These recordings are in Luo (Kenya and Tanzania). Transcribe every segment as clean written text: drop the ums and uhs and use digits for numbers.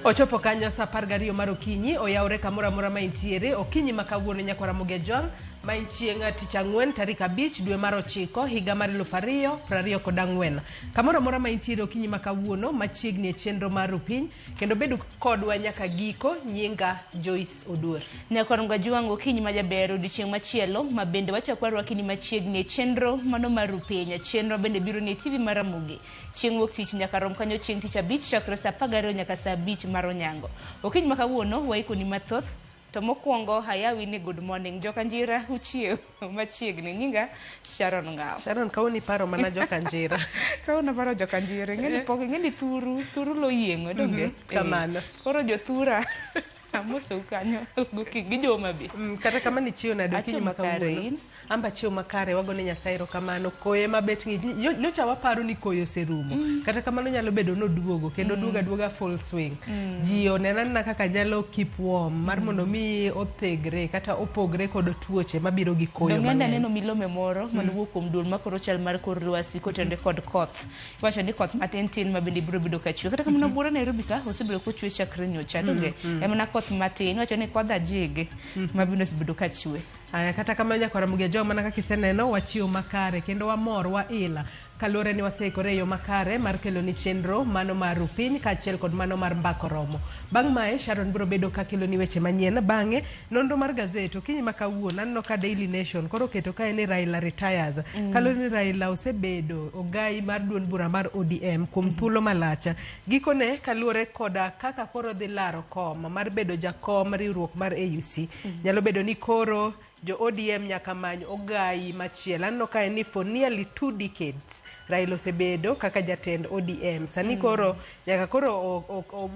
Ochopo kanyo saa 12 mar okinyi, oyawre kamoro amora ma intiere. Okinyi ma kawuono nyakwar Ramogi Ajwang', ma en chieng' tich ang'wen tarik 5 dwe mar 9 higa mar 2024. Kamoro amora ma intiere okinyi ma kawuono machiegni e chenro mar Rupiny, kendo bedu kodwa nyaka giko. Nyinga Joyce Oduor. Nyakwar Ngwajuang' okinyi ma jaber odiochieng' machielo ma bende wachako warwakini machiegni e chenro mano mar Rupiny. Chenro bende biro ni e TV mar Ramogi. Chieng' wuok tich nyaka rom kanyo chieng' tich abich chakre saa 12 nyaka saa 5 mar onyango. Okinyi ma kawuono waikoni mathoth to mokwongo ayawi ni good morning joka njira uchiew machiegni. Nyinga Sharon Ngao. Sharon kawuono iparo mana joka njira. Kawuono aparo joka njira. Ing'eni pok ing'eni thuru thuru lo yieng'o donge? Kamano. Koro jothura amosou kanyo gokinyi gi jo Homa Bay. Kata kamano ichiew nade okinyi Achiew ma makare kawuono? in? Amba chiew makare, wagone Nyasaye erokamano. Koyo ema bet ng'ich. Nyocha waparo ni koyo oserumo. Kata kamano nyalo bedo noduogo kendo oduogo aduoga full swing. Ji oneno anena kaka nyalo keep warm mar mondo mi othegre kata opogre kod tuoche mabiro gi koyo Donge mang'eny. aneno milome moro mane wuok kuom duol makoro chal mar kor lwasi kotenore kod koth. Iwacho ni koth matin tin ma bende biro bedo ka chwe. Kata kamano buora Nairobi ka osebedo kochwe chakre nyocha. Donge en mana koth matin. Iwacho ni kodh ajigi ma bende osebedo ka chwe. Aya, kata kamano nyakwar Ramogi Ajwang' mana kaka iseneno wachiew makare kendo wamor waila kaluwore ni waseikore e yo makare mar keloni chenro mano mar Rupiny kaachiel kod mano mar Mbako Romo. Bang' mae Sharon biro bedo ka keloni weche manyien. Bang'e nonro mar gazet okinyi ma kawuono aneno ka Daily Nation koro oketo kae ni Raila retires. Kaluwore ni Raila osebedo ogai mar duond bura mar ODM kuom thuolo malach. Gikone kaluwore koda kaka koro dhi laro kom mar bedo jakom riwruok mar AUC. Nyalo bedo ni koro jo ODM nyaka many ogai machielo. Aneno kae ni for nearly 2 decades Raila osebedo kaka jatend ODM. Sani koro nyaka koro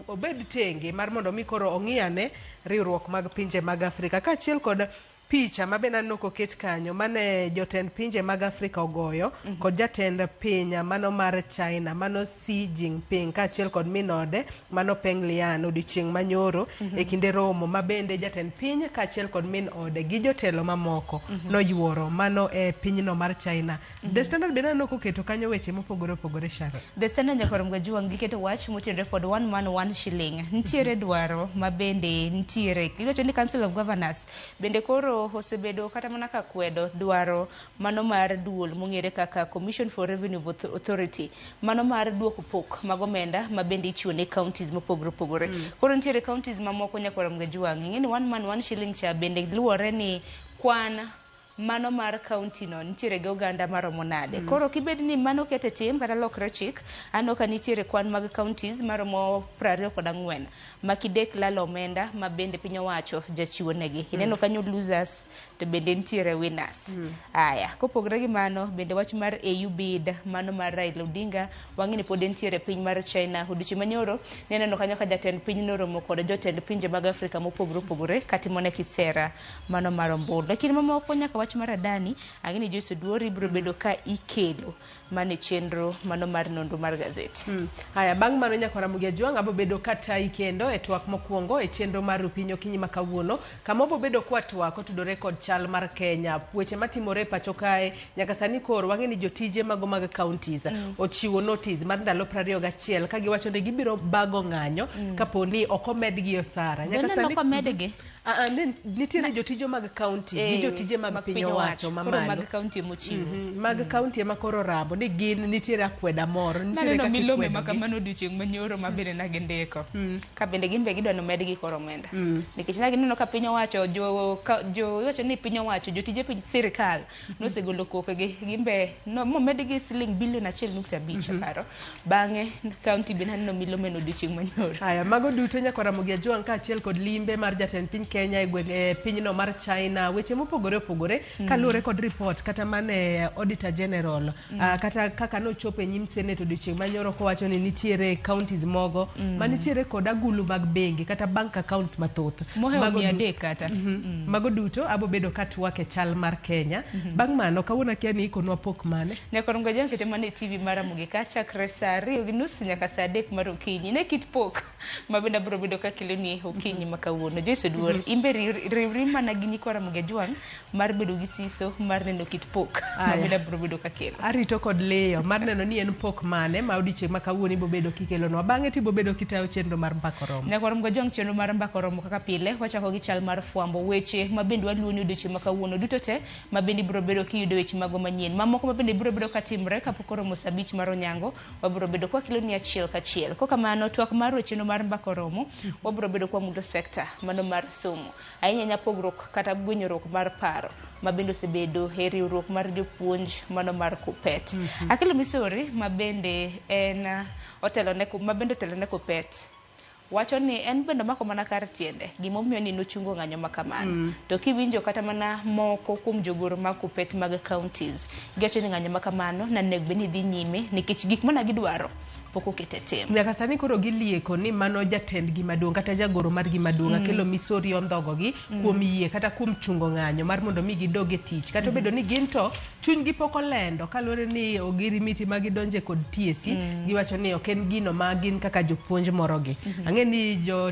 obed tenge mar mondo mi koro ong'i ane riwruok mag pinje mag Afrika kaachiel kod picha ma bende aneno koket kanyo mane jotend pinje mag Afrika ogoyo kod jatend piny mano mar China mano Xi Jinping kaachiel kod min ode mano Peng Lian odiochieng' manyoro e kinde romo ma bende jatend piny kaachiel kod min ode gi jotelo mamoko noyuoro mano e pinyno mar China. The Standard bende aneno koketo kanyo weche mopogore opogore Sharon. The Standard nyakwar Mgajuang giketo wach motenore kod one man one shilling. Nitiere dwaro ma bende nitiere. Iwacho ni Council of Governors bende koro osebedo kata mana ka kwedo dwaro mano mar duol mong'ere kaka Commission for Revenue Authority mano mar duoko pok mag omenda ma bende ichiwo ne counties mopogore opogore. Koro nitiere counties mamoko nyakwar Mgajuang. Ing'e ni one man one shilling cha bende luwore ni kwan mano mar county no nitiere gi oganda maromo nade. Koro kibed ni mano kete tim kata lokre chik, aneno ka nitiere kwan mag counties maromo 24 ma kidek lalo omenda ma bende piny owacho jachiwo negi. Ineno kanyo losers to bende nitiere winners. Aya, kopogore gi mano bende wach mar AU bid mano mar Raila Odinga wang'e ni pod entiere piny mar China. Odiochieng' manyoro ne aneno kanyo ka jatend piny noromo kod jotend pinje mag Afrika mopogore opogore katimone kisera mano mar ombulu. Lakini mamoko nyaka wach mar Adani, ang'e ni Joyce Oduor ibiro bedo ka ikelo mane chenro mano mar nonro mar gazeti. Haya, bang' mano nyakwar Ramogi Ajwang' abo bedo ka tayi kendo e twak mokwongo e chenro mar Rupiny okinyi ma kawuono kama wabo bedo kwa twak otudore kod chal mar Kenya, weche matimore e pacho kae nyaka sani koro wang'e ni jotije mago mag counties ochiwo notice mar ndalo 21 ka giwacho ni gibiro bago ng'anyo kapo ni ok omedgi osara. Nyaka Doneno sani komedgi? Nitiere jotije mag county gi jotije mag piny owacho Koro mamalo. mag county emochiwo. Mag county ema koro rabo ni gin nitiere akweda moro nitiere Naneno kaka milome ma ikwedogi. kamano odiochieng' manyoro ma bende nagindiko. Ka bende gin be gidwa ni omedgi koro omenda. Nikech ne gineno ka piny owacho jo, ka, jo iwacho ni piny owacho jotije piny sirikal nosegolo kokegi gin be no, momedgi siling bilion 1.5 aparo. Bang'e county be naneno milome no odiochieng' manyoro. Haya, mago duto nyakwar Ramogi Ajwang' kaachiel kod limbe mar jatend piny Kenya e gweng' e pinyno mar China, weche mopogore opogore kaluwore kod report kata mane Auditor General kata kaka nochopo e nyim Senate odiochieng' manyoro kowacho ni nitiere counties mogo manitiere kod agulu mag bengi kata bank accounts mathoth. Mohewo Mago 300 kata. Mago duto abo bedo katwak e chal mar Kenya. Bang' mano kawuono akia ni ikonwa pok mane. Nyakwar Mgajang kete mana e TV mar Ramogi ka chakre saa 2:30 nyaka saa 3 mar okinyi. Ne kit pok ma bende abiro bedo ka keloni okinyi ma kawuono. Joyce Oduor. Imbe riwri mana gi nyikwa Ramogi Ajwang' mar bedo gi siso mar neno kit pok ma Aya. bende abiro bedo kakelo. Arito kod liyo mar neno ni en pok mane ma odiochieng' ma kawuono ibo bedo kikelonwa. Bang'e to ibo bedo kitayo chenro mar Mbaka Oromo. Nyakwa Ramogi Ajwang' chenro mar Mbaka Oromo kaka pile wachako gi chal mar fwambo weche ma bende waluwo ni odiochieng' ma kawuono duto te ma bende ibiro bedo kiyudo weche mago manyien. Mamoko ma bende biro bedo katimre kapok oromo saa abich mar onyango wabiro bedo kwakeloni achiel kachiel. Kokamano twak mar chenro mar Mbaka Oromo wabiro bedo kwamulo sekta mano mar somo. Ahinya ahinya pogruok kata gwenyruok mar paro ma bende osebedo e riwruok mar jopuonj mano mar KUPPET. Akelo Misori ma bende en otelone ma bende otelone KUPPET wacho ni en bende omako mana kar tiende gimomiyo ni nochungo ng'anyo ma kamano. To kiwinjo kata mana moko kuom jogoro mag KUPPET mag counties giwacho ni ng'anyo ma kamano nanego bed ni dhi nyime nikech gik mana gidwaro pok oket e tim. Nyaka sani koro gilieko ni mano jatendgi maduong' kata jagoro margi maduong' Akelo Misori ondhogogi kuom yie kata kuom chungo ng'anyo mar mondo mi gidog e tich. Kata obedo ni gin to chunygi pok olendo kaluwore ni ogirimiti ma gidonje kod TSC giwacho ni ok en gino ma gin kaka jopuonj morogi. Ang'e ni jo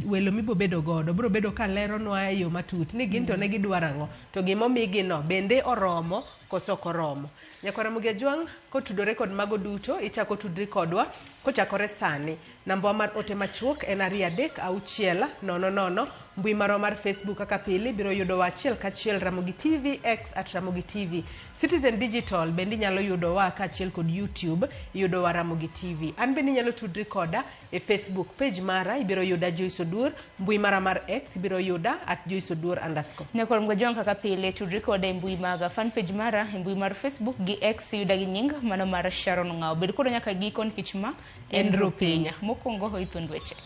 welo mibo bedo godo biro bedo ka leronwa e yo matut ni gin to ne gidwaro ang'o to gimomigi no bende oromo koso ok oromo. Nyakwar Ramogi Ajwang' kotudore kod mago duto ichako tudri kodwa kochakore sani. Namba mar ote machuok en 2 3 6 0 0. Mbui marwa mar Facebook kaka pile biro yudowa achiel kachiel Ramogi TV, X at Ramogi TV. Citizen Digital bende inyalo yudowa kaachiel kod YouTube iyudowa Ramogi TV. An bende inyalo tudri koda e Facebook page mara ibiro yuda Joyce Oduor, mbui mara mar X ibiro yuda at Joyce Oduor underscore. Nyakwar Ramogi Ajwang' kaka pile tudri koda e mbui maga fan page mara e mbui mar Facebook gi X yuda gi nying mano mar Sharon Ng'awo. Bed koda nyaka giko nikech ma en Rupinya. Mokwongo hoi thuond weche.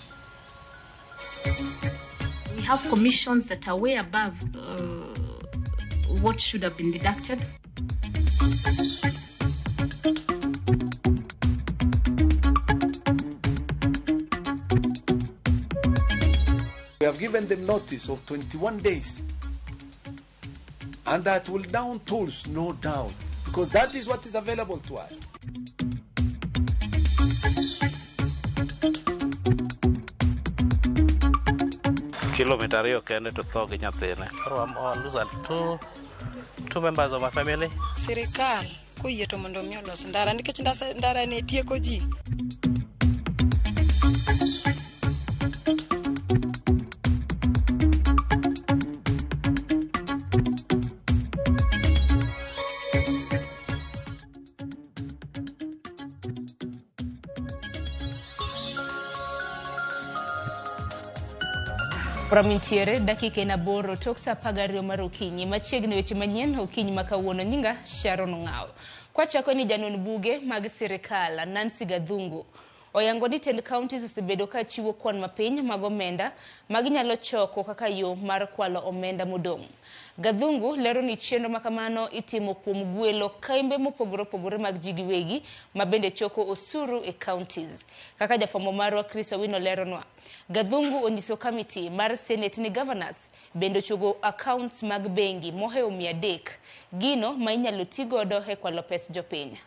We have commissions that are way above what should have been deducted. We have given them notice of 21 days. And that will down tools, no doubt, because that is what is available to us. Kilomita 2 kende to tho gi nyathine. Koro I lose two members of my family. Sirikal koyie to mondo mi olos ndara nikech ndara ni tieko ji. Romintiere dakika en 8 tok saa 12 mar okinyi. Machiegni weche manyien okinyi ma kawuono. Nyinga Sharon Ng'awo. Kwachako ni janon buge mag sirikal Nancy Gathungu oyango ni tend counties osebedo ka chiwo kwan mapiny mag omenda ma ginyalo choko kaka yo mar kwalo omenda modong'. Gathungu lero ni chenro ma kamano itimo kuom gwelo kembe mopogore opogore mag ji giwegi ma bende choko osuru e counties. Kaka jafwambo marwa Chris Owino leronwa, Gathungu onyiso kamiti mar Senate ni governors bende ochuogo accounts mag bengi mohewo 300, gino ma inyalo ti godo e kwalo pes jopiny.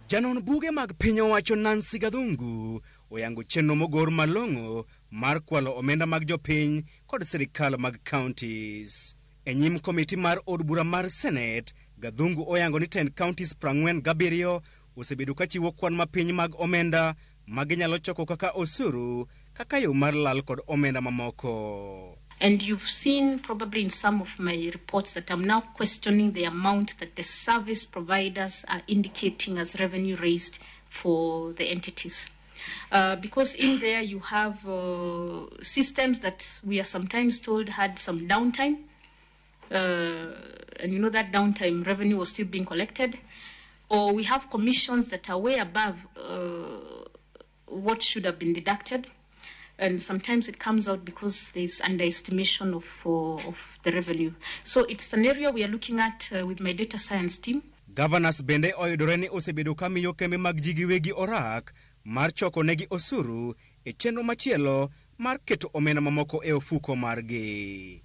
Janon buge mag piny owacho Nancy Gathungu oyango chenro mogor malong'o mar kwalo omenda mag jopiny kod sirikal mag counties. E nyim komiti mar od bura mar Senate, Gathungu oyango ni tend counties 47 osebedo ka chiwo kwan mapiny mag omenda ma ginyalo choko kaka osuru kaka yo mar lal kod omenda mamoko. And you've seen probably in some of my reports that I'm now questioning the amount that the service providers are indicating as revenue raised for the entities. Because in there you have systems that we are sometimes told had some downtime. And you know that downtime revenue was still being collected. Or we have commissions that are way above what should have been deducted. And sometimes it comes out because there's underestimation of the revenue. So it's an area we are looking at with my data science team. Governors bende oyudore ni osebedo ka miyo kembe mag ji giwegi orak mar choko negi osuru e chenro machielo mar keto omenda mamoko e ofuko margi.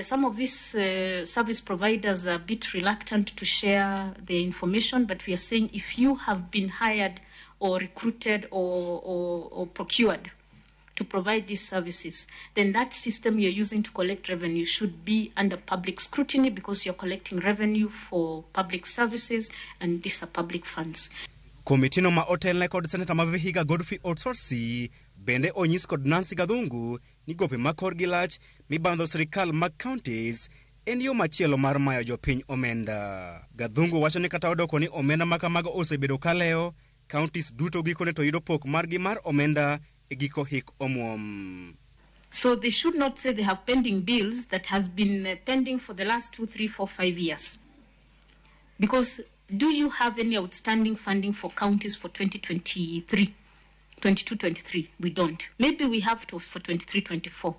Some of these service providers are a bit reluctant to share the information, but we are saying if you have been hired or recruited or procured to provide these services, then that system you're using to collect revenue should be under public scrutiny because you're collecting revenue for public services and these are public funds. Komitino ma otelne kod seneta ma Vihiga Godfrey Osotsi bende onyis kod Nancy Gathungu ni gope ma korgi lach mibandho sirikal mag counties en yo machielo mar mayo jopiny omenda. Gathungu wacho ni kata odoko ni omenda ma kamago osebedo kalewo, counties duto gikone to yudo pok margi mar omenda e giko hik omuom. So they should not say they have pending bills that has been pending for the last 2, 3, 4, 5 years. Because do you have any outstanding funding for counties for 2023, 22, 23? We don't. Maybe we have to for 23, 24.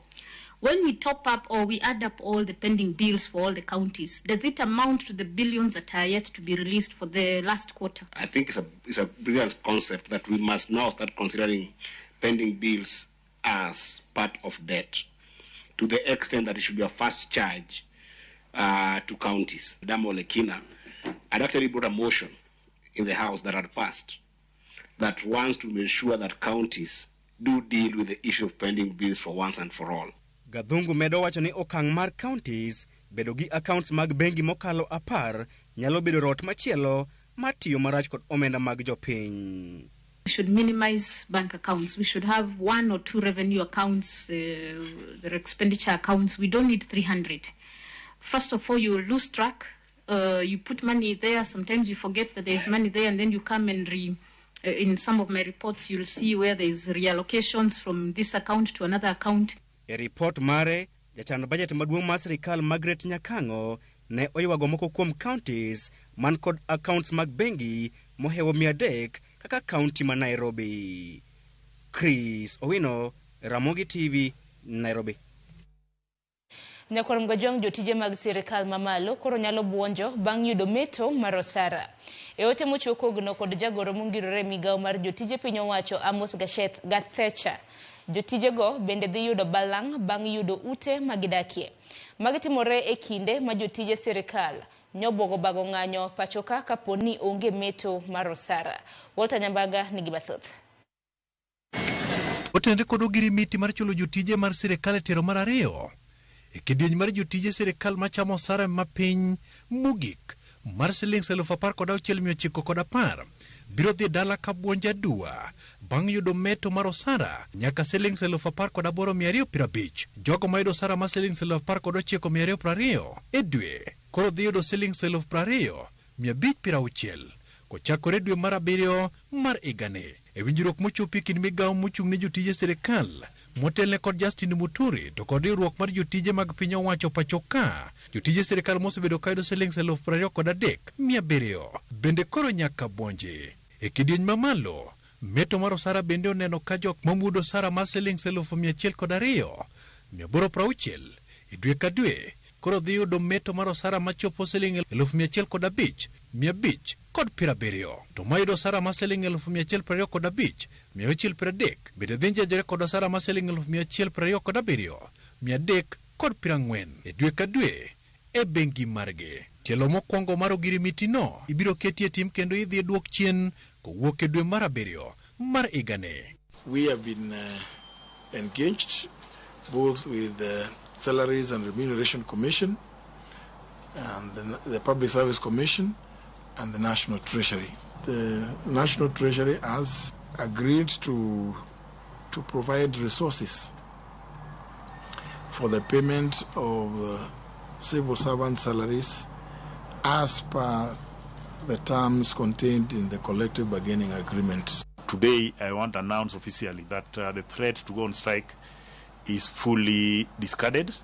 When we top up or we add up all the pending bills for all the counties, does it amount to the billions that are yet to be released for the last quarter? I think it's a brilliant concept that we must now start considering pending bills as part of debt, to the extent that it should be a first charge to counties. Damo Lekina had actually brought a motion in the House that had passed that wants to ensure that counties do deal with the issue of pending bills for once and for all. Gathungu medo wacho ni okang' mar counties bedo gi accounts mag bengi mokalo 10 nyalo bedo rot machielo mar tiyo marach kod omenda mag jopiny. We should minimize bank accounts. We should have 1 or 2 revenue accounts, the expenditure accounts. We don't need 300. First of all, you lose track. You put money there. Sometimes you forget that there is money there, and then you come and in some of my reports, you'll see where there is reallocations from this account to another account. E report mare, jachan budget maduong' mar sirikal Margaret Nyakang'o ne oywago moko kuom counties man kod accounts mag bengi mohewo 300 kaka county ma Nairobi. Chris Owino, Ramogi TV, Nairobi. Nyakwar Mgajwang' jotije mag sirikal mamalo koro nyalo buonjo bang' yudo meto mar osara. E ote mochiw kogno kod jagoro mongirore migawo mar jotije piny owacho Amos Gathecha. Jotijego bende dhi yudo balang' bang' yudo ute magidakie. Magi timore e kinde ma jotije sirikal nyobuogo bago ng'anyo pachoka kapo ni onge meto mar osara. Walter Nyambaga nigi mathoth. Otenre kod ogirimiti mar chulo jotije mar sirikal e tero mar 2. E kidieny mar jotije sirikal machamo osara mapiny mogik mar siling 16,910 biro dhi dala ka buonjo aduwa bang' yudo meto mar osara nyaka siling 18,250. Jogo mayudo osara mar siling 19,220 e dwe koro dhi yudo siling 20,560 kochakore dwe mar 7 mar higani. E winjruok mochopi kind migawo mochung' ne jotije sirikal motelne kod Justin Muturi to kod riwruok mar jotije mag piny owacho pacho ka, jotije sirikal mosebedo kayudo siling 23,700 bende koro nyaka buonji. E kidieny mamalo, meto mar osara bende oneno ka jok mamudo osara mar siling 102,860 e dwe ka dwe koro dhi yudo meto mar osara machopo siling 105,570. To mayudo osara mar siling 125,630 bende dhi njejore kod osara mar siling 127,340 e dwe ka dwe e bengi margi. Tielo mokwongo mar ogirimiti no ibiro ketie tim kendo idhi duok chien kowuok e dwe mar 7 mar higani. We have been engaged both with the Salaries and Remuneration Commission and the Public Service Commission and the National Treasury. The National Treasury has agreed to provide resources for the payment of civil servant salaries as per the terms contained in the collective bargaining agreement. Today, I want to announce officially that the threat to go on strike is fully discarded,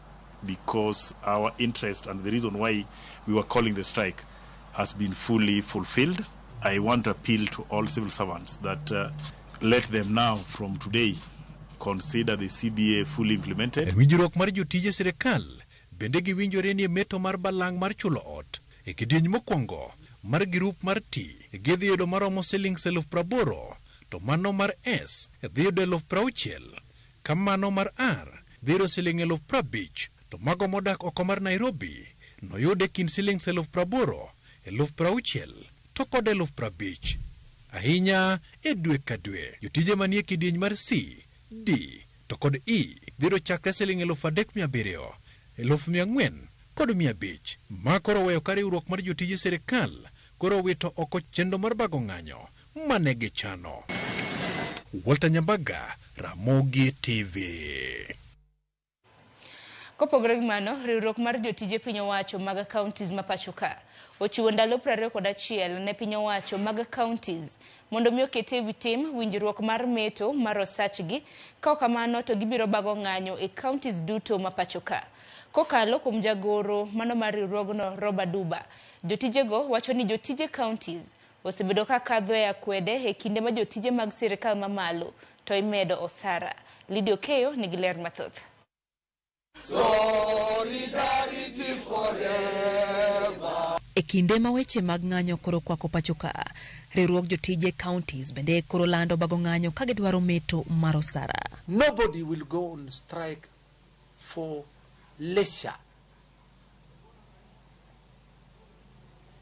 because our interest and the reason why we were calling the strike has been fully fulfilled. I want to appeal to all civil servants that let them now, from today, consider the CBA fully implemented. E winjruok mar jotije sirikal bende giwinjore ni meto mar balang' mar chulo ot e kidieny mokwongo mar grup mar T gidhi yudo maromo siling 80,000 to mano mar S dhi yudo 60,000 ka mano mar R dhi yudo siling 50,000 to mago modak oko mar Nairobi noyud e kind siling 80,000, 60,000 to kod 50,000 ahinya e dwe ka dwe. Jotije manie kidieny mar C, D to to kod E dhi yudo chakre siling 3,700, 4,000 kod 500. Ma koro oweyo ka riwruok mar jotije sirikal koro owito oko chenro mar bago ng'anyo mane gichano. Walter Nyambaga, Ramogi TV. Kopogore gi mano, riwruok mar jotije piny owacho mag counties ma pacho ka ochiwo ndalo 21 ne piny owacho mag counties mondo mi oket e wi tim winjruok mar meto mar osachgi, ka ok kamano to gibiro bago ng'anyo e counties duto ma pacho ka. Kokalo kuom jagoro mano mar riwruogno Robert Duba, jotijego wacho ni jotije counties osebedo ka kadho e akwede e kinde ma jotije mag sirikal mamalo to imedo osara. Lydia Okeyo nigi ler mathoth. Solidarity forever. E kinde ma weche mag ng'anyo koro kwako pacho ka, riwruog jotije counties bende koro lando bago ng'anyo ka gidwaro meto mar osara. Nobody will go on strike for leisure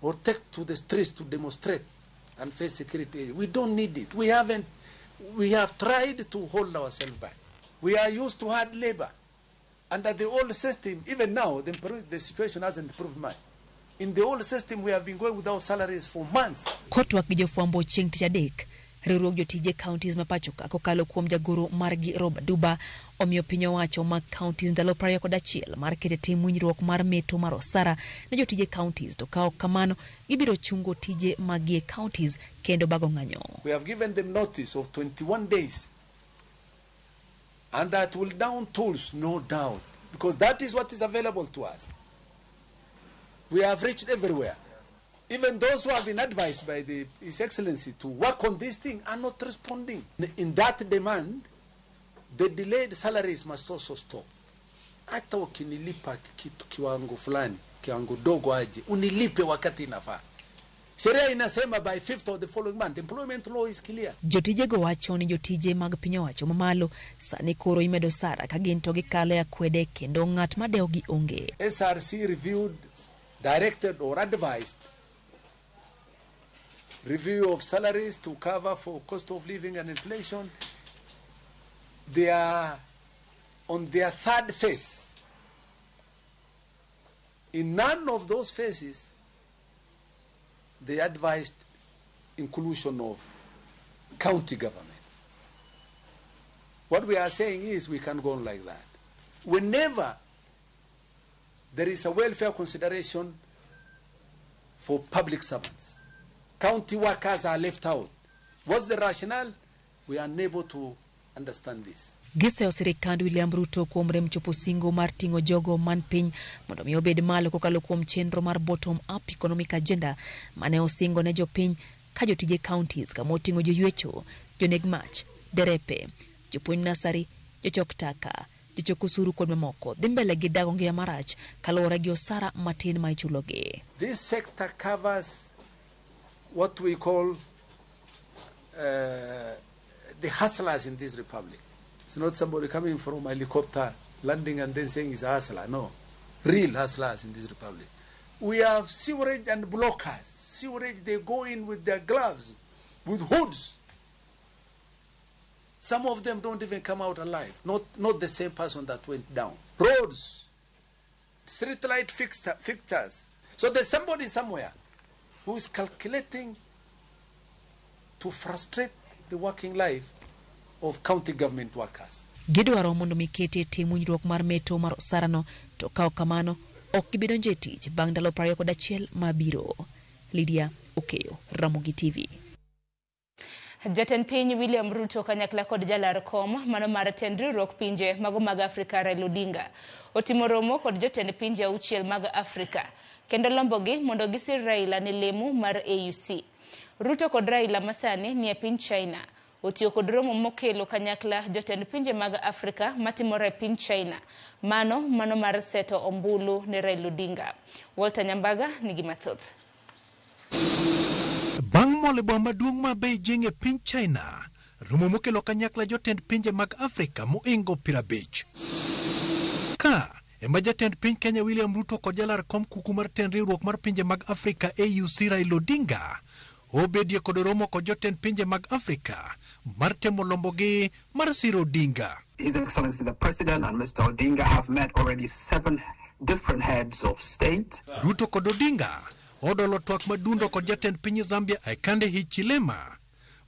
or take to the streets to demonstrate and face security. We don't need it. We haven't. We have tried to hold ourselves back. We are used to hard labor. Under the old system, even now, the situation hasn't improved much. In the old system, we have been going without salaries for months. Kotwak gi jofwambo chieng' tich adek, riwruog jotije counties ma pacho ka kokalo kuom jagoro margi Robert Duba omiyo piny owacho mag counties ndalo 21 mar keto e tim winjruok mar meto mar osara ne jotije counties, to ka ok kamano gibiro chungo tije maggi e counties kendo bago ng'anyo. We have given them notice of 21 days, and that will down tools, no doubt, because that is what is available to us. We have reached everywhere. Even those who have been advised by His Excellency to work on this thing are not responding. In that demand, the delayed salaries must also stop. Hata ukinilipa kitu kiwango fulani, kiwango dogo aje, unilipe wakati inafaa. Sheria inasema by 5th of the following month. Employment law is clear. Jotijego wacho ni jotije mag piny owacho mamalo sani koro imedo osara ka gin to gikalo e akwede kendo ng'at madewogi onge. SRC reviewed, directed or advised review of salaries to cover for cost of living and inflation. They are on their third phase. In none of those phases, they advised inclusion of county governments. What we are saying is we can't go on like that. Whenever there is a welfare consideration for public servants, county workers are left out. What's the rationale? We are unable to understand this. Giseyo sirikand William Ruto kuom rem chopo singo mar ting'o jogo man piny mondo mi obed malo kokalo kuom chenro mar bottom up economic agenda mane osingo ne jopiny ka jotije counties kama oting'o joywecho, joneg mach, derepe, jopuonj nasari, jochok taka, jochok osuru kod mamoko dhi mbele gi dago ngima marach kaluwore gi osara matin ma ichulogi. This sector covers what we call the hustlers in this republic. It's not somebody coming from a helicopter, landing and then saying he's a hustler. No, real hustlers in this republic. We have sewerage and blockers. Sewerage, they go in with their gloves, with hoods. Some of them don't even come out alive. Not the same person that went down. Roads, street light fixtures. So there's somebody somewhere who is calculating to frustrate the working life of county government workers. Gidwaro mondo mi kete tim winjruok mar meto mar osarano, to ka ok kamano ok gibi donjo e tich bang' ndalo 21 mabiro. Lydia Okeyo, Ramogi TV. Jatend piny William Ruto kanyakla kod jalar kom mano mar tend riwruok pinje mago mag Afrika Raila Odinga otimo romo kod jotend pinje 6 mag Afrika kendo lombogi mondo gisir Raila ne lemo mar AUC. Ruto kod Raila masani ni e piny China otiyo kod romo mokelo kanyakla jotend pinje mag Afrika matimore e piny China mano mar seto ombulu ne Raila Odinga. Walter Nyambaga nigi mathoth. Bang' mol e boma maduong' ma Beijing e piny China, romo mokelo kanyakla jotend pinje mag Afrika moingo 50. Ka ema jatend piny Kenya William Ruto kod jalar kom kuku mar tend riwruok mar pinje mag Afrika AUC Raila Odinga Obedie kod romo kod jotend pinje mag Afrika mar temo lombogi mar siro Odinga. His Excellency the President and Mr. Odinga have met already 7 different heads of state. Ruto kod Odinga odolo twak madundo kod jatend piny Zambia Hakainde Hichilema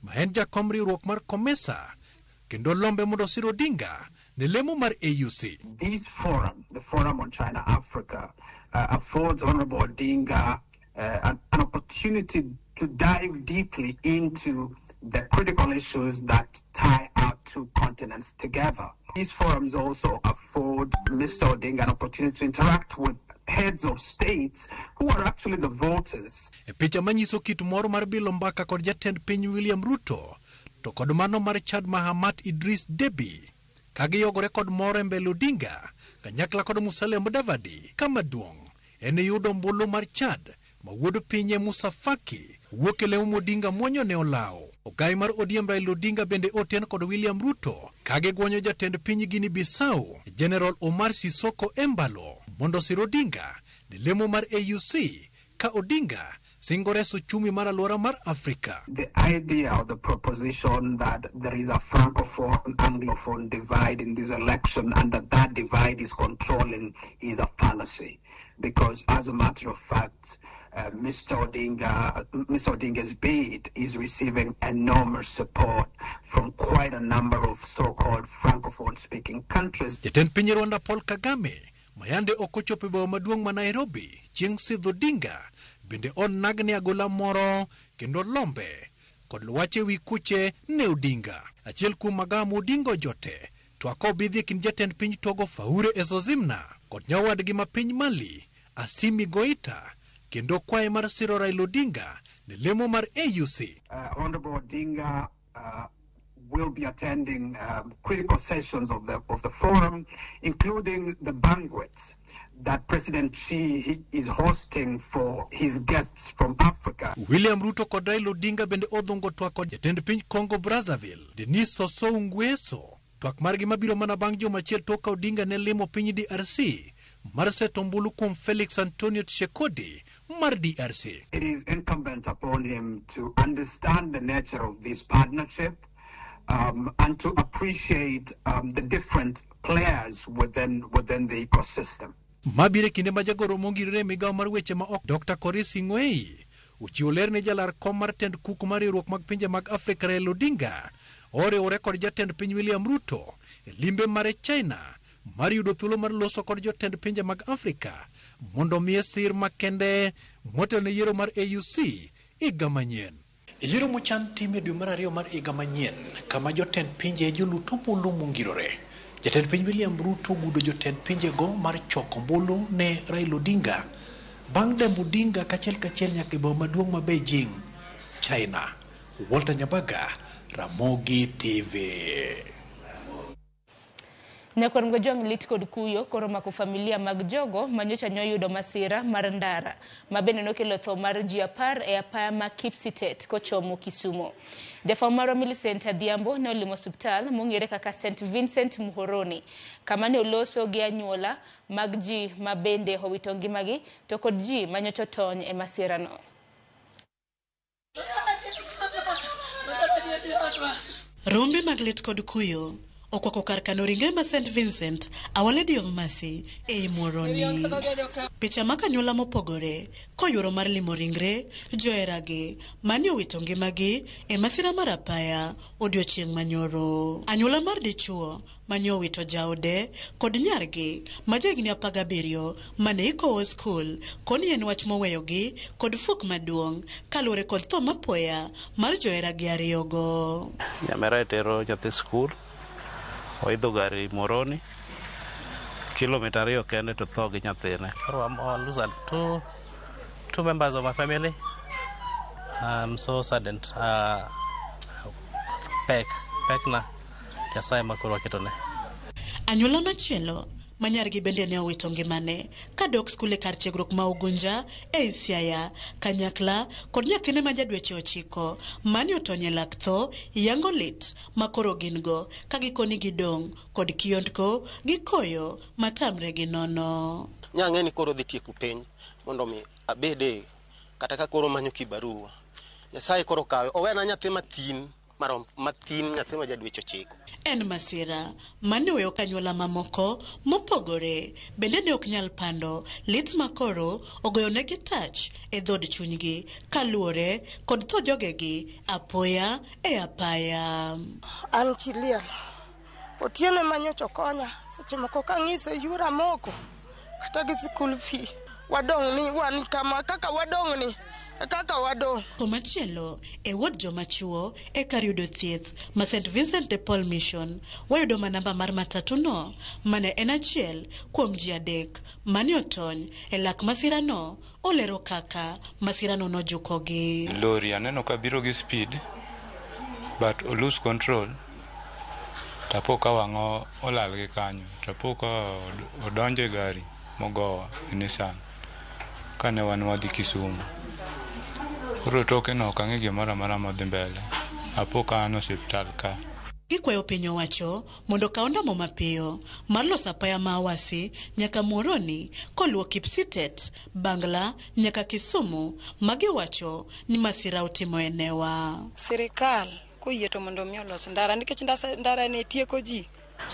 ma en jakom riwruok mar COMESA kendo lombe mondo osir Odinga ne lemo mar AUC. This forum, the Forum on China Africa, affords Honorable Odinga an opportunity to dive deeply into the critical issues that tie our two continents together. These forums also afford Mr. Odinga an opportunity to interact with heads of states who are actually the voters. E picha manyiso kit moro mar bilo mbaka kod jatend piny William Ruto to kod mano mar Chad Mahamat Idris Deby ka giyogore kod moro e mbele Odinga kanyakla kod Musalia Mudavadi kama duong' en yudo ombulu mar Chad ma wuod pinye Musa Faki wuok e lemo Odinga mwonyo ne olawo. Ogai mar ODM Raila Odinga bende oten kod William Ruto ka gigwonyo jatend piny Guinea Bissau General Omar Sissoco Embalo mondo osir Odinga ne lemo mar AUC ka Odinga singo reso uchumi mar alwora mar Afrika. The idea or the proposition that there is a francophone anglophone divide in this election and that divide is controlling is a fallacy, because as a matter of fact, Mr. Odinga's bid is receiving enormous support from quite a number of so-called francophone-speaking countries. Jatend piny Rwanda Paul Kagame mayande ok ochopo e boma maduong' ma Nairobi chieng' sidho Odinga bende onagne agola moro kendo lombe kod wach ewi kuche ne Odinga. Achiel kuom magawa ma Odinga ojote twak obidhi e kind jatend piny Togo Faure Essozimna kod nyawadgi ma piny Mali Assimi Goita kendo kwaye mar siro Raila Odinga ne lemo mar AUC. Honorable Odinga will be attending critical sessions of the forum, including the banquets that President Xi is hosting for his guests from Africa. William Ruto kod Raila Odinga bende odhungo twak kod jatend piny Congo Brazzaville Denis Sassou Nguesso. Twak margi mabiro mana bang' juma achiel tok ka Odinga ne limo piny DRC mar seto ombulu kuom Felix Antonio Tshisekedi mar DRC. It is incumbent upon him to understand the nature of this partnership and to appreciate the different players within the ecosystem. Mabiro e kinde ma jagoro mongirore e migawo mar weche ma oko Dr. Koris Sing'oei ochiwo ler ne jalar kom mar tend kuku mar riwruok mag pinje mag Afrika Raila Odinga oriwore kod jatend piny William Ruto e limbe mare China mar yudo thuolo mar loso kod jotend pinje mag Afrika mondo omiye sir makende motelo ne yiero mar AUC higa manyien. Yiero mochan tim e dwe mar ariyo mar higa manyien kama jotend pinje joluto ombulu mongirore. Jatend piny William Ruto ogudo jotend pinjego mar choko ombulu ne Raila Odinga bang' dembo Odinga kachiel kachiel nyaka e boma maduong' ma Beijing, China. Walter Nyabaga, Ramogi TV. Nyakwar Mgojwang' lit kod kuyo koro mako familia mag jogo manyocha nyoyudo masira mar ndara ma bende nokelo tho mar ji 10 e apaya ma Kipsitet kochomo Kisumo. Jafwambo marwa Millicent Adhiambo ne olimo osiptal mong'ere kaka St Vincent Muhoroni kama ne oloso gi anyuola mag ji ma bende owito ngimagi to kod ji manyocha otony e masirano. Rombe mag lit kod kuyo okwako kar kano ringre ma St Vincent Our Lady of Mercy ei Muhoroni. Picha mag anyuola mopogore koyuoro mar limo ringre joheragi mane owito ngimagi e masira mar apaya odiochieng' manyoro. Anyuola mar dichuo mane owito jaode kod nyargi ma jahigni 17 mane ikowo skul koni en wach moweyogi kod fuok maduong' kaluwore kod tho mapoya mar joheragi ariyogo. Nyamera tero nyathi skul oidho gari Muhoroni kilomita 2 kende to tho gi nyathine. Koro I'm losing two members of my family. I'm so saddened. Pek na Nyasaye ma koro waketone. Anyuola machielo ma nyargi bende ne owito ngimane kadok skul e kar tiegruok ma Ugunja ei Siaya kanyakla kod nyathine ma ja dweche 9 mane otony e lak tho yango lit ma koro gin go ka gikoni gidong' kod kiondko gi koyo matamre gi nono. Nyang'e ni koro dhi tieko penj mondo mi abede kata ka koro manyo kibarua. Nyasaye koro kawe owena nyathi mathin marom mathin nyathi ma ja dweche 9. En masira mane oweyo kanyuola mamoko mopogore bende ne ok nyal pando lit makoro ogoyonegi tach e dhod chunygi kaluwore kod tho jogegi apoya e apaya. An chi liel. Otieno ema nyocha okonya seche moko kang'ise yura moko kata gi sikul fee wadong' ni wan kama kaka wadong' ni kaka wadong'. Komachielo e wod joma chuo e kar yudo thieth ma St Vincent de Paul Mission wayudo ma namba mar matatu no mane en achiel kuom ji 3 mane otony e lak masirano olero kaka masirano nojukogi. Lori aneno ka biro gi speed but o lose control tapo ka wang'o olal gi kanyo tapo ka odonjo e gari mogowa e Nissan kane wan wadhi Kisumu. Koro toke no ok ang'e gimoro amora modhi mbele. Apo ka an osiptal ka. Gikwayo piny owacho mondo okaw ndamo mapiyo mar loso apaya ma Awasi nyaka Muhoroni koluwo Kipsitet, Bangla nyaka Kisumu magiwacho ni masira otimo e newa. Sirikal koyie to mondo mi olos ndara nikech ndara ne tieko ji.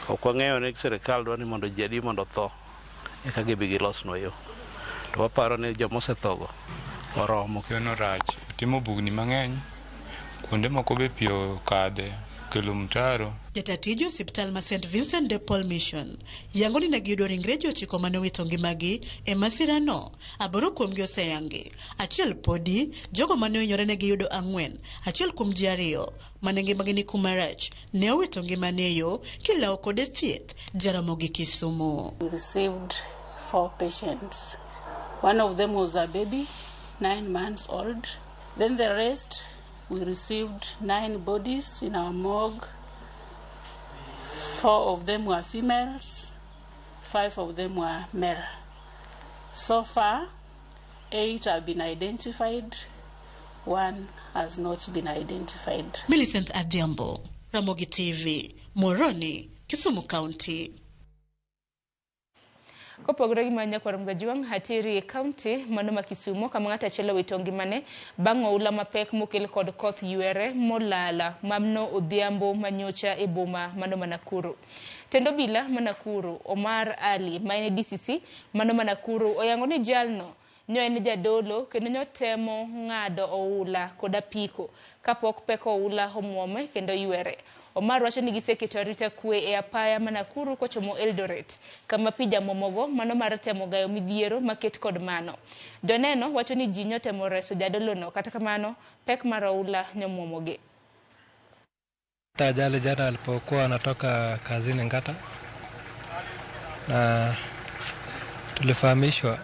Ok wang'eyo ni sirikal dwa ni mondo ji adi mondo otho eka gibi gilosnwa yo. To waparo ni joma osethogo oromo. Yono rach, otimo bugni mang'eny, kuonde moko be pi okadhe, kelo mtaro. Jatatij osiptal ma St Vincent de Paul Mission yango ni ne giyudo ringre ji 9 mane owito ngimagi e masirano. 8 kuomgi oseyangi, achiel podi. Jogo mane ohinyore ne giyudo 4, achiel kuom ji 2 mane ngimagi ni kuma rach ne owito ngimane e yo kilawo kode thieth Jaramogi Kisumu. We received 4 patients. One of them was a baby, 9 months old. Then the rest, we received 9 bodies in our morgue. 4 of them were females, 5 of them were male. So far, 8 have been identified, 1 has not been identified. Millicent Adhiambo, Ramogi TV, Muhoroni, Kisumu County. Kopogore gi manya kwar Mgajuang' hatiri e county mano ma Kisumu kama ng'ato achiel owito ngimane bang' oula mapek mokel kod koth ywere molala mamno odhiambo manyocha e boma mano ma Nakuru. Tend obila ma Nakuru Omar Ali ma en DCC mano ma Nakuru oyango ni jalno nyo en jadolo kendo nyotemo ng'ado oula kod apiko kapok pek oula omuome kendo ywere. Omar wacho ni giseketo arita kwe e apaya ma Nakuru kochomo Eldoret kama pi jamuomogo mano mar temo gayo midhiero maket kod mano. Joneno wacho ni ji nyotemo reso jadolono kata kamano pek mar oula nyomuomogi. Ajali jana alipokuwa anatoka kazini Ngata, na tulifahamishwa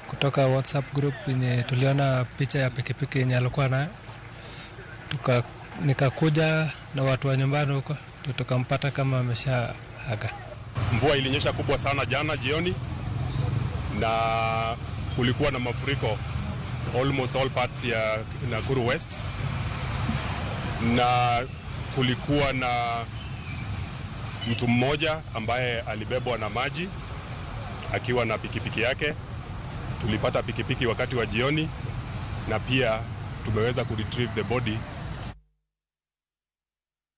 kutoka WhatsApp group yenye tuliona picha ya pikipiki yenye alikuwa nayo. Nikakuja na watu wa nyumbani huko tukampata kama ameshaaga. Mvua ilinyesha kubwa sana jana jioni na kulikuwa na mafuriko almost all parts ya Nakuru West, na kulikuwa na mtu mmoja ambaye alibebwa na maji akiwa na pikipiki yake. Tulipata pikipiki wakati wa jioni na pia tumeweza kuretrieve the body.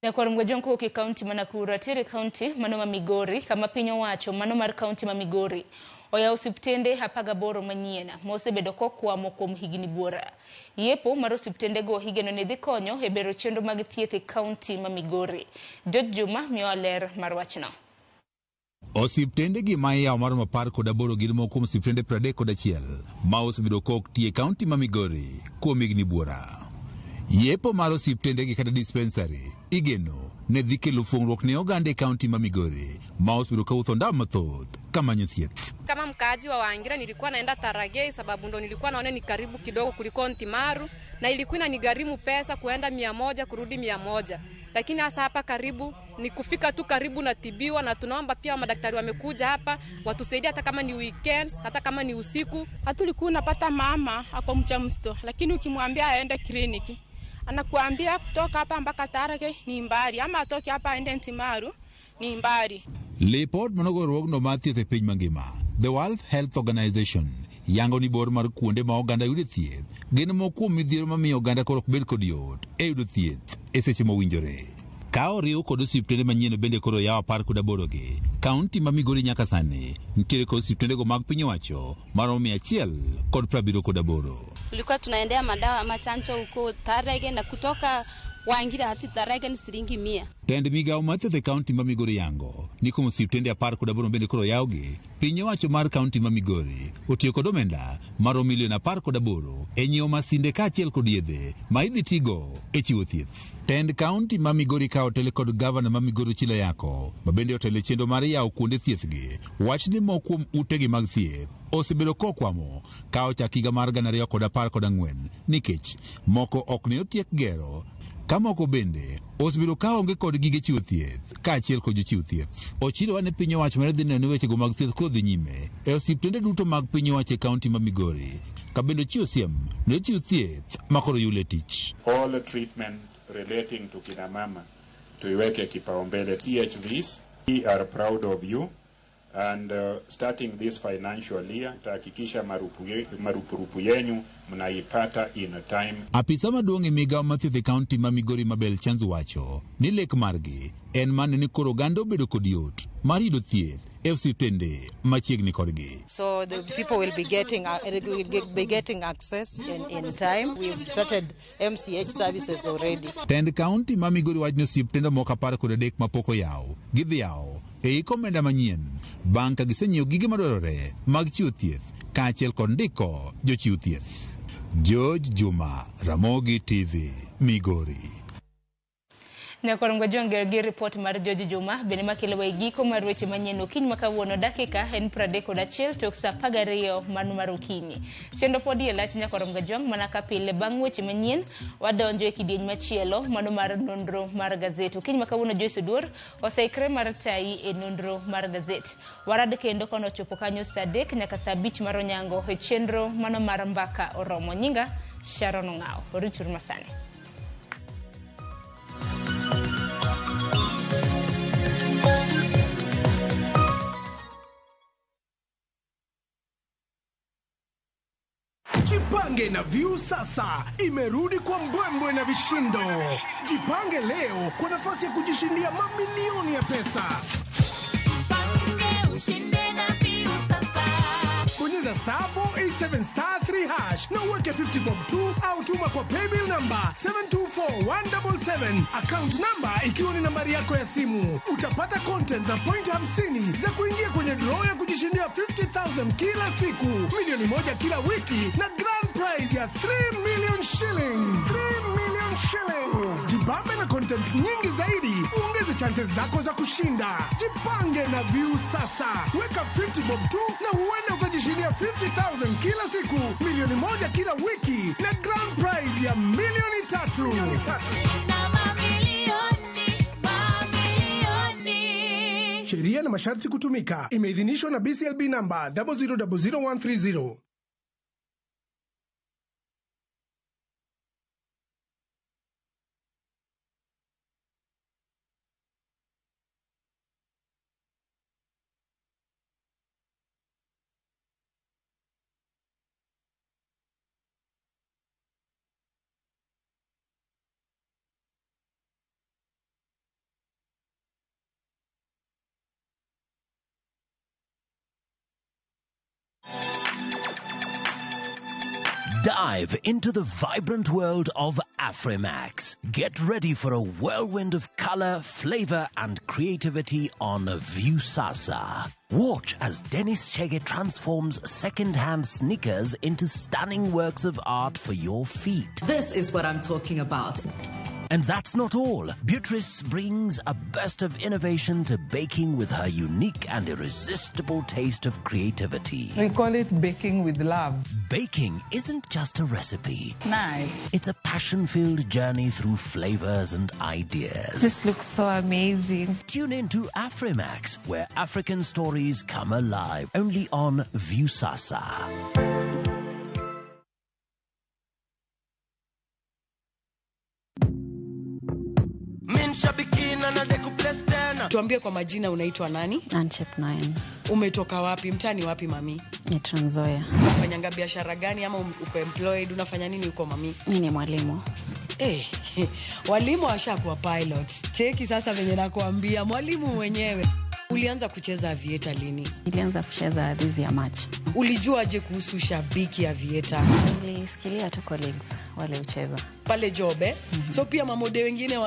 Nyakwar Mgajuang' kowuok e kaunti ma Nakuru atire kaunti mano ma Migori kama piny owacho mano mar kaunti ma Migori oyawo osiptende 18 manyien mosebedo kokwamo kuom higni buora. Yepo mar osiptendego igeno ni dhi konyo e bero chenro mag thieth e kaunti ma Migori. George Juma miyowa ler mar wachno. Osiptende gi ma iyawo maromo 18 gin moko kuom osiptende 31 ma osebedo kok ti e kaunti ma Migori kuom higni buora. Yepo mar osiptende gi kata dispensary igeno ne dhi kelo fuong'ruok ne oganda e kaunti ma Migori ma osebedo kawuotho ndau mathoth kamanyo thieth. Kama mkaaji wa Wangira nilikuwa naenda Taragei sababu ndo nilikuwa naona ni karibu kidogo kuliko Ntimaru, na ilikuwa inanigharimu pesa kuenda 100 kurudi 100. Lakini hasa hapa karibu ni kufika tu karibu na tibiwa, na tunaomba pia madaktari wamekuja hapa watusaidie hata kama ni weekends, hata kama ni usiku. Hatulikuwa napata mama ako mjamzito, lakini ukimwambia aende kliniki anakuambia kutoka hapa mpaka Tarage ni mbali, ama atoke hapa aende Ntimaru ni mbali. Lipot manogo riwruogno mar thieth e piny mangima, The World Health Organization, Yango ni bor mar kuonde ma oganda yude thieth gin moko kuom midhiero mamiyo oganda koro ok bed kod yot e yudo thieth e seche mowinjore. Ka oriw kod osiptende manyien bende koro yaw 18 gi, kaunti ma Migori nyaka sani nitiere kod osiptendego mag piny owacho maromo 178. Tulikuwa tunaendea madawa machanjo huko Tarege na kutoka Wangira hadi Tarege ni shilingi 100. Tend migawo mar thieth e kaunti ma Migori yango ni kuom osiptende 18 bende koro yawgi, piny owacho mar kaunti ma Migori otiyo kod omenda maromo milion 18 e nyiewo masinde kaachiel kod yedhe ma idhi tigo e chiwo thieth. Tend kaunti ma Migori ka otele kod gavana ma Migori Ochilo Ayako, ma bende otelo e chenro mar yawo kuonde thiethgi, wach ni moko kuom utegi mag thieth osebedo kokwamo ka ochak higa mar 2014 nikech moko ok ne otiek gero ka moko bende osebedo ka onge kod gige chiwo thieth kaachiel kod jochiw thieth. Ochilo ne piny owacho mar dhi neno ni wechego mag thieth kodhi nyime e osiptende duto mag piny owacho e kaunti ma Migori, ka bende ochiwo siem ne jochiw thieth ma koro yule tich. All treatment relating to kina mama tuiweke kipaumbele. CHVs, we are proud of you and starting this financial year tahakikisha marupurupu yenyu mnaipata in time. Apisa maduong' e migawo mar thieth e kaunti ma Migori Mabel Chanzu wacho ni lek margi en mane ni koro oganda obedo kod yot mar yudo thieth e osiptende machiegni kodgi. So the people will be getting access in time. We've started MCH services already. Tend kaunti ma Migori wacho ni osiptende moko 13 mapok oyaw gidhi yawo e hik omenda manyien bang' ka gisenyiewo gige madwarore mag chiwo thieth kaachiel kod ndiko jochiw thieth. George Juma, Ramogi TV, Migori. Nyakorongo Jongel gi report mar George Juma bende makelo e giko mar weche manyien okinyi ma kawuono dakika en 31 tok saa 12 mano mar okinyi. Chenro pod e lach Nyakorongo Jong mana ka pile bang' weche manyien wadonjo e kidieny machielo mano mar nonro mar gazet. Okinyi ma kawuono Joyce Oduor oseikre mar tayi e nonro mar gazet. Warad kendo kono chopo kanyo saa 3 nyaka saa 5 mar onyango e chenro mano mar mbaka oromo. Nyinga Sharon Ong'awo. Orichur masani. Jipange na Viusasa imerudi kwa mbwembwe na vishindo. Jipange leo kwa nafasi ya kujishindia mamilioni ya pesa. Jipange ushinde na Viusasa. Bonyeza star 487 star 3 hash na uweke 50 bob 2 au tuma kwa paybill number 724177, account number ikiwa ni nambari yako ya simu. Utapata content na point 50 za kuingia kwenye draw ya kujishindia 50,000 kila siku, milioni 1 kila wiki na grand prize ya 3 million shillings. 3 million shillings. Jibambe na content nyingi zaidi, uongeze chances zako za kushinda. Jipange na Viusasa. Weka 50 bob 2 na huenda ukajishindia 50,000 kila siku, milioni 1 kila wiki na grand prize ya milioni 3. Shinda mamilioni, mamilioni. Sheria na masharti kutumika. Imeidhinishwa na BCLB number 0000130. Dive into the vibrant world of Afrimax. Get ready for a whirlwind of color, flavor, and creativity on Viusasa. Watch as Dennis Chege transforms second-hand sneakers into stunning works of art for your feet. This is what I'm talking about. And that's not all. Beatrice brings a burst of innovation to baking with her unique and irresistible taste of creativity. We call it baking with love. Baking isn't just a recipe. Nice. It's a passion-filled journey through flavors and ideas. This looks so amazing. Tune in to Afrimax, where African stories come alive, only on Viusasa. Shabiki na nade kuplace tena. Tuambie kwa majina, unaitwa nani? Anchep 9. Umetoka wapi? Mtaani wapi mami? Ni Trans Nzoia. Unafanyanga biashara gani ama uko employed? Unafanya nini huko mami? Mimi ni mwalimu. Eh, walimu washakuwa pilot. Cheki sasa venye nakuambia, mwalimu mwenyewe. Ulianza kucheza avieta lini? Nilianza kucheza this year March. Ulijuaje kuhusu Shabiki Aviator? Nilisikilia tu colleagues wale ucheza. Pale job eh? So pia mamode wengine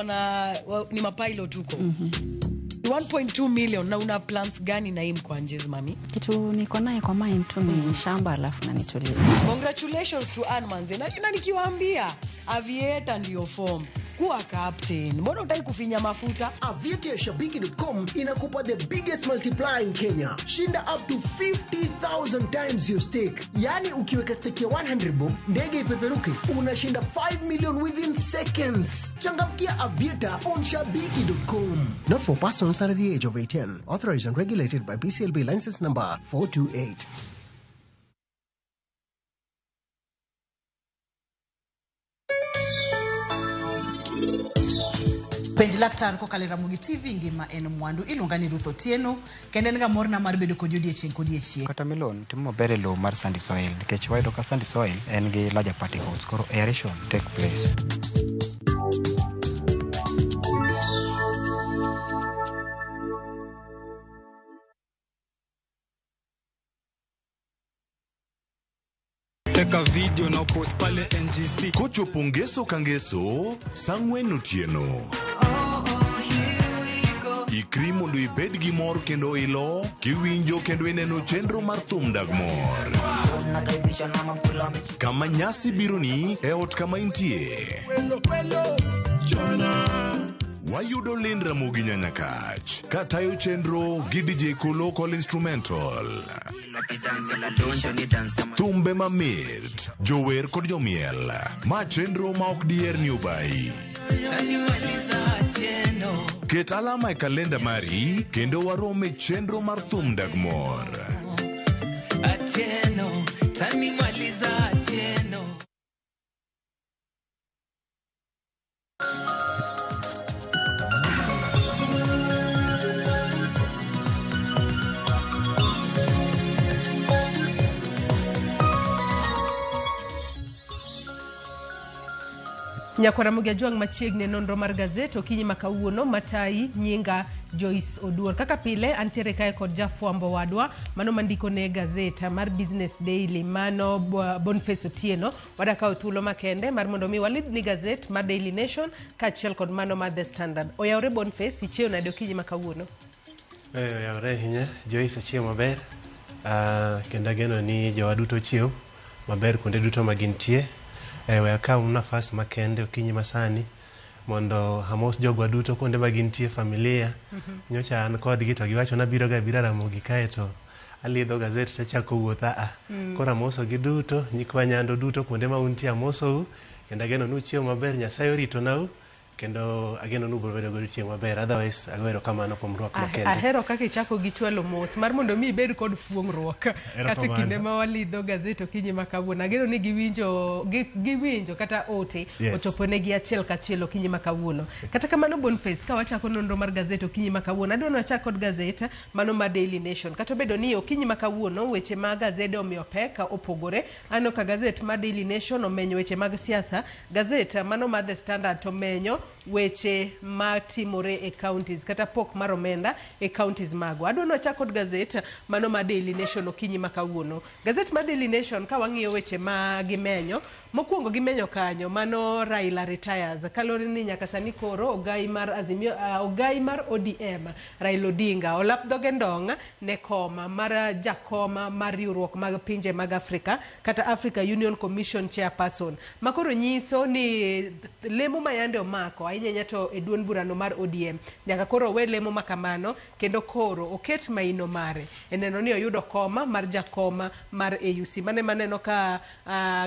ni mapilot huko. 1.2 million na una plans gani na hii mkwanjezi mami? Kitu niko naye kwa mind tu ni shamba alafu na nitulize. Congratulations to Ann Manze. Na nikiwaambia Aviator ndio form. Kuwa captain. Mbona hutaki kufinya mafuta? Aviator ya Shabiki.com inakupa the biggest multiplier in Kenya. Shinda up to 50,000 times your stake. Yaani ukiweka stake ya 100 bob, ndege ipeperuke, unashinda 5 million within seconds. Changamkia Aviator on Shabiki.com. Not for persons under the age of 18. Authorized and regulated by BCLB license number 428. Penj laktar kokalo e Ramogi TV ngima en mwandu iluonga ni Ruth Otieno kendo en ga morna mar bedo kodi odiechieng' kodiechieng'. Watermelon timo maber e lowo mar sandy soil nikech wayudo ka sandy soil en gi larger particles koro aeration take place. Teka video na post pale NGC. Kochopo ngeso ka ngeso, sa ang'wen otieno. Ikri mondo ibed gi mor kendo ilo, kiwinjo kendo ineno chenro mar thum dag mor. Kama nyasi bironi e ot kama intie. Wayudo Lind Ramogi Nyanyakach katayo chenro gi DJ Kolo Call Instrumental. Thumbe mamit, jower kod jomiel. Ma chenro ma ok diher ni obayi. Ket alama e kalenda mari kendo warom e chenro mar thum dag mor. Atieno, tanimaliza Atieno. Nyakwara Ramogi Ajwang' machiegni e nonro mar gazet okinyi ma kawuono matayi nyinga Joyce Oduor. Kaka pile antiere kae kod jafwambo wadwa mano mandiko ne gazet mar Business Daily mano Boniface Otieno. Wadakawo thuolo makende mar mondo mi walidh ni gazet mar Daily Nation kaachiel kod mano mar The Standard. Oyawre Boniface, ichiew nade okinyi ma kawuono? Oyawre ahinya Joyce, achiew maber kendo ageno ni jowa duto ochiew maber kuonde duto ma gintie. We akaw nafas makende okinyi masani mondo amos jogwa duto kuonde ma gintie, familia. Nyocha an kodgi to giwacho nabiro ga abira Ramogi kae to alidho gazet tachako wuoth aa. Koro amosogi duto, nyikwa Nyando duto kuonde ma untie amosou kendo ageno ni uchiew maber, Nyasaye oritonau kendo ageno ni ubiro bedo godiochieng' maber. Otherwise ago erokamano kuom rwak makende. Ahero kaka ichako gi chwalo mos mar mondo mi ibed kod fuong'ruok kata kinde ma walidho gazet okinyi ma kawuono. Ageno ni giwinjo kata ote ochoponegi achiel kachiel okinyi ma kawuono. Kata kamano Boniface, ka wachako nonro mar gazet okinyi ma kawuono, adwa ni wachak kod gazet mano mar Daily Nation. Kata obedo ni okinyi ma kawuono weche ma gazede omiyo pek opogore, aneno ka gazet mar Daily Nation omenyo weche mag siasa, gazet mano mar The Standard to omenyo weche matimore e counties kata pok mar omenda e counties magwa. Adwa ni wachak kod gazet mano mar Daily Nation okinyi ma kawuono. Gazet mar Daily Nation ka wang'iyo weche ma gimenyo, mokwongo gimenyo kanyo mano Raila retires. Kaluwore ni nyaka sani koro ogai mar Azimio, ogai mar ODM Raila Odinga olap dhoge ndong' ne koma mar jakoma mar riwruok mag pinje mag Afrika kata Africa Union Commission chairperson. Makoro nyiso ni lemo mayande omako ahinya to e duond burano mar ODM nyaka koro owe lemo makamano kendo koro oket maino mare e neno ni oyudo koma mar jakoma mar AUC. Mane maneno ka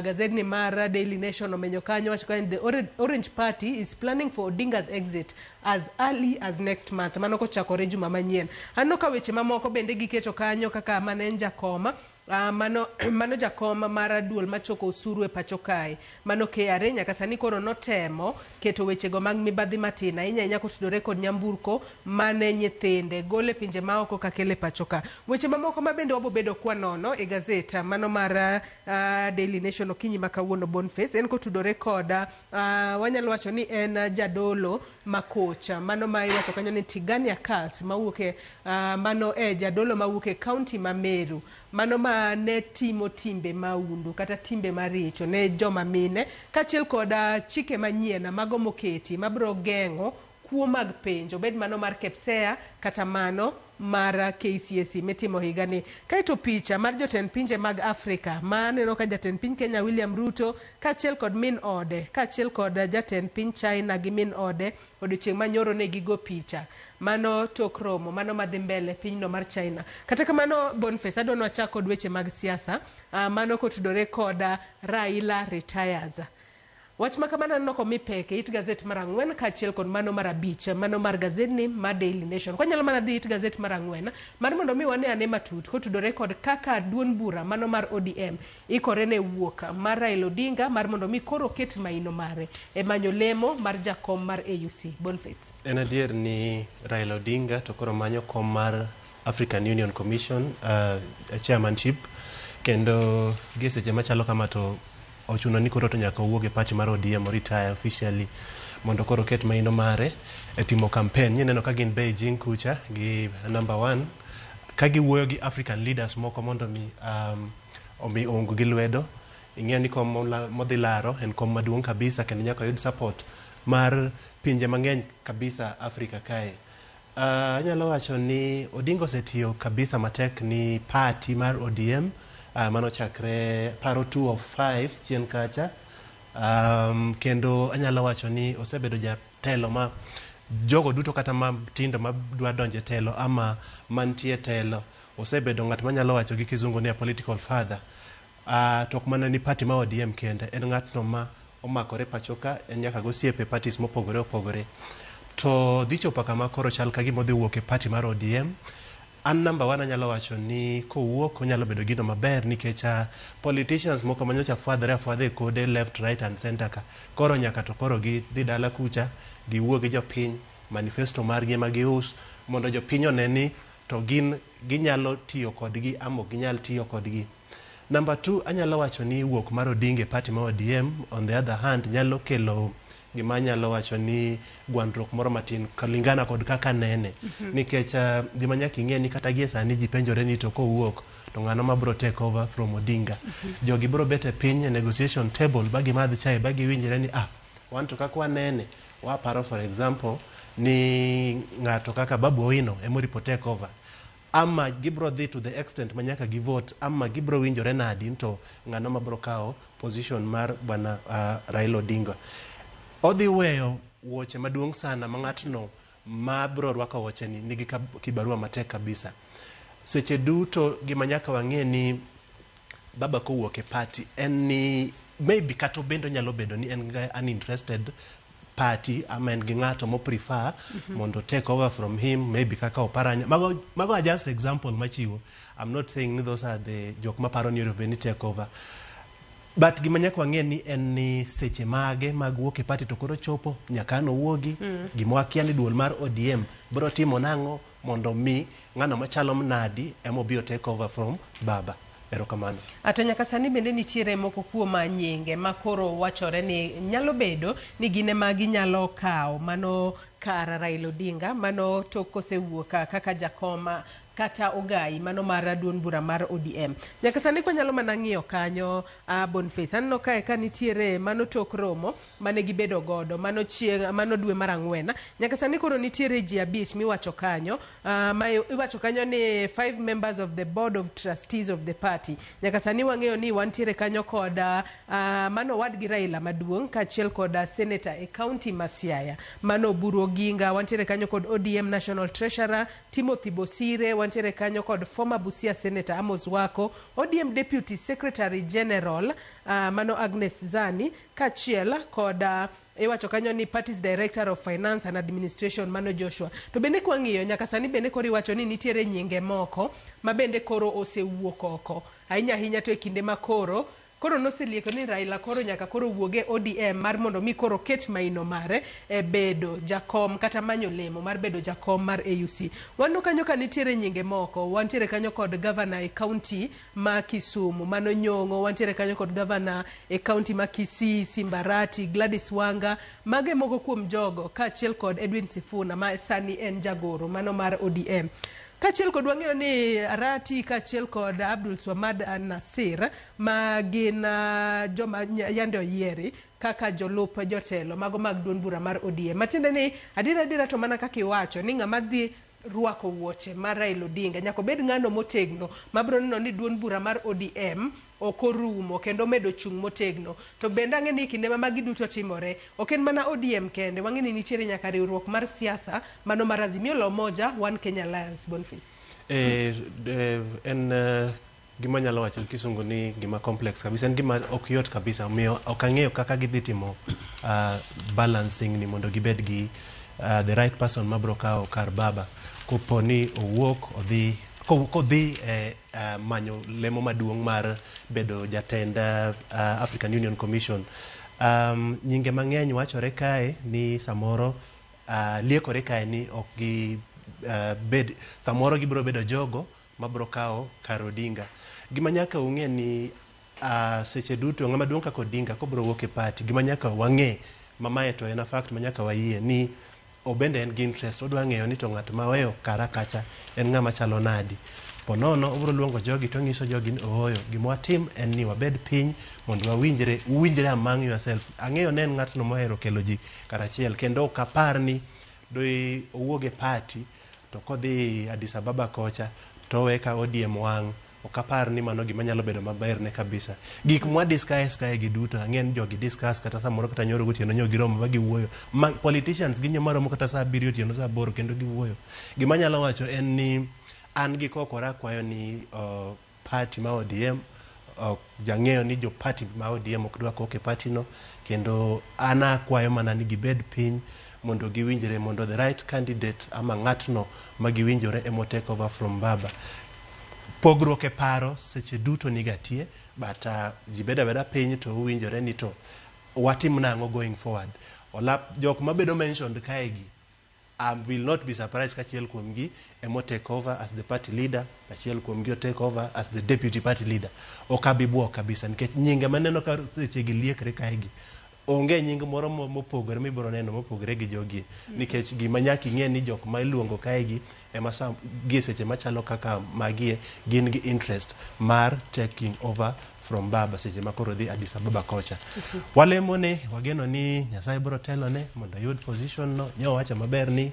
gazedni mar Daily Nation omenyo kanyo wacho kanyo the Orange Party is planning for Odinga's exit as early as next month. Mano kochakore juma manyien. Aneno ka weche mamoko bende giketo kanyo kaka mane en jakoma Mano jakom mar duol machoko osuru e pacho kae, mano KRA, nyaka sani koro notemo keto wechego mag mibadhi matin ahinya ahinya kotudore kod nyamburko mane nyithinde gol e pinje maoko kakele pacho ka. Weche mamoko ma bende wabobedo kwanono e gazet mano mar Daily Nation okinyi ma kawuono, Boniface, en kotudore kod wanyalo wacho ni en jadolo ma kocha mano ma iwacho kanyo ni Tigania cult mawuok e mano e jadolo mawuok e county ma Meru, mano ma ne timo timbe maundu kata timbe maricho ne joma mine, kaachiel kod chike manyien mago moketi mabiro geng'o kuo mag penj, obed mano mar KPSEA kata mano mar KCSE mitimo higani. Kaeto picha mar jotend pinje mag Afrika ma aneno ka jatend piny Kenya William Ruto kaachiel kod min ode, kaachiel kod jatend piny China gi min ode odiochieng' manyoro ne gigo picha mano tok romo mano madhi mbele pinyno mar China. Kata kamano, Boniface, adwa ni wachak kod weche mag siasa, mano kotudore kod Raila retires. Wach ma kamano aneno komi pek e it gazet mar 4 kaachiel kod mano mar 5, mano mar gazetni mar Daily Nation. Kwanyalo mana dhi it gazet mar 4 mar mondo mi wane ane matut kotudore kod kaka duond bura mano mar ODM ikore ne wuok mar Raila Odinga mar mondo mi koro ket maino mare e manyo lemo mar jakom mar AUC. Boniface. En adier ni Raila Odinga to koro manyo kom mar African Union Commission chairmanship, kendo gi seche machalo kama to ochuno ni koro to nyaka owuog e party mar ODM, retire officially mondo koro ket maino mare e timo campaign. Ineno ka gin Beijing kucha gi number 1 ka giwuoyo gi African leaders moko mondo mi omi oung gi lwedo. Ing'eyo ni kom modhi laro en kom maduong' kabisa, kendo nyaka oyud support mar pinje mang'eny kabisa Afrika kae. Anyalo wacho ni Odinga osetiyo kabisa matek ni party mar ODM, mano chakre paro 205 chien kacha, kendo anyalo wacho ni osebedo jatelo ma jogo duto kata matindo madwa donjo e telo ama mantie telo, osebedo ng'at manyalo wacho gi kizungu ni a political father. To ok mana ni party ma ODM kende, en ng'atno ma omakore pacho ka, en nyaka gosiepe parties mopogore opogore. To dhi chopo kama koro chal ka gima odhi wuok e party mar ODM. An number 1 anyalo wacho ni kowuok onyalo bedo gino maber, nikech politicians moko manyocha fwadhore afwadha e kode left, right and center ka. Koro nyaka to koro gi dhi dala kucha, giwuo gi jopiny, manifesto margi ema gius, mondo jopiny one ni to gin ginyalo tiyo kodgi ama ok ginyal tiyo kodgi. Number 2, anyalo wacho ni wuok mar Odinga e party mar ODM on the other hand nyalo kelo gima anyalo wacho ni gwandruok moro matin kulingana kod kaka nene. Nikech gima nyaka ing'e ni kata gie sani ji penjore ni to kowuok to ng'ano ma biro take over from Odinga. Jogi biro bet e piny e negotiation table ba gimadh chai ba giwinjre ni wan to kaka wanene, waparo for example ni ng'ato kaka Babu Owino ema oripo take over. Ama gibro dhi to the extent ma nyaka gi vote, ama gibro winjore nadi to ng'ano ma biro kawo position mar bwana Raila Odinga. Odhi weyo wuoche maduong' sana ma ng'atno ma biro rwako wuoche ni nigi kibarua matek kabisa. Seche duto gima nyaka wang'e ni baba kowuok e party en ni maybe kata bende onyalo bedo ni en ga uninterested party ama en gi ng'ato mo prefer mondo take over from him, maybe kaka Oparanya. Mago are just example machiwo. I'm not saying ni those are the jok maparo ni onego bed ni take over. But gima nyaka wang'e ni en ni seche mage mag wuok e party to koro chopo nyaka an owuogi. Gima wakia ni duol mar ODM biro timo nang'o mondo mi ng'ano machalo nadi ema obi o take over from baba. Erokamano. Ato nyaka sani bende nitiere moko kuom nyinge ma koro wachore ni nyalo bedo ni gin ema ginyalo kawo mano kar Raila Odinga, mano tok kosewuok kaka jakom kata ogai mano mar duond bura mar ODM. Nyaka sani kwanyalo mana ng'iyo kanyo, Boniface, aneno kae ka nitiere mano tok romo mane gibedo godo mano chieng' mano dwe mar 4. Nyaka sani koro nitiere ji 5 miwacho kanyo, ma iwacho kanyo ni 5 members of the board of trustees of the party. Nyaka sani wang'eyo ni wantiere kanyo kod mano wadgi Raila maduong' kaachiel kod senator e county ma Siaya mano Oburu Oginga, wantiere kanyo kod ODM National Treasurer Timothy Bosire, wantiere kanyo kod former Busia Senator Amos Wako, ODM Deputy Secretary General mano Agnes Zani, kaachiel kod iwacho kanyo ni party's Director of Finance and Administration mano Joshua. To bende kwang'iyo nyaka sani bende koro iwacho ni nitiere nyinge moko ma bende koro osewuok oko ahinya ahinya, to e kinde ma koro noselieko ni Raila koro nyaka koro wuog e ODM mar mondo mi koro ket maino mare e bedo jakom kata manyo lemo mar bedo jakom mar AUC. Waneno kanyo ka nitiere nyinge moko, wantiere kanyo kod gavana e kaunti ma Kisumu mano Nyong'o, wantiere kanyo kod gavana e kaunti ma Kisii, Simbarati, Gladys Wanga, mage moko kuom jogo kaachiel kod Edwin Sifuna ma sani en jagoro mano mar ODM. Kaachiel kod wang'eyo ni Arati kaachiel kod Abdul Swamad Nasir ma gin joma yande oyieri kaka jolup jotelo mago mag duond bura mar ODM. Matiende ni adiera adiera to mana kaka iwacho ni ng'ama dhi rwako wuoche mar Raila Odinga nyaka obed ng'ano motegno mabiro neno ni duond bura mar ODM ok orumo kendo omedo chung' motegno. To bende ang'e ni kinde ma magi duto timore, ok en mana ODM kende, wang'e ni nitiere nyaka riwruok mar siasa mano mar Azimio la Umoja One Kenya Alliance. Boniface. En gima nyalo wacho gi kisungu ni gima complex kabisa, en gima ok yot kabisa, omiyo ok ang'eyo kaka gidhi timo balancing ni mondo gibed gi the right person mabro kawo kar baba kopo ni owuok odhi kodhi manyo lemo maduong' mar bedo jatend African Union Commission. Nyinge mang'eny wachore kae ni samoro liekore kae ni ok gi bed samoro gibiro bedo jogo mabro kawo kar Odinga. Gima nyaka ung'e ni seche duto ng'ama duong' kaka Odinga kobro wuok e party, gima nyaka wang'e ma mae to en a fact ma nyaka wayie ni obende en gi interest, odwa ng'eyo ni to ng'at ma oweyo kara kacha en ng'ama chalo nadi. Ponono obro luongo jogi to ong'iso jogi ni ooyo, gima watim en ni wabed piny mondo wawinjre, uwinjre among yourself. Ang'eyo ne en ng'atno mohero kelo ji karachiel kendo ok apar ni doi owuog e party to kodhi Addis Ababa kocha to owe ka ODM wang'. Ok apar ni mano gima nyalo bedo maber ne kabisa. Gik mwa discuss kae gi duto, ang'e ni jogi discuss kata samoro kata nyoro gotieno nyo giromo ma giwuoyo. Ma politicians gin joma romo kata saa 7 otieno, saa 8 kendo giwuoyo. Gima anyalo wacho en ni an gi kokora akwayo ni party ma ODM ok jang'eyo ni jo party ma ODM ok dwa kok e party no, kendo an akwayo mana ni gibed piny mondo giwinjre mondo the right candidate ama ng'atno ma giwinjore emo take over from baba. Pogruok e paro seche duto niga tie, but ji bedo abeda piny to uwinjore ni to watim nang'o going forward. Olap jok mabedo mentioned kae gi, I will not be surprised ka achiel kuomgi emo take over as the party leader, achiel kuomgi o take over as the deputy party leader. Ok abi buok kabisa nikech nyinge maneno ka seche gi liekre kae gi onge nying moro mopogore mibiro neno mopogore gi jogi, nikech gima nyaka ing'e ni jok ma iluongo kae gi ema gi seche machalo kaka magie gin gi interest mar taking over from baba seche ma koro dhi Addis Ababa kocha. Walemo ne, wageno ni Nyasaye biro telone mondo oyud position no. Nyowacho maber ni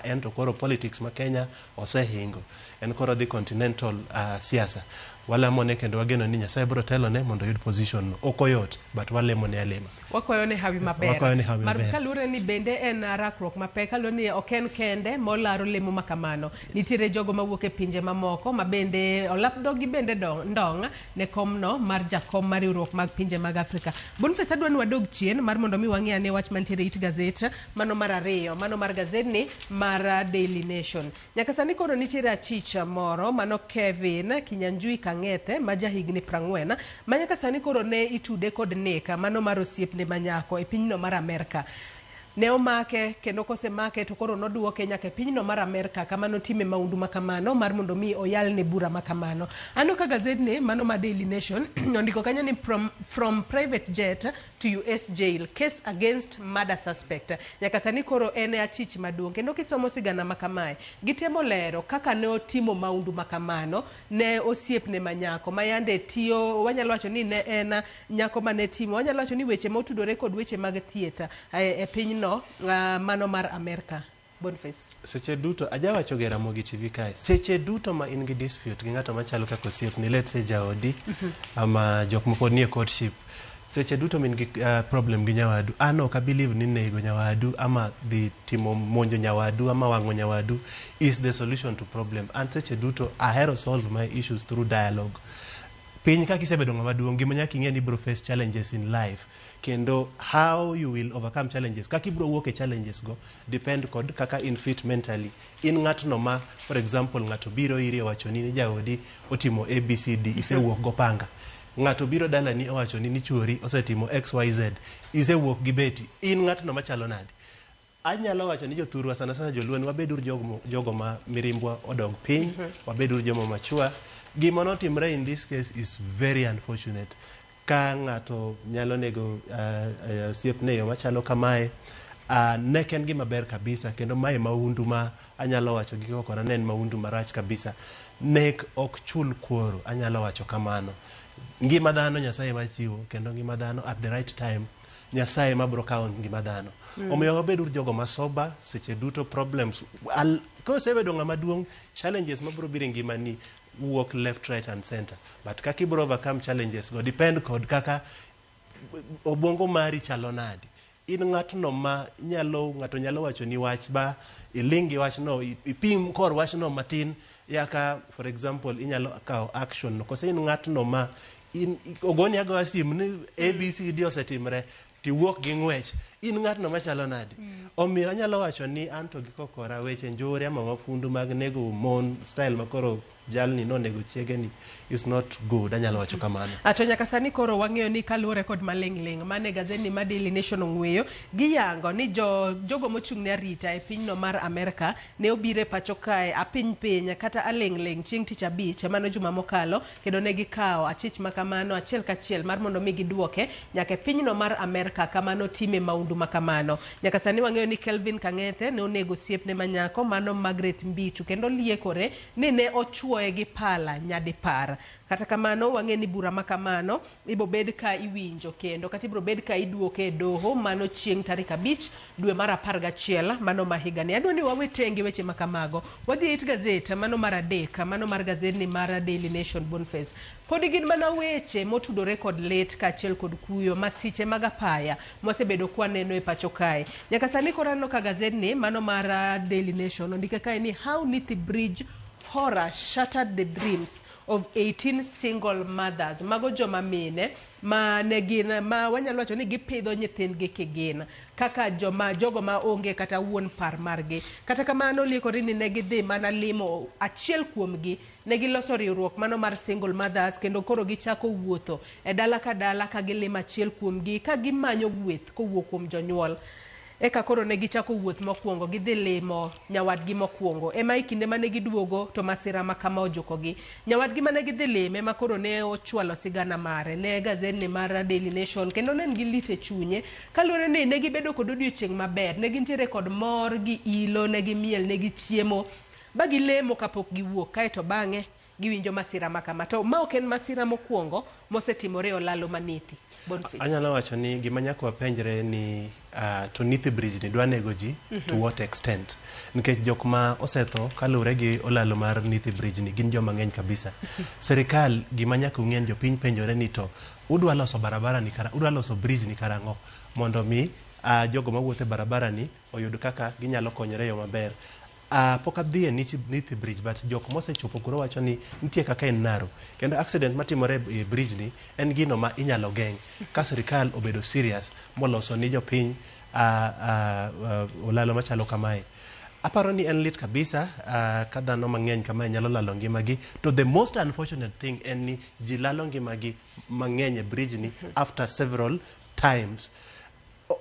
en to koro politics ma Kenya osehingo, en koro dhi continental siasa. Walamo ne kendo wageno ni Nyasaye biro telone mondo oyud position no. Ok oyot, but walemo ne alema. Wakwayo ne hawi maber. Wakwayo ne hawi Mar maber. kaluwore ni bende en rakruok mapek, kaluwore ni ok en kende molaro lemo ma kamano. Nitiere jogo mawuok e pinje mamoko ma bende olap dhogi bende ndong' ne komno mar jakom mar riwruok mag pinje mag Afrika. Boniface, adwa ni wadog chien mar mondo mi wang'i ane wach mantiere it gazet mano mar ariyo, mano mar gazetni mar Daily Nation. Nyaka sani koro nitiere achich moro mano Kevin Kinyanjui Kang'ethe ma jahigni 40 ma nyaka sani koro ne itude kod nek mano mar osiepne manyako e pinyno mar Amerka. Ne omake kendo kosemake to koro noduoke nyaka e pinyno mar Amerka kama notime maundu makamano mar mondo mi oyalne bura makamano. Aneno ka gazetni mano ma Daily Nation ondiko kanyo ni from private jet to US jail, case against murder suspect. Nyaka sani koro en e achich maduong' kendo kisomo sigana makamae gitemo lero kaka ne otimo maundu makamano ne osiepne manyako ma yande tiyo, wanyalo wacho ni ne en nyako mane timo, wanyalo wacho ni weche motudore kod weche mag thieth e pinyno mano mar Amerka. Boniface. Seche duto ajawacho ga Ramogi TV kae, seche duto ma in gi dispute gi ng'ato machalo kaka osiepni, let's say jaodi ama jok moko nie courtship, Seche duto min gi problem gi nyawadu, an ok abelieve ni nego nyawadu ama dhi timo monjo nyawadu ama wang'o nyawadu is the solution to problem. An seche duto ahero solve my issues through dialogue. Piny kaka isebedo ng'ama duong', gima nyaka ing'e ni ibiro face challenges in life, kendo how you will overcome challenges, kaka ibiro wuok e challenges go depend kod kaka in fit mentally. In ng'atno ma, for example, ng'ato biro iri owachoni ni jaodi otimo ABCD, isewuok go panga. Ng'ato biro dalani owachoni ni chuori osetimo XYZ, isewuok gi beti. In ng'atno machalo nade? Anyalo wacho ni jothurwa, sana sana joluo, ni wabedur jogo ma mirimbwa odog piny, wabedur joma mature. Gima notimre in this case is very unfortunate. Ka ng'ato nyalo nego osiepne e yo machalo kamae, nek en gima ber kabisa, kendo mae mahundu ma anyalo wacho gi kokora ne en mahundu marach kabisa. Nek ok chul kuoro, anyalo wacho kamano. Ngima dhano Nyasaye ema chiwo, kendo ngima dhano at the right time Nyasaye ema biro kawo ngima dhano. Omiyo wabedur jogo ma sober seche duto. Problems kosebedo ng'ama duong', challenges mabiro biro e ngimani wuok left, right and center, but kaka ibiro overcome challenges go depend kod kaka obwongo mari chalo nade. In ng'atno ma nyalo, ng'ato nyalo wacho ni wach ba iling' gi wachno, ipim kor wachno matin yaka, for example, inyalo kawo action no, kose in ng'atno ma in ogoni agoya sim ni ABCD osetimre tiwuok gi ng'wech. In ng'atno machalo nade? Omiyo anyalo wacho ni anto gi kokora weche njore ama mafundu mag nego mon style makoro jalni nonego chiege ni is not good, anyalo wacho kamano. To nyaka sani koro wang'eyo ni kaluwore kod maling'ling' mane gazeti ma Daily Nation ong'weyo, giyango ni jogo mochung' ne arita e pinyno mar Amerka ne obiro e pacho kae apiny piny kata aling'ling' chieng' tich abich, mano juma mokalo, kendo ne gikawo achich makamano achiel kachiel mar mondo mi giduoke nyaka e pinyno mar Amerka kama notime maundu makamano. Nyaka sani wang'eyo ni Kelvin Kang'ethe ne onego osiepne manyako mano Margaret Mbitu, kendo liekore ni ne ochuoye gi pala nyadipar. Kata kamano, wang'e ni bura makamano ibobed ka iwinjo kendo kata ibiro bed ka iduoke e doho mano chieng' tarik 5 dwe mar 11 mano ma higani. Adwa ni wawe tenge weche makamago, wadhi e it gazet mano mar adek, mano mar gazedni mar Daily Nation. Boniface, pod gin mana weche motudore kod lit kaachiel kod kuyo, masiche mag apaya mwasebedo kwaneno e pacho kae nyaka sani. Koro aneno ka gazedni mano mar Daily Nation ondike kae ni "How Nithi Bridge Horror Shattered the Dreams of 18 Single Mothers". Mago joma mine ma ne gin ma wanyalo wacho ni gipidho nyithindgi kigin kaka joma jogo ma onge kata wuon par margi. Kata kamano, liekore ni ne gidhi mana limo achiel kuomgi, ne giloso riwruok mano mar single mothers, kendo koro gichako wuotho e dala ka dala ka gilimo achiel kuomgi ka gimanyo gweth kowuok kuom jonyuol. Eka koro ne gichako wuoth mokwongo, gidhi limo nyawadgi mokwongo. Ema e kinde mane giduogo to masira ma kama ojukogi. Nyawadgi mane gidhi lime ema koro ne ochwalo sigana mare ne gazedni mar Daily Nation, kendo ne en gi lit e chunye kaluwore ni ne gibedo kod odiochieng' maber, ne gintiere kod mor gi ilo, ne gimiel, ne gichiemo ba gilemo kapok giwuok, kaeto bang'e giwinjo masira ma kama. To ma ok en masira mokwongo mosetimore e olalo manithi. Boniface. Anyalo wacho ni gima nyaka wapenjre ni to Nithi Bridge ni dwa nego ji to what extent? Nikech jok ma osetho kaluwore gi olalo mar Nithi Bridge ni gin joma ng'eny kabisa. Sirikal, gima nyaka ung'e ni jopiny penjore ni to udwa loso barabara ni kara, udwa loso bridge ni karang'o mondo mi jogo mawuotho e barabara ni oyud kaka ginyalo konyore e yo maber. Pok adhi e Nithi Bridge, but jok mosechopo kuro wacho ni nitie kaka en narrow, kendo accident matimore e bridge ni en gino ma inyalo geng' ka sirikal obedo serious moloso ni jopiny olalo machalo kamae. Aparo ni en lit kabisa ka dhano mang'eny kamae nyalo lalo ngimagi. To the most unfortunate thing en ni ji lalo ngimagi mang'eny e bridge ni after several times.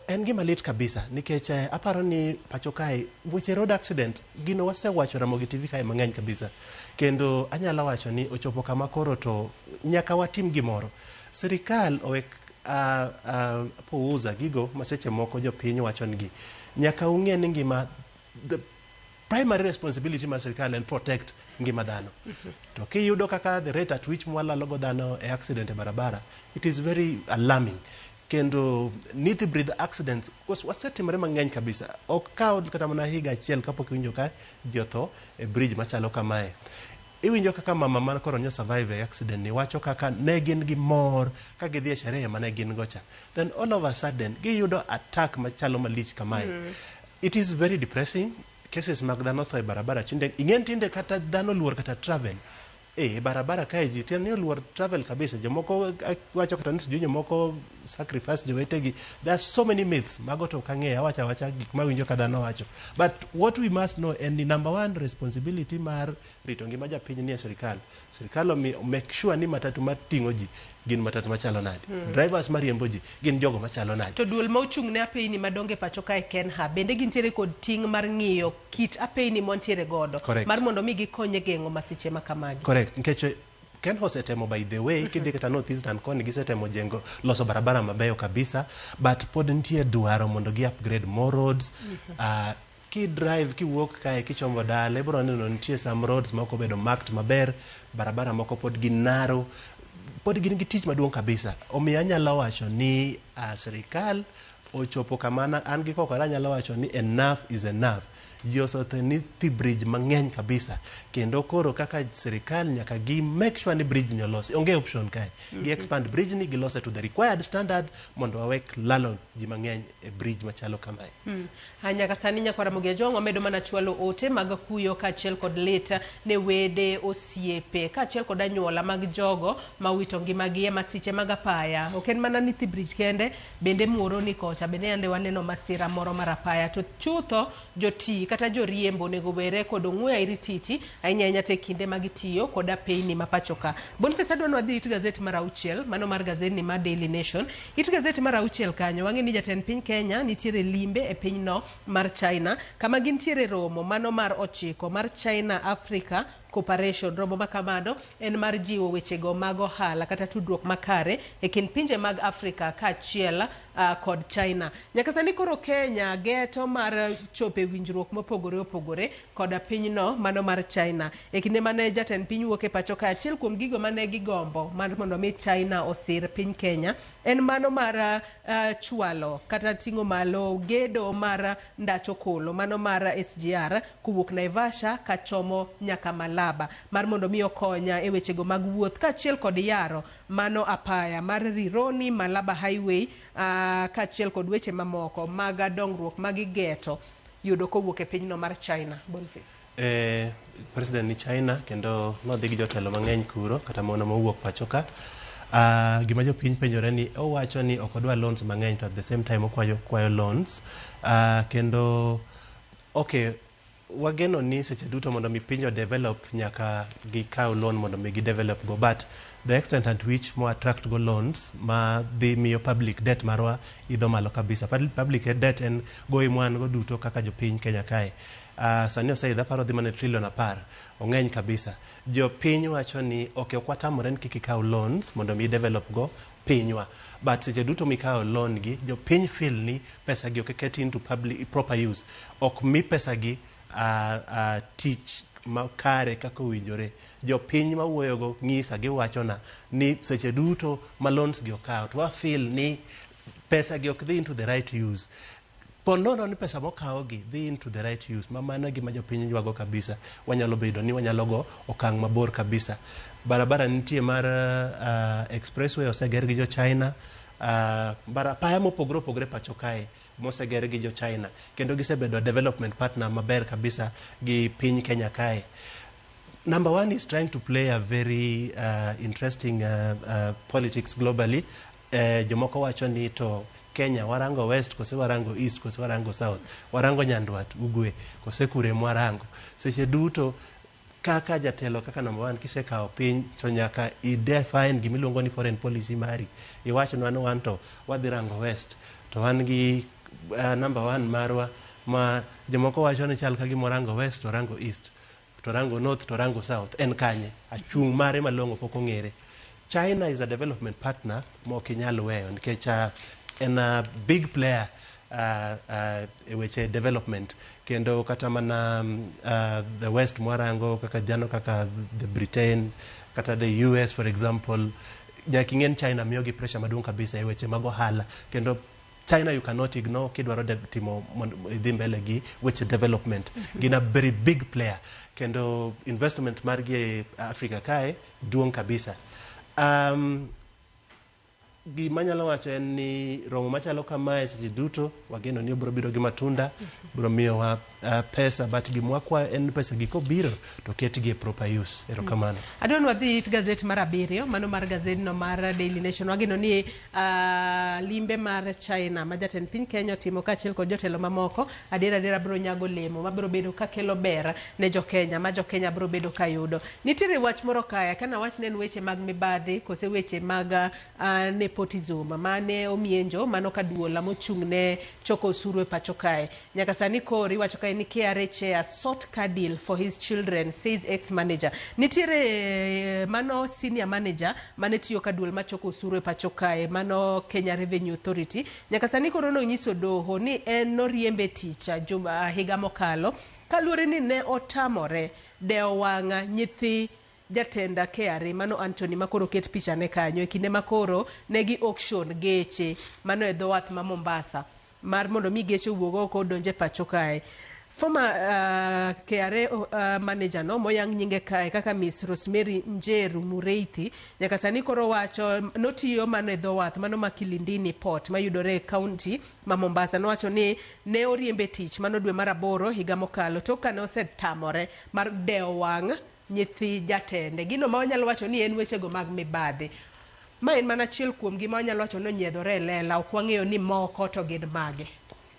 En gima lit kabisa nikech aparo ni pacho kae weche road accident gino wasewacho Ramogi TV kae mang'eny kabisa, kendo anyalo wacho ni ochopo kama koro to nyaka watim gimoro. Sirikal owek puuza gigo ma seche moko jopiny wacho nigi. Nyaka ung'e ni ngima, the primary responsibility mar sirikal en protect ngima dhano. To kiyudo kaka the rate at which mwalalo go dhano e accident e barabara, it is very alarming. Kendo Nithi Bridge accidents wasetimore mang'eny kabisa. Ok kaw kata mana higa achiel kapok iwinjo ka ji otho e bridge machalo kamae. Iwinjo kaka mama man koro nyo survive e accident ni wacho kaka ne gin gi mor ka gidhi e sherehe mane gin go cha. Then all of a sudden giyudo attack machalo malich kamae. It is very depressing. Cases mag dhano tho e barabara tinde ing'en tinde kata dhano luor kata travel. E barabara kae ji tinde ni oluor travel kabisa. Jomoko wacho kata ni sijui jomoko sacrifice jowetegi. There are so many myths. Mago to ok ang'eyo. Awacho awacha gik mawinjo ka dhano wacho. But what we must know en ni number one responsibility mar rito ngima japiny ni e sirikal. Sirikal omi make sure ni matatu mating'o ji gin matatu machalo nade. Drivers mariembo ji gin jogo machalo nade. To duol ma ochung' ne apeyni madongo e pacho kae KENHA bende gintiere kod ting' mar ng'iyo kit apeyni mwantiere godo. Correct. Mar mondo mi gikony e geng'o masiche ma kamagi. Correct. Nikech KENHA osetemo by the way, kidhi kata North Eastern koni gisetemo jengo loso barabara mabeyo kabisa, but pod nitie dwaro mondo gi upgrade more roads. Ki drive kiwuok kae kichomo dala ibiro neno nitie some roads ma ok obedo marked maber, barabara moko pod gin narrow, pod gin gi tich maduong' kabisa. Omiyo anyalo wacho ni sirikal ochopo kama an gi kokora anyalo wacho ni enough is enough. Ji osetho nyithi bridge mang'eny kabisa kendo koro kaka sirikal nyaka gi make sure ni bridge ni olosi. Onge option kae. Gi expand bridge ni gilose to the required standard mondo wawek lalo ji mang'eny e bridge machalo kamae. Nyaka sani nyakwar Ramogi Ajwang' wamedo mana chwalo ote mag kuyo kaachiel kod lit ne wede, osiepe kaachiel kod anyuola mag jogo ma owito ngimagi e masiche mag apaya. Ok en mana Nithi Bridge kende, bende Muhoroni kocha bende yande waneno masira moro mar apaya. To chutho joti kata joriembo onego were kod ong'we airititi ahinya ahinya te kinde ma gitiyo kod apeyni ma pacho ka. Boniface adwa ni wadhi it gazet mar auchiel, mano mar gazet ni mar Daily Nation. It gazet mar auchiel kanyo wang'e ni jatend piny Kenya nitiere limbe e pinyno mar China kama gintiere romo mano mar 9 mar China Africa Cooperation. Romo ma kamano en mar jiwo wechego mag ohala kata tudruok makare e kind pinje mag Afrika kaachiel kod China. Nyaka sani koro Kenya geto mar chopo e winjruok mopogore opogore koda pinyno mano mar China. E kinde mane jatend piny wuok e pacho ka, achiel kuom gigo mane gigombo mar mondo mi China osir piny Kenya en mano mar chwalo kata ting'o malo gedo mar ndach okolo mano mar SGR kowuok Naivasha kachomo nyaka Malaba mar mondo mi okonya e wechego mag wuoth kaachiel kod yaro mano apaya mar Rironi Malaba Highway kaachiel kod weche mamoko mag dongruok magigeto yudo kowuok e pinyno mar China. Boniface. President ni China kendo nodhi gi jotelo mang'eny kuro kata mana mowuok pacho ka. Gima jopiny penjore ni owacho ni ok odwa loans mang'eny to at the same time okwayo kwayo loans kendo okay wageno ni seche duto mondo mi piny develop nyaka gikaw loan mondo mi gidevelop go, but the extent at which mo attract go loans ma dhi miyo public debt marwa idho malo kabisa. Public debt en gowi mwan go duto kaka jopiny Kenya kae. Sani oseidho aparo dhi mana trillion 10, ong'eny kabisa. Jopiny wacho ni ok watamore ni kik ikaw loans mondo mi develop go pinywa, but seche duto mikawo loan gi jopiny feel ni pesa gi ok ket into public proper use, ok mi pesa gi tich makare kaka owinjore. Jopiny mawuoyogo ng'isa giwachona ni seche duto ma loans gi okaw to wa feel ni pesa gi ok dhi into the right use. Po nono ni pesa mokaw gi dhi into the right use, ma mano e gima jopiny ywago kabisa. Wanyalo bedo ni wanyalo go okang' mabor kabisa. Barabara nitie mar expressway oseger gi jo China, apaya mopogore opogore pacho kae moseger gi jo China kendo gisebedo development partner maber kabisa gi piny Kenya kae. Number one is trying to play a very interesting politics globally. Jomoko wacho ni to Kenya warango west kose warango east kose warango south, warango nyandwat, ugwe kose kure mwarango. Seche duto kaka jatelo kaka number one kisekawo piny to nyaka i define gimiluongo ni foreign policy mari. Iwachnwa ni wan to wadhi rango west to wan gi number one marwa ma jomoko wacho ni chal ka gima orango west to orango east to rango north to rango south en kanye achung' mare malong'o pok ong'ere. China is a development partner ma ok inyal weyo nikech en a big player e weche development kendo kata mana the west mwarango kaka jano kaka the Britain kata the US for example, nyaka ing'e ni China miyogi pressure maduong' kabisa e weche mag ohala kendo China you cannot ignore kidwaro timo mondo idhi mbele gi weche development. Gin a very big player kendo investment margi e Africa kae duong' kabisa. Gima anyalo wacho en ni romo machalo kamae seche duto wageno ni obiro biro gi matunda, biro miyowa pesa, but gima wakwayo en ni pesa gi kobiro to ketgi e proper use. Erokamano. Adwa ni wadhi it gazet mar abiriyo, mano mar gazedno mar Daily Nation. Wageno ni limbe mar China ma jatend piny Kenya otimo kaachiel kod jotelo mamoko, adier adiera biro nyago olemo mabiro bedo kakelo ber ne jo Kenya, ma jo Kenya biro bedo kayudo. Nitiere wach moro kae, akia nawach ni en weche mag mibadhi kose weche mag nepotism mane omienjo mano kaduola mochung' ne choko osuru e pacho kae. Nyaka sani koro iwacho kae ni KRA chair sought car deal for his children, says ex-manager. Nitiere mano senior manager mane tiyo ka duol machoko osuru e pacho kae, mano Kenya Revenue Authority. Nyaka sani koro nonyiso doho ni en noriembe tich juma higa mokalo kaluwore ni ne otamore dewo wang' nyithi jatend KRA mano Anthony makoro ket picha ne kanyo e kinde makoro ne gi auction geche mano e dho wath ma Mombasa mar mondo mi geche owuog oko odonj e pacho kae. Former KRA manager no moyang nyinge kae kaka Miss Rosemary Njeru Mureithi nyaka sani koro wacho notiyo mano e dho wath mano ma Kilindini Port mayudore e county ma Mombasa. Nowacho ni ne oriembe tich mano dwe mar aboro higa mokalo tok kane osetamore mar dewo wang' nyithi jatende. Gino ma wanyalo wacho ni en wechego mag mibadhi. Ma en mana achiel kuom gima wanyalo wacho ni onyiedhore e lela, ok wang'eyo ni moko to gin mage.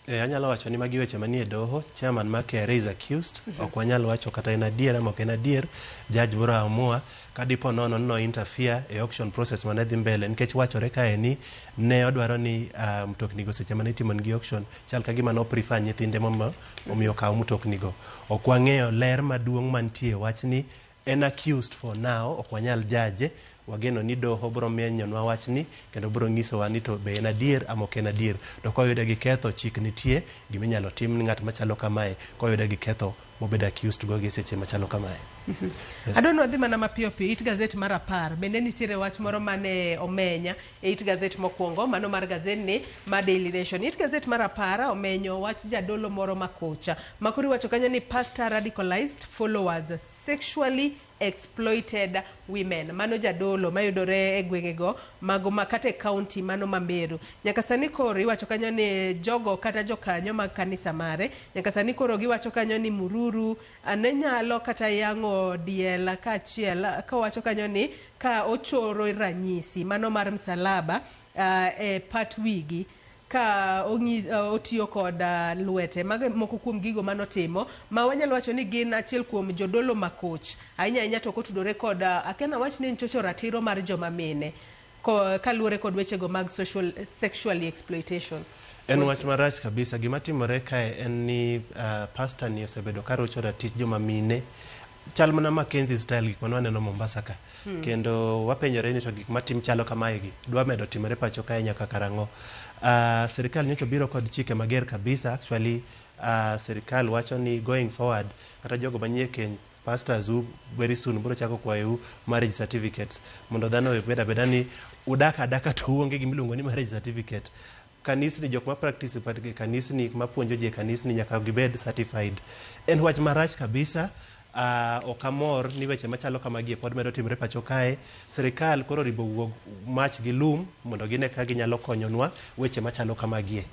Anyalo wacho ni magi weche manie doho. Chairman mar KRA is accused. Ok wanyal wacho kata en adier ama ok en adier. Judge biro amua ka dipo nono ni no interfere e auction process mane dhi mbele, nikech wachore kae ni ne odwaro ni mtokni go seche mane itimo negi auction chal ka gima no prefer nyithinde momo omiyo okaw mtokni go. Ok wang'eyo ler maduong' mantie wachni. En accused for now, ok wanyal judge. Wageno ni doho biro menyonwa wachni kendo biro nyisowa ni to be en adier ama ok en adier. To koyude gi ketho, chik nitie giminyalo tim ni ng'at machalo kamae koyude gi ketho mobedo accused go gi seche machalo kamae. Yes. Adwa ni wadhi mana mapiyo piyo it gazet mar 10. Bende nitiere wach moro mane omenya e it gazet mokwongo, mano mar gazetni ma Daily Nation. It gazet mar 10 omenyo wach jadolo moro makocha makoro iwacho kanyo ni pastor radicalized followers sexually exploited women. Mano jadolo mayudore e gwengego mago ma kata e county mano ma Meru. Nyaka sani koro iwacho kanyo ni jogo kata jokanyo mag kanisa mare nyaka sani koro giwacho kanyo ni Mururu ne nyalo kata yang'o diel kaachiel kawacho kanyo ni ka ochoro ranyisi mano mar msalaba e pat wigi ka otiyo kod lwete. Mago moko kuom gigo manotimo ma wanyalo wacho ni gin achiel kuom jodolo makoch ahinya ahinya to kotudore kod akia nawach ni en chocho ratiro mar joma mine kaluwore kod wechego mag social sexually exploitation. En wach marach kabisa. Gima timore kae en ni pastor ni osebedo ka rocho ratich joma mine. Chal mana Mackenzie style gik mane waneno Mombasa ka. Kendo wapenjore ni to gik matim chalo kamae gi dwa medo timore pacho kae nyaka karang'o. Sirikal nyocha obiro kod chike mager kabisa. Actually, sirikal wacho ni going forward kata jogo manie keny, pastors u very soon biro chako kwayou marriage certificates mondo dhano obed abeda ni udak adaka to uonge gimiluongo ni marriage certificate. Kanisni, jok ma practice e kanisni, mapuonjo ji e kanisni nyaka gibed certified. En wach marach kabisa. Ok amor ni weche machalo kamagi pod medo timore pacho kae. Sirikal koro oribo wuog mach gi lum mondo gine ka ginyalo konyonwa weche machalo kamagie.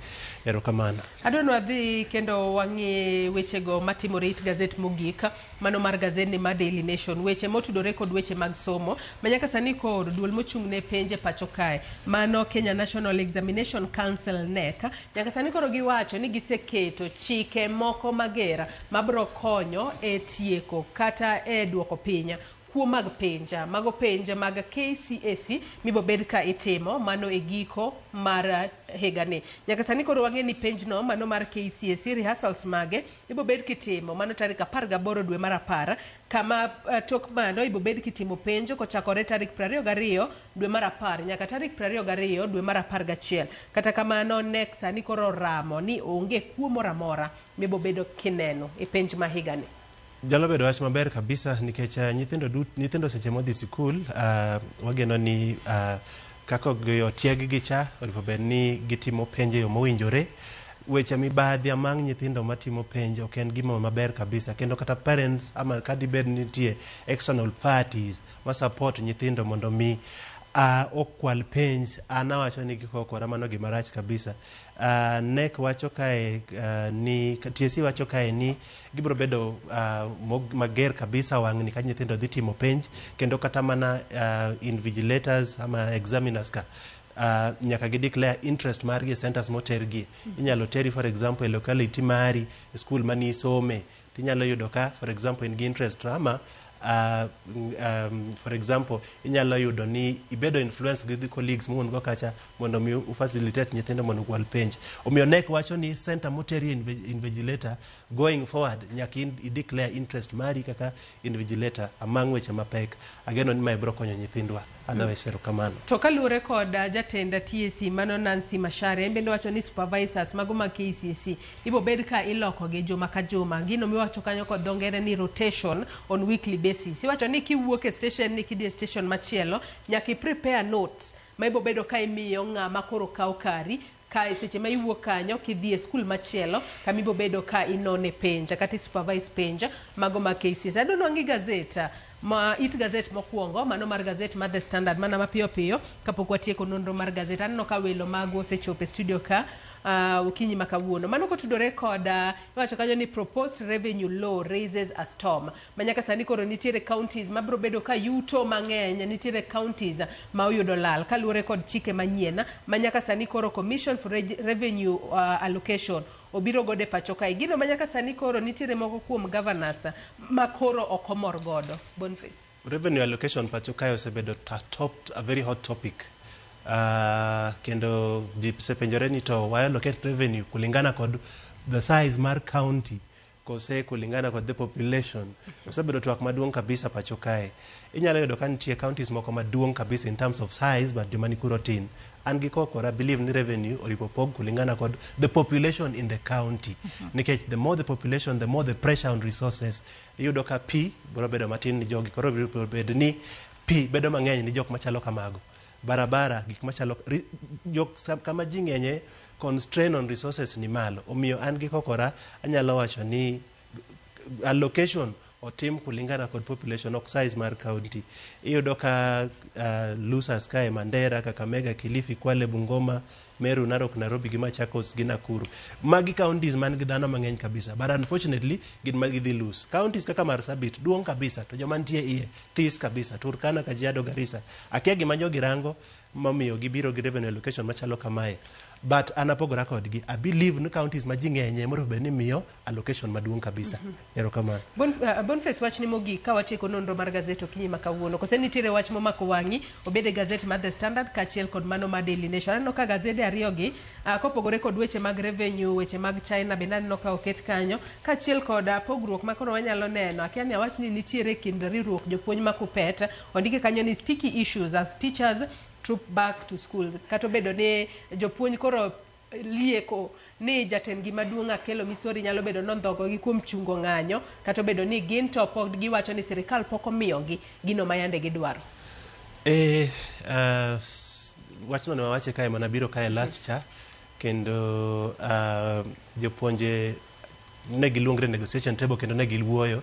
Erokamano. Adwa ni wadhi kendo wang'i wechego matimore it gazet mogik, mano mar gazetni mar Daily Nation, weche motudore kod weche mag somo ma nyaka sani koro duol mochung' ne penj e pacho kae, mano Kenya National Examination Council KNEC, nyaka sani koro giwacho ni giseketo chike moko mager mabiro konyo e tieko kata e duoko piny kuo mag penj. Mago penj mag KCSE mibobed ka itimo mano e giko mar higani. Nyaka sani koro wang'e ni penjno mano mar KCSE rehearsals mage ibobed kitimo mano tarik 18 dwe mar 10, kama tok mano ibobed kitimo penj kochakore tarik 22 dwe mar 10 nyaka tarik 22 dwe mar 11. Kata kamano KNEC sani koro oramo ni onge kuo moro amora mibobedo kineno e penj ma higani. Nyalo bedo wach maber kabisa nikech nyithindo seche modhi sikul, wageno ni Kaka otieg gi cha, onego bed ni gitimo penj e yo mowinjore. Weche mibadhi among nyithindo matimo penj ok en gima maber kabisa. Kendo kata parents ama kadibed ni nitie external parties ma support nyithindo mondo mi okwal penj, an awacho ni gikokora mano gima rach kabisa. KNEC wacho kae ni TSC wacho kae ni gibiro bedo mager kabisa wang'ni ka nyithindo dhi timo penj kendo kata mana invigilators ama examiners ka nyaka gi declare interest margi e centers motergie. Inyalo teri for example e locality mari, e school mani isome, tinyalo yudo ka for example in gi interest ama for example inyalo yudo ni ibedo influence gi the colleagues muun go kacha mondo mi ufacilitate nyithindo mondo okwal penj. Omiyo KNEC wacho ni center moteri invigilator going forward nyaka i declare interest mari kaka invigilator among weche mapek. Ageno ni mae biro konyo nyithindwa. Otherwise erokamano. To kaluwore kod jatend TSC mano Nancy Macharia, en bende wacho ni supervisors mago mag KCSE ibo bed ka ilokogi juma ka juma. Gino miwacho kanyo kod dho ngere ni rotation on weekly basis. Iwacho ni kiwuok e station ni kidhi e station machielo, nyaka i prepare notes ma ibo bedo ka imiyo ng'ama koro kawo kari ka e seche ma iwuok kanyo kidhi e skul machielo kama ibo bedo ka inone penj kata i supervise penj mago mag KCSE. Adwa nwang'i gazet ma it gazet mokwongo mano mar gazet mar The Standard mana mapiyo piyo kapok watieko nonro mar gazet. Aneno ka welo magwa osechopo e studio ka okinyi ma kawuono. Mano kotudore kod iwacho kanyo ni proposed revenue law raises a storm. Ma nyaka sani koro nitiere counties mabiro bedo ka yuto mang'eny, nitiere counties ma oyudo lal kaluwore kod chike manyien ma nyaka sani koro Commission for Revenue Allocation obiro godo e pacho kae. Gino ma nyaka sani koro nitiere moko kuom governors ma koro ok omor godo. Boniface. Revenue allocation pacho kae osebedo a very hot topic. Kendo ji osepenjore ni to wa allocate revenue kulingana kod the size mar county kose kulingana kod the population. Osebedo twak maduong' kabisa pacho kae. Inyalo yudo ka nitie counties moko maduong' kabisa in terms of size but joma ni kuro tin. An gi kokora believe ni revenue oripo pog kulingana kod the population in the county. Nikech the more the population, the more the pressure on resources. Iyudo ka pi biro bedo matin ni jogi, koro biro bedo ni pi bedo mang'eny ni jok machalo kamago. Barabara, gik machalo, jok kama ji ng'enye, constrain on resources ni malo. Omiyo an gi kokora, anyalo wacho ni allocation otim kulingana kod population ok size mar county. Iyudo ka losers kae Mandera, Kakamega, Kilifi, Kwale, Bungoma, Meru, Narok, Nairobi gi Machakos gi Nakuru. Magi counties man gi dhano mang'eny kabisa, but unfortunately gin ma gidhi lose. Counties kaka Marsabit duong' kabisa to joma nitie iye this kabisa. Turkana, Kajiado, Garissa. Akia gima jogi rango momiyo gibiro gi revenue allocation machalo kamae. But an apogora kodgi. I believe ni counties ma ji ng'enye mondo bed ni miyo allocation maduong' kabisa. Erokamano. Boniface, wachni mogik ka watieko nonro mar gazet okinyi ma kawuono. Kose nitiere wach momako wang'i, obed e gazet mar The Standard kaachiel kod mano mar Daily Nation. Aneno ka gazede ariyogi, kopogore kod weche mag revenue, weche mag China bende aneno ka oket kanyo, kaachiel kod pogruok ma koro wanyalo neno. Akia ni awach ni nitiere kind riwruok jopuonj ma KUPPET, ondike kanyo ni sticky issues as teachers troop back to school. Kata obedo ni jopuonj koro lieko ni jatendgi maduong' Akelo Misori nyalo bedo nondhogogi kuom chungo ng'anyo, kata obedo ni gin to pod giwacho ni sirikal pok omiyogi gino ma yande gidwaro. Wachno ne wawache kae mana biro kae last cha, kendo jopuonje ne giluongre negotiation table kendo ne giwuoyo.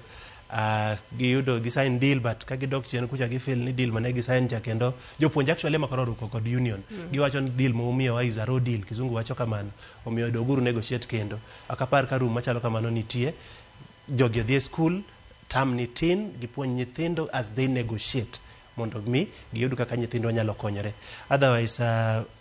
Giyudo gi sign deal, but ka gidok chien kucha gifeel ni deal mane gi sign cha, kendo jopuonje actually ema koro oruko kod union. Giwacho ni deal momiyowa is a raw deal, kizungu wacho kamano, omiyo doguru negotiate kendo. Ok apar ka room machalo kamano nitie. Jogi odhi e school, term ni tin, gipuonj nyithindo as they negotiate mondo mi giyud kaka nyithindwa nyalo konyore. Otherwise,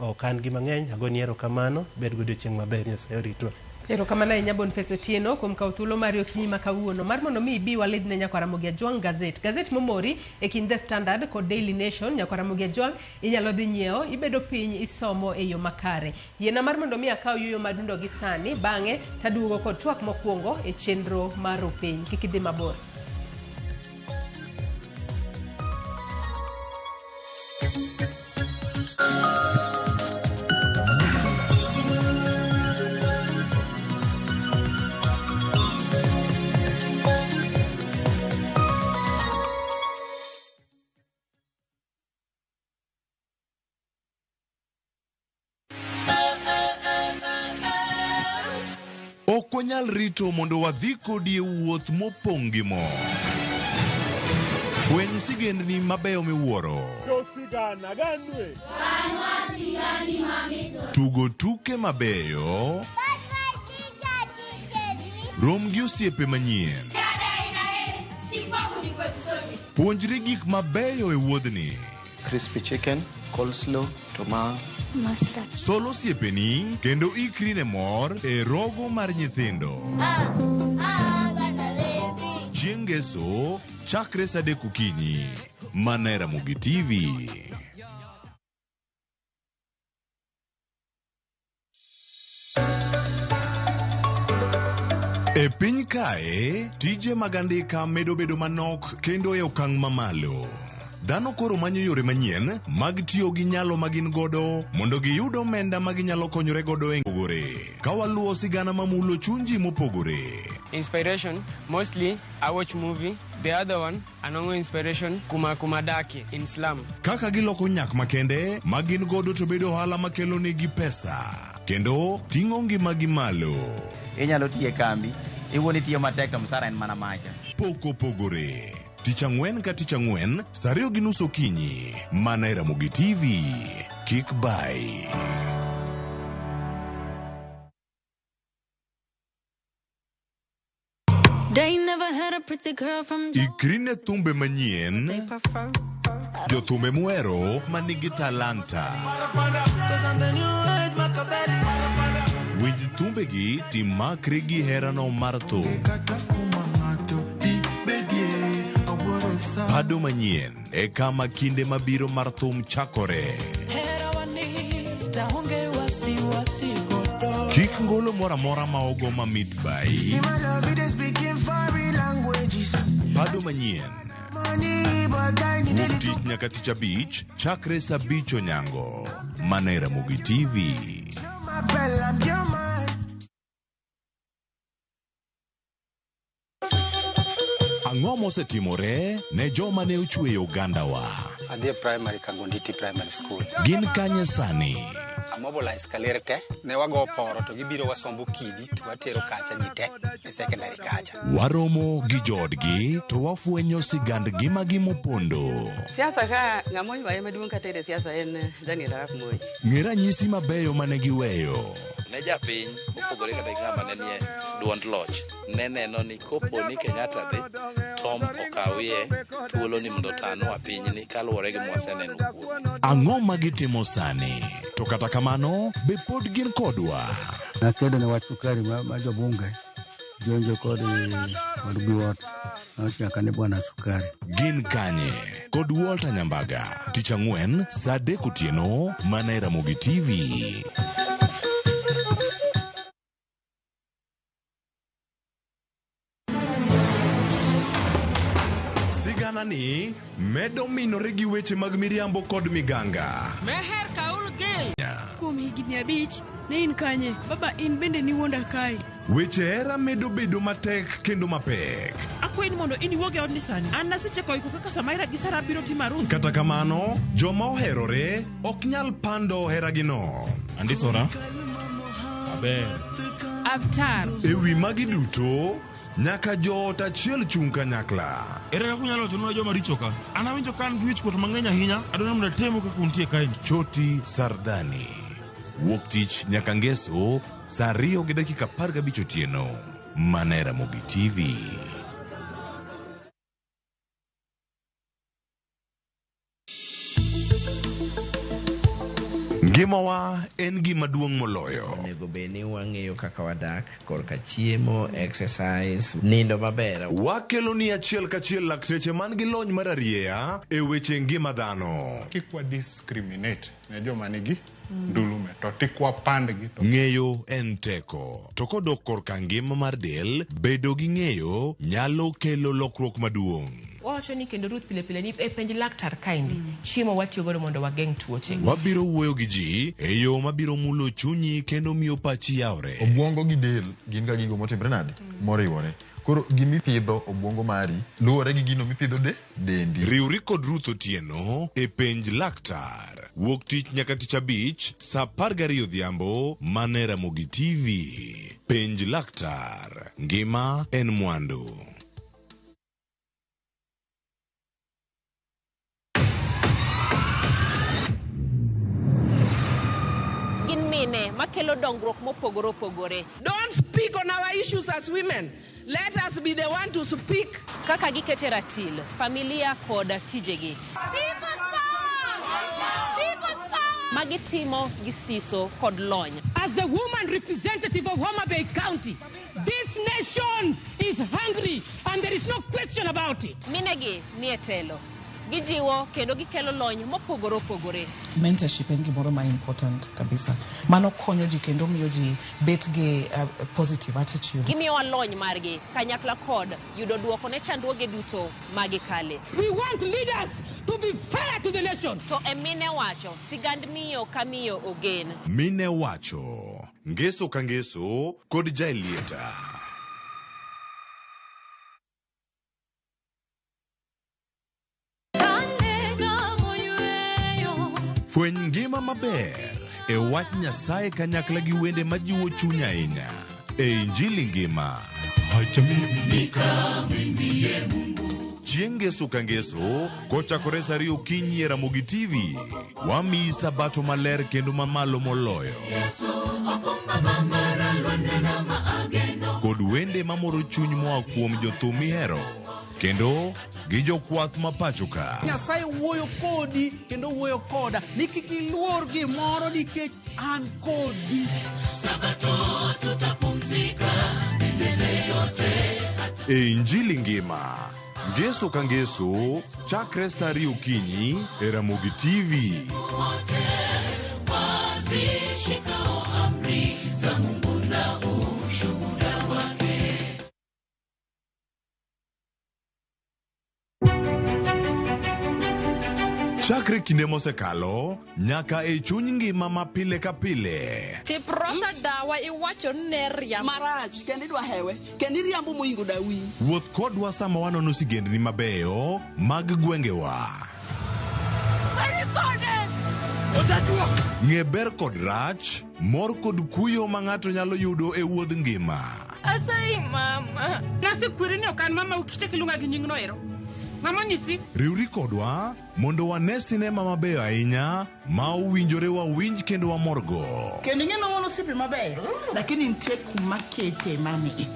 ok an gi mang'eny, agoni erokamano, bed godiochieng' maber, Nyasaye oritwa. Erokamano ahinya Boniface Otieno kuom kawo thuolo mari okinyi ma kawuono mar mondo mi ibi walidh ne Nyakwar Ramogi Ajwang' gazet. Gazet momori e kind The Standard kod Daily Nation. Nyakwar Ramogi Ajwang' inyalo dhi nyiewo, ibedo piny isomo e yo makare. Yiena mar mondo mi akaw yueyo madundo gi sani, bang'e taduogo kod twak mokwongo e chenro mar Rupiny. Kik idhi mabor. wanyal rito mondo wadhi kodi e wuoth mopong' gi mor. Fweny sigendni mabeyo miwuoro. Tugo tuke mabeyo. Rom gi osiepe manyien. Puonjri gik mabeyo e wuodhni. Crispy chicken, coleslaw, tomato. Mustard. Sol osiepeni kendo ikri ne mor e rogo mar nyithindo. Chieng' Ngeso, chakre sa 3 okinyi, mana e Ramogi TV. E piny kae, tije mag andika medo bedo manok kendo e okang' mamalo. Dhano koro manyo yore manyien mag tiyo gi nyalo ma gin godo mondo giyud omenda ma ginyalo konyore godo e opogore. Ka waluwo sigana mamulo chuny ji mopogore. Inspiration, mostly I watch movie. The other one, anongo inspiration kuma kuma daki in slum. Kaka giloko nyak makende ma gin godo to bedo ohala makelo negi pesa kendo ting'o ngimagi malo. Inyalo tiyo e kambi, iwuon itiyo matek to msara en mana macha. Pok opogore. Tich ang'wen ka tich ang'wen, sa 2:30 okinyi, mana e Ramogi TV. Kik bai. They never had a pretty girl from Ikri ne thumbe manyien, jothumbe muhero ma nigi talanta. Winj thumbegi timakri gi herano mar thum. Pado manyien e kama kinde mabiro mar thum chakore. Kik ngolo moro amora ma ogo mamit bai. Pado manyien. Wuok tich nyaka tich abich, chakre sa 5 onyango. Mana e Ramogi TV. Ang'o mosetimore ne joma ne ochweyo ogandawa? Adhi e primary Kangonditi Primary School. Gin kanye sani? Amobilize kaler te, ne wago poro to gibiro wasombo kidi to watero kacha ji te e secondary kacha. Waromo gi joodgi to wafwenyo sigand ngimagi mopondo. Siasa ka ng'ama oywaye maduong' kata e siasa en Daniel Arap Moi. Ng'e ranyisi mabeyo mane giweyo. Ne japiny mopogore kata gi ng'ama ne nie duond loch ne neno ni kopo ni Kenyatta dhi Tom okawie thuolo ni mondo otanwa pinyni kaluwore gi mwaseneno kuome. Ang'o ma gitimo sani? To kata kamano, be pod gin kodwa? Nakedo ne wach sukari ma jobunge jonjo kod biwot nochaka ni bwana sukari. Gin kanye? Kod Walter Nyambaga. Tich ang'wen, sa 3 otieno, mana e Ramogi TV. Sigana ni medo minore gi weche mag miriambo kod miganga. Meher Kaul Gil. Kuom higni 5 ne in kanye? Baba in bende niwuonda kae. Weche hera medo bedo matek kendo mapek. Akwayi ni mondo in iwuog e odni sani. An nasechako iko kaka Samaira gi Sara biro timo arus. Kata kamano, joma oherore ok nyal pando heragino. Andisora. Aber. Avtar. E wi magi duto, nyaka joot achiel chung' kanyakla. Ere kaka unyalo wachonwa joma richo ka? An awinjo ka an gi wichkuot mang'eny ahinya. Adwaro mondo atemu kaka untie kaeni. Choti Sardani. Wuok tich nyaka Ngeso, sa 2:15 otieno. Mana e Ramogi TV. Ngimawa en gima duong' moloyo. Onego bed ni wang'eyo kaka wadak korka chiemo, exercise, nindo maber. Wakelo ni achiel kachiel lakteche man gi lony mar arieya e weche ngima dhano. Kik wa discriminate ne joma nigi ndulume to tik wapandgi to Ng'eyo en teko. To kodok korka ngima mar del, bedo gi ng'eyo nyalo kelo lokruok maduong'. Wawacho ni kendo Ruth pile pile ni e penj laktar kaendi chiemo watiyo godo mondo wageng' tuoche. Wabiro wuoyo gi ji e yo mabiro mulo chunyi kendo miyo pachi yawre. Obwongo gi del gin ga gigo motimre nade? Moriwore. Koro gimipidho obwongo mari luwore gi gino mipidho de dendi. Riwri kod Ruth Otieno e Penj Laktar. Wuok tich nyaka tich abich saa 12 odhiambo mana e Ramogi TV. Penj Laktar. Ngima en mwandu. Gin mine makelo dongruok mopogore opogore. Don't speak on our issues as women. Let us be the one to speak. Kaka gikete ratil, familia kod tijegi. Magitimo gi siso kod lony. As the woman representative of Homa Bay County, this nation is hungry and there is no question about it. Minegi nie telo. Gijiwo kendo gikelo lony mopogore opogore. Mentorship en gimoro ma important kabisa. Mano konyo ji kendo miyo ji bet gi positive attitude. Gimiyowa lony margi kanyakla kod yudo duoko ne chandruoge duto magikale. We want leaders to be fair to the nation. To e mine wacho, sigand miyo ka miyo ogen. Mine wacho. Ngeso ka ngeso kod Jaelieta. Fweny ngima maber e wach Nyasaye kanyakla gi wende majiwo chuny ahinya e Injili ngima. Chieng' ngeso ka ngeso kochakore saa 2 okinyi e Ramogi TV, wamiyi sabato maler kendo mamalo moloyo. Kod wende mamoro chuny moa kuom jothum mihero kendo gi jokwath ma pacho ka. Nyasaye wuoyo kodi kendo wuoyo koda ni kik iluor gimoro nikech an kodi. Sabato tutapumzika milele yote. E Injili ngima, ngeso ka ngeso, chakre saa 2 okinyi e Ramogi TV. Wote wazishikao amri za Mungu na ushuhuda wake. Chakre kinde mosekalo nyaka e chuny ngima ma pile ka pile. Tiprosa dawa iwacho ni ne riambo. Marach kendo idwa hewe kendo iriambo moingo dawi. Wuoth kodwa sama wanono sigendni mabeyo mag gwengewa. Ng'e ber kod rach, mor kod kuyo ma ng'ato nyalo yudo e wuodh ngima. Asayi mama. Nasekweri ni ok an mama ukichak iluonga gi nyingno ero. Mama nyisi. Riwri kodwa mondo wane sinema mabeyo ahinya ma owinjore wawinj kendo wamorgo. Kendo ing'e ni wan osiepe mabeyo, lakini nitie kuma kete mani.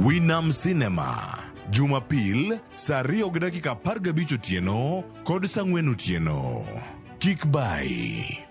Winam Cinema, Jumapil saa 2:15 otieno kod saa 4 otieno. Kik bayi.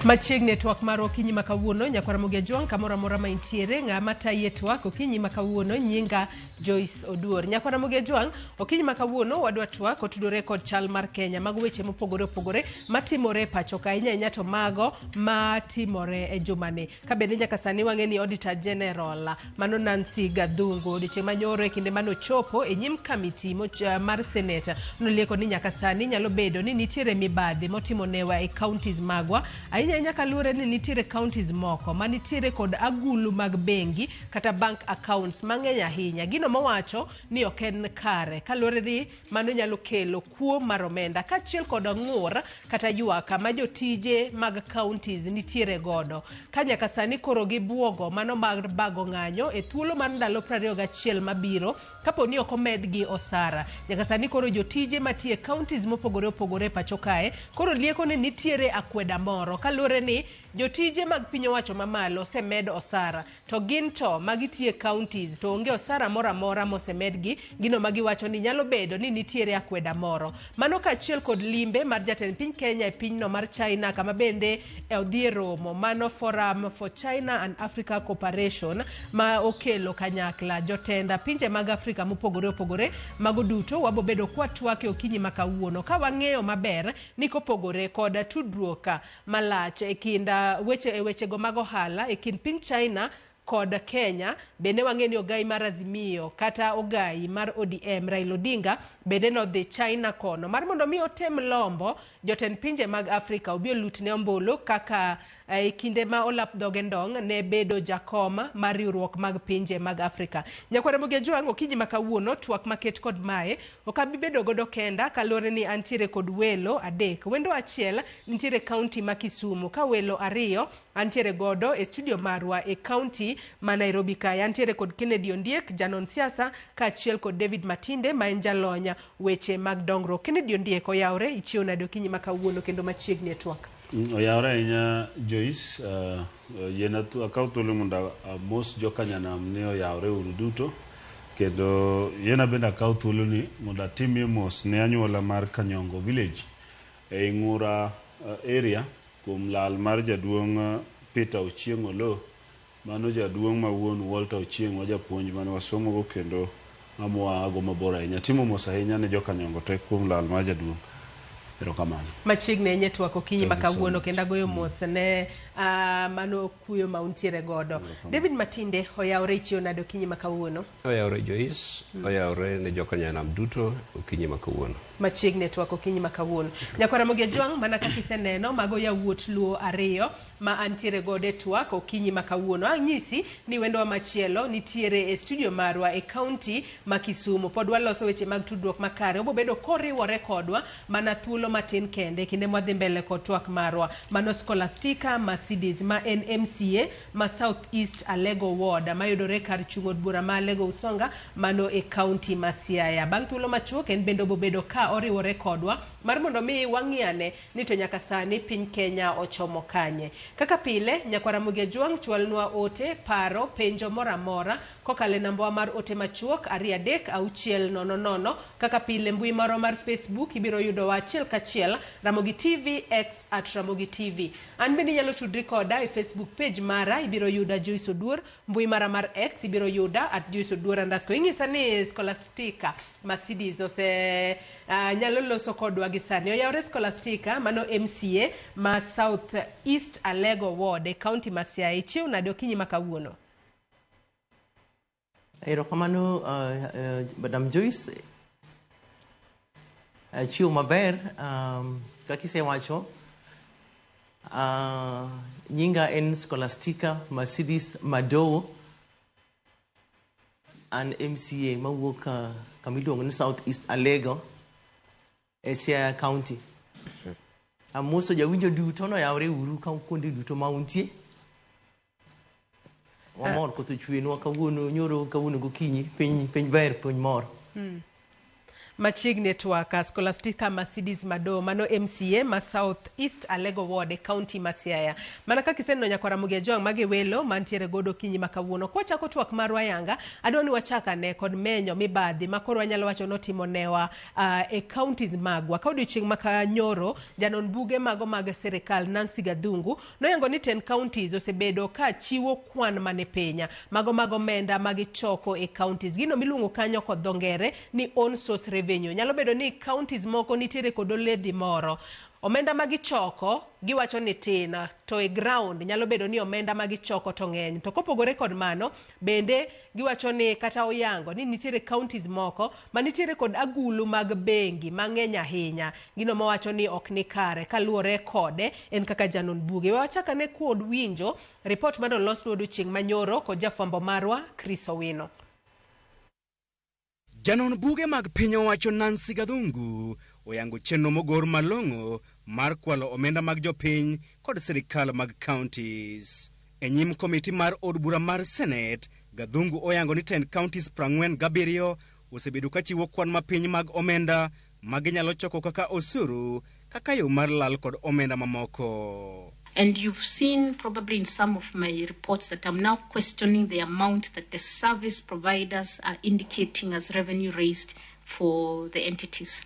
Machiegni e twak mar okinyi ma kawuono, nyakwar Ramogi Ajwang' kamoro amora ma intiere, ng'ama tayi e twak okinyi ma kawuono nyinga Joyce Oduor. Nyakwar Ramogi Ajwang', okinyi ma kawuono wadwa twak otudore kod chal mar Kenya, mago weche mopogore opogore matimore e pacho ka, ahinya ahinya to mago matimore e jumani. Ka bende nyaka sani wang'e ni Auditor General mano Nancy Gathungu odiochieng' manyoro e kinde mane ochopo e nyim kamiti mar Senate nolieko ni nyaka sani nyalo bedo ni nitiere mibadhi motimo newa e counties magwa, ahinya ahinya kaluwore ni nitiere counties moko manitiere kod agulu mag bengi kata bank accounts mang'eny ahinya. Gino mowacho ni ok en kare kaluwore ni mano nyalo kelo kuo mar omenda kaachiel kod ng'ur kata ywak ma jotije mag counties nitiere godo. Ka nyaka sani koro gibuogo mano mar bago ng'anyo e thuolo mar ndalo 21 mabiro kapo ni ok omedgi osara. Nyaka sani koro jotije matiye counties mopogore opogore e pacho kae koro lieko ni nitiere akweda moro kaluwore ni Jotije mag piny owacho mamalo osemed osara to gin to magitiye counties to onge osara moro amora mosemedgi, gino ma giwacho ni nyalo bedo ni nitiere akweda moro. Mano kaachiel kod limbe mar jatend piny Kenya e pinyno mar China kama bende odhi e romo mano Forum for China and Africa Cooperation ma okelo kanyakla jotend pinje mag Afrika mopogore opogore. Mago duto wabobedo kwatwak e okinyi ma kawuono ka wang'eyo maber ni kopogore kod tudruok malach e kind weche e wechego mag ohala e kind piny China kod Kenya, bende wang'e ni ogai mar Azimio kata ogai mar ODM Raila Odinga bende nodhi China kono mar mondo mi otem lombo jotend pinje mag Afrika obi olutne ombulu kaka e kinde ma olap dhoge ndong' ne bedo jakom mar riwruok mag pinje mag Afrika. Nyakwar Ramogi Ajwang', okinyi ma kawuono twak maket kod mae ok abi bedo godo kenda kaluwore ni antiere kod welo adek. Wendo achiel nitiere kaunti ma Kisumu ka welo ariyo antiere godo e studio marwa e kaunti ma Nairobi kae. Antiere kod Kennedy Ondiek, janon siasa, kaachiel kod David Matinde ma en jalony weche mag dongruok. Kennedy Ondiek, oyawre, ichiew nade okinyi ma kawuono kendo machiegni e twak? Oyawre ahinya Joyce, yiena akaw thuolo mondo amos jokanyanam ni oyawre uru duto, kendo yiena bende akaw thuolo ni mondo atimie mos ne anyuola mar Kanyongo village ei Ng'ura area kuom lal mar jaduong' Peter Ochieng' Oloo. Mano jaduong' ma wuon Walter Ochieng' wa japuonj mane wasomogo kendo ng'ama mabor ahinya. Timo mos ahinya ne jokanyongo te kuom lal mar jaduong'. Erokamano. Machiegni ahinya e twak okinyi ma Thank you so kawuono much. kendo agoyo mos ne mano kuyo ma untiere godo. David Matinde, oyawre, ichiew nade okinyi ma kawuono? Oyawre Joyce, oyawre ne jokanyanam duto okinyi ma kawuono. Machiegni e twak okinyi ma kawuono. Nyakwar Ramogi Ajwang', mana kaka iseneno, mago yawuot Luo ariyo ma antiere godo e twak okinyi ma kawuono. Anyisi ni wendowa machielo nitiere e studio marwa e kaunti ma Kisumu. Pod waloso weche mag tudruok makare. Obo bedo koriwore kodwa mana thuolo matin kende kinde mwadhi mbele kod twak marwa. Mano Scholastica Mercedes ma en MCA ma South East Alego Ward mayudore kar chung' od bura ma Alego Usonga mano e kaunti ma Siaya. Bang' thuolo machuok en bende obobedo ka oriwore kodwa mar mondo mi wang'iane ni to nyaka sani piny Kenya ochomo kanye. Kaka pile, Nyakwar Ramogi Ajwang' chwalnwa ote, paro, penjo moro amora kokalo e nambawa mar ote machuok 2 3 6 0 0. Kaka pile, mbui marwa mar Facebook ibiro yudowa achiel kachiel Ramogi TV, X at Ramogi TV. An bende inyalo tudri koda e Facebook page mara, ibiro yuda Joyce Oduor. Mbui mara mar X ibiro yuda at Joyce Oduor underscore. Ing'isa ni Scholastica Mercedes ose nyalo loso kodwa gi sani. Oyawre Scholastica, mano MCA ma South East Alego Ward e kaunti ma Siaya. Ichiew nade okinyi ma kawuono? Erokamano, Madam Joyce. Chiwo maber, kaka isewacho. Nyinga en Scholastica Mercedes Madowo. An MCA mawuok kama iluongo ni South East Alego e Siaya County. Amoso jawinjo duto noyawre uru ka kuonde duto ma untie. Wamor koth ochwenwa kawuono, nyoro kawuono gokinyi, piny ber, piny mor. Machiegni e twak Scholastica Mercedes Mado, mano MCA ma South East Alego Ward e kaunti ma Siaya. Mana kaka iseneno Nyakwar Ramogi Ajwang', magi welo mantiere godo okinyi ma kawuono. Kwachako twak marwa yanga, adwa ni wachak ane kod menyo mibadhi ma koro wanyalo wacho notimo newa e counties magwa. Ka odiochieng' ma kanyoro, janon buge mago mag sirikal Nancy Gathungu noyango ni 10 counties osebedo ka chiwo kwan mane piny mago mag omenda magichoko e counties. Gino miluongo kanyo kod dho ngere ni own source revenue. Nyalo bedo ni counties moko nitiere kod oledhi moro. Omenda magichoko giwacho ni tin, to e ground nyalo bedo ni omenda magichoko to ng'eny. To kopogore kod mano, bende giwacho ni kata oyango ni nitiere counties moko manitiere kod agulu mag bengi mang'eny ahinya. Gino mawacho ni ok ni kare kaluwore kode en kaka janon buge. We wachak ane kod winjo ripot mane olosnwa odiochieng' manyoro kod jafwambo marwa Chris Owino. Janon buge mag piny owacho Nancy Gathungu oyango chenro mogor malong'o mar kwalo omenda mag jopiny kod sirikal mag counties. E nyim komiti mar od bura mar Senate, Gathungu oyango ni 10 counties 47 osebedo ka chiwo kwan mapiny mag omenda ma ginyalo choko kaka osuru kaka yo mar lal kod omenda mamoko. And you've seen probably in some of my reports that I'm now questioning the amount that the service providers are indicating as revenue raised for the entities.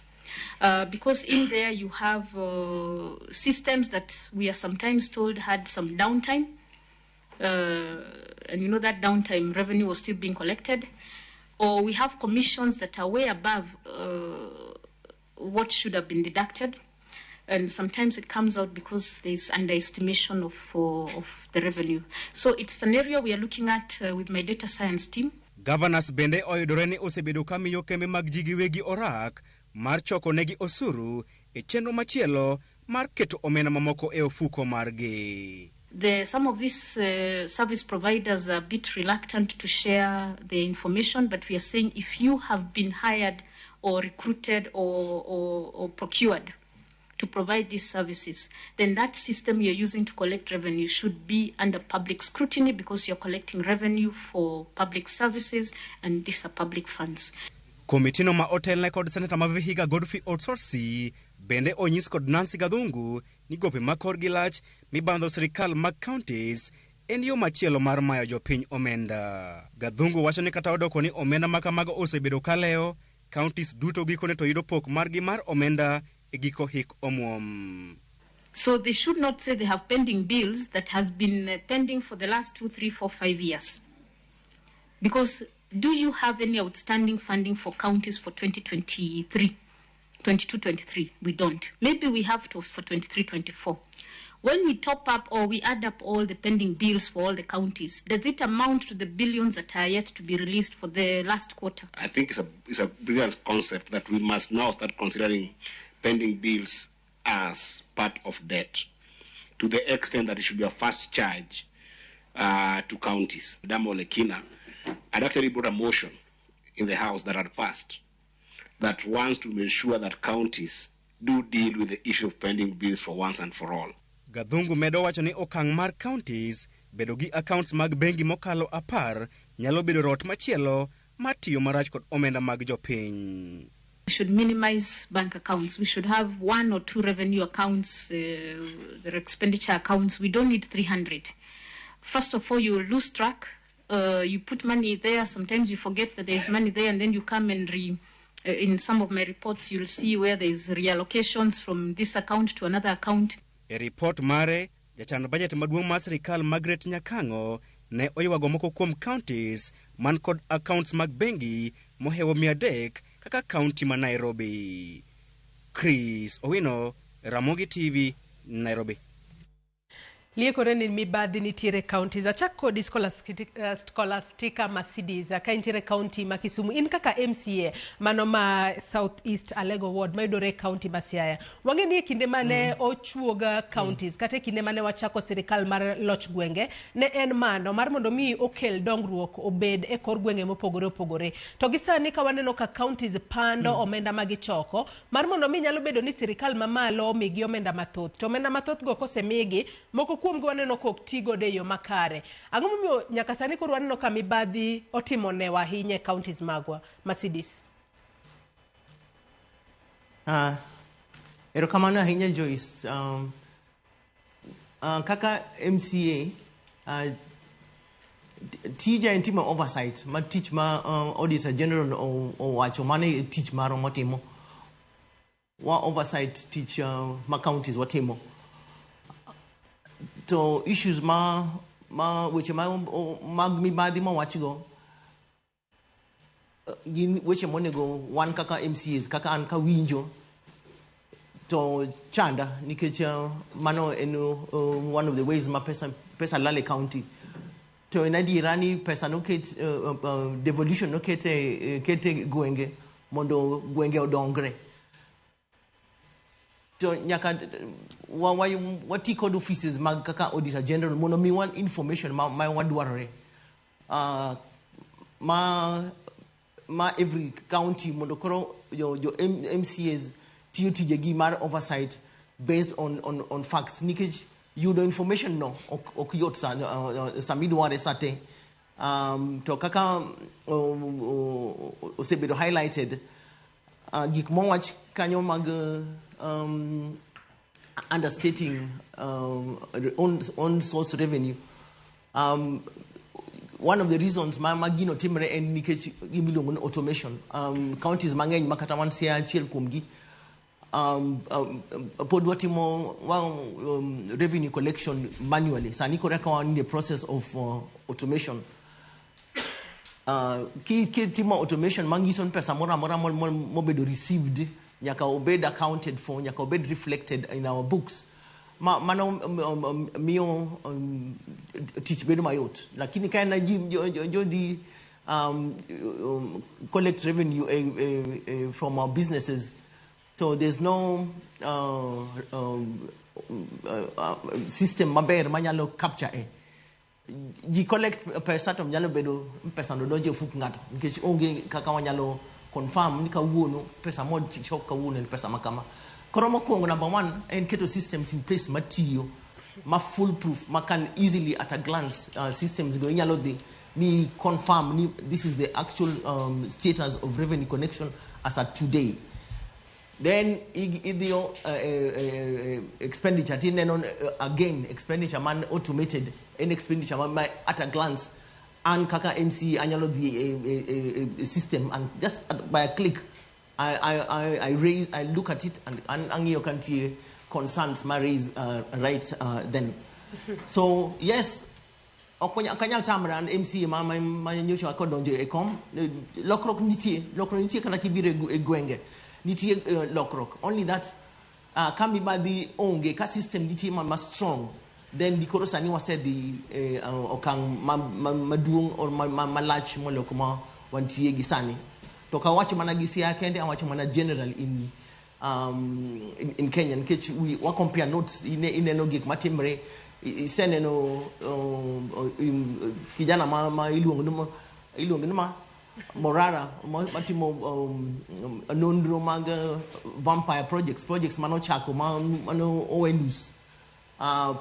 Because in there you have systems that we are sometimes told had some downtime. And you know that downtime revenue was still being collected. Or we have commissions that are way above what should have been deducted. And sometimes it comes out because there's underestimation of the revenue. So it's an area we are looking at with my data science team. Governors bende oyudore ni osebedo ka miyo kembe mag ji giwegi orak mar choko negi osuru e chenro machielo mar keto omenda mamoko e ofuko margi. Some of these service providers are a bit reluctant to share the information, but we are saying if you have been hired or recruited or procured to provide these services, then that system you're using to collect revenue should be under public scrutiny because you're collecting revenue for public services and these are public funds. Komitino ma otelne kod Seneta ma Vihiga Godfrey Osotsi bende onyis kod Nancy Gathungu ni gope ma korgi lach mibandho sirikal mag counties en yo machielo mar mayo jopiny omenda. Gathungu wacho ni kata odoko ni omenda ma kamago osebedo kalewo, counties duto gikone to yudo pok margi mar omenda e giko hik omuom. So they should not say they have pending bills that has been pending for the last 2, 3, 4, 5 years. Because do you have any outstanding funding for counties for 2023, 22, 23? We don't. Maybe we have to for 23, 24. When we top up or we add up all the pending bills for all the counties, does it amount to the billions that are yet to be released for the last quarter? I think it's a brilliant concept that we must now start considering pending bills as part of debt, to the extent that it should be a fast charge to counties. Damo Lekina had actually brought a motion in the House that had passed that wants to ensure that counties do deal with the issue of pending bills for once and for all. Gathungu medo wacho ni okang' mar counties bedo gi accounts mag bengi mokalo 10 nyalo bedo rot machielo mar tiyo marach kod omenda mag jopiny. We should minimize bank accounts. We should have 1 or 2 revenue accounts, the expenditure accounts. We don't need 300. First of all, you lose track. You put money there. Sometimes you forget that there is money there, and then you come and in some of my reports, you'll see where there is reallocations from this account to another account. E report mare, jachan budget maduong' mar sirikal Margaret Nyakang'o ne oywago moko kuom counties man kod accounts mag bengi mohewo 300 kaka county ma Nairobi. Chris Owino, Ramogi TV, Nairobi. Liekore ni mibadhi nitiere counties. Achak kodi Scholastica Mercedes ka intiere county ma Kisumu. In kaka MCA mano ma South East Alego Ward mayudore county ma Siaya. Wang'e ni e kinde mane ochuoga counties kata e kinde mane wachako sirikal mar loch gwenge ne en mano mar mondo mi okel dongruok obed e kor gwenge mopogore opogore. To gi sani ka waneno ka counties pando omenda magichoko mar mondo mi nyalo bedo ni sirikal mamalo omigi omenda mathoth. To omenda mathoth go kosemigi moko kuom gi waneno ka ok ti godo e yo makare. Ang'o momiyo nyaka sani koro waneno ka mibadhi otimo newa ahinya e counties magwa? Mercedes. Erokamano ahinya Joyce. Kaka MCA tija en timo oversight ma tich ma Auditor General owacho mano e tich marwa motimo. Wa oversight tich ma counties watimo. To issues ma weche mag mibadhi mawachgo gin weche monego wan kaka MCAs kaka an kawinjo to chanda nikech mano en one of the ways ma pesa lal e county. To en adiera ni pesa noket devolution noket e gwenge mondo gwenge odongre. To nyaka wati kod offices mag kaka Auditor General mondo mi wan information ma wadwarore ma every county mondo koro jo MCAs tiyo tijegi mar oversight based on facts nikech yudo information no ok yot samidware sate. To kaka osebedo highlighted gik mowach kanyo mag Understating own source revenue. One of the reasons ma gino timre en nikech gimiluongo ni automation. Counties mang'eny ma kata wan Siaya achiel kuomgi, pod watimo revenue collection manually. Sani koro eka wan in the process of automation. Kitimo automation manyiso ni pesa moro amora mobedo received nyaka obed accounted for, nyaka obed reflected in our books. Mano miyo tich bedo mayot. Lakini ka en ji jodhi collect revenue from our businesses, so there's no system maber manyalo capture e. Ji collect pesa to nyalo bedo pesa no donjo e ofuk ng'ato nikech onge kaka wanyalo confirm ni kawuono pesa mochok kawuono en pesa makama. Koro mokwongo, number one en keto systems in place matiyo ma foolproof, ma can easily at a glance, systems go inyalo dhi mi confirm ni this is the actual status of revenue collection as at today. Then idhiyo expenditure tineno, again, expenditure man automated en expenditure ma at a glance an kaka MCA anyalo dhi e system and just by a click I look at it and ang'iyo ka nitie concerns ma raise right then. So yes, ok anyal tamra an MCA ma nyocha kodonjo e kom, lokruok nitie kata kibiro e gwenge nitie lokruok. Only that ka mibadhi onge, ka system nitie ma strong, then dikoro sani wasedhi okang' maduong' or malach moloyo kuma wantie gi sani. To ok awacho mana gi Siaya kende, awacho mana general in Kenya nikech wa compare notes, ineno gik matimre. Iseneno kijana ma iluongo ni ma Morara matimo nonro mag vampire projects manochako mano owe nus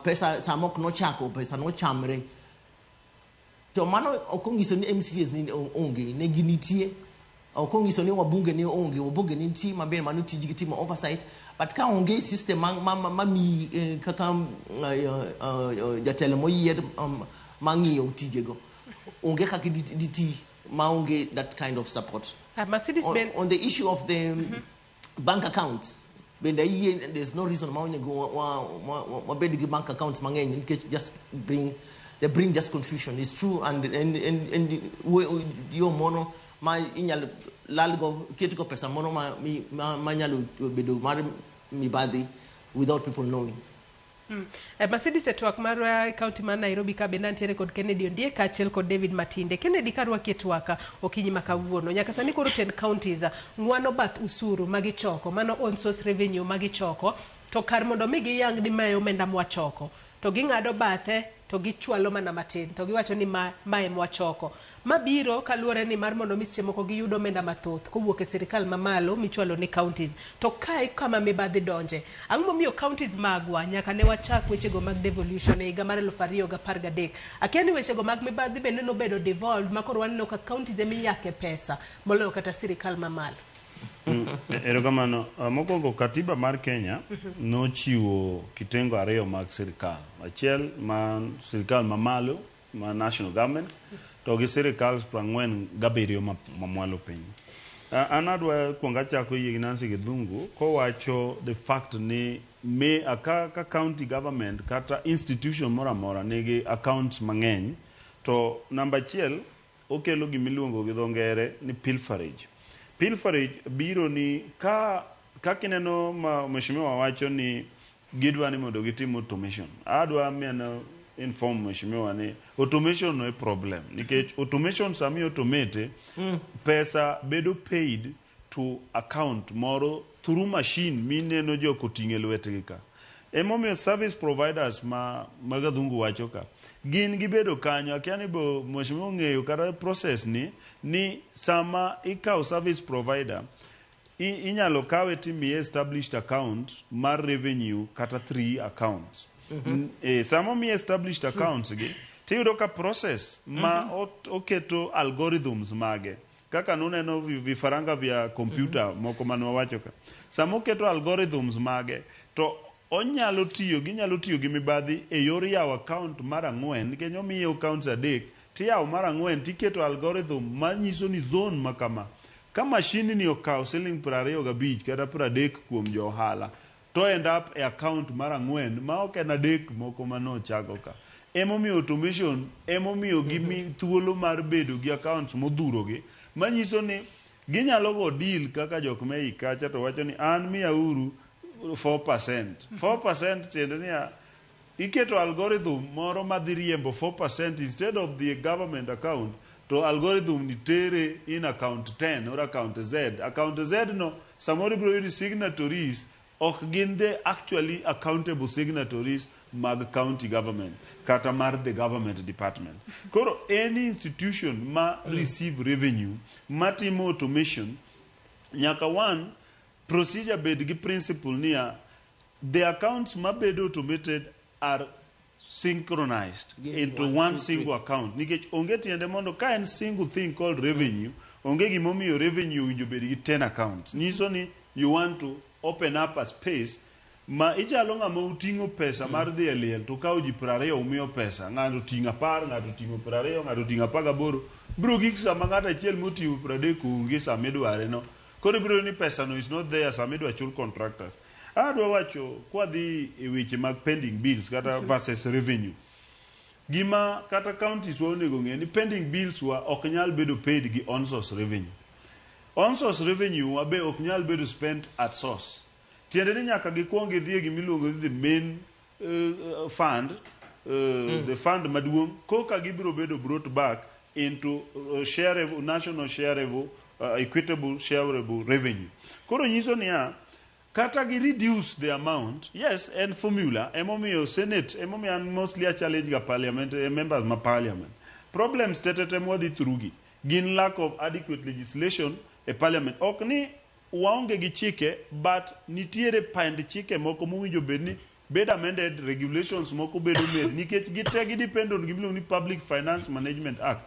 pesa sama ok nochako pesa nochamre. To mano ok onyiso ni MCAs ni onge, ne ginitie. Ok onyiso ni wabunge ne onge, wabunge nitie maber, mano tijgi timo oversight. But ka onge system ma miyi kaka jatelo moyier mang'iyo tijego, onge kaka diti maonge that kind of support. Mercedes Ben On the issue of the bank account bende ayie, there's no reason ma onego wabed gi bank accounts mang'eny nikech just bring they bring just confusion. It's true, and yo moro ma inyalo lalgo ketgo pesa moro ma nyalo bedo mar mibadhi without people knowing. Mercedes, e twak marwa e kaunti mar Nairobi ka bende antiere kod Kennedy Ondiek kaachiel kod David Matinde. Kennedy, karwaki e twak okinyi ma kawuono. Nyaka sani koro 10 counties ng'wano bath usuru magichoko, mano own source revenue magichoko, to kar mondo mi giyang ni mae omenda mwachoko, to ging'ado bathe to gichwalo mana matin to giwacho ni ma mae mwachoko. Mabiro kaluwore ni mar mondo mi seche moko giyud omenda mathoth kowuok e sirikal mamalo michwalo ne counties. To kae kama mibadhi donje. Ang'o momiyo counties magwa nyaka ne wachak wechego mag devolution e higa mar 2013? Akia ni wechego mag mibadhi bende nobedo devolved ma koro waneno ka counties emiyake pesa moloyo kata sirikal mamalo. Erokamano. Mokwongo katiba mar Kenya nochiwo kitengo ariyo mag sirikal. Achiel ma sirikal mamalo ma national government to gi sirikal 47 ma mwalo piny. An adwa kuongo achako yie gi Nancy Githungu kowacho the fact ni me ka county government kata institution moro amora nigi accounts mang'eny, to namba achiel okelo gimiluongo gi dho ngere ni pilferage. Pilferage biro ni ka kaka ineno ma mheshimiwa wacho ni gidwa ni mondo gitim automation. Adwa mana inform mheshimiwa ni automation no e problem nikech automation, sami automate pesa bedo paid to account moro through machine mineno jok oting'e lwetgi ka. Emomiyo service providers ma Gathungu wacho ka gin gibedo kanyo. Akia ni bo mheshimiwa ong'eyo kata process ni sama ikawo service provider, inyalo kawe timiye established account mar revenue kata three accounts. Sama omiye established accounts gi, tiyudo ka process ma oketo algorithms mage kaka nuneno vifaranga vya kompyuta moko mane wawacho ka, sama oketo algorithms mage to onyalo tiyo ginyalo tiyo gi mibadhi e yor yawo account mar ang'wen nikech omiye accounts adek tiyawo mar ang'wen tiketo algorithm manyiso ni zone ma kama ka machine ni okawo siling 25 kata 30 kuom jo ohala to end up e account mar ang'wen ma ok en adek moko manochako ka. Emomiyo automation emomiyo gi thuolo mar bedo gi accounts modhuro gi manyiso ni ginyalo go deal kaka jok ma ei kacha to wacho ni an miyauru 4%. 4% tiende niya iketo algorithm moro madhi riembo 4% instead of the government account to algorithm ni tere in account 10 or account Z. Account Z no samoro ibiro yudo signatories ok gin the actually accountable signatories mag county government kata mar the government department. Koro any institution ma receive revenue matimo automation nyaka one procedure bed gi principle niya the accounts mabedo automated are synchronized into one, one two, single account nikech onge tiende mondo ka en single thing called revenue onge gimomiyo revenue owinjo bed gi 10 accounts nyiso ni you want to open up a space ma ichalo ng'ama oting'o pesa mar dhi e liel to kawo ji 20 umiyo pesa ng'ato oting'o 10 ng'ato oting'o 20 ng'ato oting'o 18 biro gik sama ng'ato achiel moting'o 30 onge sama idware no koro ibiro yudo ni pesa no is not there sama idwa chul contractors adwa wacho kwadhi e weche mag pending bills kata versus revenue gima kata counties wa onego ng'e ni pending bills wa ok nyal bedo paid gi on source revenue on source revenue wa be ok nyal bedo spent at source tiende ni nyaka gikwong gidhi e gimiluongo ni the main fund the fund maduong' koka gibiro bedo brought back into shareable, national shareable equitable shareable revenue koro nyiso niya kata gi reduce the amount yes en formula emomiyo senate emomiyo an mostly a challenge ga parliament members ma parliament problems tetete mwadhi through gi gin lack of adequate legislation e parliament ok ni waonge gi chike but nitiere pand chike moko mowinjo bed ni bed amended regulations moko bedo made nikech gite gi depend on gimiluongo ni public finance management act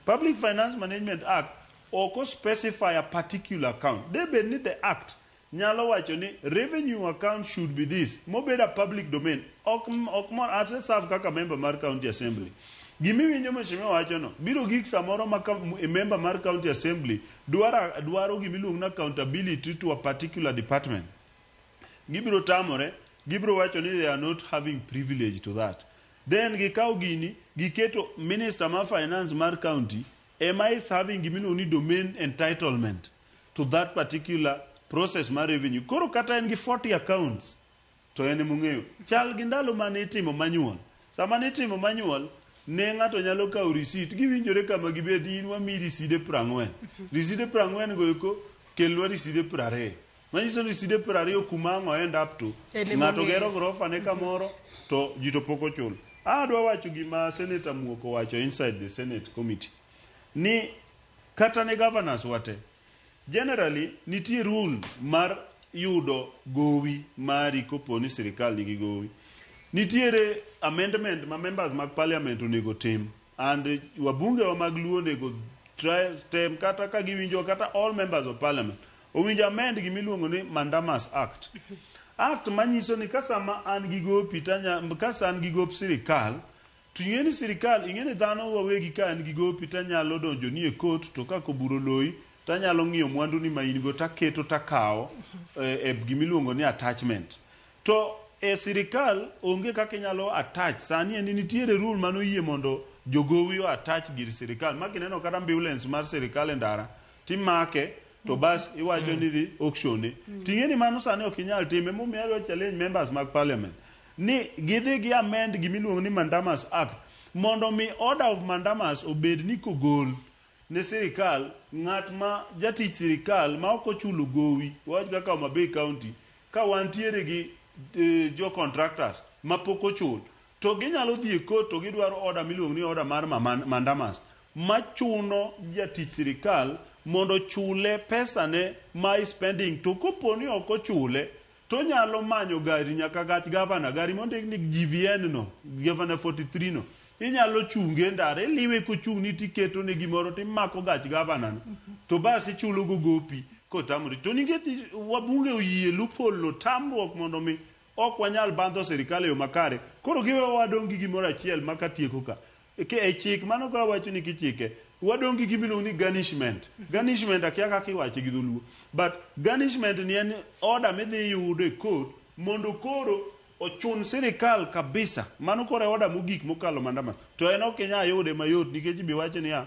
public finance management act ok o specify a particular account de bed ni the act nyalo wacho ni revenue account should be this mobed a public domain ok ok mor ase serve kaka member mar county assembly gimiwinjo mheshimiwa wacho no biro gik samoro ma ka, e member mar county assembly dwaro dwaro gimiluongo ni accountability to a particular department gibiro tamore gibiro wacho ni they are not having privilege to that then gikawo gini giketo minister mar finance mar county ema is having gimiluongo ni domain entitlement to that particular process mar revenue koro kata en gi 40 accounts to en emong'eyo chal gi ndalo mane itimo manual sama nitimo manual ne ng'ato nyalo kawo receipt giwinjore kama gibed in wamiyi riside 40 riside 40 go eko kelnwa riside 20 manyiso ni riside 20 kuma ang' o end up to En ema ng'ato ong'eyo. gero gorofa ne kamoro to ji to pok ochul adwa wacho gima senator Muoko wacho inside the senate committee ni kata ne governors wate generally nitie rule mar yudo gowi mari kopo ni sirikal nigi gowi nitiere amendment ma members mag parliament onego tim and wabunge wa mag luo onego try tem kata ka giwinjo kata all members of parliament owinjo amend gimiluongo ni mandamus act act manyiso ni ka sama an gi gopi tanya ka sa an gi gop sirikal to ing'e ni sirikal ing'e ni dhano wawegi ka an gi gopi tanyalo donjo ni e court to ka koburo loyi tanyalo ng'iyo mwandu ni ma in go taketo takawo e gimiluongo ni attachment to e sirikal onge kaka inyalo attach sani en nitiere rule manoyie mondo jogowi o attach gir sirikal ma kineno kata ambulance mar sirikal e ndara timake to bas iwacho ni dhi auction ne ting'e ni mano sani ok inyal time emomiyo adwa challenge members mag parliament ni gidhi gi amend gimiluongo ni mandamus act mondo mi order of mandamus obed ni kogol ne sirikal ng'at ma jatich sirikal ma ok ochulo gowi wach kaka Homa Bay County ka wantiere gi jo contractors ma pok ochul to ginyalo dhi e court to gidwaro order miluongo ni order mar mandamus machuno jatich sirikal mondo chule pesane ma is spending to kopo ni ok ochule to nyalo manyo gari nyaka gach gavana gari mondik ni GVN no gavana 43 no inyalo chunge e ndara iliwe kochung' ni tiketo ne gimoro timako gach gavana no to bas ichulo go gopi kotamori to nikech wabunge oyie loophole no tamruok mondo mi ok wanyal bandho sirikal e yo makare. Koro giwewa wadong' gi gimoro achiel ma katieko ka. E chik mano koro awacho ni kichike, wadong' gi gima iluongo ni garnishment. Garnishment akia kaka iwache gi dholuo. But garnishment ni en order midhi yudo e court mondo koro ochun sirikal kabisa. Mano koro e order mogik mokalo mandamas. To en ok inyal yude mayot nikech ibi wach niya,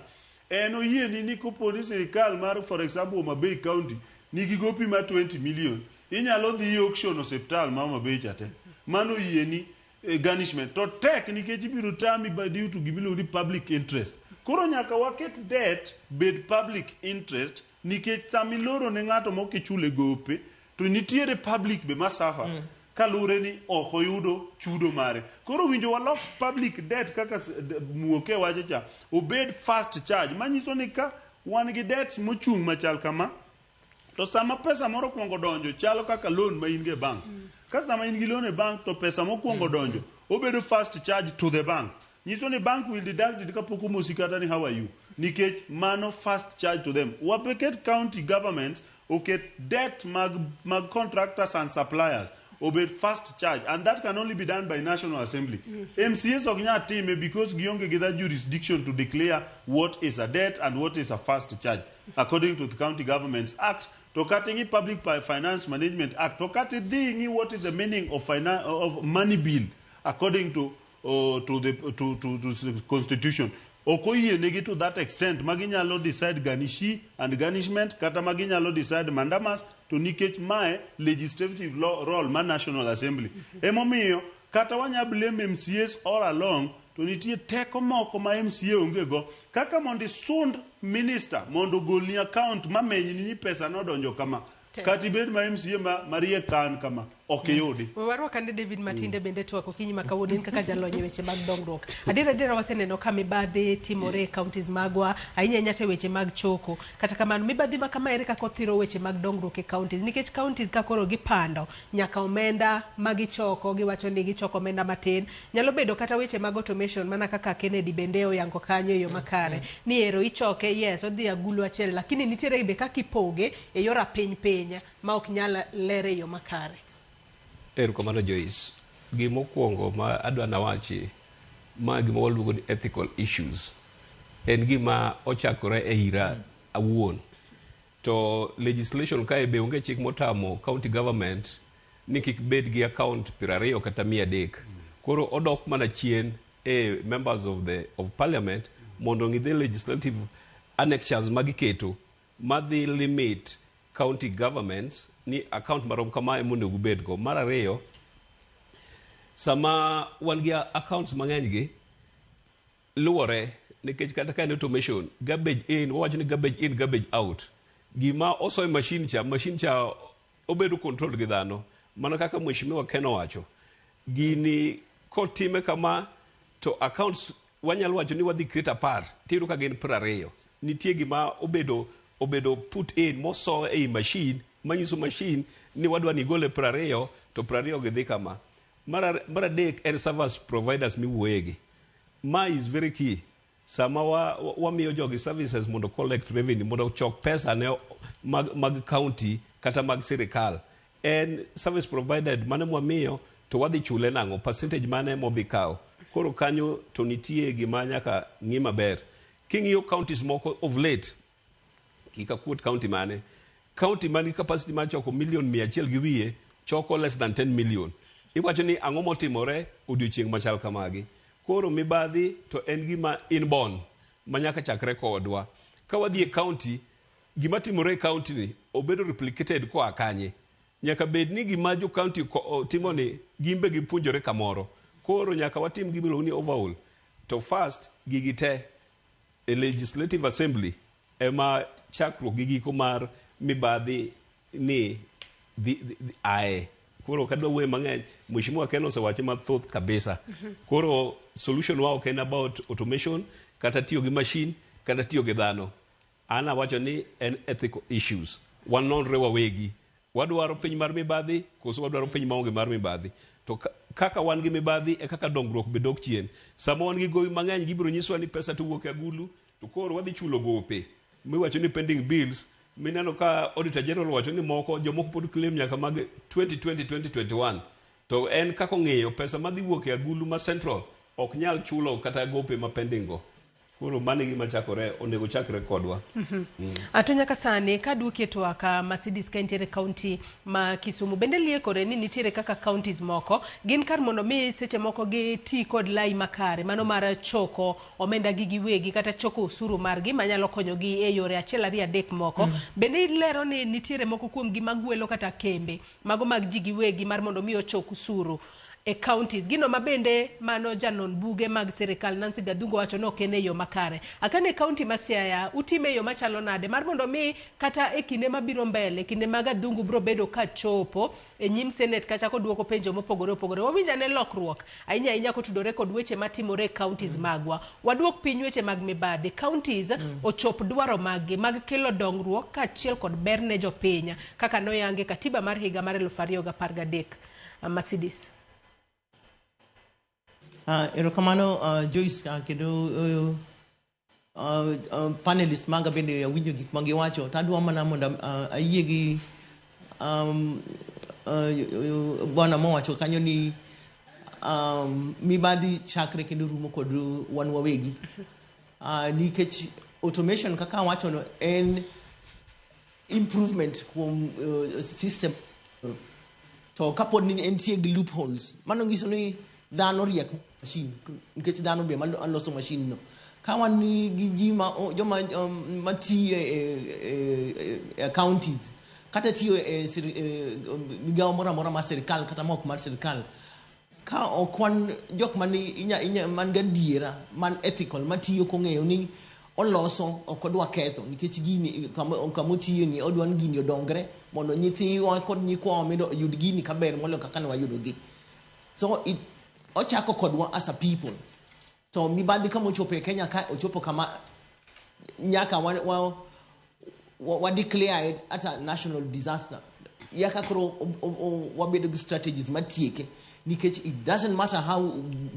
en oyieni ni kopo ni sirikal mar for example Homa Bay County nigi gopi mar 20 million, inyalo dhi auction osiptal ma Homa Bay cha te. Mano oyieni garnishment. To tek nikech ibiro tami by due to gimiluongo ni public interest. Koro nyaka waket debt bed public interest nikech sama iloro ne ng'ato mok ichule gope to nitiere public be ma suffer kaluwore ni ok oyudo chudo mare. Koro winjo walok public debt kaka Muoke wacho cha obed first charge manyiso ni ka wan gi debts mochung' machal kama to sama pesa moro okuongo donjo chalo kaka loan ma in go e bank. Ka sama in gi loan e bank to pesa mokuongo donjo obedo first charge to the bank. Nyiso ni bank will deduct it kapok omosi kata ni how are you. Nikech mano first charge to them. Waket county government oket debt mag contractors and suppliers obed first charge and that can only be done by National Assembly. MCAs ok nyal time because gionge gi that jurisdiction to declare what is a debt and what is a first charge according to the County Governments Act. To kata ing'i Public Finance Management Act, to kata idhi ing'i what is the meaning of, of money bill according to the constitution. Ok oyienegi to that extent ma ginyalo decide garnishee and garnishment kata ma ginyalo decide mandamus to nikech mae legislative law, role mar National Assembly. Emomiyo kata wanya blame MCAs all along to nitie teko moko ma MCA onge go kaka mondo isund minister mondo ogolni account mamenyni ni pesa nodonjo kama kata ibed ma MCA ma mariek kan kama ok iyudi. We warwak ane David Matinde bende twak okinyi ma kawuono en kaka jalony e weche mag dongruok. Adier adiera waseneno ka mibadhi timore e counties magwa, ahinya ahinya to e weche mag choko. Kata kamano, mibadhi ma kama ere kaka othiro weche mag dongruok e counties? Nikech counties ka koro gipando nyaka omenda ma gichoko, giwacho ni gichoko omenda matin. Nyalo bedo kata weche mag automation mana kaka Kennedy bende oyango kanyo e yo makare. Ni ero ichoke, yes, odhi agulu achiel, lakini nitiere be kaka ipoge e yor apiny piny ma ok nyal ler e yo makare. Erokamano Joyce. Gimokwongo ma adwa nawachi, ma gima waluongo ni ethical issues. En gima ochakore e ira awuon. To legislation kae be onge chik motamo county government ni kik bed gi account 20 kata 300. Koro odok mana chien e members of parliament mondo ng'i the legislative annexures magiketo madhi limit county governments ni account marom kamae monego ubed go. Mar ariyo, sama wan gi accounts mang'eny gi, luwore nikech kata ka en automation, garbage in, wawacho ni garbage in, garbage out. Gima osoe machine cha, machine cha obedo controlled gi dhano. Mana kaka Mheshimiwa Ken owacho, gini kotime kama to accounts wanyalo wacho ni wadhi create 10 tiyudo ka gin 20. Nitie gima obedo put in moso ei machine manyiso machine ni wadwa ni igole 20 to 20 gi dhi kama. Mar adek en service providers miwuoyegi. Ma is very key. Sama wamiyo jogi services mondo collect revenue, mondo chok pesa ne mag county kata mag sirikal. En service provided mane mwamiyo to wadhi chule nang'o, percentage mane modhi kawo. Koro kanyo to nitie gima nyaka ng'i maber. King'iyo counties moko of late, kik akuot county mane, county man gi capacity mar choko million 100 gi wiye, choko less than 10 million. Iwacho ni ang'o motimore odiochieng' machal kamagi. Koro mibadhi to en gima inborn ma nyaka chakre kodwa. Ka wadhi e county, gima timore e county ni obedo replicated koa kanye. Nyaka bed ni gima jo county timo ni gin be gipuonjore kamoro. Koro nyaka watim gima iluongo ni overhaul. To first, gigi te e legislative assembly ema chakruok gi giko mar mibadhi ni dhi ae. Koro kadwa wuoyo mang'eny, Mheshimiwa Ken osewache mathoth kabisa. Koro solution wa ok en about automation, kata tiyo gi machine, kata tiyo gi dhano. An awacho ni en ethical issues. Wanonre wawegi. Wadwaro piny mar mibadhi, koso wadwaro piny maonge mar mibadhi. To kaka wan gi mibadhi e kaka dongruok be dok chien. Sama wan gi gowi mang'eny, gibiro nyiswa ni pesa to wuok e agulu, to koro wadhi chulo gope. Miwacho ni pending bills, mineno ka Auditor General wacho ni moko, jomoko pod claim nyaka mag 2020, 2021. To en kaka ong'iyo pesa madhi wuok e agulu ma central ok nyal chulo kata gope ma pending go. Koro mano e gima chakore, onego chakre kodwa. To nyaka sani kaduoki e twak Mercedes ka intiere county ma Kisumu bende liekore ni nitiere kaka counties moko gin kar mondo mi seche moko giti kod lai makare mano mar choko omenda gi giwegi kata choko osuru margi manyalo konyogi e yore achiel ariyo adek moko. Bende ilero ni nitiere moko kuom gi magwelo kata kembe mago mag ji giwegi mar mondo mi ochok osuru e counties. Gino ma bende mano janon buge mag sirikal Nancy Gathungu wacho ni ok en e yo makare. Akane e county ma Siaya utime e yo machalo nade mar mondo mi kata e kinde mabiro mbele kinde ma Gathungu biro bedo ka chopo e nyim Senate kacha koduoko penjo mopogore opogore. Wawinj ane lokruok ahinya ahinya kotudore kod weche matimore e counties magwa. Waduok piny weche mag mibadhi. Counties ochop dwaro maggi mag kelo dongruok kaachiel kod ber ne jopiny kaka noyange katiba mar higa mar 2013. Mercedes. Erokamano Joyce, kendo panelist maga bende awinjo gik magiwacho to adwa mana mondo ayie gi bwana mowacho kanyo ni mibadhi chakre kendo rumo kod wan wawegi, nikech automation kaka awachono en improvement kuom system, to kapod ni entie gi loopholes, mano nyiso ni dhano riek machine, nikech dhano be maloso machine no. Ka wan gi ji ma joma matiyo e counties kata tiyo e migawo moro amora mar sirikal kata ma ok mar sirikal, ka ok wan jok man inya man gadiera, man ethical, matiyo kong'eyo ni oloso ok odwa ketho, nikech gini kama otiye ni odwa ni gini odongre mondo nyithiwa kod nyikwawa mondo oyud gini kaber moloyo kaka ne wayudogi. So ochako kodwa as a people. To mibadhi kama ochopo e Kenya ka ochopo kama nyaka wa declare it as a national disaster. Yaka koro wabedo gi strategies matieke, nikech it doesn't matter how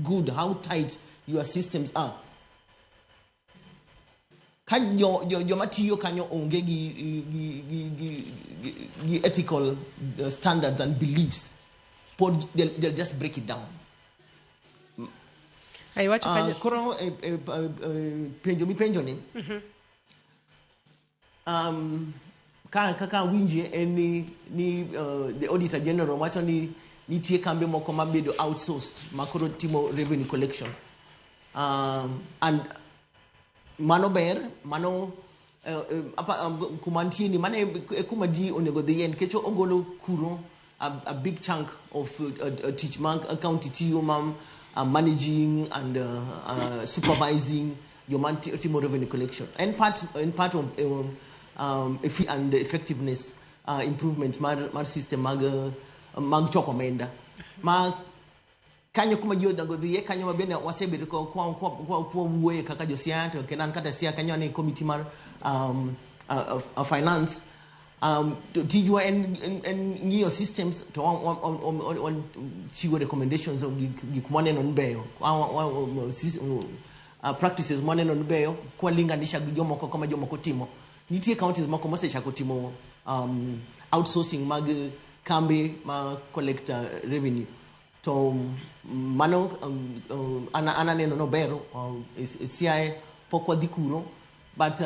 good, how tight your systems are, ka joma tiyo kanyo onge gi ethical standards and beliefs, pod they'll just break it down. Ai wacho kanyo. Koro penjo mipenjo ni, kaka winje en ni the auditor general wacho ni nitie kambe moko mabedo outsourced ma koro timo revenue collection, and mano ber, mano kuma nitie ni mano e kuma ji onego dhiye, nikech ogolo kuro a big chunk of tich ma county tiyo ma managing and supervising joma timo revenue collection en part of and effectiveness improvement mar system mag choko omenda ma kanyo kuma ji onego dhiye. Kanyo ma bende wasebedo kwa wuoye kaka jo Siaya, to kendo an kata Siaya kanyo an e committee mar finance, to tijwa en ng'iyo systems to wan chiwo recommendations of gik mwaneno ni beyo, practices mwaneno ni beyo kwalinganisha gi jomoko kama jomoko timo. Nitie counties moko mosechako timo outsourcing mag kambe ma collect revenue, to mano an aneno nober. Siaya pok wadhi kuro, but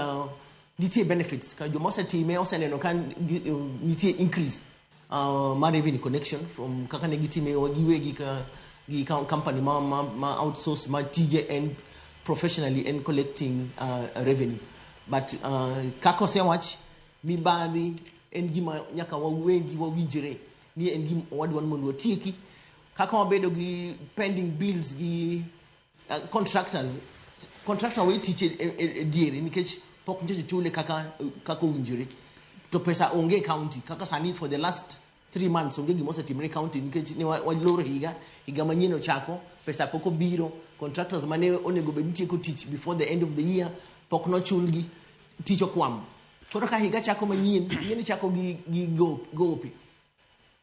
nitie benefits ka joma osetime oseneno ka nitie increase mar revenue collection from kaka ne gitime giwegi ka gi company ma outsource ma tije en professionally en collecting revenue. But kaka osewach, mibadhi en gima nyaka wawegi wawinjre ni en gima wadwa ni mondo watieki. Kaka wabedo gi pending bills gi contractors, contractor we tich e diere nikech pok nyocha chule kaka owinjore, to pesa onge e county. Kaka sani for the last 3 months onge gima osetimore e county, nikech ne waloro higa, higa manyien ochako, pesa pok obiro. Contractors mane onego bed ni tieko tich before the end of the year pok nochulgi, tich okwamo. Koro ka higa chako manyien, ing'e ni chako gi gope.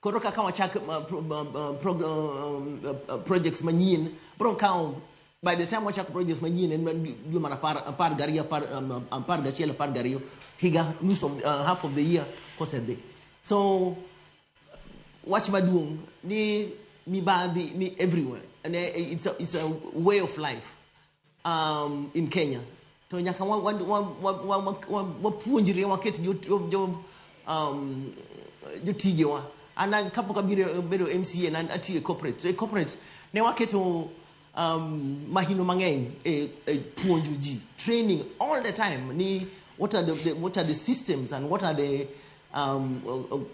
Koro kaka wachak projects manyien bro kawo, by the time wachako projects manyien en dwe mar 10, 12, 11, 12, higa nus of half of the year kosedhi. So wach maduong' ni mibadhi ni everywhere and it's a way of life in Kenya. To nyaka wapuonjre waket jotijewa. An kapok abiro bedo MCA na atiyo e corporate. So e corporate ne waketo mahino mang'eny e puonjo ji, training all the time ni what are the systems and what are the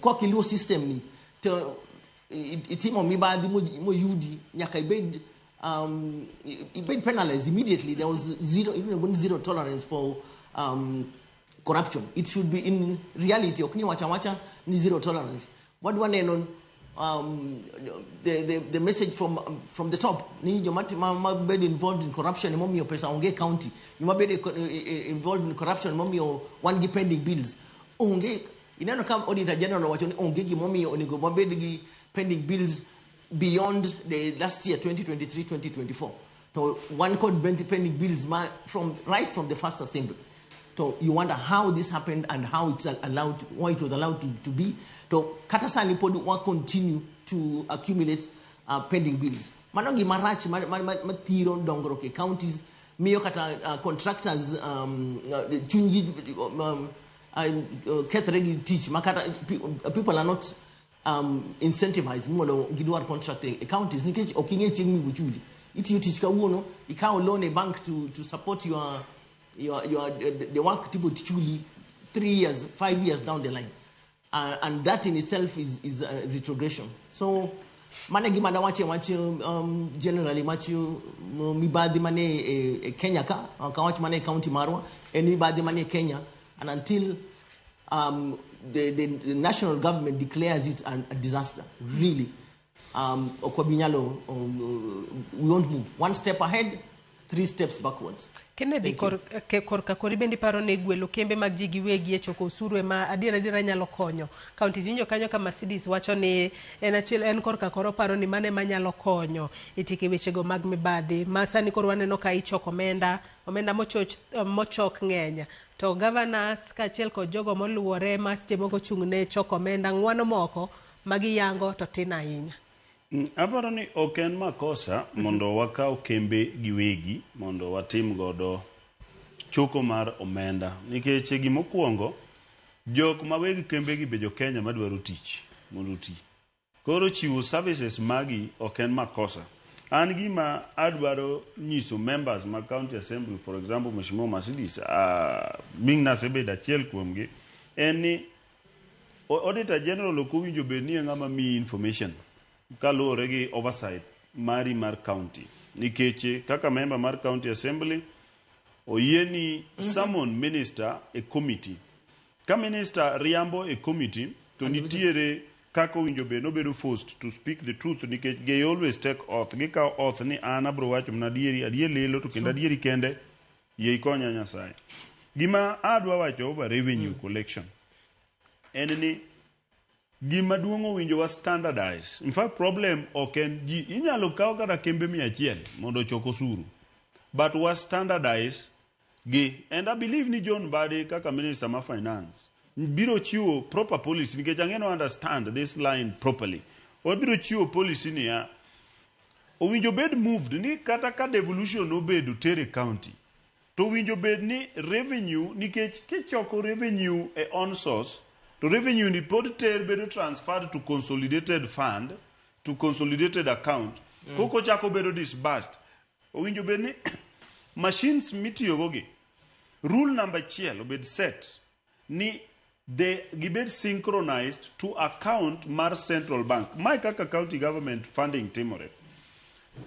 kok iluwo system ni to itimo mibadhi moyudi nyaka ibed penalized immediately. There was zero tolerance for corruption. It should be in reality. Ok ni wacha wacha ni zero tolerance. Wadwa neno the message from the top ni joma ma bed involved in corruption momiyo pesa onge county, joma bed involved in corruption momiyo wan gi pending bills onge. Ineno ka Auditor General wacho ni onge gimomiyo onego wabed gi pending bills beyond the last year 2023-2024. So one called pending bills from right from the first assembly. So you wonder how this happened and how it's allowed, why it was allowed to be. So kata sani pod wa continue to accumulate pending bills. Mano gima rach ma thiro dongruok e counties, miyo kata contractors chunygi kethre gi tich ma kata people are not incentivized mondo gidwar contract e counties nikech ok ing'e chieng' mibochuli. Itiyo tich kawuono, ikawo loan e bank to support your the work tibo tichuli 3 years, 5 years down the line. And that in itself is a retrogression. So mane gima dawache wach generally wach mibadhi mane e Kenya ka wach mane county marwa en mibadhi mane Kenya, and until the national government declares it a disaster, really, ok wabi nyalo, we won't move. One step ahead, 3 steps backwards. Kennedy, korka kori bende paro ni gwelo kembe mag ji giwegi e choko osuru ema adiera adiera nyalo konyo counties. Winjo kanyo ka Mercedes wacho ni en achiel en korka koro paro ni mane manyalo konyo e tieko wechego mag mibadhi ma sani koro waneno ka ichoko omenda mochok ng'eny to governors kaachiel kod jogo moluwore ma seche moko ochung' ne choko omenda ng'wano moko magiyango to tin ahinya. Aparo ni ok en makosa mondo wakaw kembe giwegi mondo watim godo choko mar omenda, nikech gimokwongo jok ma weg kembe gi be jo Kenya madwaro tich mondo oti. Koro chiwo services magi ok en makosa. An gima adwaro nyiso members mag County Assembly, for example Mheshimiwa Mercedes, being nasebedo achiel kuomgi, en ni Auditor General ok owinjo bed ni e ng'ama miyi information kaluwore gi oversight mari mar county, nikech kaka member mar County Assembly oyieni summon minister e committee. Ka minister riambo e committee to nitiere kaka owinjo bed nobedo forced to speak the truth, nikech they always take oath. Gikawo oath ni an abro wacho mana adieri, adier lilo to kendo adieri kende, yie ikonya Nyasaye. Gima adwa wacho over revenue collection en ni gima duong' owinjo wa standardize. In fact, problem ok en ji inyalo kaw kata kembe 100 mondo ochok osuru, but wa standardize gi. And I believe ni John Mbadi kaka minister ma finance biro chiwo proper policy, nikech ang'e no understand this line properly. Obiro chiwo policy niya, owinjo bed moved ni kata ka devolution obedo tere county, to owinjo bed ni revenue, nikech kichoko revenue e on source, to revenue ni pod ter bedo transferred to consolidated fund, to consolidated account, koko chako bedo disbursed. Owinjo bed ni machines mitiyogo gi, rule number 1 obed set ni they gibed synchronized to account mar central bank. Mae kaka county government funding timore.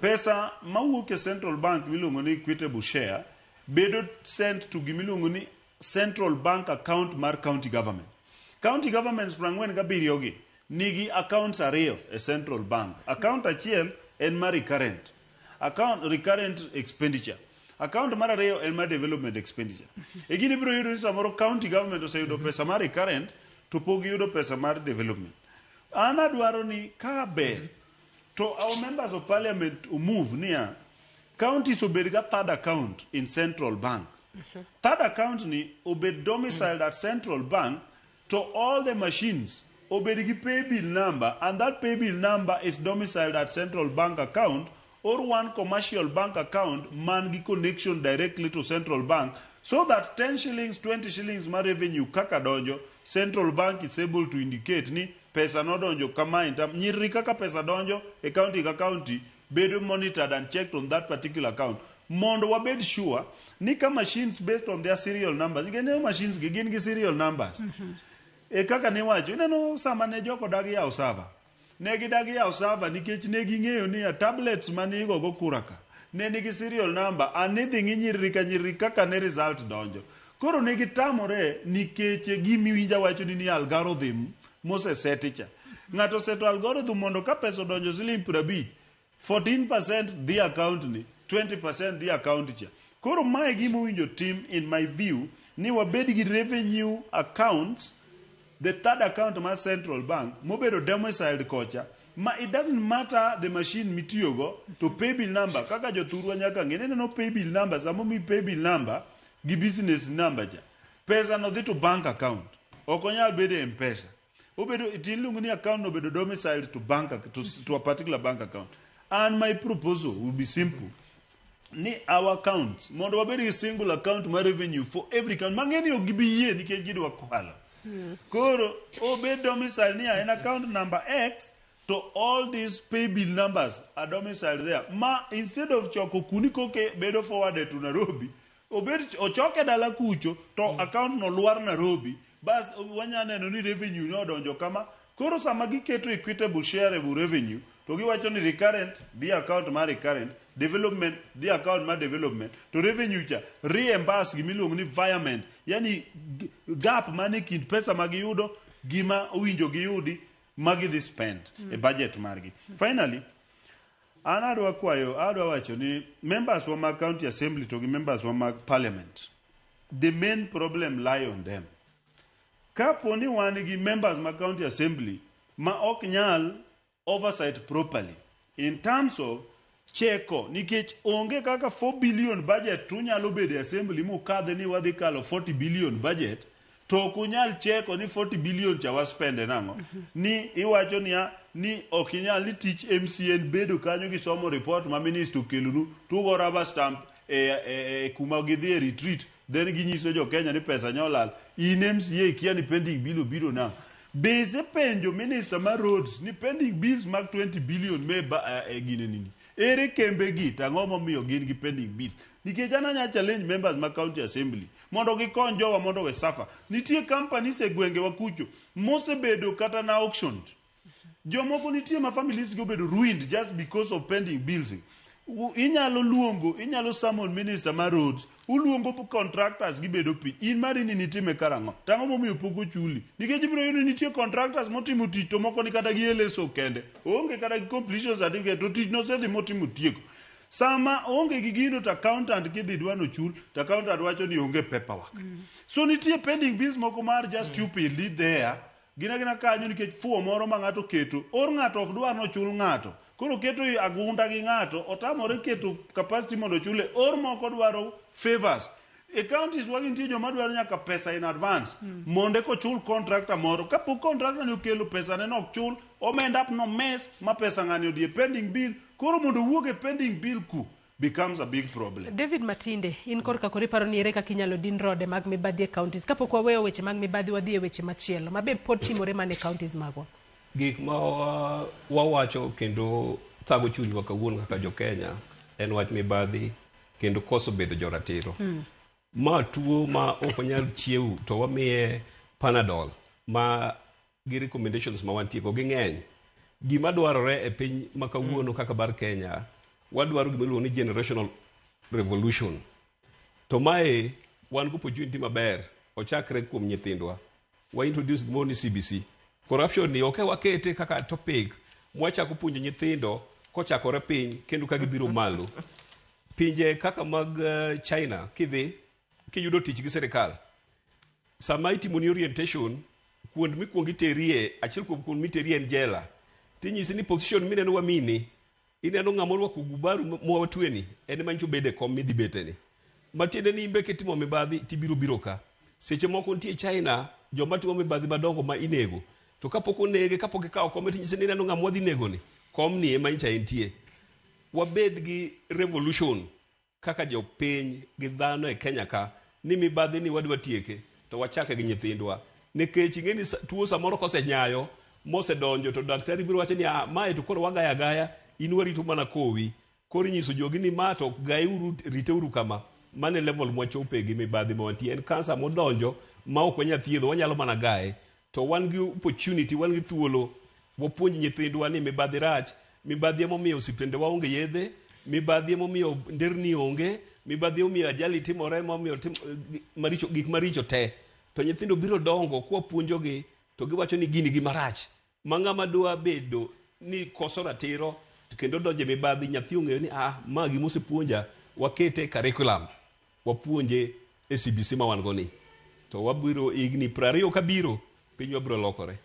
Pesa mawuok e central bank miluongo ni equitable share bedo sent to gimiluongo ni central bank account mar county government. County governments 47 gi nigi accounts 2 e central bank. Account achiel en mar recurrent, account recurrent expenditure. Account mar 2 en mar development expenditure. E gini biro yudo ni samoro county government oseyudo pesa mar recurrent to pok giyudo pesa mar development. An adwaro ni ka ber to our members of parliament move niya counties obed ga third account in central bank. Third account ni obed domiciled at central bank, to all the machines obed gi paybill number, and that paybill number is domiciled at central bank account or one commercial bank account man gi connection directly to central bank, so that 10 shillings, 20 shillings mar revenue kaka donjo, central bank is able to indicate ni pesa nodonjo kamae nyirri kaka pesa donjo e county ka county bedo monitored and checked on that particular account, mondo wabed sure ni ka machines based on their serial numbers, nikech machines gi gin gi serial numbers. E kaka niwacho, ineno sama ne joko dagi yawo server, ne gidagi yawo server nikech ne ging'eyo ni tablets mane igogo kura ka ne nigi serial number, an nidhi ng'i nyirri ka nyirri kaka ne result donjo. Koro ne gitamore nikech gimiwinja wacho ni ni algorithm moseseti cha. Ng'ato oseto algorithm mondo ka pesa odonjo siling 50, 14% dhi account ni, 20% dhi account cha. Koro mae gima owinjo tim, in my view, ni wabed gi revenue accounts, the third account mar central bank mobedo domiciled kocha, ma it doesn't matter the machine mitiyogo to paybill number kaka jothurwa nyaka ng'e ni ineno paybill number, sama omi paybill number gi business number cha, pesa no dhi to bank account, ok onyal bedo e M-Pesa, obedo iluongo ni account no obedo domiciled to bank to a particular bank account. And my proposal will be simple, ni our accounts mondo wabed gi single account mar revenue for every account mang'eni ok gibi yie nikech gidwa kwalo. Koro obed domicile ni en account number X, to all these pay bill numbers are domiciled there, ma instead of choko kuni koke bedo forwarded to Nairobi, obed ochoke dala kucho to account no lwar Nairobi, bas wanya neno ni revenue ne odonjo kama. Koro sama giketo equitable shareable revenue to giwacho ni recurrent dhi account mar recurrent, development dhi account mar development, to revenue cha reimburse gimiluongo ni virement, yani gap mane kind pesa ma giyudo gima owinjo giyudi ma gidhi spend e budget margi. Finally, an adwa kwayo, adwa wacho ni members wa mag county assembly to gi members wa mag parliament, the main problem lie on them. Kapo ni wan gi members mag county assembly ma ok nyal oversight properly in terms of cheko, nikech onge kaka 4 billion budget tunyalo bedo e assembly mukadhe ni wadhi kalo 40 billion budget, to ok unyal cheko ni 40 billion cha waspende nang'o. Ni iwacho niya ni ok inyal ni tich MCN bedo kanyo gi somo report ma minister okelonu, tugo rubber stamp e kuma gidhi e retreat, then ginyiso jo Kenya ni pesa nyolal. In MCA ikia ni pending bill obiro nang'o. Be isepenjo minister mar roads ni pending bills mag 20 billion me e gine nini? Ere kembe gi to ang'o momiyo gin gi pending bills? Nikech an anya challenge members mag county assembly mondo gikony jowa mondo we suffer. Nitie companies e gwenge wa kucho mosebedo kata na auctioned. Jomoko nitie ma families gi obedo ruined just because of pending bills. Inyalo luongo, inyalo summon minister mar roads, uluongo contractors gibedo piny. In mari ni nitime karang'o? Tang'o momiyo pok ochuli? Nikech ibiro yudo ni nitie contractors motimo tich to moko ni kata gi LSO kende. Onge kata gi completion certificate to tich nosedhi motimo tieko. Sama onge gi gino to accountant kidhi dwa nochul, to accountant wacho ni onge paperwork. So nitie pending bills moko mar just stupidly there. Gina gina kanyo nikech fuo moro ma ng'ato keto, or ng'ato ok dwar nochul ng'ato. Koro keto agunda gi ng'ato, otamore keto capacity mondo ochule, or moko dwaro favors. E counties wagi nitie joma dwaro nyaka pesa in advance. Mondo eka ochul contractor moro. Kapok contractor ni okelo pesa ne nok chul, omend up no mess ma pesa ng'ani odhi e pending bill. Koro mondo owuog e pending bill ku becomes a big problem. David Matinde, in korka koro iparo ni ere kaka inyalo din rode mag mibadhi e counties? Kapok waweyo weche mag mibadhi wadhi e weche machielo, ma be pod timore mana e counties magwa. Gik ma wawacho kendo thago chunywa kawuono kaka jo Kenya en wach mibadhi kendo koso bedo joratiro. Ma tuo ma ok wanyal chiew to wamiye Panadol ma gi recommendations ma wantie go ging'eny. Gima dwarore e piny ma kawuono kaka bar Kenya, wadwaro gima iluongo ni generational revolution. To mae wan gi opportunity maber ochakre kuom nyithindwa. Wa introduce gimoro ni CBC. Corruption ni ok wakete kaka topic mwachako puonjo nyithindo kochakore piny kendo ka gibiro malo. Pinje kaka mag China kidhi kiyudo tich gi sirikal, sama itimoni orientation, kuond mikuongo iterie, achiel kuom kuond miterie en jela. Tinyisi ni position mineno wamini, ineno ng'ama orwako gubaru mwatweni, en ema nyocha obedo e kom midhi beteni. Matiende ni imbe kitimo mibadhi tibiro biro ka. Seche moko nitie China joma timo mibadhi madongo ma inego. To kapok onege, kapok ikawo kome to inyise ni ineno ng'ama wadhi negoni, komni ema nyicha entie. Wabed gi revolution kaka jopiny gi dhano e Kenya ka ni mibadhi ni wadwa tieke to wachake gi nyithindwa. Nikech ing'e ni tuo samoro kosenyayo mosedonjo to daktari biro wacho ni ah, mae to koro wagaya agaya, in warito mana kowi. Koro inyiso jogi ni ma to gayeuru, riteuru kama. Mano e level mwachope gi mibadhi ma wantie. En kansa modonjo ma ok wanyal thiedho, wanyalo mana gaye. To wan gi opportunity, wan gi thuolo wapuonj nyithindwa ni mibadhi rach, mibadhi emomiyo osiptende wa onge yedhe, mibadhi emomiyo nderni onge, mibadhi emomiyo ajali timore, emomiyo tim, maricho, gik maricho te. To nyithindo biro dongo kwapuonjogi to giwacho ni gini gima rach. Ma ng'ama dwa bedo ni koso ratiro to kendo donjo e mibadhi, nyathi ong'eyo ni ah, ma gima osepuonja, wakete e curriculum, wapuonje e CBC ma wan go ni. To wabiro higni 20 kabiro, pinywa biro lokore.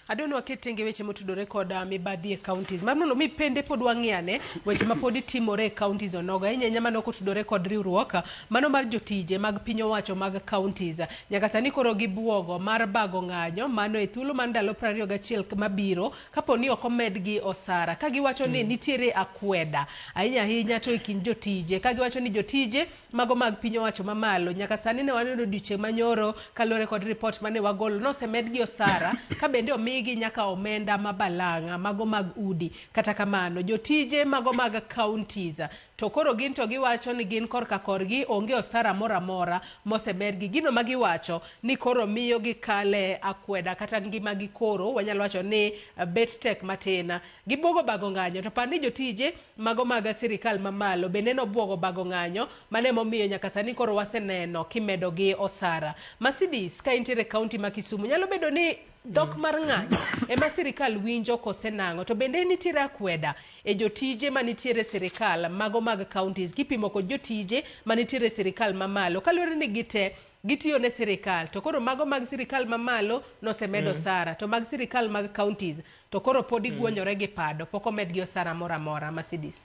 Adwa ni waket tenge weche motudore kod mibadhi e counties. Mar mondo mi pende pod wang'iyane weche ma pod timore e counties onogo. Ahinya ahinya mano kotudore kod riwruok mano mar jotije mag piny owacho mag counties. Nyaka sani koro gibuogo mar bago ng'anyo mano e thuolo mar ndalo 21 mabiro kapo ni ok omedgi osara. Ka giwacho ni nitiere akweda ahinya ahinya to e kind jotije. Ka giwacho ni jotije mago mag piny owacho mamalo nyaka sani ne waneno odiochieng' manyoro kaluwore kod ripot mane wagolo nosemedgi osara ka bende omigi nyaka omenda ma balang'a mago mag udi. Kata kamano jotije mago mag counties to koro gin to giwacho ni gin korka korgi onge osara moro amora mosemedgi. Gino ma giwacho ni koro miyo gikale akweda kata ngimagi koro wanyalo wacho ni bet tek matin. Gibuogo bago ng'anyo to par ni jotije mago mag sirikal mamalo bende nobuogo bago ng'anyo mano emomiyo nyaka sani koro waseneno kimedogi osara. Mercedes ka intiere e county ma Kisumu nyalo bedo ni dhok mar ng'anyo ema sirikal winjo kose nang'o to bende nitiere akweda e jotije manitiere sirikal mago mag counties kipimo kod jotije manitiere sirikal mamalo kaluwore ni gite gitiyo ne sirikal to koro mago mag sirikal mamalo nosemed osara to mag sirikal mag counties to koro pod igwonyore gi pado pok omedgi osara moro amora. Mercedes.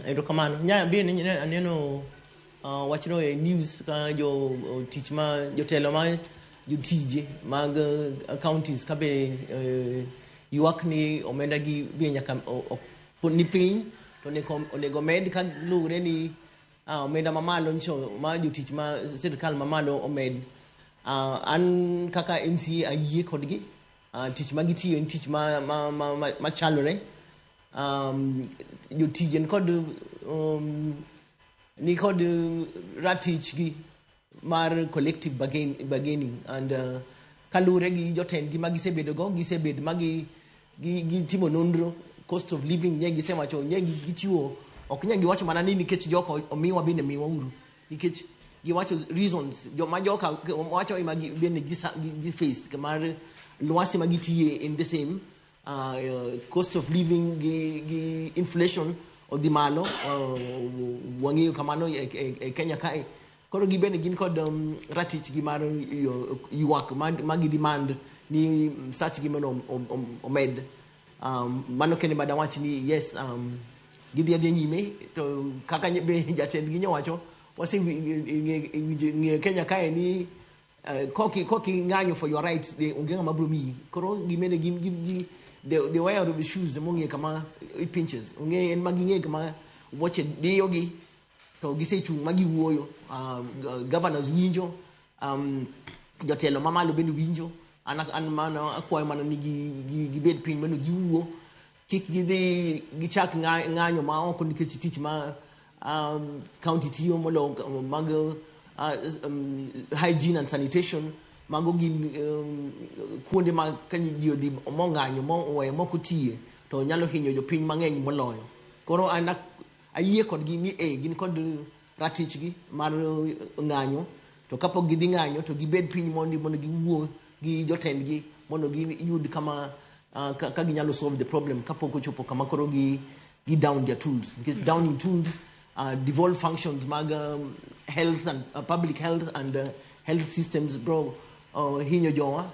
Erokamano. Nya be aneno wachno e news ka jo tich ma jotelo ma jotije mag counties ka be ywak ni omenda gi be nyaka ni piny to onego med ka luwore ni omenda mamalo nyiso ma jotich ma sirkal mamalo omed. An kaka MCA ayie kodgi. Tich ma gitiyo en tich machalore. Jotije ni kod ratich gi mar collective bargaining and kaluwore gi jotendgi ma gisebedo go gisebed ma gitimo nonro cost of living nye gisewacho nye gichiwo ok nye giwacho mana ni nikech joka omiwa bende miwa uru nikech giwacho reasons joma joka wacho ema bende gi face mar lwasi ma gitiye in the same cost of living gi inflation odhi malo wang'eyo kamano e Kenya kae koro gibende gin kod ratich gi mar ywak ma gi demand ni sach gi mondo omed mano kende ma dawach ni yes gidhi adhiya nyime to kaka be jatendgi nyowacho waseng'eyo Kenya kae ni koki ng'anyo for your rights de onge ng'ama biro miyi koro gimene gin gi the wear of the shoes mong'e kama it pinches ong'e en ma ging'e kama wuoche diyogi to gisechung' ma giwuoyo governors winjo jotelo mamalo bende winjo an mano akwayo mana ni gibed piny mondo giwuo kik gidhi gichak ng'anyo ma oko nikech tich ma county tiyo molo mag hygiene and sanitation mago gin kuonde ma ka ji odhi mong'anyo moweyo mok otiye to nyalo hinyo jopiny mang'eny moloyo koro an ayie kodgi ni e gin kod ratichgi mar ng'anyo to kapok gidhi ng'anyo to gibed piny mondo giwuo gi jotendgi mondo giyud kama ka ginyalo solve the problem kapok ochopo kama koro gi down their tools nikech downing tools devolve functions mag health and public health and health systems bro hinyo jowa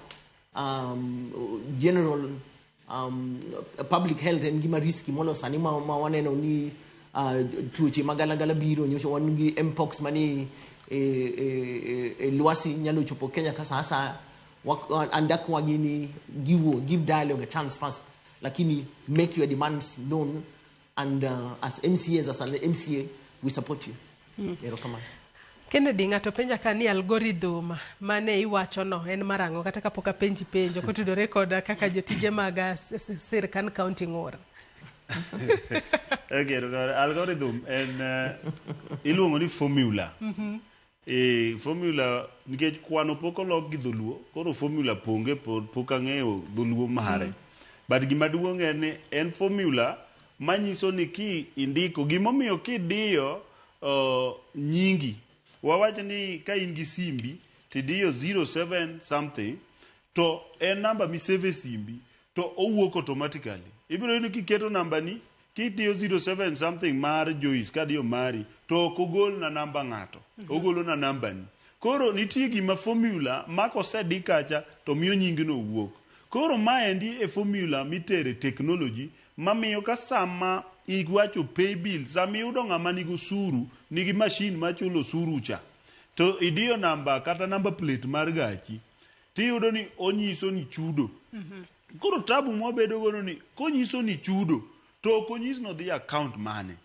general public health en gima risky molo sani ma waneno ni tuoche magalagala biro nyocha wan gi mpox mani e lwasi nyalo chopo Kenya ka sa asaya. An dak wagini give dialogue a chance first, lakini make your demands known, and as MCAs, as an MCA, we support you. Erokamano. Kennedy, ng'ato penja ka ni algorithm mane iwachono en mar ang'o, kata kapok apenji penjo kotudore kod kaka jotije mag sirkand county ng'ur. Okay, algorithm en iluongo ni formula. Formula nikech kwano pok olok gi dholuo, koro formula ponge pok ang'eyo dholuo mare. But gima duong' en ni en formula manyiso ni ki indiko gimomiyo kidiyo nyingi, wawach ni ka in gi simbi tidiyo 07 something, to en namba misave e simbi to owuok automatically. Ibiro yudo kiketo namba ni kidiyo 07 something mar Joyce, kadiyo mari to ok ogol na namba ng'ato, ogolo na namba ni. Koro nitie gima formula ma kosedi kacha to miyo nyingno wuok. Koro maendi e formula mitere technology mamiyo ka sama iwacho pay bill, sama iyudo ng'ama nigi osuru, nigi machine machulo osuru cha, to idiyo namba kata number plate mar gachi, tiyudo ni onyiso ni chudo. Koro tabu mwabedo godo ni konyiso ni chudo to ok onyis ni odhi account mane.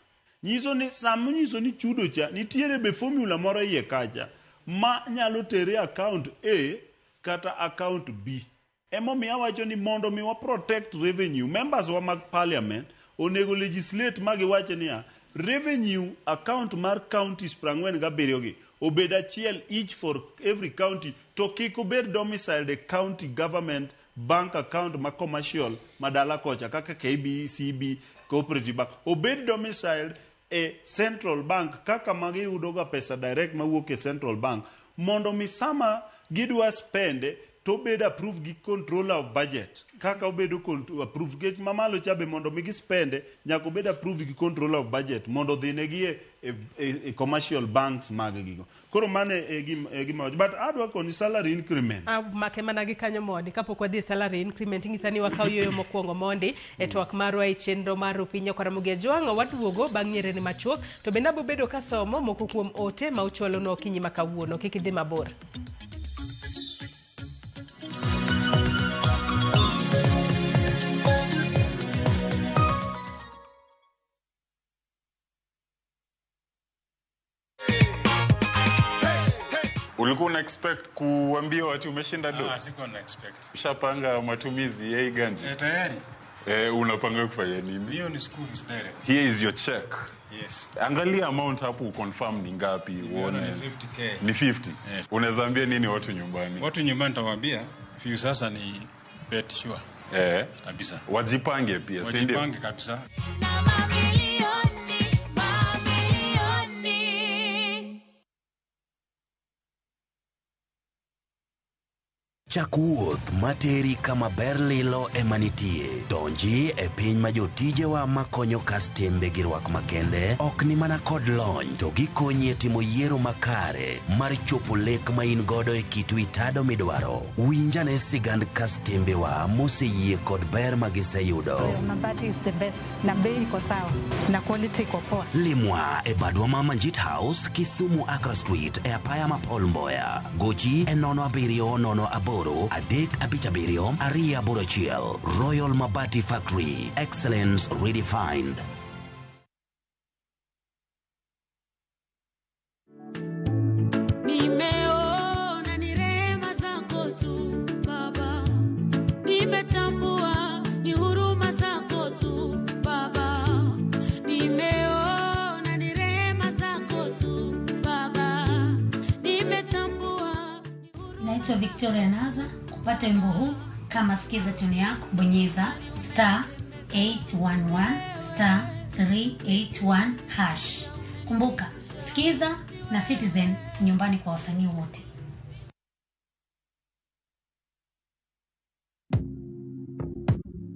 Nyiso ni sama onyiso ni chudo cha, nitiere be formula moro iye kacha ma nyalo tere account A kata account B. Emomiyo awacho ni mondo mi wa protect revenue, members wa mag parliament onego legislate ma giwach niya, revenue account mar counties 47 gi obed achiel each for every county, to kik obed domiciled e county government bank account ma commercial madala kocha kaka KB, CB, Cooperative Bank, obed domiciled e central bank kaka magiyudo ga pesa direct mawuok e central bank, mondo mi sama gidwa spende to obed approved gi controller of budget kaka obedo approved. Nikech mamalo cha be mondo mi gispende nyaka obed approved gi controller of budget mondo odhi negi e commercial banks mag gigo. Koro mano e gima wacho, but adwa koni salary increment. Ah, make mana gi kanyo mondi kapok wadhi e salary increment, ing'isa ni wakaw yueyo mokwongo mondi e twak marwa e chenro mar Opinyi Ramogi Ajwang'. Waduogo bang' nyerere machuok, to bende abo bedo kasomo moko kuom ote ma uchwalonwa okinyi ma kawuono. Kik idhi mabor. Ulikuwa una expect kuambia watu umeshinda do? Ah, sikuwa na expect. Ushapanga matumizi ya hii ganji? Eh, tayari. Eh, unapanga kufanya nini? Hiyo ni school fees direct. Here is your check. Yes. Angalia amount hapo uconfirm ni ngapi uone. Ni 50K. Ni 50. Unaweza ambia nini watu nyumbani? Watu nyumbani tawaambia few sasa ni bet sure. Eh. Kabisa. Wajipange pia, si ndio? Wajipange kabisa. Mamilioni, mamilioni. Chak wuoth materi kama ber lilo ema nitie. Donji e piny ma jotijewa makonyo kastembe gi rwak makende ok ni mana kod lony, to gikonyi e timo yiero makare mar chopo lek ma in godo e kit wi tado midwaro. Winjane sigand kastembewa moseyie kod ber ma giseyudo. Mabati is the best na bei iko sawa na quality iko poa. Limwa e badwa ma Manjit House, Kisumu Accra Street e apaya ma Paul Mboya. Gochi e 0708 357 281. Royal Mabati Factory. Excellence redefined. Nimeona ni rehema zako tu Baba, nimetambua ni huruma zako tu Baba, nimeona ni rehema zako tu Baba, nimetambua. Naitwa Victoria Naza. Kupata wimbo huu kama skiza tune yako, bonyeza *811*381#. Kumbuka, Skiza na Citizen nyumbani kwa wasanii wote.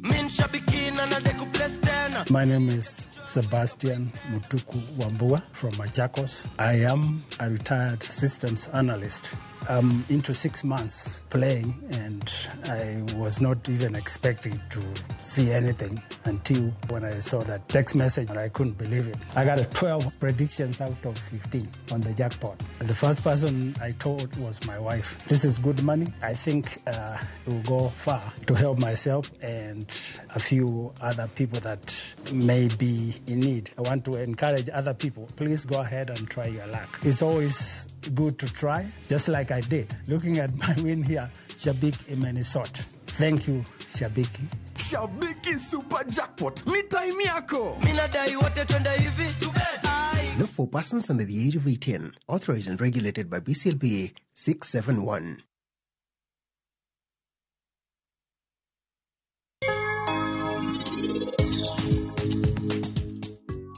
Min shabiki na nadeku place tena. My name is Sebastian Mutuku Wambua from Machakos. I am a retired systems analyst. I'm into 6 months playing, and I was not even expecting to see anything until when I saw that text message, and I couldn't believe it. I got a 12 predictions out of 15 on the jackpot. The first person I told was my wife. This is good money. I think it will go far to help myself and a few other people that may be in need. I want to encourage other people. Please go ahead and try your luck. It's always good to try, just like I did. Looking at my win here, Shabik Imenisot. Thank you, Shabiki. Shabiki Super Jackpot ni time yako. Minadai wote twende hivi. Not for persons under the age of 18. Authorized and regulated by BCLBA 671.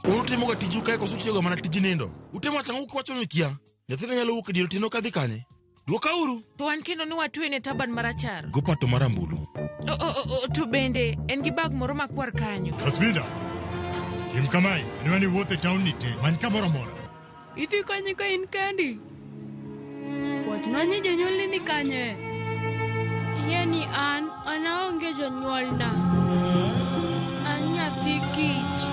Unutimoga tiju kae koso utiyoga mana tij nindo. Utemo wacho ang'o kuwacho ni kia? Nyathina nyalo wuok e dier otieno kadhi kanye? Dwokauru. To wan kendo ni watwene taban marachar. Go pato marambulu. O, to bende en gi bag moro makwar kanyo. Asbinda. Tim kamae, adwa ni iwuoth e taon ni te, many kamoro amora. Idhi kanye ka in kendi? Wachna ni jonyuolni ni kanye? Ing'e ni an aonge jonyuolna. An nyathi kich.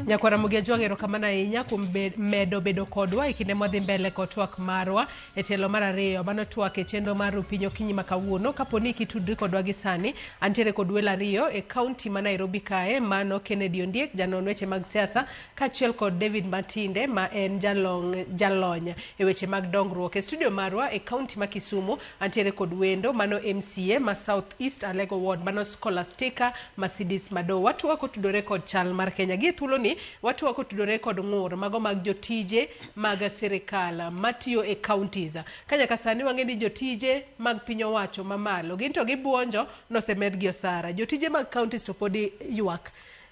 Nyakwara Ramogi Ajwang', erokamano ahinya kuom medo bedo kodwa e kinde mwadhi mbele kod twak marwa e tielo mar ariyo. Mano twak e chenro mar Rupiny okinyi ma kawuono. Kapo ni kitudri kodwa gi sani, antiere kod welo ariyo e kaunti ma Nairobi kae, mano Kennedy Ondiek, janon weche mag siasa, kaachiel kod David Matinde ma en jalony e weche mag dongruok. E studio marwa e kaunti ma Kisumu, antiere kod wendo mano MCA ma South East Alego Ward, mano Scholastica Mercedes Mado. Watwak otudore kod chal mar Kenya. Gi thuolo ni watwak otudore kod ng'ur mago mag jotije mag sirikal matiyo e counties. Ka nyaka sani wang'e ni jotije mag piny owacho mamalo gin to gibuonjo nosemedgi osara. Jotije mag counties to pod ywak.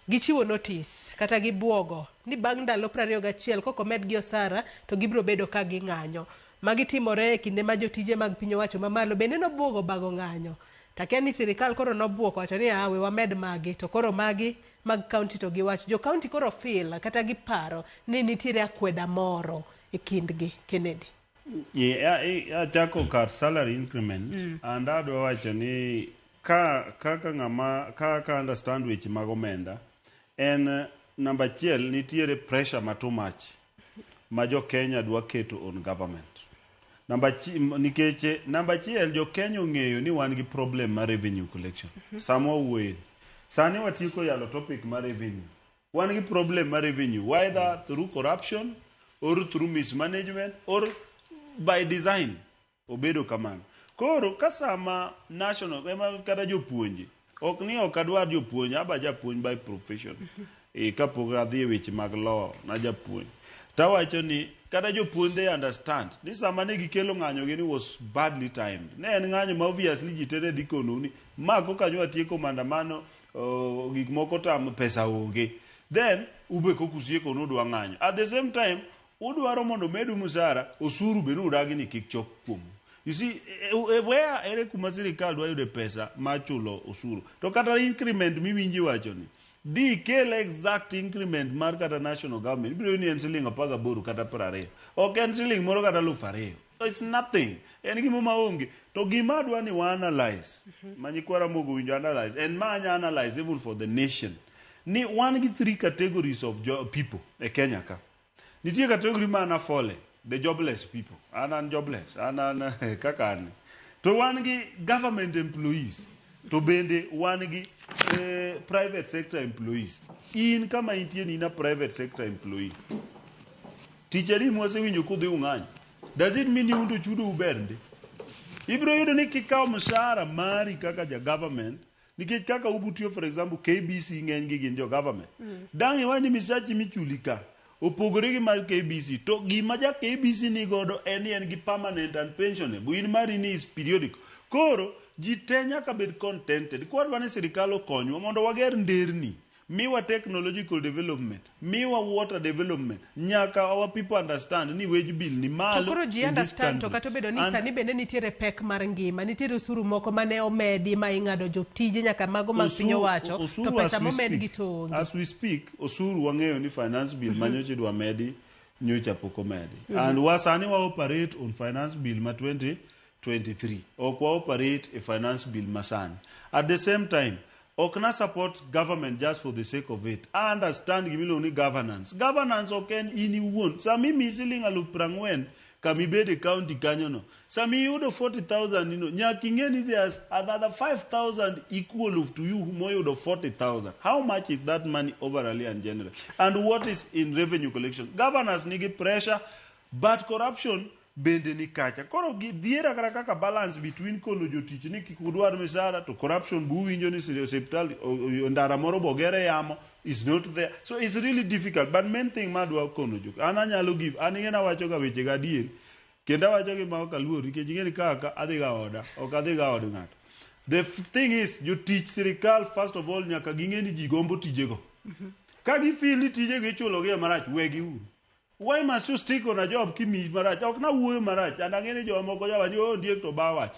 Gichiwo notice kata gibuogo ni bang' ndalo 21 kok omedgi osara to gibiro bedo ka ging'anyo. Magi timore e kinde ma jotije mag piny owacho mamalo bende nobuogo bago ng'anyo. Takia ni sirikal koro nobuok wacho ni we wamed magi to koro magi mag county to giwacho. Jo county koro feel kata giparo ni nitiere akweda moro e kindgi. Kennedy. Achako kar salary increment and adwa wacho ni kaka ng'ama kaka understand weche mag omenda en namba achiel nitiere pressure ma too much ma jo Kenya dwa keto on government. Nikech namba achiel jo Kenya ong'eyo ni wan gi problem mar revenue collection. Sama wawuoye sani watieko yalo topic mar revenue. Wan gi problem mar revenue whether through corruption or through mismanagement or by design obedo kamano. Koro ka sama national ema kata jopuonje ok ni ok adwar jopuonj, aba japuonj by profession. Kapok adhi e weche mag law na japuonj. Tawacho ni kata jopuonj they understand ni sama ne gikelo ng'anyo gi ni was badly timed. Ne en ng'anyo ma obviously ji te ne dhi konou ni ma koka nyo atieko maandamano gik moko tam pesa onge. Then ube kokusieko nudwa ng'anyo. At the same time udwaro mondo medu musara osuru be nudagi ni kik chok kuomu. You see, where ere kuma sirikal dwa yude pesa ma chulo osuru. To kata increment miwinji wacho ni di kel exact increment mar kata national government ibiro ni en siling 18 kata 20. Ok en siling moro kata 2000. It's nothing. En gima maonge. To gima adwa ni wa analyze. Ma nyikwa Ramogi winjo analyze. En ma anya analyze even for the nation. Ni wan gi 3 categories of people e Kenya ka. Nitie category ma ana fole, the jobless people. An an jobless, an an kaka an. To wan gi government employees. To bende wan gi private sector employees. In kama intie ni na private sector employee. Tich adi mwasewinjo kudhi ung'anyo? Does it mean ni un to chudo uber ndi? Ibiro yudo ni kikawo mshahara mari kaka ja government, nikech kaka ubutiyo for example KBC ng'eny gi gin jo government. Dang' iwach ni misachi michuli ka opogore gi mar KBC, to gima ja KBC ni godo en ni en gi permanent and pensionable. In mari ni is periodic. Koro ji te nyaka bed contented. Kwadwa ni sirikal okonywa mondo wager nderni, Miwa technological development, miwa water development. Nyaka our people understand ni wage bill ni malo. To koro ji understand to kata obedo ni sani bende nitiere pek mar ngima, nitiere osuru moko mane omedi ma ing'ado jotije nyaka mago mag piny owacho, to pesa momed gi to onge. As we speak, osuru wang'eyo ni finance bill ma nyocha idwa medi nyocha pok omedi. And wasani wa operate on finance bill ma 2023. Ok wa operate e finance bill masani. At the same time, ok na support government just for the sake of it. I understand gimiluongo ni governance. Governance ok en in iwuon. Sama imiyi siling 40,000 kama ibede county kanyono, sama iyudo 40,000 ino, nyaka ing'e ni there's another 5,000 equal to you moyudo 40,000. How much is that money overall and general? And what is in revenue collection? Governance nigi pressure, but corruption bende ni kacha. Koro dhiera kata kaka balance between kono jotich ni kik udwar misara to corruption bu winjo ni osiptal ndara moro bogere yamo is not there. So it's really difficult. But main thing madwa kono jok, an anyalo give, an ing'e nawacho ga weche ga adier, kendo awacho gi ma ok aluor nikech ing'e ni kaka adhi ga oda, ok adhi ga od ng'ato. The thing is, jotich sirikal first of all nyaka ging'e ni ji gombo tijego. Ka gifeel ni tijego ichulo gi marach, wegi uru. Why must you stick on a job kimi marach? Ok na wuoyo marach. And ang'e ni jomoko jawa ni oh ndiek to ba wach.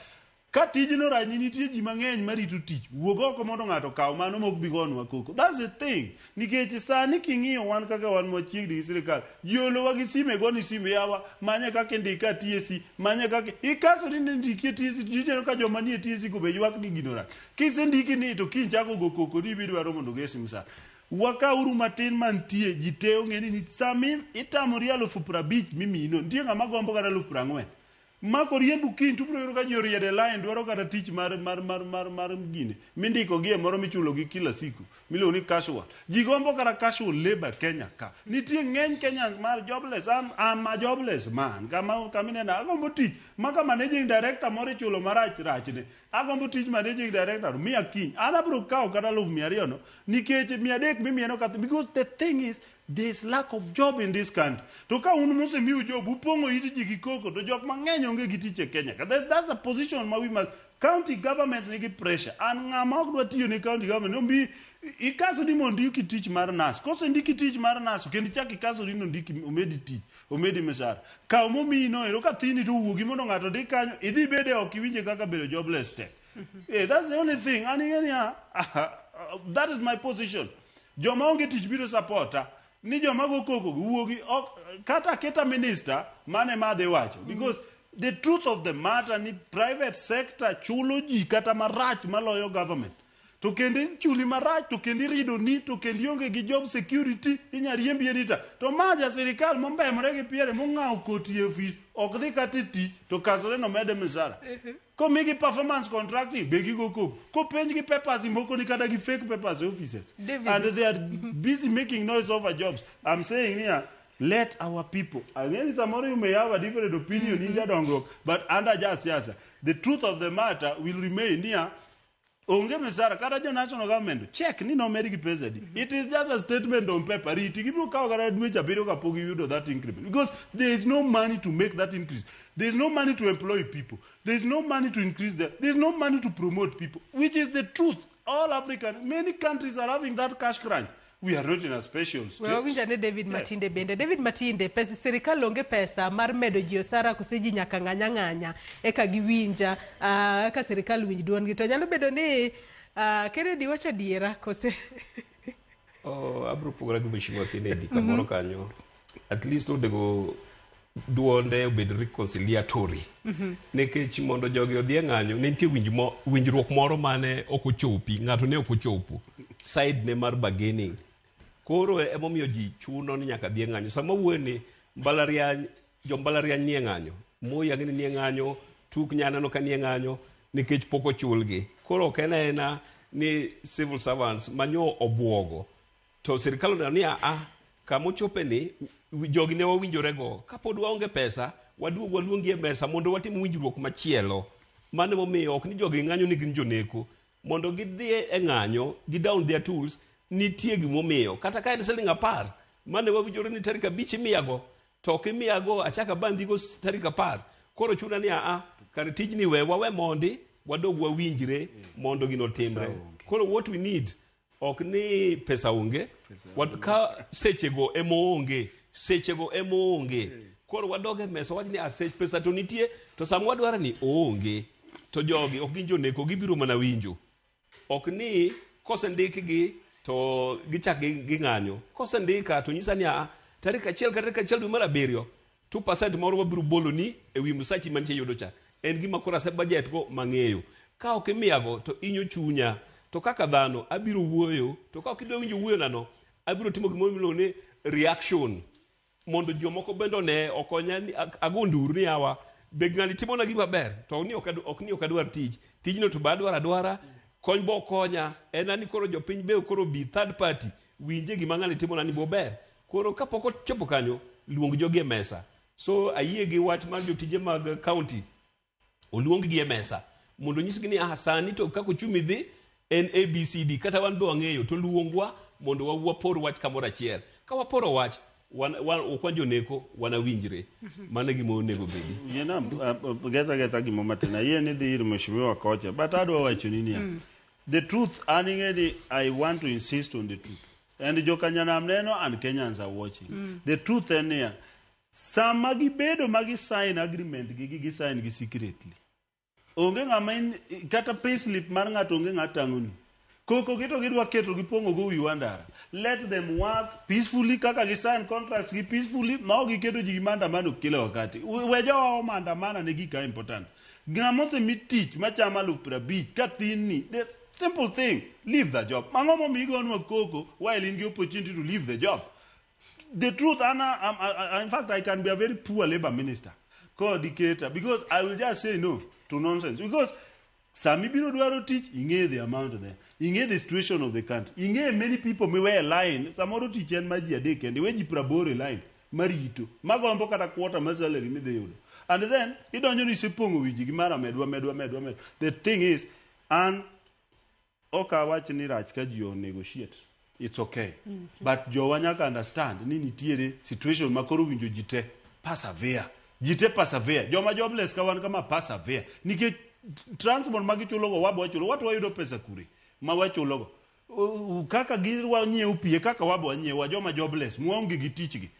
Ka tijno rach ni nitie ji mang'eny marito tich. Wuog oko mondo ng'ato okaw mano mok bi gonwa koko. That's the thing. Nikech sani king'iyo wan kaka wan machiegni gi sirikal, ji olowa gi sime goni sime yawa, manye kaka indika TSC, manye kaka ikasori ni ndiki e TSC, tineno ka joma nie TSC go be ywak ni gino rach. Kisendiki ni to kiny chako go koko ni ibidwaro mondo ogesi msara. Wakauru matin mantie, ji te ong'e ni sami itamori 50,000 mimiyino, nitie ng'ama gombo kata 40,000. Mako riembu kiny to ubiro yudo ka ji oriedo e line dwaro kata tich mar gine mindiko gi e moro michulo gi kila siku miluongo ni casual. Ji gombo kata casual labor Kenya ka. Nitie ng'eny Kenyans mar jobless. An ma jobless man. Kama minena agombo tich. Maka managing director moro ichulo marach rachne. Agombo tich managing director miya kiny. An abiro kawo kata 200,000 no nikech 300 mimiyeno kata because the thing is there's lack of job in this country. To ka un mosemiu job upong'o it ji gi koko to jok mang'eny onge gi tich e Kenya. That's a position ma we must. County governments nigi pressure. An ng'ama ok dwa tiyo ne county government ombi ikaso ni mondo ndiki tich mar nurse. Kosendiki tich mar nurse kendo ichak ikaso ni ondiki omedi tich, omedi misara. Kaw momiyi no ero ka thini to wuogi mondo ng'ato dhi kanyo idhi bede ok iwinje kaka bedo jobless tek. That's the only thing. An ing'e niya, that is my position. Joma onge tich biro supporta. Ni joma go koko wuogi ok kata keta minister mane madhi wacho because the truth of the matter ni private sector chulo ji kata marach maloyo government. To kendo chuli marach to kendo irido ni to kendo ionge gi job security inya riembi erita. To maja sirikal mombemore gi piere mong'awo koti e ofis ok dhi kata e tich to kasore no mede misara. Komigi performance contracting be gigo koko. Kopenj gi papers moko ni kata gi fake papers e offices. David. And they are busy making noise over jobs. I'm saying here, let our people. Again, samoro you may have a different opinion in jadongruok, but under just siasa, the truth of the matter will remain here. Onge misara kata jo national government check ni nomed gi pesa di. It is just a statement on paper. Riti gibiro kawo kata dweche abiriyo kapok giyudo that increment because there is no money to make that increase. There is no money to employ people. There is no money to increase there is no money to promote people, which is the truth. All African, many countries are having that cash crunch. We are not in a special state. We wawinjo ne David Matinde bende. David Matinde, pesa sirikal onge pesa mar medo ji osara kose ji nyaka ng'anya ng'anya eka giwinja eka sirikal winj duondgi. To nyalo bedo ni Kennedy wacho adiera kose? Oh, abro pogora gi Mheshimiwa Kennedy kamoro kanyo. At least onego duonde obed reconciliatory. Nikech mondo jogi odhi e ng'anyo, ne nitie winjruok moro mane ok ochopi, ng'ato ne ok ochopo side ne mar bargaining. Koro emomiyo ji chuno ni nyaka dhi e ng'anyo. Sama wuoyo ni mbalariany, jo mbalariany nie ng'anyo, Moi ang'e ni nie ng'anyo, Tuk nyaneno ka nie ng'anyo nikech pok ochulgi. Koro ok en aena ni civil servants manyo obuogo to sirikal oneno ni a kama ochope ni jogi ne wawinjorego kapod waonge pesa waduog waluongi e mesa mondo watim winjruok machielo. Mano emomiyo ok ni jogi ng'anyo ni gin joneko. Mondo gidhi e ng'anyo, gi down their tools, nitie gimomiyo. Kata ka en siling 10, mane wawinjore ni tarik 5 imiyago, to ok imiyago achako abandhigo tarik 10. Koro chuna ni a kar tijni we wawe mondi, wadog wawinjre mondo gino otimre. Koro what we need, Ok ni pesa onge, ka sechego ema onge, sechego ema onge. Koro wadog e mesa wach ni asech pesa to nitie, to sama wadwaro ni oonge. To jogi ok gin joneko, gibiro mana winjo. Ok ni kosendikgi to gichak ging'anyo. Kosendika to nyisa ni a tarik 1 ka tarik 1 dwe mar 7 2% moro wabiro bolo ni e wi msachi mantie yudo cha. En gima koro ase budget go mang'eyo. Ka ok imiyago to inyo chunya. To kaka dhano abiro wuoyo, to ka ok idwa winjo wuoyo nano, abiro timo gimoro miluongo ni reaction. Mondo jomoko bende one okonya ni ago nduru ni yawa be ng'ani timona gima ber to ni ok ni ok adwar tich. Tijno to be adwaro adwara, kony bo konya. En ani koro jopiny be koro bi third party winje gima ng'ani timona ni bo ber. Koro kapok ochopo kanyo, luong jogi e mesa. So ayie gi wach mar jotije mag county oluong gi e mesa mondo onyisgi ni ah, sani to kaka uchumi dhi en ABCD kata wan be wang'eyo to luongwa mondo wapor wach kamoro achiel. Ka waporo wach wan ok wan joneko wanawinjre. Mano e gima onego bedi. Yena getha getha gimo matin. Ayie ni dhi ir mheshimiwa kocha but adwa wachoni niya. The truth an ing'e ni I want to insist on the truth. And jokanyanam neno and Kenyans are watching. The truth en niya, sama gibedo ma gi sign agreement gi gi sign gi secretly. Onge ng'ama in, kata payslip mar ng'ato onge ng'at tang'oni. Koko gi to gidwa keto gipong'o go wi wandara. Let them work peacefully kaka gi sign contracts gi peacefully ma ok giketo ji gi maandamano kila wakati. We jowa maandamana ne gika important. Ng'ama osemi tich machamo 50,000 ka thin ni, the simple thing, leave the job. Ang'o momiyo igonwa koko while in gi opportunity to leave the job? The truth, Anna, in fact, I can be a very poor labor minister, co-dictator, because I will just say no to nonsense. Because sami biro dwaro tich, ing'e the amount there, ing'e the situation of the country, ing'e many people miwe e line, samoro tich en mar ji adek kende, iwe ji 80 e line marito, magombo kata quarter mar salary midhi yudo. And then, idonjo ni isepong'o wi ji gi mar medwa, medwa, medwa, medwa. The thing is, an ok awach ni rach ka ji o negotiate. It's okay. But jowa nyaka understand ni nitiere situation ma koro winjo ji te persevere. Ji te persevere. Joma jobless ka wan kama persevere. Nikech transport ma gichulogo wabo wachulo, watu wayudo pesa kure ma wachulogo. Kaka giwa nyiewo pi e kaka wabo wanyiewo joma jobless mwaonge gi tich gi.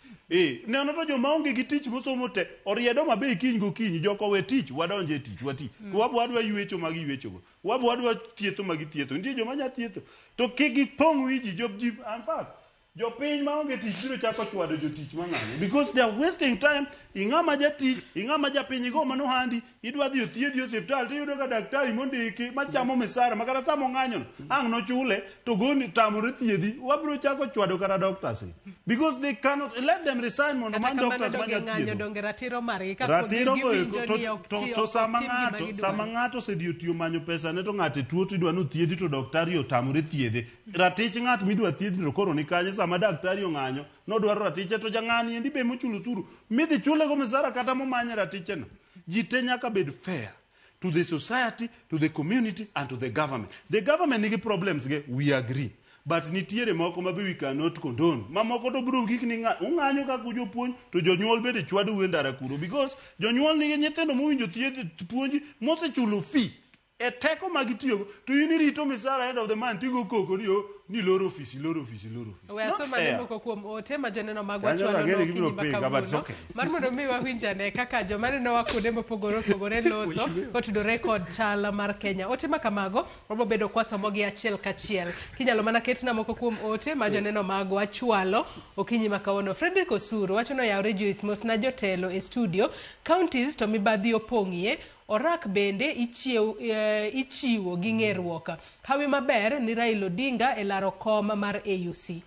Neno to joma onge gi tich mosomo te oriedo mabe kiny gokinyi joko we tich wadonje e tich wati. Wabo wadwa ywecho ma giywechogo. Wabo wadwa thietho ma githietho. Nitie joma nya thietho. To kik gipong' wi ji, jo ji in fact jopiny maonge tich biro chako chwado jotich mang'anyo because they are wasting time. Ing'ama jatich, ing'ama japiny igo mano handi, idwa dhi othiedhi e osiptal tiyudo ka daktari mondiki machamo misara ma kata sama ong'anyo no ang' nochule to goni tamore thiedhi. Wabiro chako chwado kata doctors gi because they cannot let them resign mondo Kata man kamano doctors donge manya ng'anyo thiedho. donge ratiro margi ka Ratiro go giwinjo eko, ni ok to, ti- to ok sama tim gima ng'ato gidwaro. sama ng'ato osedhi otiyo manyo pesa ne to ng'ate tuo to idwa ni othiedhi to daktari otamore thiedhe. Ratich ng'at midwa thiedhi to koro ni kanye sama daktari ong'anyo nodwaro ratiche to jang'ani endi be mochulo osuru midhi chule go misara kata momanye ratiche no. Ji te nyaka bed fair to the society, to the community and to the government. The government nigi problems ge, we agree. But nitiere moko ma be we cannot condone. Mamoko to biro gik ni ung'anyo kaka ujopuonj to jonyuol bende chwadou e ndara kuro because jonyuol nigi nyithindo mowinjo thiedh puonji mosechulo fee e teko ma gitiyogo to in irito misara end of the month tigo koko ni oh, ni loro ofis iloro ofis iloro ofis. We Not asoma ne fair. moko kuom ote ma joneno magwa Kanyo chwalo rang'e no gibiro okinyi ma pinga, but it's kawuono okay. mar mondo mi wawinj ane kaka joma nenowa kuonde mopogore opogore loso kotudore kod chal mar Kenya. Ote ma kamago wabiro bedo kwasomogi achiel kachiel. Kinyalo mana ketna moko kuom ote ma joneno magwa chwalo okinyi ma kawuono. Frederick Osuru wacho ni oyawre Joyce mosna jotelo e studio. Counties to mibadhi opong'ie. Orak bende ichiwo gi ng'eruok. Hawi maber ni Raila Odinga e laro kom mar AUC.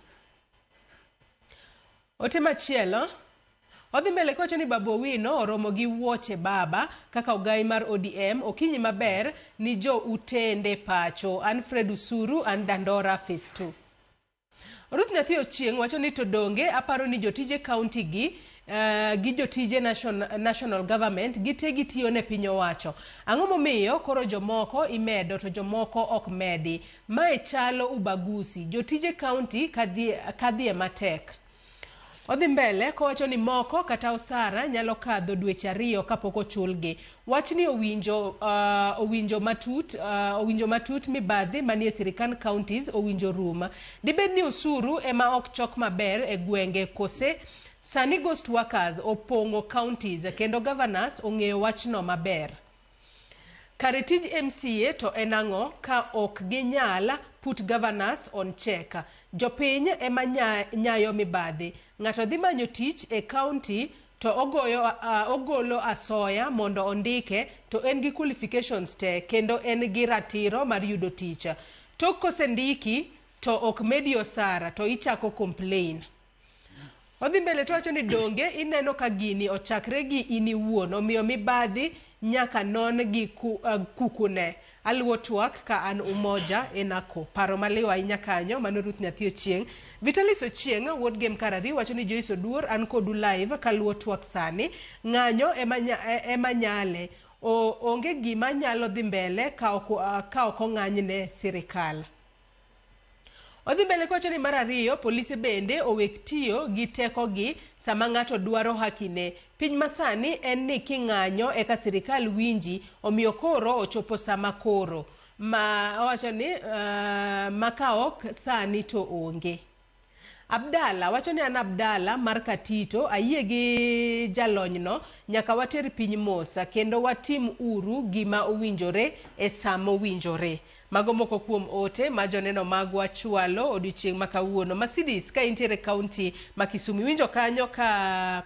Ote machielo odhi mbele kowacho ni Babu Owino oromo gi wuoche baba kaka ogai mar ODM okinyi maber ni jo utende pacho. An Fred Usuru, an Dandora Phase 2. Ruth Nyathi Ochieng' wacho ni to donge aparo ni jotije county gi jotije national government gite gitiyo ne piny owacho. Ang'o momiyo koro jomoko imedo to jomoko ok medi? Mae chalo ubaguzi. Jotije county kadhie matek. Odhi mbele kowacho ni moko kata osara nyalo kadho dweche 2 kapok ochulgi. Wachni owinjo matut mibadhi manie sirikand counties owinjo rum. Dibed ni osuru ema ok chok maber e gwenge kose sani ghost workers opong'o counties kendo governors ong'eyo wachno maber. Kare tij MCA to en ang'o ka ok ginyal put governors on check? Jopiny ema nyayo mibadhi. Ng'ato dhi manyo tich e county to ogolo asoya mondo ondike to en gi qualifications te kendo en gi ratiro mar yudo tich. Tok kosendiki to ok medi osara to ichako complain. Odhi mbele to wacho ni donge ineno ka gini ochakre gi in iwuon, omiyo mibadhi nyaka non gi kukune. Aluwo twak ka an Umoja Enako. Paro maliw ahinya kanyo, mano Ruth Nyathi Ochieng'. Vitalis Ochieng' wuod Gem Karari wacho ni Joyce Oduor an kodu live kaluwo twak sani. Ng'anyo ema nyale. Onge gima nyalo dhi mbele ka ok ong'anyne sirikal. Odhi mbele kowacho ni mar ariyo, polise bende owek tiyo gi tekogi sama ng'ato dwaro hakine. Piny masani en ni king'anyo eka sirikal winji, omiyo koro ochopo sama koro. Ma owacho ni ma ka ok sani to onge. Abdala wacho ni an Abdala mar Katito, ayie gi jalonyno, nyaka water piny mos kendo watim uru gima owinjore e sa mowinjore. Mago moko kuom ote ma joneno magwa chwalo odiochieng' ma kawuono. Mercedes, ka intiere kaunti ma Kisumu, iwinjo kanyo ka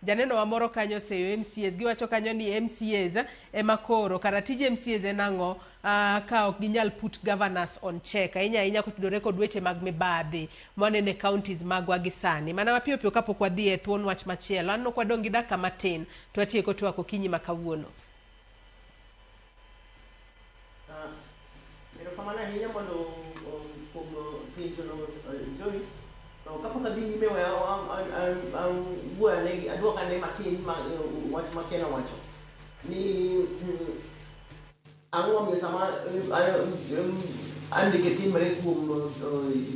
janeno wa moro kanyo oseyo MCAs, giwacho kanyo ni MCAs ema koro kara tij MCAs en ang'o ka ok ginyal put governors on check, ahinya ahinya kotudore kod weche mag mibadhi mwaneno e counties magwa gi sani. Mana mapiyo piyo kapok wadhi e thuon wach machielo, an nok wadong' gi dakika matin to watieko twak okinyi ma kawuono. Erokamano ahinya mondo kuom penjono, Joyce. To kapok adhi nyime, we awuo ane, aduok ane matin ma wach ma Ken owacho ni ang'o momiyo sama andike timre kuom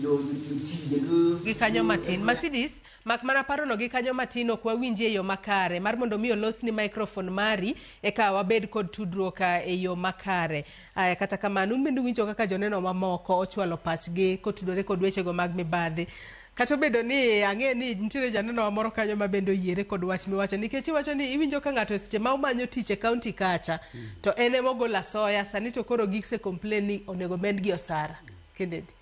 jotije gi kanyo matin. Mercedes, mak mana parono gi kanyo matin ok wawinji e yo makare mar mondo mi olosni microphone mari eka wabed kod tudruok e yo makare. Aya, kata kamano un bende uwinjo kaka joneno mamoko ochwalo pachgi kotudore kod wechego mag mibadhi. Kata obedo ni ang'e ni nitiere janeno moro kanyo ma bende oyiere kod wach miwacho, nikech iwacho ni iwinjo ka ng'ato seche ma omanyo tich e kaunti kacha to en ema ogolo asoya, sani to koro gise complain ni onego medgi osara. Kennedy.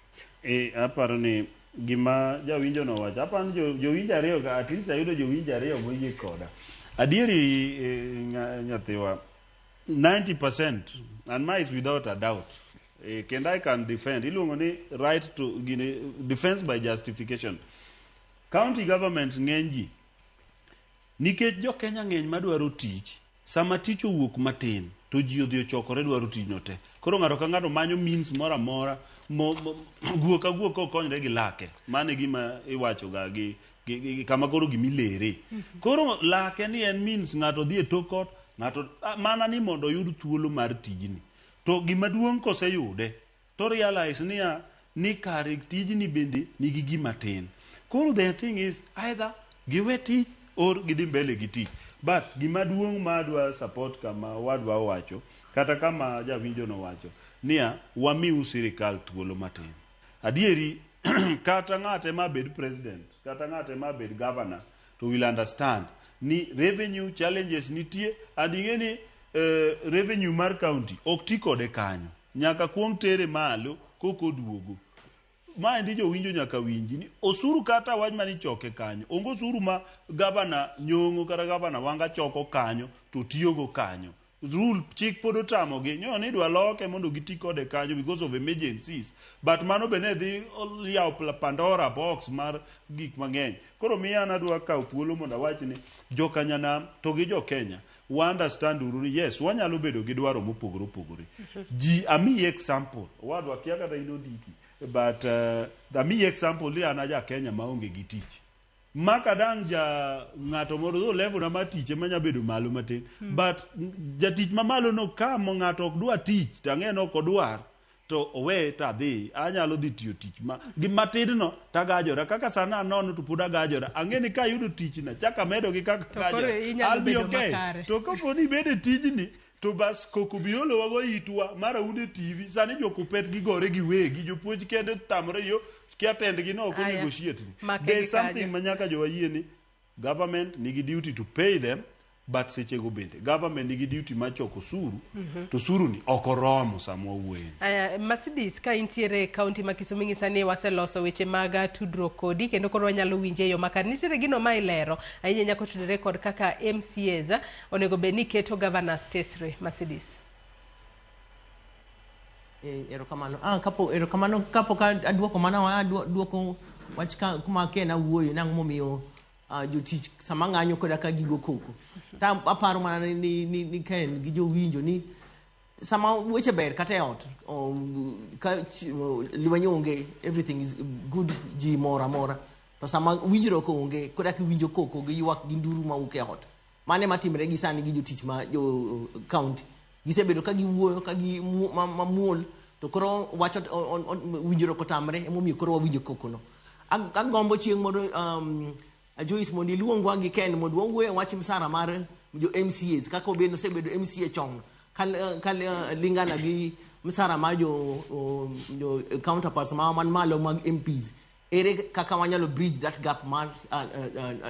Aparo ni gima jawinjo nowacho, aparo ni jowinjo ariyo ka, at least ayudo jowinjo ariyo moyie koda. Adieri, nyathiwa, 90% and ma is without a doubt. Kendo I can defend, iluongo ni right to gini, defense by justification. County government ng'eny ji nikech jo Kenya ng'eny madwaro tich. Sama tich owuok matin to ji odhi ochokore dwaro tijno te. Koro ng'ato ka ng'ato manyo means moro amora guok ka guok kokonyre gi lake. Mano e gima iwacho ga gi kama koro gimilere. Koro lake ni en means ng'ato dhi e tok ot, ng'ato mana ni mondo oyud thuolo mar tijni. To gima duong' koseyude to realize niya ni kare tijni bende nigi gima tin. Koro the thing is either giwe tich or gidhi mbele gi tich. But gima duong' ma adwa support kama wadwa wacho, kata kama jawinjo nowacho niya, wamiu sirikal thuolo matin. Adieri, kata ng'ate ma bed president, kata ng'ate ma bed governor, to will understand ni revenue challenges nitie, and ing'e ni revenue mar county ok ti kode kanyo, nyaka kuong tere malo koko duogo. Maendi jowinjo nyaka winji ni osuru kata wach mane ichoke kanyo, onge osuru ma gavana Nyong'o kata gavana Wanga choko kanyo to tiyogo kanyo. Rule chik pod otamogi nyo ni idwa loke mondo giti kode kanyo because of emergencies, but mano be ne dhi yawo Pandora box mar gik mang'eny. Koro miya an adwa kawo thuolo mondo awach ni jokanyanam to gi jo Kenya wa understand uru ni yes, wanyalo bedo gi dwaro mopogore opogore. Ji amiyi example, owadwa kia kata in ondiki, but amiyi example ni an aja Kenya maonge gi tich. Maka dang' ja ng'ato moro dho level na mar tich ema nya bedo malo matin, but jatich mamalo no ka ng'ato ok dwa tich to ang'e ni ok odwar. To owe to adhi, anyalo dhi tiyo tich ma gi matin no tagajora kaka sana anono to pod agajora. Ang'e ni kayudo tichna chak amedo gi kaka To koro agajora, inyalo I'll be bedo okay. makare. To kapo ni ibedo e tijni to bas koko biolo wago itwa mara un e TV sani jokupet gigore giwegi jopuonj kende tamore yo kia tendgi no ok Aya. onegotiate ni. Make There gi is something kanyo. ma nyaka jowa yie ni government nigi duty to pay them but sechego bende government nigi duty mar choko osuru to osuru ni ok oromo sama wawuoyeni. Aya, Mercedes, ka intiere e kaunti ma Kisumu ing'isa ni waseloso weche mag tudruok kodi kendo koro wanyalo winje e yo makare. Nitiere gino ma ilero ahinya nyaka otudore kod kaka MCAs onego bed ni keto governors tesre. Mercedes. Erokamano. Kapo erokamano kapok aduoko mana aduoko wach ka kuma Ken awuoyo nang'o momiyo jotich sama ng'anyo koda ka gigo koko. Ta aparo mana ni Ken gi jowinjo ni sama weche ber kata e ot ka lweny onge, everything is good, ji mor amora. To sama winjruok onge koda kiwinjo koko gi ywak gi nduru mawuok e ot. Mano ema timre gi sani gi jotich ma jo county. Gisebedo ka giwuoyo ka gi mamuol to koro wacho winjruok otamre emomiyo koro wawinjo koko no. Agombo chieng' moro Joyce mondo iluongwa gi Ken mondo wawuo e wach msara mar jo MCAs kaka obedo osebedo MCA chon ka lingana gi msara mar jo counterparts ma man malo mag MPs. Ere kaka wanyalo bridge that gap mar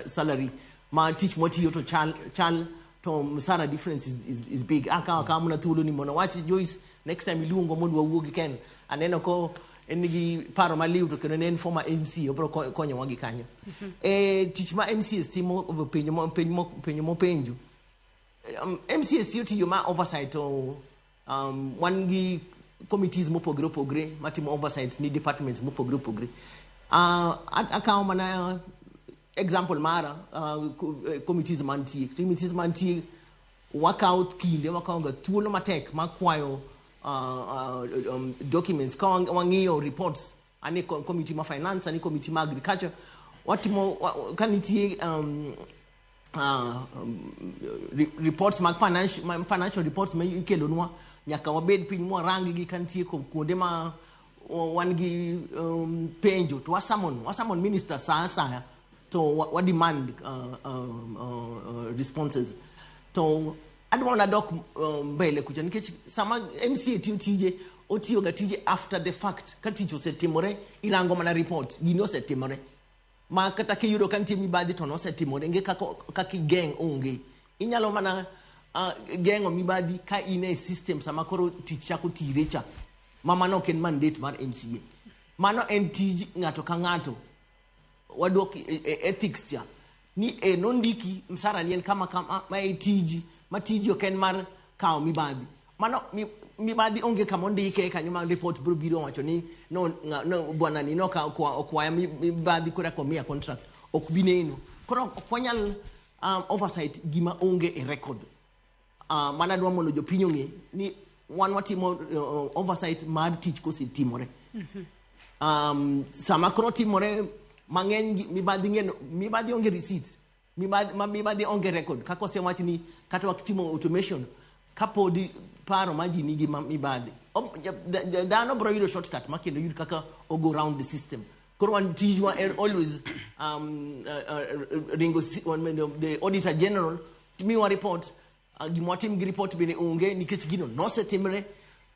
salary ma tich mwatiyo to chal to msara difference is big. Akawa mana thuolo ni mondo wach Joyce next time iluongo mondo wawuo gi Ken. Aneno ko en gi paro maliw to kendo ne en former MC obiro konyowa gi kanyo. Tich ma MCAs timo penjo mopenjo. MCAs tiyo tiyo ma oversight to wan gi committees mopogre opogre matimo oversight ni departments mopogre opogre. Akawo mana example mara committees mantie. Committees mantie wakawo kinde wakawo ga thuolo matek mar kwayo documents ka wang'iyo reports ane committee ma finance ane committee ma agriculture watimo ka nitie reports mag financial reports ma ikelonwa nyaka wabed piny mwarang gi ka nitie kuonde ma wan gi penjo to wasamon minister sa asaya to wa demand responses to adwa mana dok mbele kucha nikech sama MCA tiyo tije otiyo ga tije after the fact ka tich osetimore irango mana report gini osetimore ma kata kiyudo ka nitie mibadhi to nosetimore onge kaka igeng' onge inyalo mana geng'o mibadhi ka in e system sama koro tich chako tire cha ma mano ok en mandate mar MCA mano en tij ng'ato ka ng'ato waduok ethics cha ni nondiki msara ni en kama kama ma e tiji ma tiji ok en mar kawo mibadhi mano mibadhi onge kama ondike kanyo ma report biro biro wacho ni no, no bwana ni no okwaya mibadhi koro komiya contract ok bi neno koro ok wanyal oversight gima onge e record. Mana dwa mondo jopiny ong'e ni wan watimo oversight mar tich kosetimore. Sama koro timore mang'eny mibadhi ng'en mibadhi onge receipt mibadhi onge record kaka osewach ni kata watimo automation kapodi paro ma ji nigi mibadhi dhano biro yudo shortcut ma kendo yud kaka ogo round the system. Koro wan tijwa en always ringo the auditor general miwa report gima watim gi report bende onge nikech gino nosetimre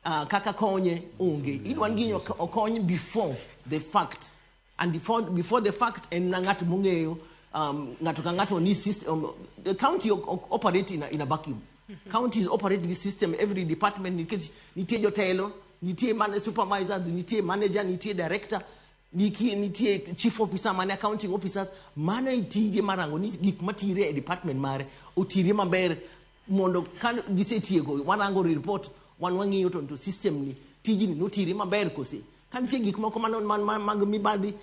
kaka konye onge idwa ni gino okony before the fact and before the fact en na ng'at mong'eyo ng'ato ka ng'ato ni system the county operate in a vacuum. Counties operate the system every department nikech nitie jotelo nitie supervisors nitie manager nitie director nitie chief officer mane accounting officers mano e tije marango ni gik matire e department mare otire maber mondo ka gisetieko warango report wan wang'iyo to system ni tijni notire maber kose ka nitie gik moko mag mibadhi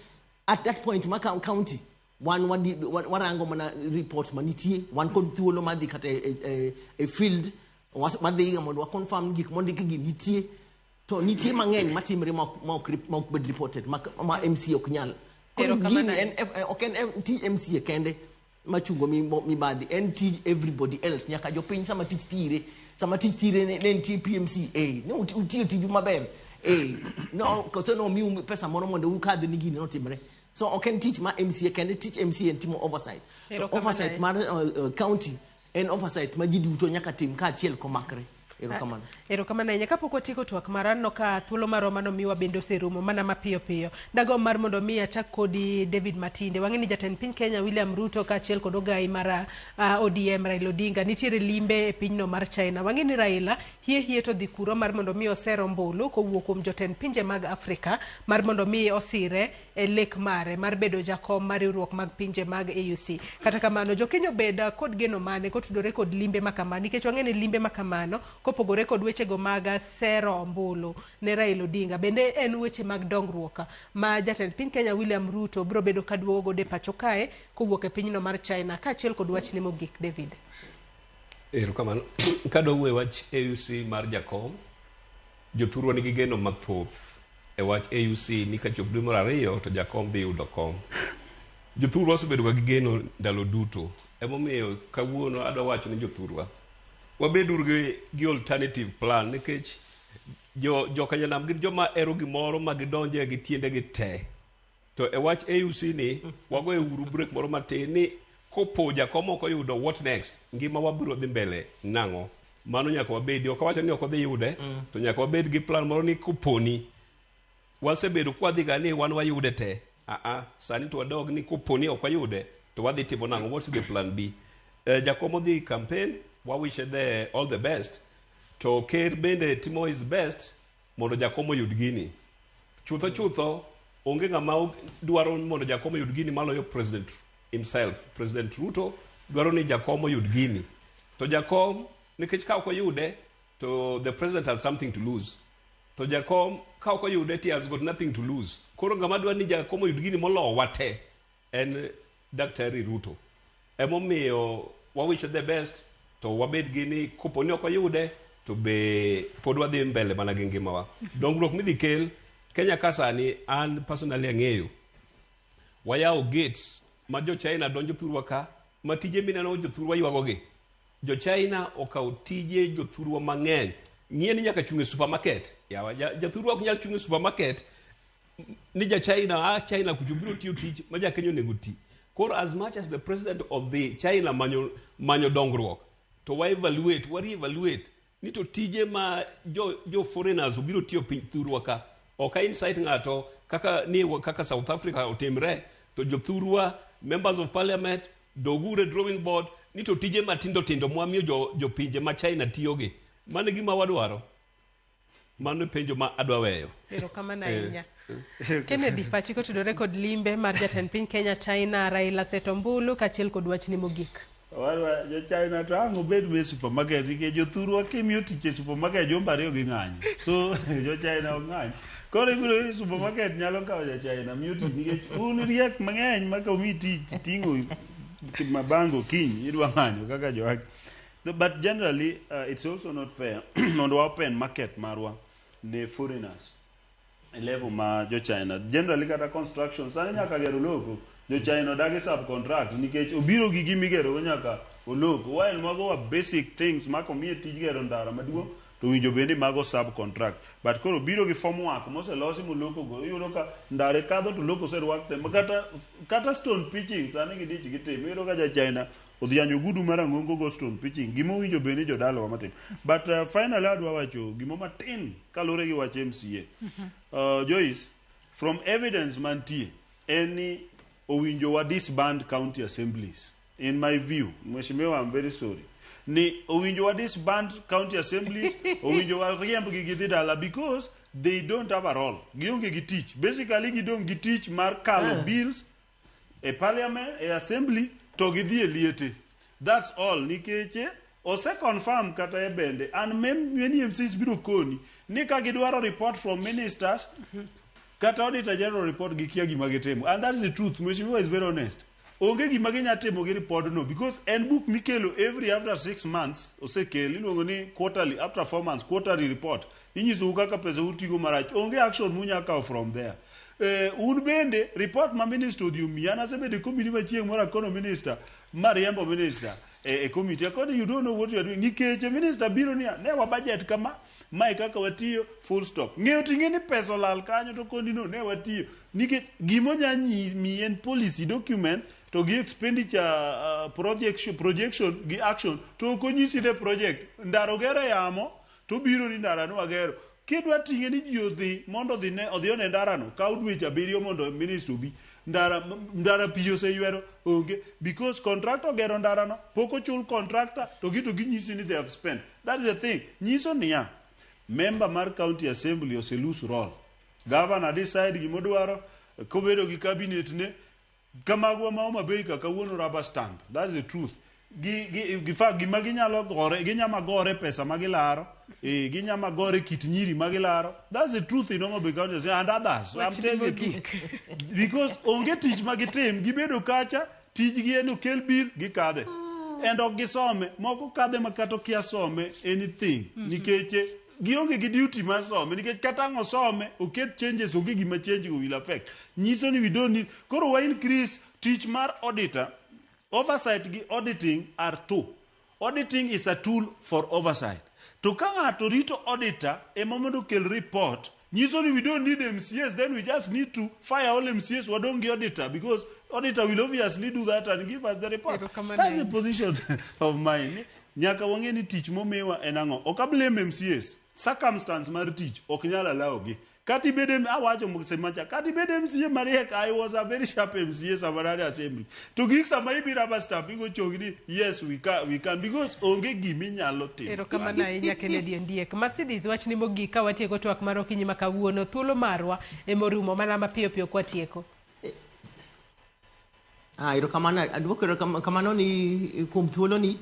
at that point ma county wan warango mana report manitie wan kod thuolo madhi kata e field wadhiga mondo wa confirm gik mondiki gi nitie to nitie mang'eny matimre ma ok bed reported ma MC ok nyal. Koro gini en ok en tij MCA kende machungo mibadhi, en tij everybody else, nyaka jopiny. Sama tich tire, sama tich tire, ne nitie PMC, ne utiyo tiju maber, no koso nomiu pesa moro mondo ukadh ni gini notimre. So ok en tich ma MCA kende. Tich MCA en timo oversight. To Erokamano oversight ahinya. mar county en oversight ma ji duto nyaka tim kaachiel komakre. Erokamano. Erokamano ahinya. Kapok watieko twak mara, aneno ka thuolo marwa manomiwa bende oserumo mana mapiyo piyo. Dagomb mar mondo mi achak kodi, David Matinde. Wang'e ni jatend piny Kenya William Ruto kaachiel kod ogai mar ODM Raila Odinga nitiere limbe e pinyno mar China. Wang'e ni Raila hie hie to dhi kuro mar mondo mi oser ombulu kowuok kuom jotend pinje mag Afrika mar mondo mi osire e lek mare mar bedo jakom mar riwruok mag pinje mag AUC. Kata kamano, jokenya obed kod geno mane kotudore kod limbe makama, nikech wang'e ni limbe makamano kopogore kod wechego mag sero ombulu ne Raila Odinga, bende en weche mag dongruok ma jatend piny Kenya William Ruto biro bedo kaduogo godo e pacho kae kowuok e pinyno mar China, kaachiel kod wachne mogik, David. Erokamano. Kadwa wuoyo e wach AUC mar jakom, jothurwa nigi geno mathoth e wach AUC ni kachop dwe mar ariyo to jakom dhi yudo kom. Jothurwa osebedo ga gi geno ndalo duto. Emomiyo kawuono adwa wacho ni jothurwa, wabeduru gi alternative plan, nikech jo Kanyanam gin joma ero gimoro ma gidonje gi tiendegi te. To e wach AUC ni wagoye uru break moro matin ni kopo jakom ok oyudo, what next? Ngima wabiro dhi mbele nang'o? Mano nyaka wabedi. Ok awacho ni ok odhi yude, to nyaka wabed gi plan moro ni koponi wasebedo kwadhi ga ni wan wayude te. Aa, sani to wadog ni koponi ok wayude to wadhi timo nang'o? What's the plan B? Jakom odhi campaign, wawishe all the best. To ker bende timo his best mondo jakom oyud gini. Chutho chutho, onge ng'ama dwaro mondo jakom oyud gini maloyo president himself. President Ruto dwaro ni jakom oyud gini. To jakom, nikech ka ok oyude, to the president has something to lose. To jakom ka ok oyude, he has got nothing to lose. Koro ng'ama dwaro ni jakom oyud gini moloyo wate en Daktari Ruto. Emomiyo wawish the best, to wabed gi ni kopo ni ok oyude to be pod wadhi mbele mana gi ngimawa. Dongruok midhi kel Kenya ka sani, an personally ang'eyo wayawo gates ma jo China donjo thurwa ka, ma tije mineno jothurwa ywagogi. Jo China okawo tije jothurwa mang'eny. Ng'iye ni nyaka chung' e supermarket. Yawa, jathurwa ok nyal chung' e supermarket ni ja China a China kucho biro tiyo tich ma ja Kenya onego ti. Koro as much as the president of the China manyo dongruok, to wa evaluate, wa re-evaluate ni to tije ma jo foreigners obiro tiyo piny thurwa ka. Ok a incite ng'ato kaka ni kaka South Africa otimre, to jothurwa, members of parliament, dogure drawing board ni to tije matindo tindo mwamiyo jo jopinje ma China tiyogi. Mano e gima wadwaro. Mano e penjo ma adwa weyo. Erokamano ahinya. Kennedy, pachi kotudore kod limbe mar jatend piny Kenya China Raila Seto Ombulu kaachiel kod wachni mogik. Owadwa, jo China to ang' obed e supermarket, nikech jothurwa kimiyo tich e supermarket jumbe ariyo ging'anyo. So jo China ok ng'any. Koro ibiro e supermarket nyalo kawo ja China miyo tich, nikech un riek mang'eny ma ka omiyi tich ting'o mabango kiny idwa ng'anyo kaka joagi. But generally it's also not fair mondo wa open market marwa ne foreigners e level ma jo China. Generally kata construction sani nyaka gero loko jo China odagi subcontract, nikech obiro gi gimigero go nyaka oloko, while mago wa basic things ma komiye tij gero ndara maduong' to winjo bende mago subcontract, but koro biro gi formwork moselosi moloko go, iyudo ka ndara kadho to loko oserwak te, ma kata stone pitching sani gidich gitimo. Iyudo ka ja China odhianyo gudu mar ang'ongo go stone pitching, gima owinjo bed ni jodalawa matimo. But finally adwa wacho gimo matin kaluwore gi wach MCA. Joyce, from evidence mantie en ni owinjo wa disband county assemblies. In my view, Mheshimiwa, I'm very sorry, ni owinjo wa disband county assemblies, owinjo wa riembgi gidhi dala, because they don't have a role. Gionge gi tich. Basically gidong' gi tich mar kalo bills e parliament, e assembly, to gidhi e liete. That's all, nikech ose confirm kata e bende and many MCs biro koni ni ka gidwaro report from ministers kata auditor general report, gikia gima gitimo. And that is the truth. Mheshimiwa is very honest. Onge gima ginya timo gi report no, because en book mikelo every after 6 months, osekel iluongo ni quarterly, after 4 months quarterly report, inyisou kaka pesa utigo marach. Onge action munya kawo from there. Un bende report ma minister odhi omiyi, an asebedo e committee ma chieng' moro akono minister Mariembo minister e committee akoni you don't know what you are doing nikech minister biro niya ne wa budget kama mae kaka watiyo full stop ng'eyo ting'e ni pesa olal kanyo to koni no ne watiyo nikech gimonya miyi en policy document to gi expenditure projection gi action to ok onyisi the project ndara ogero e yamo to biro ni ndara no wagero kidwa ting'e ni ji odhi mondo odhi ne odhi one ndarano kaw dweche 7 mondo minister obi ndara pi oseywero onge because contractor ogero ndarano pok ochul contractor to gi to ginyisi ni they have spent. That is the thing. Nyiso niya member mar county assembly ose lose role. Governor decide gimodwaro kobedo gi cabinet ne kamagwa ma Homa Bay ka kawuono rubber stamp. That's the truth. Gi gima ginyalo gore ginyama gore pesa magilaro ginyama gore kit nyiri magilaro. That's the truth in Homa Bay County and others. I'm telling you the truth. Because onge tich magitim gibedo kacha tijgi en okel bill gikadhe. And ok gisome moko kadhe ma kata okia some anything nikech gionge gi duty mar some nikech kata ang' osome oket changes onge gima change go will affect. Nyiso ni we don't need koro wa increase tich mar auditor. Oversight gi auditing are two. Auditing is a tool for oversight. To ka ng'ato rito auditor ema mondo okel report nyiso ni we don't need MCAs, then we just need to fire all MCAs wadong' gi auditor because auditor will obviously do that and give us the report. That's the position of mine. Nyaka wang'e ni tich momiwa en ang'o. Ok ablame MCAs. Circumstance mar tich ok nyal allow gi. Kata ibed awacho semacha kata ibed MCA mariek, I was a very sharp MCA sama nane assembly. To gik sama ibiro rubber stamp igo chogi ni yes we can because onge giminyalo timo. Erokamano ahinya Kennedy Ondiek. Mercedes wachni mogik ka watieko twak mar okinyi ma kawuono thuolo marwa emorumo mana mapiyo piyo kwatieko. Erokamano aduoko erokamano ni kuom thuolo ni.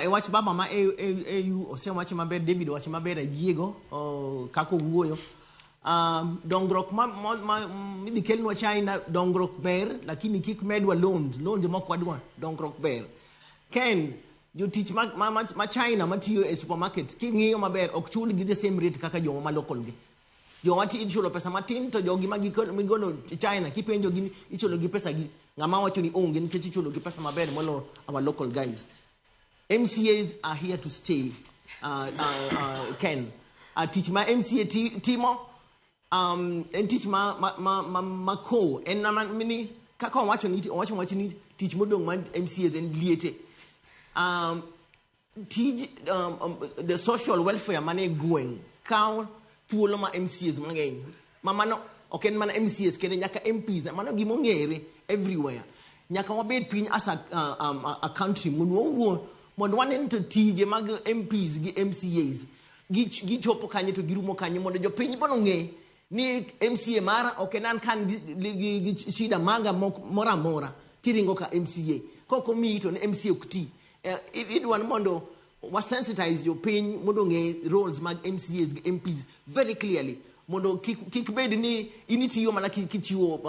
E wach baba ma AU osewacho maber, David owacho maber ayiego kaka owuoyo. Dongruok ma midhi kelnwa China dongruok ber lakini kik medwa loans mok wadwa dongruok ber. Ken jotich ma China matiyo e supermarket king'iyo maber ok chul gi the same rate kaka joma ma local gi. Joma ichulo pesa matin to jogi ma gigolo China kipenjo gi ichulo gi pesa gi ng'ama wacho ni onge nikech ichulo gi pesa maber molo our local guys. MCAs are here to stay. Ken tich ma MCA timo en tich ma ko en mini kaka owacho ni tich modong' mar MCAs en liete. Tij the social welfare mane gweng' kawo thuolo ma MCAs mang'eny ma mano ok en mana MCAs kende nyaka MPs mano gimong'ere everywhere. Nyaka wabed piny as a country mondo wawuo mondo wanen to tije mag MPs gi MCAs gichopo kanye to girumo kanye mondo jopiny bono ng'e ni MCA mara ok en an kan gi shida maga moro amora tiringo ka MCA kok omiyi to ne MCA ok ti. Idwa ni mondo wa sensitize jopiny mondo ong'e roles mag MCAs gi MPs very clearly mondo kik bed ni in itiyo mana kichiwo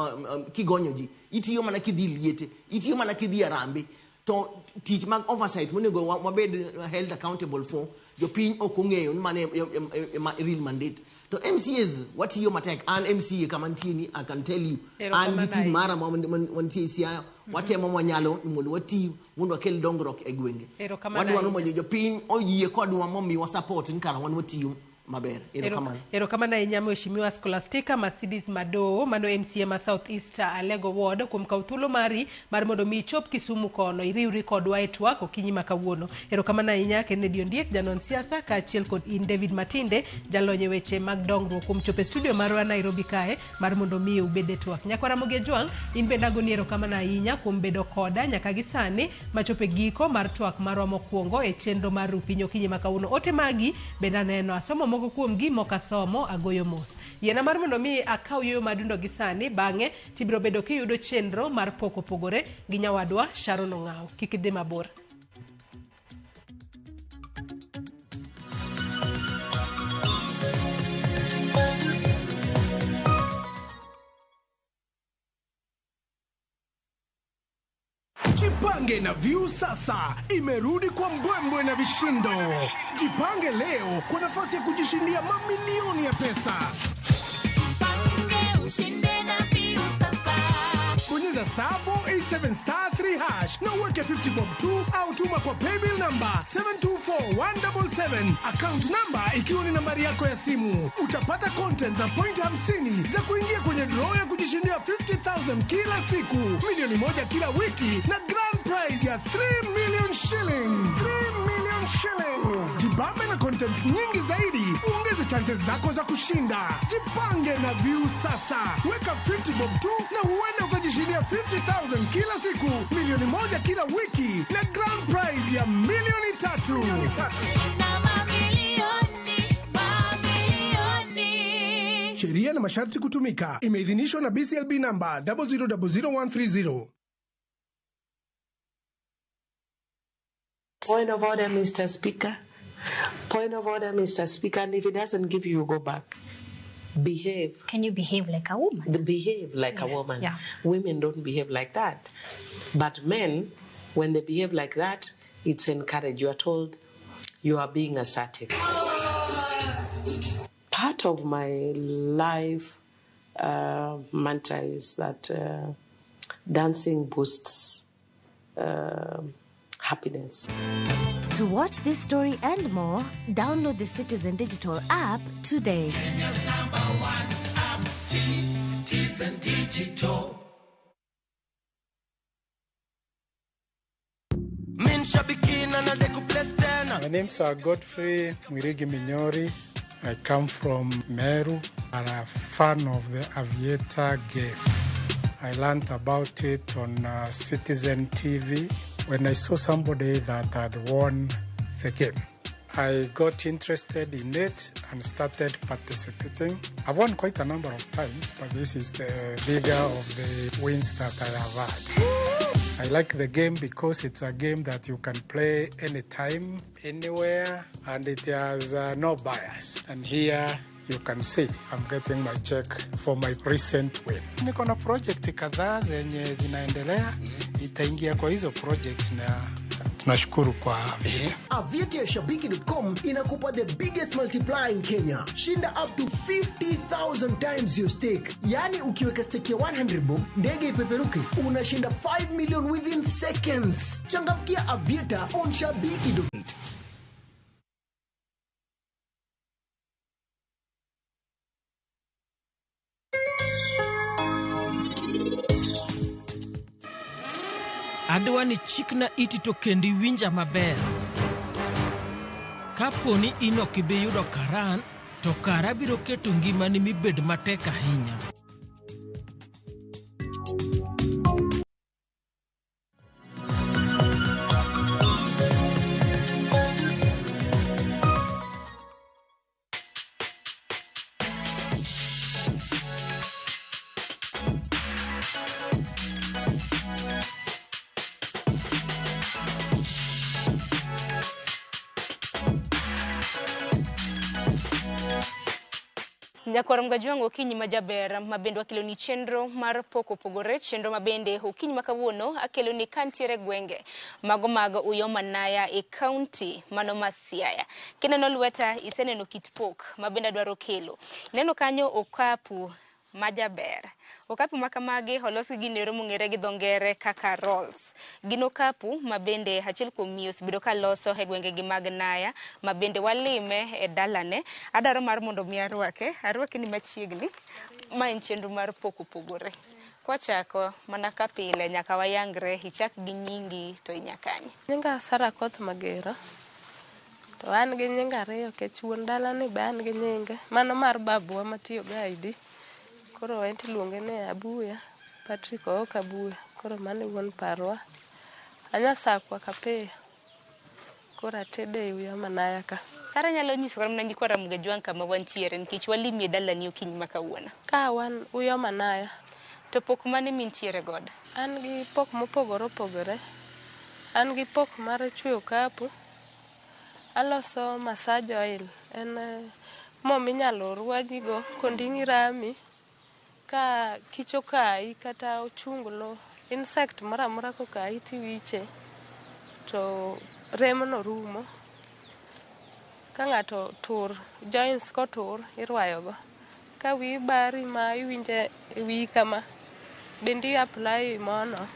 kigonyo ji itiyo mana kidhi liete itiyo mana kidhi arambe to tich mag oversight monego wabed held accountable for jopiny ok ong'eyo ni mano e real mandate. To MCAs watiyo matek. An MCA kama nitie ni I can tell you an gi team mara mantie e Siaya watemo mwanyalo mondo wati mondo wakel dongruok e gwenge. Wadwaro mondo jopiny oyie kodwa momiwa support ni kara wan watiyo maber. Erokamano. Erokamano ahinya Mheshimiwa Scholastica Mercedes Madoo mano MCA ma South East Alego Ward kuom kawo thuolo mari mar mondo mi ichop Kisumu kono iriwri kodwa e twak okinyi ma kawuono. Erokamano ahinya Kennedy Ondiek janon siasa kaachiel kod in David Matinde jalony e weche mag dongruok kuom chopo e studio marwa Nairobi kae mar mondo mi ubed e twak. Nyakwara Ramogi Ojwang' in bende agoni erokamano ahinya kuom bedo koda nyaka gi sani machopo e giko mar twak marwa mokwongo e chenro mar Ru Piny okinyi ma kawuono. Ote magi bende aneno asomo moko kuom gi mok asomo agoyo mos. Yiena mar mondo mi akaw yueyo madundo gi sani bang'e tibiro bedo kiyudo chenro mar pok opogore gi nyawadwa Sharon Ong'aw. Kik idhi mabor. Jipange na Viusasa imerudi kwa mbwembwe na vishindo. Jipange leo kwa nafasi ya kujishindia mamilioni ya pesa. Jipange ushinde na Viusasa. Bonyeza star 487 star 223 hash na uweke 50 bob tu au tuma kwa paybill number 724177, account number ikiwa ni nambari yako ya simu. Utapata content na point 50 za kuingia kwenye draw ya kujishindia 50,000 kila siku, milioni 1 kila wiki na grand prize ya 3 million shillings. 3 million shillings. Jibambe na content nyingi zaidi, uongeze chances zako za kushinda. Jipange na Viusasa. Weka 50 bob tu na huenda ukajishindia 50,000 kila siku, milioni 1 kila wiki na grand prize ya milioni 3. Sheria na masharti kutumika. Imeidhinishwa na BCLB namba 0000130. Point of order, Mr. Speaker. Point of order, Mr. Speaker. And if he doesn't give you, you go back. Behave. Can you behave like a woman? Behave like a Yes, woman. yeah. Women don't behave like that. But men, when they behave like that, it's encouraged. You are told you are being assertive. Part of my life mantra is that dancing boosts happiness. To watch this story and more, download the Citizen Digital app today. Kenya's number one app, Citizen Digital. Min shabiki na nadeku place tena. My name's Godfrey Mwirigi Minyori. I come from Meru. I'm a fan of the Aviator game. I learned about it on Citizen TV when I saw somebody that had won the game. I got interested in it and started participating. I've won quite a number of times, but this is the bigger of the wins that I have had. I like the game because it's a game that you can play anytime, anywhere, and it has no bias. And here you can see I'm getting my check for my recent win. Niko na project kadhaa zenye zinaendelea, nitaingia kwa hizo project na tunashukuru kwa Aviator. Aviator ya Shabiki.com inakupa the biggest multiplier in Kenya. Shinda up to 50,000 times your stake. Yaani ukiweka stake ya 100 bob, ndege ipeperuke, unashinda 5 million within seconds. Changamkia Aviator on Shabiki.com. Adwa ni chikna iti to kendo iwinja maber. Kapo ni in ok ibi yudo karan, to kara biro keto ngimani mi bed matek ahinya. Nyakwar Mgajwang' okinyi ma jaber ma bende wakeloni chenro mar pok opogore, chenro ma bende okinyi ma kawuono akeloni kantiere gwenge mago mag Uyoma Naya e kaunti mano ma Siaya. Kineno lweta iseneno kit pok ma bende adwaro kelo. Ineno kanyo okapu ma jaber. Okapu ma kamagi olos gi gino ero mong'ere gi dho ngere kaka rolls. Gin okapu ma bende achiel kuom miyo osebedo ka loso e gwenge gi mag Naya ma bende walime e dalane. Adwaro mar mondo mi arwake, arwake ni machiegni. Ma en chenro mar pok opogore. Kwachako mana ka pile nyaka wayangre, ichak gi nyingi to inyakanye. Nyinga Sara Koth Magero. To an gi nying ariyo kech wuon dalani be an gi nyinge. Mano mar babwa matiyo go ID. Koro en tiluonge ni Abuya, Patrick Ook Abuya. Koro mano e wuon parwa. Anyasakwa Kapeya. Koro atede e Uyoma Naya ka. Sara nyalo nyiso kata mana nyikwa Ramogi Ajwang' kama wantiere nikech walimi e dalani okinyi ma kawuono. Ka wan Uyoma Naya. To pok mane mintiere godo? An gi pok mopogore opogore. An gi pok mar chweyo okapu. Aloso massage oil. En mo minyalo rwajigo konding'i rami. Ka kich okayi kata ochunglo, insect moro amora kokayi tiwiche to remno rumo. Ka ng'ato tur, joints kotur, irwayogo. Ka wiyi bari ma iwinje e wiyi kama, bende i apply mono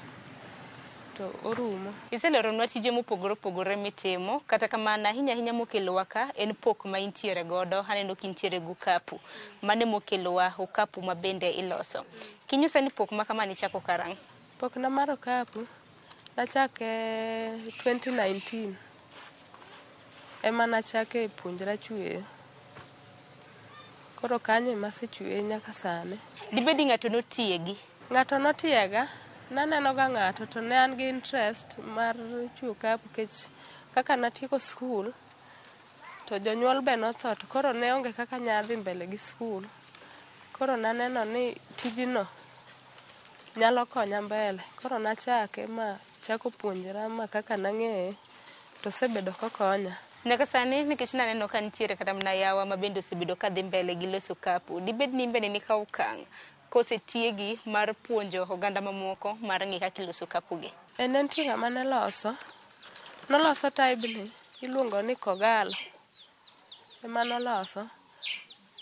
to to orumo. Iseleronwa tije mopogore opogore mitimo, kata kamano ahinya ahinya mokelowa ka en pok ma intiere godo, aneno kintiere gi okapu. Mano emokelowa okapu ma bende iloso. Kinyisa ni pok ma kama nichako karang'o? Pokna mar okapu nachake 2019 ema nachake puonjra chweyo. Koro kanyo ema asechweye nyaka sani. Dibed ni ng'ato notiegi? Ng'ato notiega, naneno ga ng'ato to ne an gi interest mar chweyo okapu nikech kaka natieko skul to jonyuol be notho to koro ne onge kaka anya dhi mbele gi skul. Koro naneno ni tijno nyalo konya mbele. Koro nachake ma achako puonjra ma kaka nang'eye to osebedo kokonya. Nyaka sani nikech naneno ka nitiere kata mana yawa ma bende osebedo ka dhi mbele gi loso okapu, dibed ni in bende nikawo okang' kosetiegi mar puonjo oganda mamoko mar ng'e kaka iloso okapu gi? E ne nitie ng'ama ne loso, noloso type ni iluongo ni kogalo ema noloso.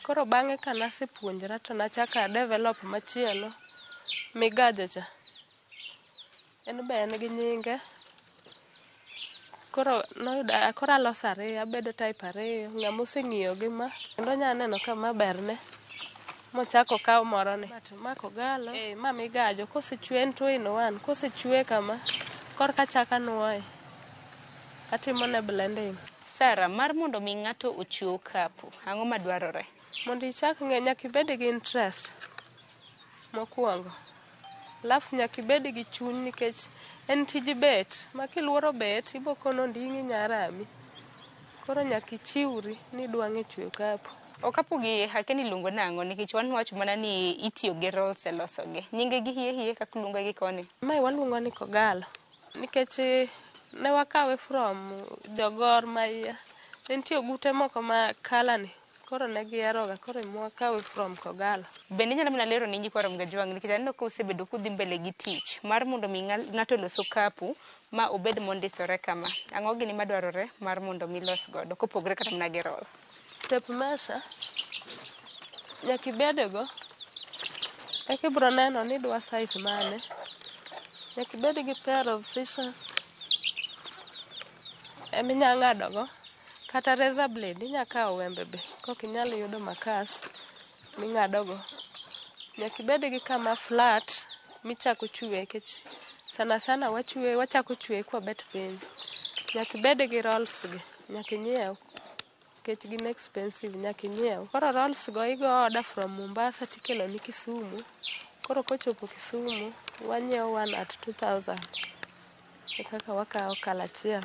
Koro bang'e ka nasepuonjra to nachako a develop machielo migajo cha. En be en gi nyinge. Koro noyudo koro aloso ariyo, abedo type ariyo, ng'ama oseng'iyo gi ma kendo onya neno ka ma berne mochako okaw moro ni. Ma kogalo, ma migajo kosechwe en two in one, kosechwe kama korka achako anuoye. Atimo ne blending. Sara, mar mondo mi ng'ato ochwe okapu, ang'o madwarore? Mondo ichak ng'e nyaka ibed gi interest mokwongo. Alafu nyaka ibed gi chuny nikech en tij bet ma kiluoro bet ibo kono onding'i nya rami. Koro nyaka ichiwri ni idwa ng'e chweyo okapu. Okapu gi akia ni iluongo nang'o nikech wan wawacho mana ni itiyo gi rolls e loso gi. Nyinge gi hie hie kaka uluongo gi koni? Mae waluongo ni kogalo nikech ne wakawe from jogor mahia. Ne nitie ogute moko ma colour ni koro ne giheroga koro ema wakawe from kogalo. Bende inyalo mana lero ne nyikwa Ramogi Ajwang' nikech aneno ka usebedo kudhi mbele gi tich mar mondo mi ng'ato olos okapu ma obed mondisore kama. Ang'o gini madwarore mar mondo mi los godo kopogore kata mana gi roll? Tape measure nyaka ibedgo eka ibiro neno ni idwa size mane. Nyaka ibed gi pair of scissors eminya ng'ado go kata razor blade inya kawo wembe be kok inyal yudo makas ming'ado go. Nyaka ibed gi kama flat michako chwe nikech sana sana wachwe wachako chwe kwabet piny. Nyaka ibed gi rolls gi nyaka inyiew nikech gin expensive nyaka inyiew. Koro rolls go igo order from Mombasa tikeloni Kisumu. Koro kochopo Kisumu wanyiewo one at 2000 e kaka wakawo colour achiel.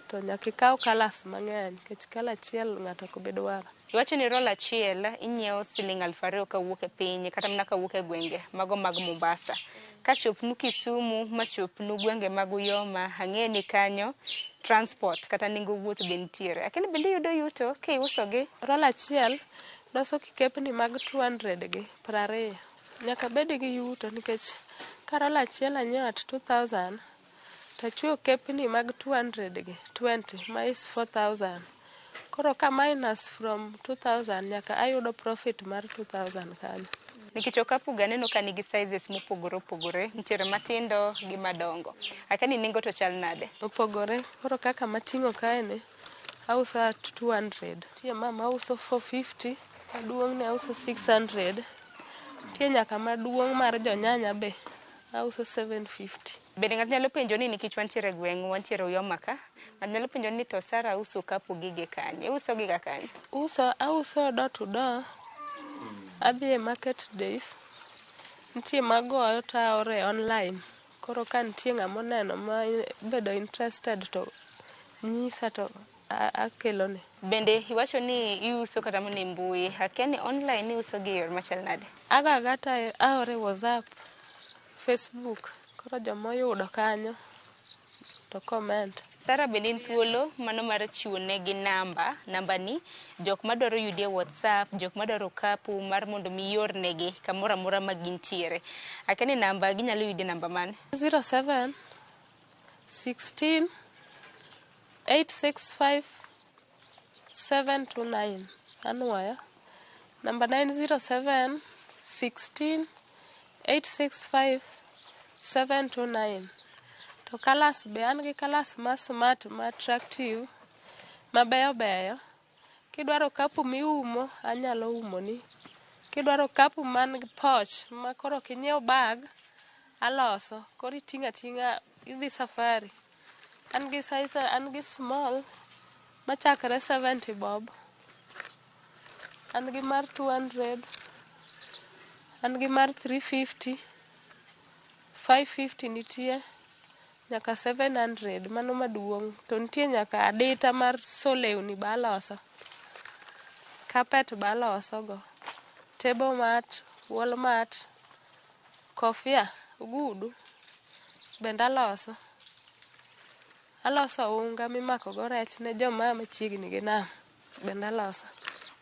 To nyaka ikaw colours mang'eny nikech colour achiel ng'ato ok bi dwaro. Iwacho ni roll achiel inyiewo siling 2000 kawuok e piny kata mana kawuok e gwenge mago mag Mombasa. Kachopnu Kisumu machopnu gwenge mag Uyoma, ang'eyo ni kanyo transport kata nengo wuoth be nitiere. Lakini bende iyudo yuto kiuso gi? Roll achiel loso kikepni mag 200 gi 20. Nyaka bed gi yuto nikech ka roll achiel anyiewo at 2000 to achweyo kepni mag 200 gi 20 ma is 4000. Koro ka minus from 2000 nyaka ayudo profit mar 2000 kanyo. Nikech okapu go aneno ka nigi sizes mopogore opogore, nitiere matindo gi madongo. Akia ni nengo to chal nade? Opogore, koro kaka mating'o kae ni auso at 200. Nitie ma mauso 450, maduong' ni auso 600. Nitie nyaka maduong' mar jonyanya be auso 750. Bende ng'ato nyalo penjo ni nikech wantiere e gweng' wantiere Uyoma ka, ng'ato nyalo penjo ni to Sara uso okapu gi gi kanye? Iuso gi ga kanye? Uso, auso door to door. Adhi e market days. Nitie magoyo to aoro e online. Koro ka nitie ng'ama oneno ma bedo interested to nyisa to akelone. Bende iwacho ni iuso kata mana e mbui, akia ni online iuso gi e yor machal nade? Ago agoya to aoro e WhatsApp, Facebook. Koro jomoyudo kanyo to comment. Sara bende in thuolo mano mar chiwo negi namba, namba ni jok madwaro yudi e WhatsApp, jok madwaro okapu mar mondo mi ior negi kamoro amora ma gintiere. Akia ni namba ginyalo yudi e namba mane? 07 16 865 729. Anuoyo. Namba na en 07 16 865 729. To kalas be an gi kalas ma smart ma attractive mabeyo beyo. Kidwaro okapu miumo, anyalo umoni. Kidwaro okapu man gi poch ma koro ok inyiew bag, aloso. Koro iting'o ating'a idhi safari. An gi size, an gi small machakre 70 bob. An gi mar 200, an gi mar 350, 550 nitie, nyaka 700 mano maduong'. To nitie nyaka adita mar so lewni be aloso. Carpet be aloso go. Table mat, wall mat, kofia, ogudu bende aloso. Aloso unga mimako go rech ne joma a machiegni gi nam bende aloso.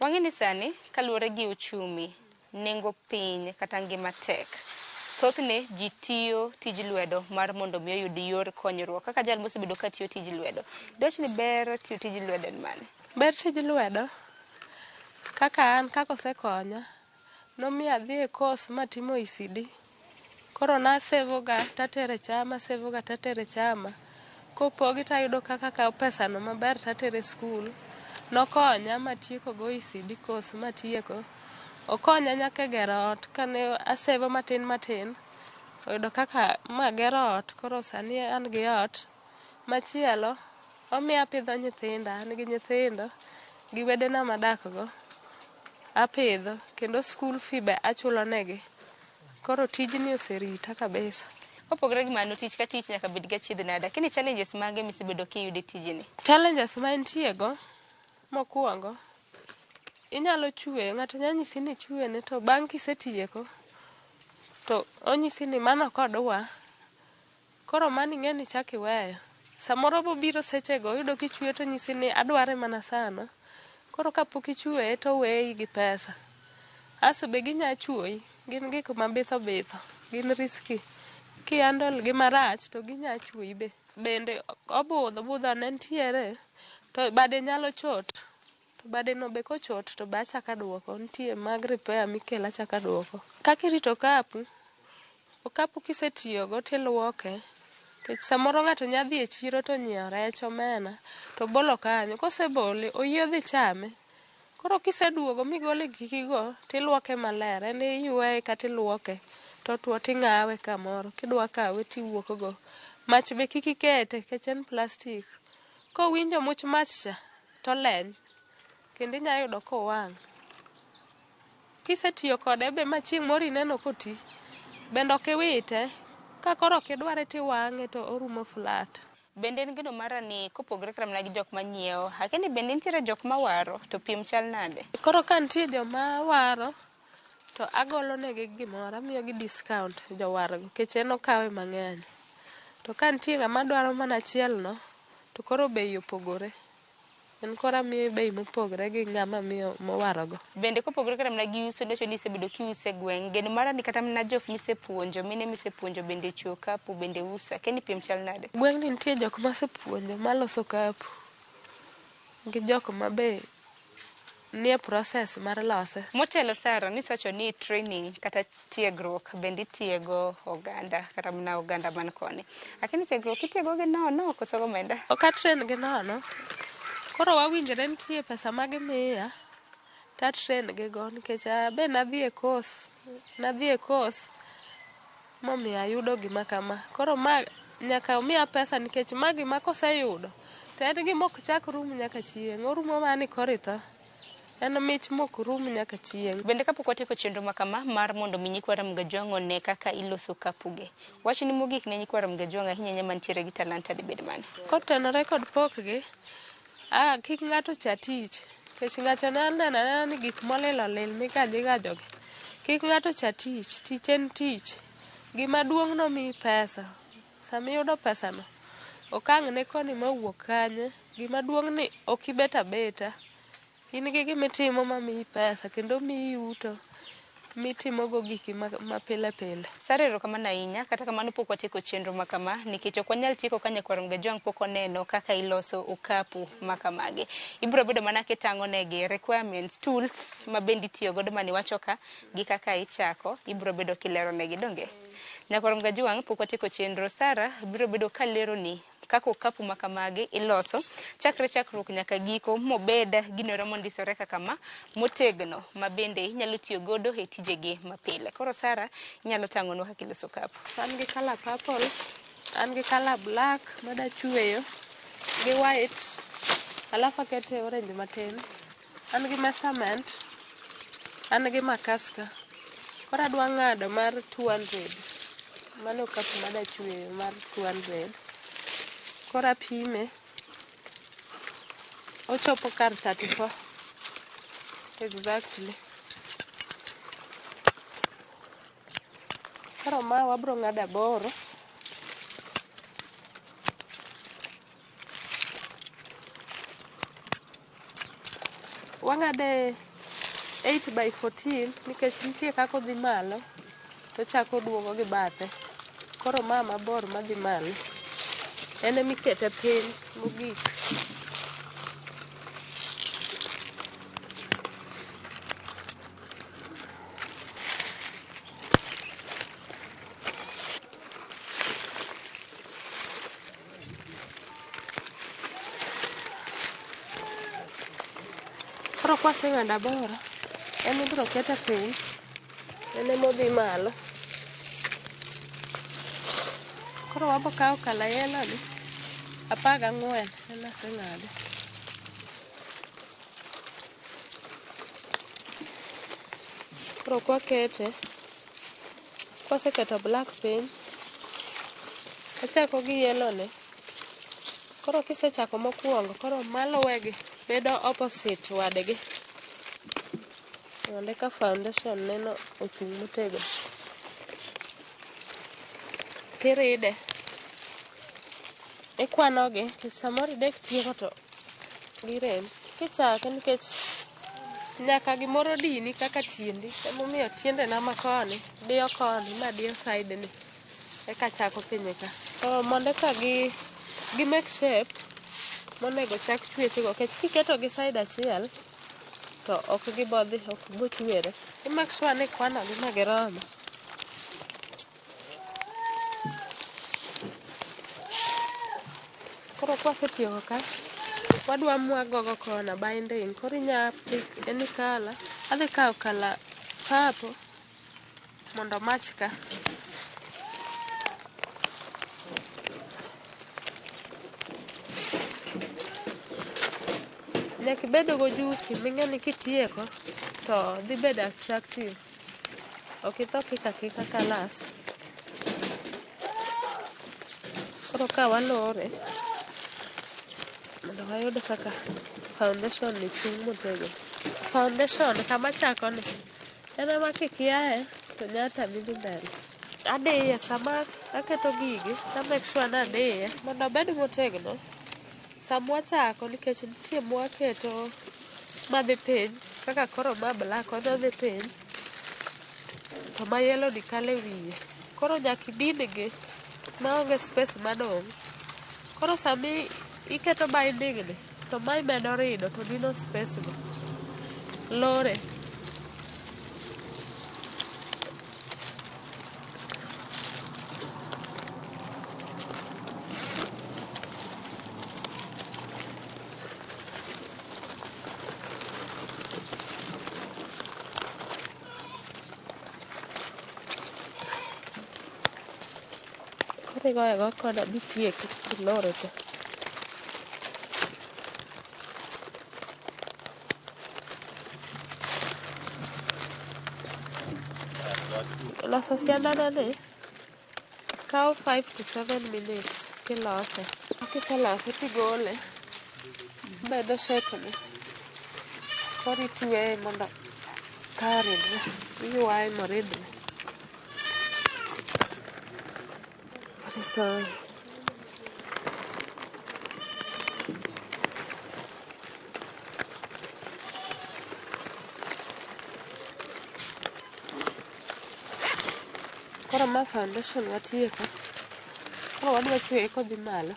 Wang'e ni sani kaluwore gi uchumi, nengo piny kata ngima tek. Thothne ji tiyo tij lwedo mar mondo mi oyud yor konyruok. Kaka jal mosebedo ka tiyo tij lwedo, dwach ni ber tiyo tij lwedo en mane? Ber tij lwedo kaka an kaka osekonya, nomiyo adhi e course matimo ECD. Koro nasevo ga tatere chama, asevo ga tatere chama. Kopogi tayudo kaka akawo pesano maber tatere skul. Nokonya matieko go ECD course matieko. Okonya nyaka e gero ot kane asevo matin matin, oyudo kaka magero ot koro sani an gi ot. Machielo, omiyo apidho nyithinda, an gi nyithindo gi wedena madak go. Apidho kendo school fee be achulo negi. Koro tijni oserita kabisa. Kopogore gi mano, tich ka tich nyaka bed gi achiedh nade. Lakini challenges mage misebedo kiyudo e tijni? Challenges ma entie go, mokwongo, inyalo chweyo, ng'ato nyalo nyisi ni ichwene to bang' kisetieko, to onyisi ni mano ok odwa. Koro mano ing'e ni ichako iweyo. Samoro bobiro sechego oyudo kichweyo to onyisi ni adware mana sano. Koro kapok ichweye to oweyi gi pesa. Asto be ginya chuoyi, gin gik mabitho bitho, gin risky. Ki handle gi marach to ginya chuoyi be. Bende obudho, budho ne nitiere, to bade nyalo chot. To bade no be kochot to be achako aduoko. Nitie mag repair mikelo achako aduoko. Kaka irito okapu, okapu kisetiyogo tiluoke. Nikech samoro ng'ato nya dhi e chiro to onyiewo rech, omena, to obolo kanyo. Kosebole, oyie odhi chame. Koro kiseduogo migole gigigo, tiluoke maler. En iyueye kata iluoke, totwo ting'awe kamoro. Kidwa kawe tiwuok go. Mach be kik ikete, nikech en plastic. Kowinjo much mach cha, toleny. Kendo inya yudo kowang'. Kisetiyo kode be ma chieng' moro ineno koti, bende ok iwite. Ka koro ok idware tiwang'e to orumo flat. Bende en geno mara ni kopogore kata mana gi jok manyiewo, akia ni bende nitiere jok mawaro to piem chal nade? Koro ka nitie joma waro, to agolo negi gimoro, amiyogi discount jowargo, nikech en okawe mang'eny. To ka nitie ng'ama dwaro mana achiel no, to koro bei opogore. En koro amiye bei mopogore gi ng'ama miyo mowarogo. Bende kopogore kata mana gi uso, niwacho ni isebedo kiuso e gweng', geno mara ni kata mana jok misepuonjo, mine misepuonjo bende chwe okapu bende uso, akia ni piem chal nade? Gweng'ni nitie jok masepuonjo maloso okapu, gi jok ma be nie process mar lose. Motelo Sarah, nisewacho ni training kata tiegruok bende itiego oganda kata mana oganda man koni. Akia ni tiegruok itiego gi nono koso gomenda? Ok a train gi nono. Koro wawinjore nitie pesa ma gimiya to a train gi go nikech abe nadhi e course, nadhi e course momiyo ayudo gima kama. Koro ma nyaka omiya pesa nikech ma gima koseyudo to en gima ok chak rum nyaka chieng'. Orumo mana ni koro itho. En mich mok rum nyaka chieng'. Bende kapok watieko chenro ma kama mar mondo mi nyikwa Ramogi Ajwang' one kaka iloso okapugi. Wachni mogik ne nyikwa Ramogi Ajwang' ahinya ahinya mantiere gi talanta dibed mane? Kotenore kod pokgi, kik ng'ato cha tich. Nikech ng'ato nyalo neno anena ni gik molil olil migajo igajogi. Kik ng'ato cha tich, tich en tich. Gima duong' nomiyi pesa. Sama iyudo pesano, okang' ne koni mowuok kanye. Gima duong' ni ok ibet abeta. In gi gima itimo mamiyi pesa kendo miyi yuto. mitimogo giki ma pile pile. Sara, erokamano ahinya. Kata kamano pok watieko chenro ma kama nikech ok wanyal tieko ka nyakwar Mgajwang' pok oneno kaka iloso okapu ma kamagi. Ibiro bedo mana kitang'o negi requirements, tools ma bende itiyo godo maniwacho ka gi kaka ichako, ibiro bedo kilero negi donge? Nyakwar Mgajwang' pok watieko chenro. Sara biro bedo kaleroni kaka okapu ma kamagi iloso chakre chakruok nyaka giko mobed ginoro mondisore kaka ma motegno ma bende inyalo tiyo godo e tijegi mapile. Koro Sara, inyalo tang'onwa kaka iloso okapu. An gi colour purple, an gi colour black mada chweyo gi white, alafu akete orange matin. An gi measurement, an gi makas ka. Koro adwa ng'ado mar 200. Mano okapu mada chweyo mar 200. Koro apime, ochopo kar 34 exactly. Koro ma wabro ng'ado aboro. Wang'ade 8 by 14 nikech nitie kaka odhi malo tochako oduogo gi bathe. Koro ma mabor madhi malo en emikete piny mogik. Koro kwaseng'ado aboro, en ibiro kete piny, en emodhi malo. Koro wabo kawo colour yellow ni, 14 en aseng'ade. Koro kwakete, kwaseketo black piny, wachako gi yellow ni. Koro kisechako mokwongo, koro maluwegi bedo opposite wadgi. Mondo eka foundation neno ochung' motegno. Tiride, ikwanogi nikech samoro idek tieko to girem. Kichake nikech nyaka gimoro dini kaka tiendi, emomiyo tiendena ma koni diyo koni ma diyo side ni eka chako pinye ka. To mondo eka gi make shape monego chak chwechego nikech kiketo gi side achiel to ok gibodhi, ok gibochwere. I make sure ni ikwanogi ma giromo. Koro kwasetieko ka, wadwa mwagogo kona binding. Koro inya pick any colour. Adhi kawo colour purple mondo omach ka. Nyaka ibed gojusi ming'e ni kitieko to dhi bedo attractive. Ok itho kiko akika colours. Koro ka walore mondo wayud kaka foundation ni chung' motegno. Foundation kama chako ni en ema kikiaye to nya tami dhi mbele. Adiye sama aketo gigi to make sure ni adiye mondo obed motegno. Sama wachako nikech nitie mwaketo madhi piny kaka koro ma black odhi piny to ma yellow ni kalo e wiye. Koro nyaka idin gi maonge space madong'. Koro sami iketo binding ni to ma imedo rido to dino space go. Lore. Koro igoyo agoya kona mitieki ilore te. Loso siandana ni kawo 5 to 7 minutes kilose. Kiselose tigole, obedo shape ni. Koro itweye mondo ka oridre, iywaye moridre. Koro isoye. Koro ma foundation watieko. Koro wadwa chweye kodhi malo.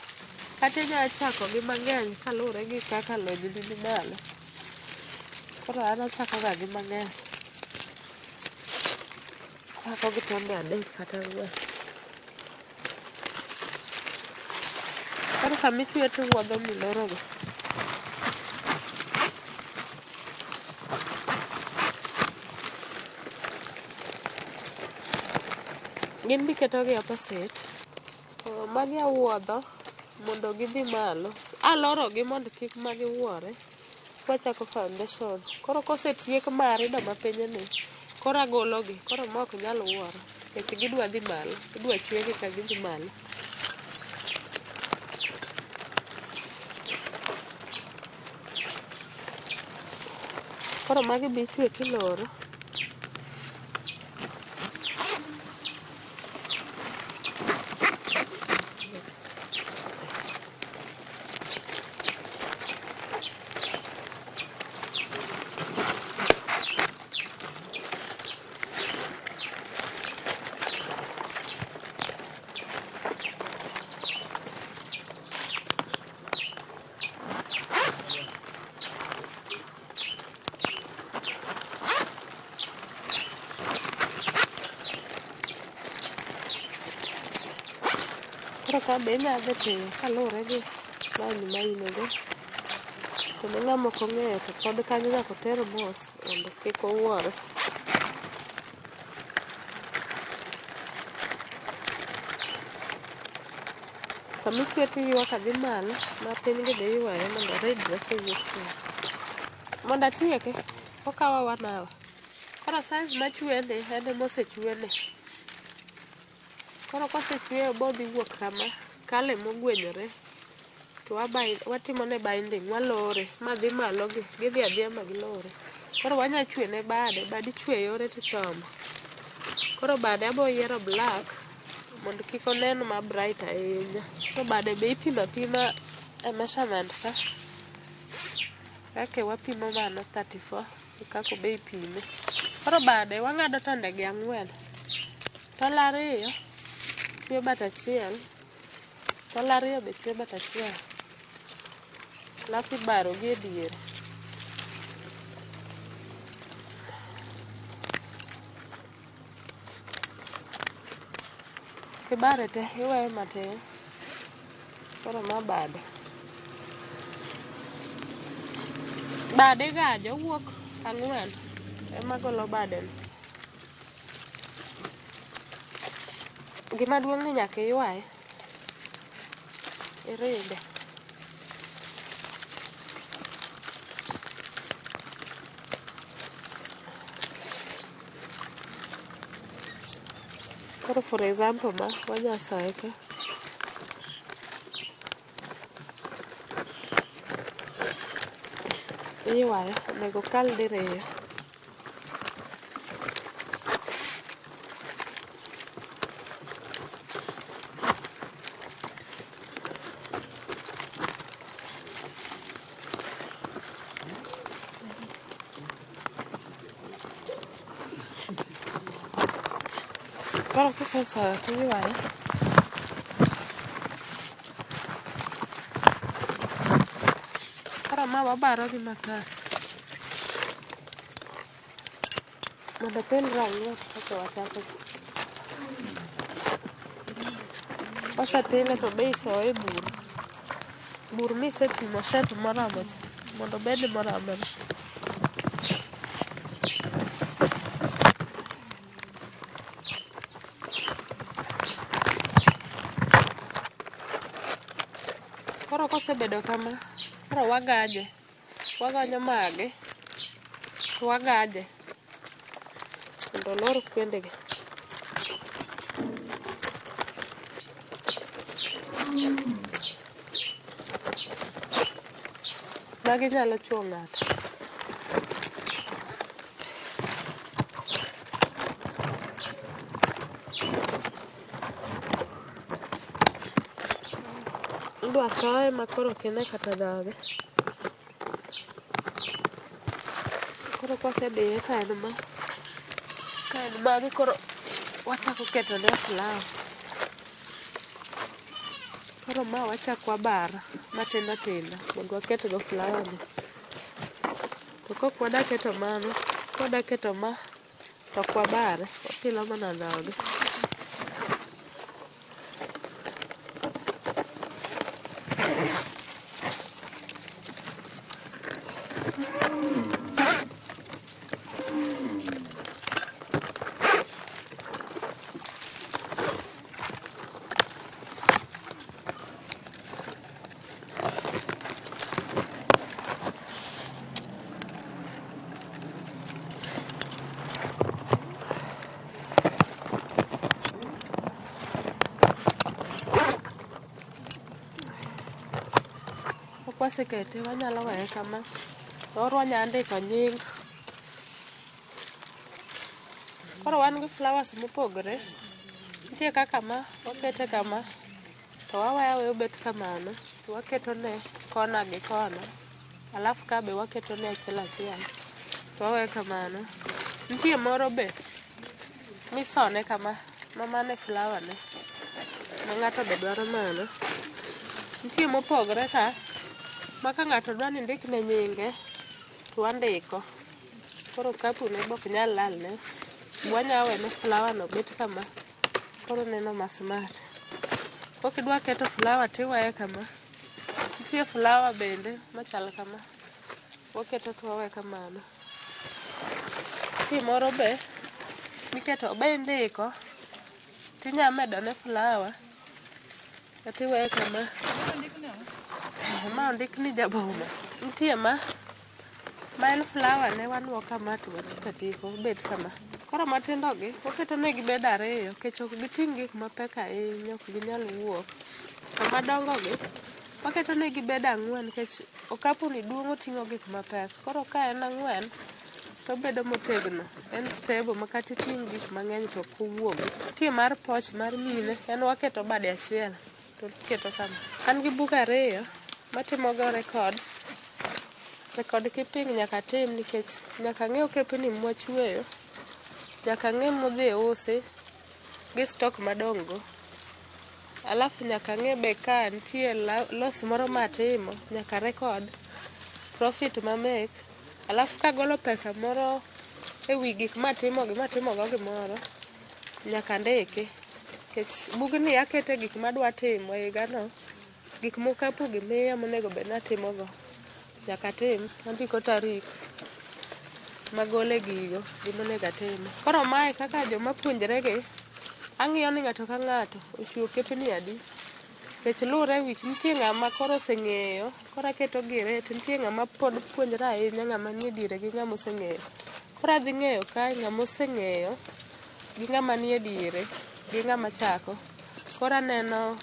Kata inyalo chako gi mang'eny kaluwore gi kaka lony ni ni malo. Koro an achako ga gi mang'eny. Achako gi tonde 3 kata 4. Koro sama ichwe to iwuodho milorogo. Gin be iketogi opposite. Magi awuodho mondo gidhi malo. Alorogi mondo kik magi wuore. Wachako foundation. Koro kosetiek marido mapiny ni, koro agologi. Koro ma ok nyal wuoro. Nikech gidwa dhi malo. Idwa chwegi ka gidhi malo. Koro magi be ichwe kiloro. Koro ka be inya dhi piyo kaluwore gi lony ma in go. To ne ng'ama ok ong'eyo to pod kanyo nyaka oter mos mondo kik owuore. Sama ichwe to iywa kadhi malo, ma piny gi be iywayo mondo oridre kowuok piny. Mondo atieke, okawa 1 hour. Koro size machweni en emosechweni. Koro kosechweyo bodhi wuok kama, kale mogwenyore to watimone binding, walore madhi malo gi, gidhi adhiya ma gilore. Koro wanya chwene bade, bade ichwe yore tichomo. Koro bade abo yiero black mondo kik onen ma bright ahinya. To bade be ipimo apima e measurement ka. Kaka wapimo mano 34 e kaka be ipime. Koro bade wang'ado tonde gi 4. Tol 2 chwe bat achiel, tol 2 be chwe bat achiel. Alafu ibaro gi e diere. Kibare te iweyo matin. Koro ma bade. Bade igajo owuok 4 ema golo bade no. Gima duong' ni nyaka iywaye. Iride. Koro for example ma wanya soye ka. Iywayo, onego okal diriyo. Koro kisesoyo to iywaye. Koro ma wabaro gi makas. Mondo opilre ang'wen kaka wachako cha. Kosetile to be isoye e bur. Bur misepimo shape moromo cha mondo obed moromore. Koro kosebedo kama, koro wagaje. Wagonyo mage, to wagaje mondo olor kuendegi. Magi nyalo chuo ng'ato. Idwa soye ma koro ok ine kata dhoge. Koro kosediye ka en ma, ka en magi koro wachako keto ne flower. Koro ma wachako wabaro matindo tindo mondo waket go flower ni. To kok wada keto mano, kwada keto ma to ok wabare, wapilo mana dhoge. Kwasekete wanyalo weye kama or wanya ndiko nying. Koro wan gi flowers mopogore. Nitie kaka ma wakete kama to waweyo aweya obet kamano to waketo ne kona gi kona alafu ka be waketo ne achiel achiel to waweyo kamano. Nitie moro be misone kama ma mano e flower ne ma ng'ato be dwaro mano. Nitie mopogore ka ma ka ng'ato dwa ni ndikne nyinge to wandiko. Koro okapu ne be ok nyal lalne. Wanya wene flower no bet kama koro neno ma smart. Kokidwa keto flower tiweye kama. Nitie flower bende machal kama. Waketo to wawe kamano. Nitie moro be miketo be indiko tinya medone flower tiweye kama. Ma ondik ni jaboma. Nitie ma en flower ne wanuo kama to watiko atiko obet kama. Koro matindo gi waketo negi bed ariyo nikech ok giting' gik mapek ahinya ok ginyal wuok. To madongo gi waketo negi bed ang'wen nikech okapu ni duong' oting'o gik mapek. Koro ka en ang'wen to obedo motegno. En stable ma kata iting' gik mang'eny to ok owuogi. Nitie mar poch mar mine en waketo bade achiel to iketo kama. An gi buk ariyo matimo go records. Record keeping nyaka tim nikech nyaka ng'e okepni mwachweyo, nyaka ng'e modhi usi gi stock madong' go. Alafu nyaka ng'e be ka nitie loss moro matimo, nyaka record profit ma make. Alafu kagolo pesa moro e wi gik matimo gi matimo go gimoro, nyaka ndiki. Nikech bugni akete gik madwa timo e higano, gik mokapu gi miya monego bed ni atimogo. Nyaka atim, andiko tarik magole gigo gimonego atim. Koro mae kaka joma puonjre gi, ang'iyo ni ng'ato ka ng'ato ochiwo kepni adi. Nikech luwre wich, nitie ng'ama koro oseng'eyo, koro aketo gi rate, nitie ng'ama pod puonjre ahinya, ng'ama nie diere gi ng'ama oseng'eyo. Koro adhi ng'eyo kae ng'ama oseng'eyo gi ng'ama nie diere gi ng'ama chako. Koro aneno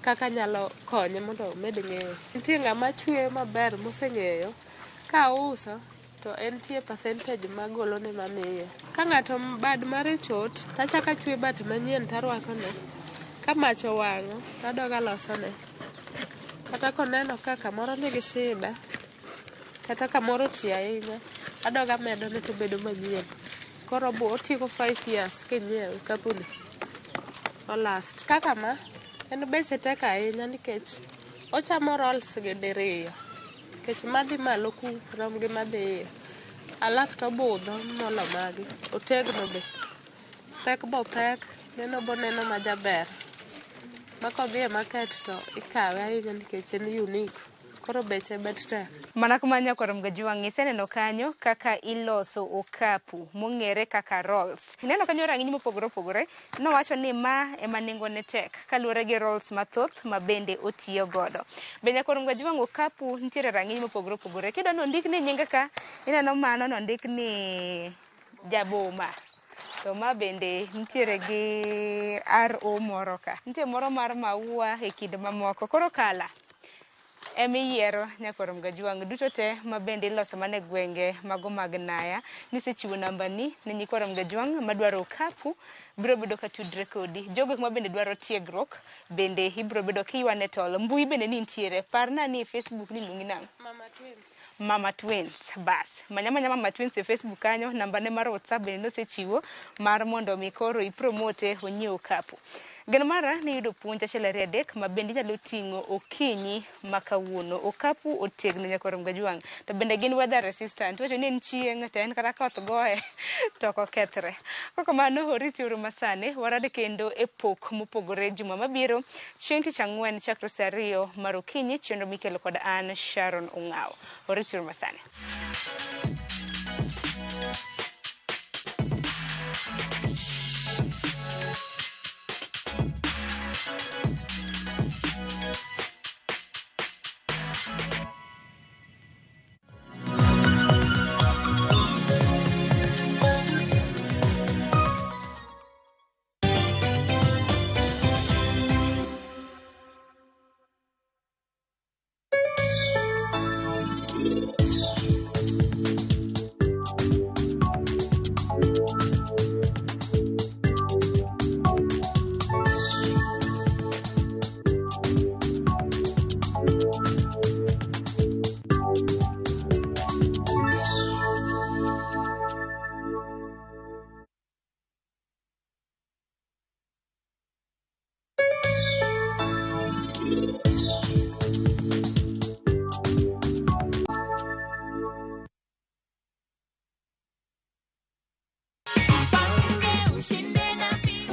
kaka anyalo konye mondo omed ng'eyo. Nitie ng'ama chweyo maber moseng'eyo, ka ouso to entie percentage magolone mamiye. Ka ng'ato bad mare chot, tachako achwe bat manyien tarwakone. Ka mach owang'o, tadog alosone. Kata koneno ka kamoro nigi shida, kata kamoro oti ahinya, adog amedone tobedo manyien. Koro otieko 5 years kinyiewe okapu ni. Olast. Kaka ma, en beche tek ahinya nikech ochamo rolls gi diriyo. Nikech madhi malo ku rom gi madhi iye. Alafu to obudho molo magi. Otegno be. Pek bo pek, neno bo neno ma jaber. Ma kodhi e market to ikawe ahinya nikech en unique. Koro beche bet tek. Mana kuma nyakwar Mgajuang' iseneno kanyo kaka iloso okapu mong'ere kaka rolls. Ineno kanyo rang'iny mopogore opogore. Nowacho ni ma ema nengone tek kaluwore gi rolls mathoth ma bende otiyo godo. Be nyakwar Mgajuang' okapu nitiere rang'iny mopogore opogore. Kidwa ni ondikni nyinge ka, ineno mano nondik ni Jaboma. To ma bende nitiere gi RO moro ka. Nitie moro mar maua e kind mamoko. Koro kala emiyiero nyakwar Mgajuang' duto te ma bende iloso mana e gwenge mago mag Naya. Nisechiwo nambani ne nyikwar Mgajuang' madwaro okapu biro bedo ka tudre kodi. Jogo ma bende dwaro tiegruok bende ibiro bedo kiywane tol. Mbui bende ni nitiere. Parna ni Facebook ni iluongi nang'o? Mama Twins. Mama Twins. Bas, manya manya Mama Twins e Facebook kanyo, namba ne mar WhatsApp bende nosechiwo mar mondo mi koro ipromote onyiew okapu. Geno mara ni yudo puonj achiel ariyo adek ma bende inyalo ting'o okinyi ma kawuono. Okapu otegno nyakwar Mgajwang', to bende gin weather resistant. Iwacho ni en chieng' to en kata koth goye to ok okethre. Kokamano oriti uru masani, warad kendo e pok mopogore juma mabiro chieng' tich ang'wen chakre saa 2 mar okinyi, chenro mikelo kod an Sharon Ong'awo. Oriti uru masani.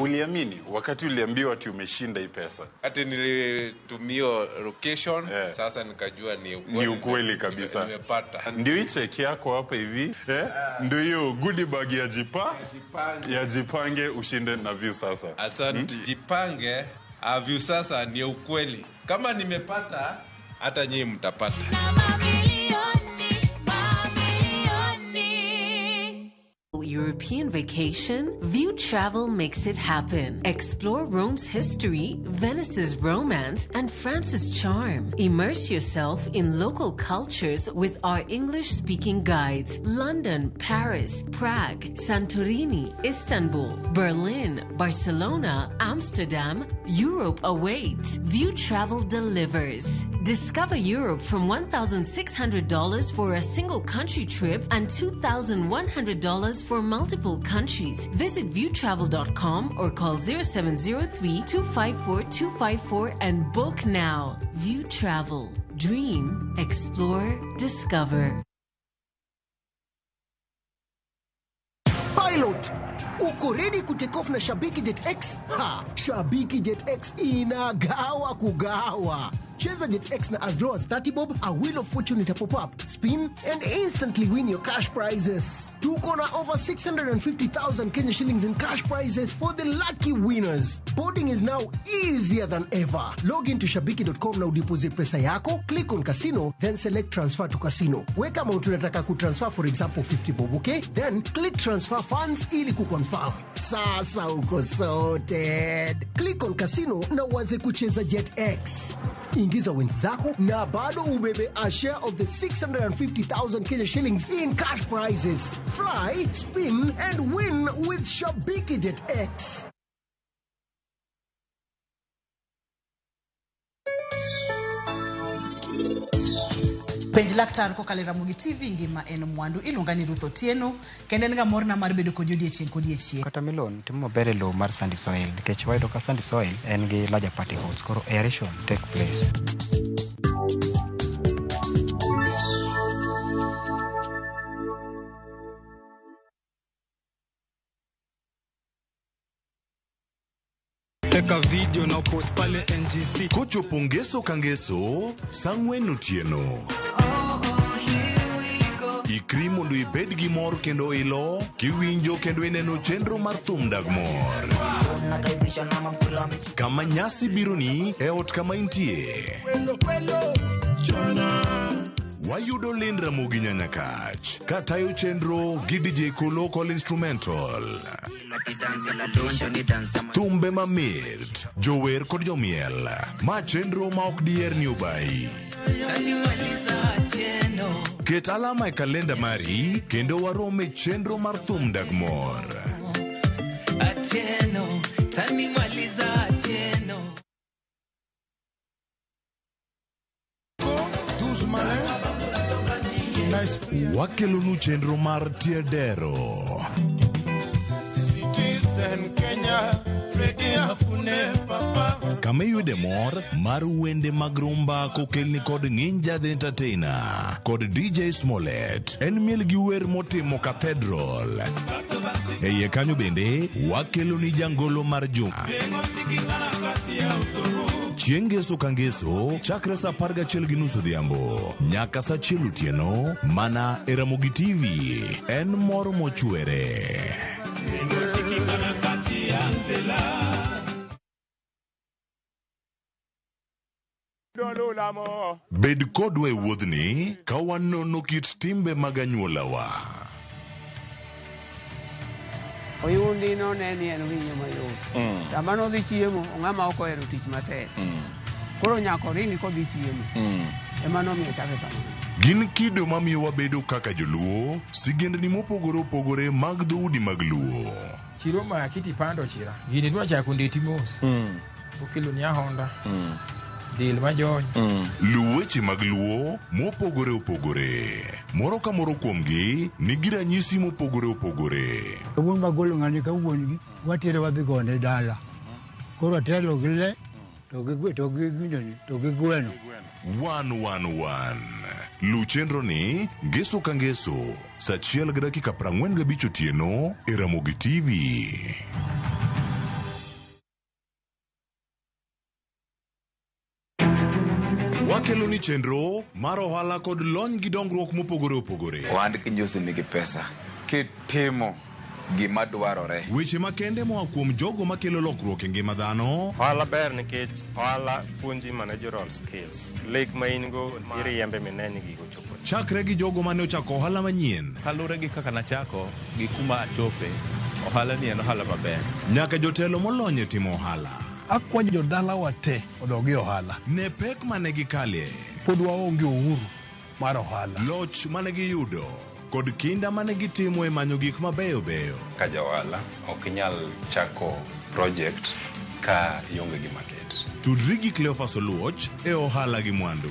Uliamini wakati uliambiwa ati umeshinda hii pesa? Ati nilitumia location, sasa nikajua ni ukweli. Ni ukweli kabisa. Nimepata. Ndio hii cheki yako hapa hivi, Ndio hiyo goodie bag ya ya Jipange ushinde na Viusasa. Asante. Jipange, Viusasa ni ukweli. Kama nimepata, hata nyinyi mtapata. European vacation? View Travel makes it happen. Explore Rome's history, Venice's romance, and France's charm. Immerse yourself in local cultures with our English-speaking guides. London, Paris, Prague, Santorini, Istanbul, Berlin, Barcelona, Amsterdam. Europe awaits. View Travel delivers. Discover Europe from $1,600 for a single country trip and $2,100 for multiple countries. Visit viewtravel.com or call 0703 254 254 and book now. View Travel. Dream, explore, discover. Pilot, uko ready kutake off na Shabiki Jet X? Ha! Shabiki Jet X inagawa kugawa. Cheza Jet X na as low as 30 bob, a wheel of fortune ita pop up, spin and instantly win your cash prizes. Tuko na over 650,000 Kenya shillings in cash prizes for the lucky winners. Boarding is now easier than ever. Log into shabiki.com na udeposit pesa yako, click on casino, then select transfer to casino. Weka amount unataka kutransfer, for example 50 bob, okay? Then click transfer funds ili kuconfirm. Sasa uko sorted. Click on casino na uanze kucheza Jet X. Ingiza wenzako na bado ubebe a share of the 650,000 Kenya shillings in cash prizes. Fly, spin and win with Shabiki Jet X. Penj laktar kokalo e Ramogi TV ngima en mwandu iluonga ni Ruth Otieno kendo en ga morna mar bedo kodi odiechieng' kodiechieng'. Watermelon timo maber e lowo mar sandy soil nikech wayudo ka sandy soil en gi larger particles, koro aeration take place. Teka video na post pale NGC. Kochopo ngeso ka ngeso, sa ang'wen otieno. Ikri mondo ibed gi mor kendo ilo, kiwinjo kendo ineno chenro mar thum dag mor. Kama nyasi bironi e ot kama intie. Wayudo Lynn Ramogi Nyanyakach katayo chenro gi DJ Kolo Call Instrumental. Thumbe mamit, jower kod jomiel. Ma chenro ma ok diher ni obayi. Ket alama e kalenda mari kendo warom e chenro mar thum dag mor. Atieno, tanimaliza Atieno. 12 malins. Wakelonu chenro mar Tiedero. Citizen Kenya, Freddy Afune Papa. Kama iyude mor mar wende mag rumba kokelni kod Nginja the Entertainer kod DJ Smollett. En miel gi wer motimo Cathedral. E iye kanyo bende wakeloni jangolo mar juma. Chieng' ngeso ka ngeso chakre saa 11:30 odhiambo nyaka saa 1 otieno mana e Ramogi TV. En mor mochwere. Bed kodwa e wuodhni ka wanono kit timbe mag anyuolawa. Oyundi none ni en winyo mayot. Sama nodhi chiemo, ong'ama ok ohero tich matek. Koro nyaka oringi kodhi chiemo. Ema nomiyo ochake kamano. Gin kido mamiyo wabedo kaka joluo, sigendni mopogore opogore mag dhoudi mag luo. Chiro maki tipando chira. Gini dwa chako ndeti mos. Okelo ni ahonda. Del majony. Luw weche mag luo mopogore opogore. Moro ka moro kuomgi nigi ranyisi mopogore opogore. Wuon magolo ng'ani ka wuon gi watere wadhi gone dala. Koro atelo gi le to gi gwe to gi gindoni to gi gweno. 111. Luw chenro ni ngeso ka ngeso saa 1:45 otieno e Ramogi TV. Wakelo ni chenro mar ohala kod lony gi dongruok mopogore opogore. Ohand kinjosi nigi pesa kitimo gima dwarore. Weche makende moa kuom jogo makelo lokruok e ngima dhano. Ohala ber nikech ohala puonji managerial skills. Lek ma in go iriembe mine ni gigo chopo. Chakre gi jogo mane ochako ohala manyien. Kaluwore gi kaka nachako gi kuma achope, ohala ni en ohala maber. Nyaka jotelo molony e timo ohala. Akwayo jodalawa te odog e ohala. Ne pek mane gikale. Pod waonge uhuru mar ohala. Loch mane giyudo kod kinda mane gitimo e manyo gik mabeyo beyo. Ka ja ohala ok inyal chako project ka ionge gi market. Tudri gi Cleophas Oluoch e ohala gi mwandu.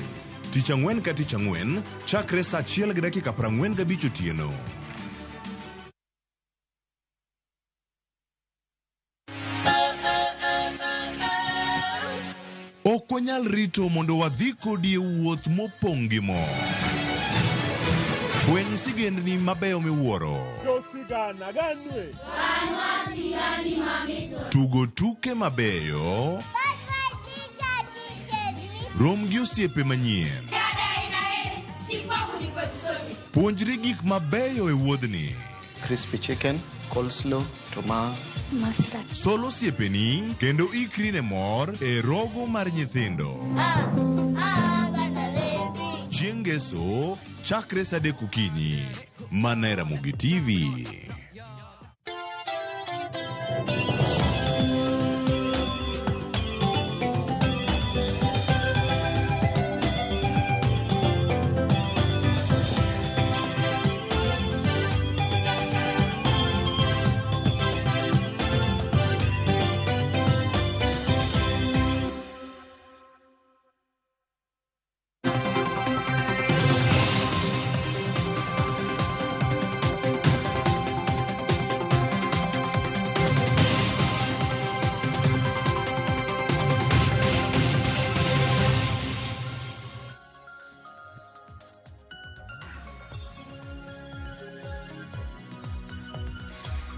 Tich ang'wen ka tich ang'wen chakre saa 1:45 otieno. Ok wanyal rito mondo wadhi kodi e wuoth mopong' gi mor. Fweny sigendni mabeyo miwuoro. Tugo tuke mabeyo. Rom gi osiepe manyien. Puonjri gik mabeyo e wuodhni. Crispy chicken, coleslaw, tomato. Mustard. Sol osiepeni kendo ikri ne mor e rogo mar nyithindo. Chieng' ngeso chakre saa 3 okinyi. Mana e Ramogi TV.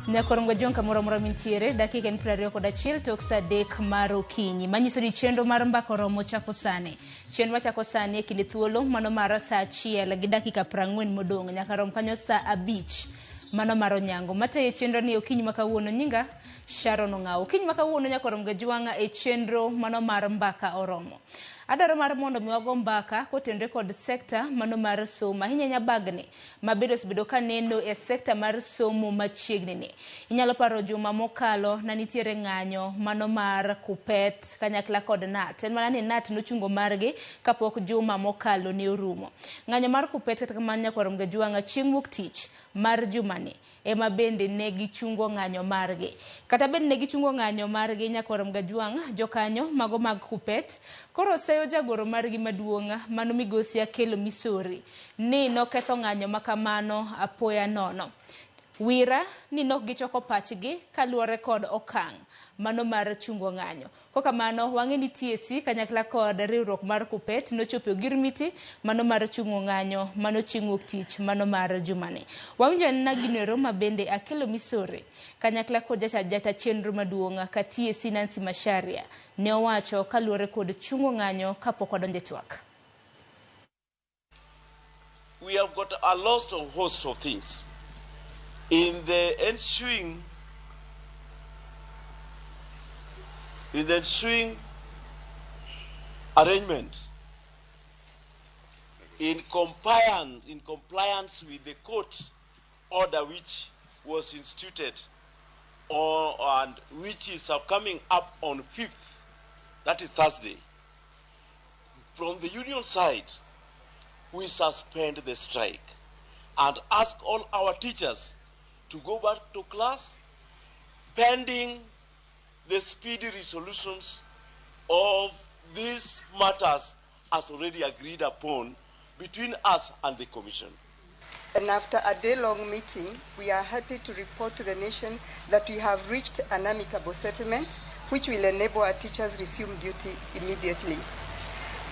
Nyakorongo jong kamoro amora mintiere dakika en 21 tok saa 3 mar okinyi manyiso ni chenro mar mbaka oromo chako sani. Chenro machako sani e kinde thuolo mano mar saa 1 gi dakika 40 modong' nyaka rom kanyo saa 5 mano mar onyango. Matayo chenro ni okinyi ma kawuono nyinga Sharon Ong'awo. Okinyi ma kawuono nyakorom gajwang'a e chenro mano mar mbaka oromo. Adwaro mar mondo mi wago mbaka kotenore kod sekta mano mar somo ahinya nyabagni mabedo osebedo kaneno e sekta mar somo machiegni ni. Inyalo paro juma mokalo na nitiere ng'anyo mano mar Kupet kanyakla kod NAT. En mana ni NAT nochungo margi kapok juma mokalo ne orumo. Ng'anyo mar Kupet kata kamano nyakwarom gajwang'a chieng' wuok tich mar jumani ema bende ne gichungo ng'anyo margi. Kata bende ne gichungo ng'anyo margi nyakwarom gajwang' jokanyo mago mag Kupet Koro seyo jagoro margi maduong' mano migosi Akelo Misori ni noketho ng'anyo makamano apoya nono. Wira ni nok gichoko pachgi kaluwore kod okang' mano mar chungo ng'anyo. Kokamano wang'e ni TSC kanyakla kod riwruok mar KUPPET nochopo e ogirmiti mano mar chungo ng'anyo mano chieng' wuok tich mano mar jumani. Wawinjo anena ginoero ma bende Akelo Misori kanyakla kod jata chenro maduong' ka TSC Nancy Macharia ne owacho kaluwore kod chungo ng'anyo kapok wadonjo e twak. We have got a lot of host of things. In the ensuing arrangement, in compliance with the court order which was instituted and which is coming up on 5th, that is Thursday, from the union side, we suspend the strike and ask all our teachers to go back to class pending the speedy resolutions of these matters as already agreed upon between us and the Commission. And after a day-long meeting, we are happy to report to the nation that we have reached an amicable settlement which will enable our teachers resume duty immediately.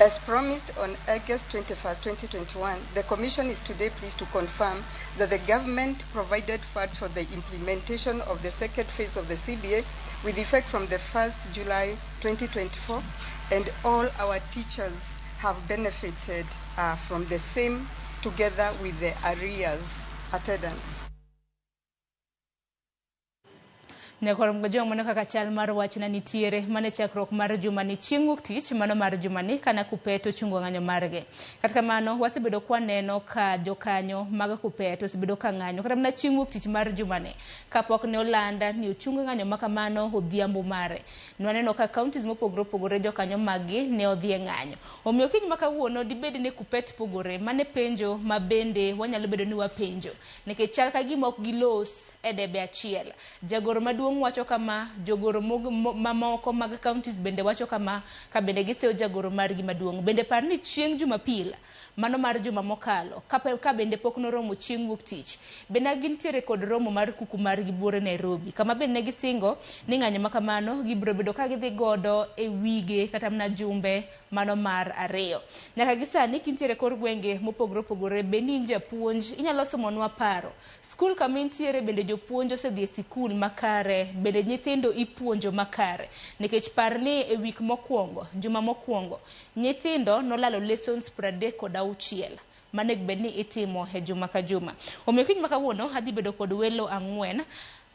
As promised on August 21st, 2021, the Commission is today pleased to confirm that the government provided funds for the implementation of the second phase of the CBA with effect from the 1st July 2024, and all our teachers have benefited from the same together with the arrears attendance. Nyakoro mgajwa mano kaka chal mar wach na nitiere mane chakruok mar jumani chieng' wuok tich mano mar jumani kana KUPPET ochungo ng'anyo margi. Kata kamano wasebedo kwa neno ka jokanyo mag KUPPET osebedo ka ng'anyo kata mana chieng' wuok tich mar jumani kapok ne olanda ni ochung ng'anyo makamano odhiambo mare. Nwaneno ka counties mopogore opogore jokanyo maggi ne odhi e ng'anyo. Omiyo kiny ma kawuono dibed ni KUPPET pogore mane penjo ma bende wanyalo bedo ni wapenjo nikech chal ka gima ok gilos e debe achiel. Jagoro maduong' wacho kama, jogoro mamoko mag counties bende wacho kama, ka bende giseyo jagoro margi maduong'. Bende par ni chieng' Jumapil mano mar juma mokalo ka bende pok noromo chieng' wuok tich, bende gintiere kod romo mar kuku margi buore Nairobi, kama bende ne gisingo ni ng'anyo makamano gibiro bedo ka gidhi godo e wige kata mana jumbe mano mar 2. Nyaka gi sani kintiere kor gwenge mopogore opogore, bende in japuonj inyalo somonwa paro. Skul kama intiere bende jopuonj osedhi e sikul makare, bende nyithindo ipuonjo makare, nikech par ni e wik mokwongo, juma mokwongo, nyithindo nolalo lessons 36 manego bed ni itimo e juma ka juma. Omiyo kiny ma kawuono adhi bedo kod welo 4.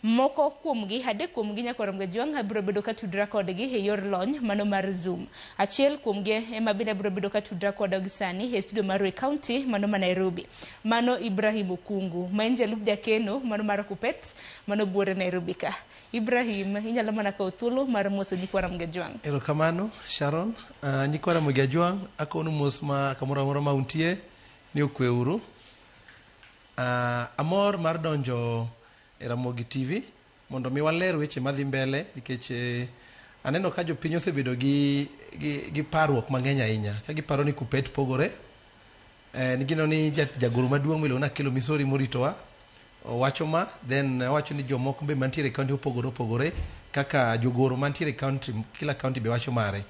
Moko kuomgi, 3 kuomgi nyakoro Mgajwang' abiro bedo ka tudra kodgi e yor lony mano mar Zoom. Achiel kuomgi ema bende abiro bedo ka tudra kodgi sani e studio mar Rurii County mano ma Nairobi. Mano Ibrahim Okungu, ma en jalup jakeno mano mar KUPPET mano buore Nairobi ka. Ibrahim, inyalo mana kawo thuolo mar moso nyikwa Mgajwang'. Erokamano Sharon. Nyikwa Mgajwang' akonu mos ma kamoro amora ma untie ni okweuru. Amor mar donjo e Ramogi TV mondo mi waler weche madhi mbele nikech aneno ka jopiny osebedo gi parruok mang'eny ahinya ka giparo ni KUPPET pogore. Gineno ni jagoro maduong' miluongo ni Akelo Misori moritowa owacho ma, then owacho ni jomoko be mantiere e county mopogore opogore kaka jogoro mantiere e county, kila county be wacho mare.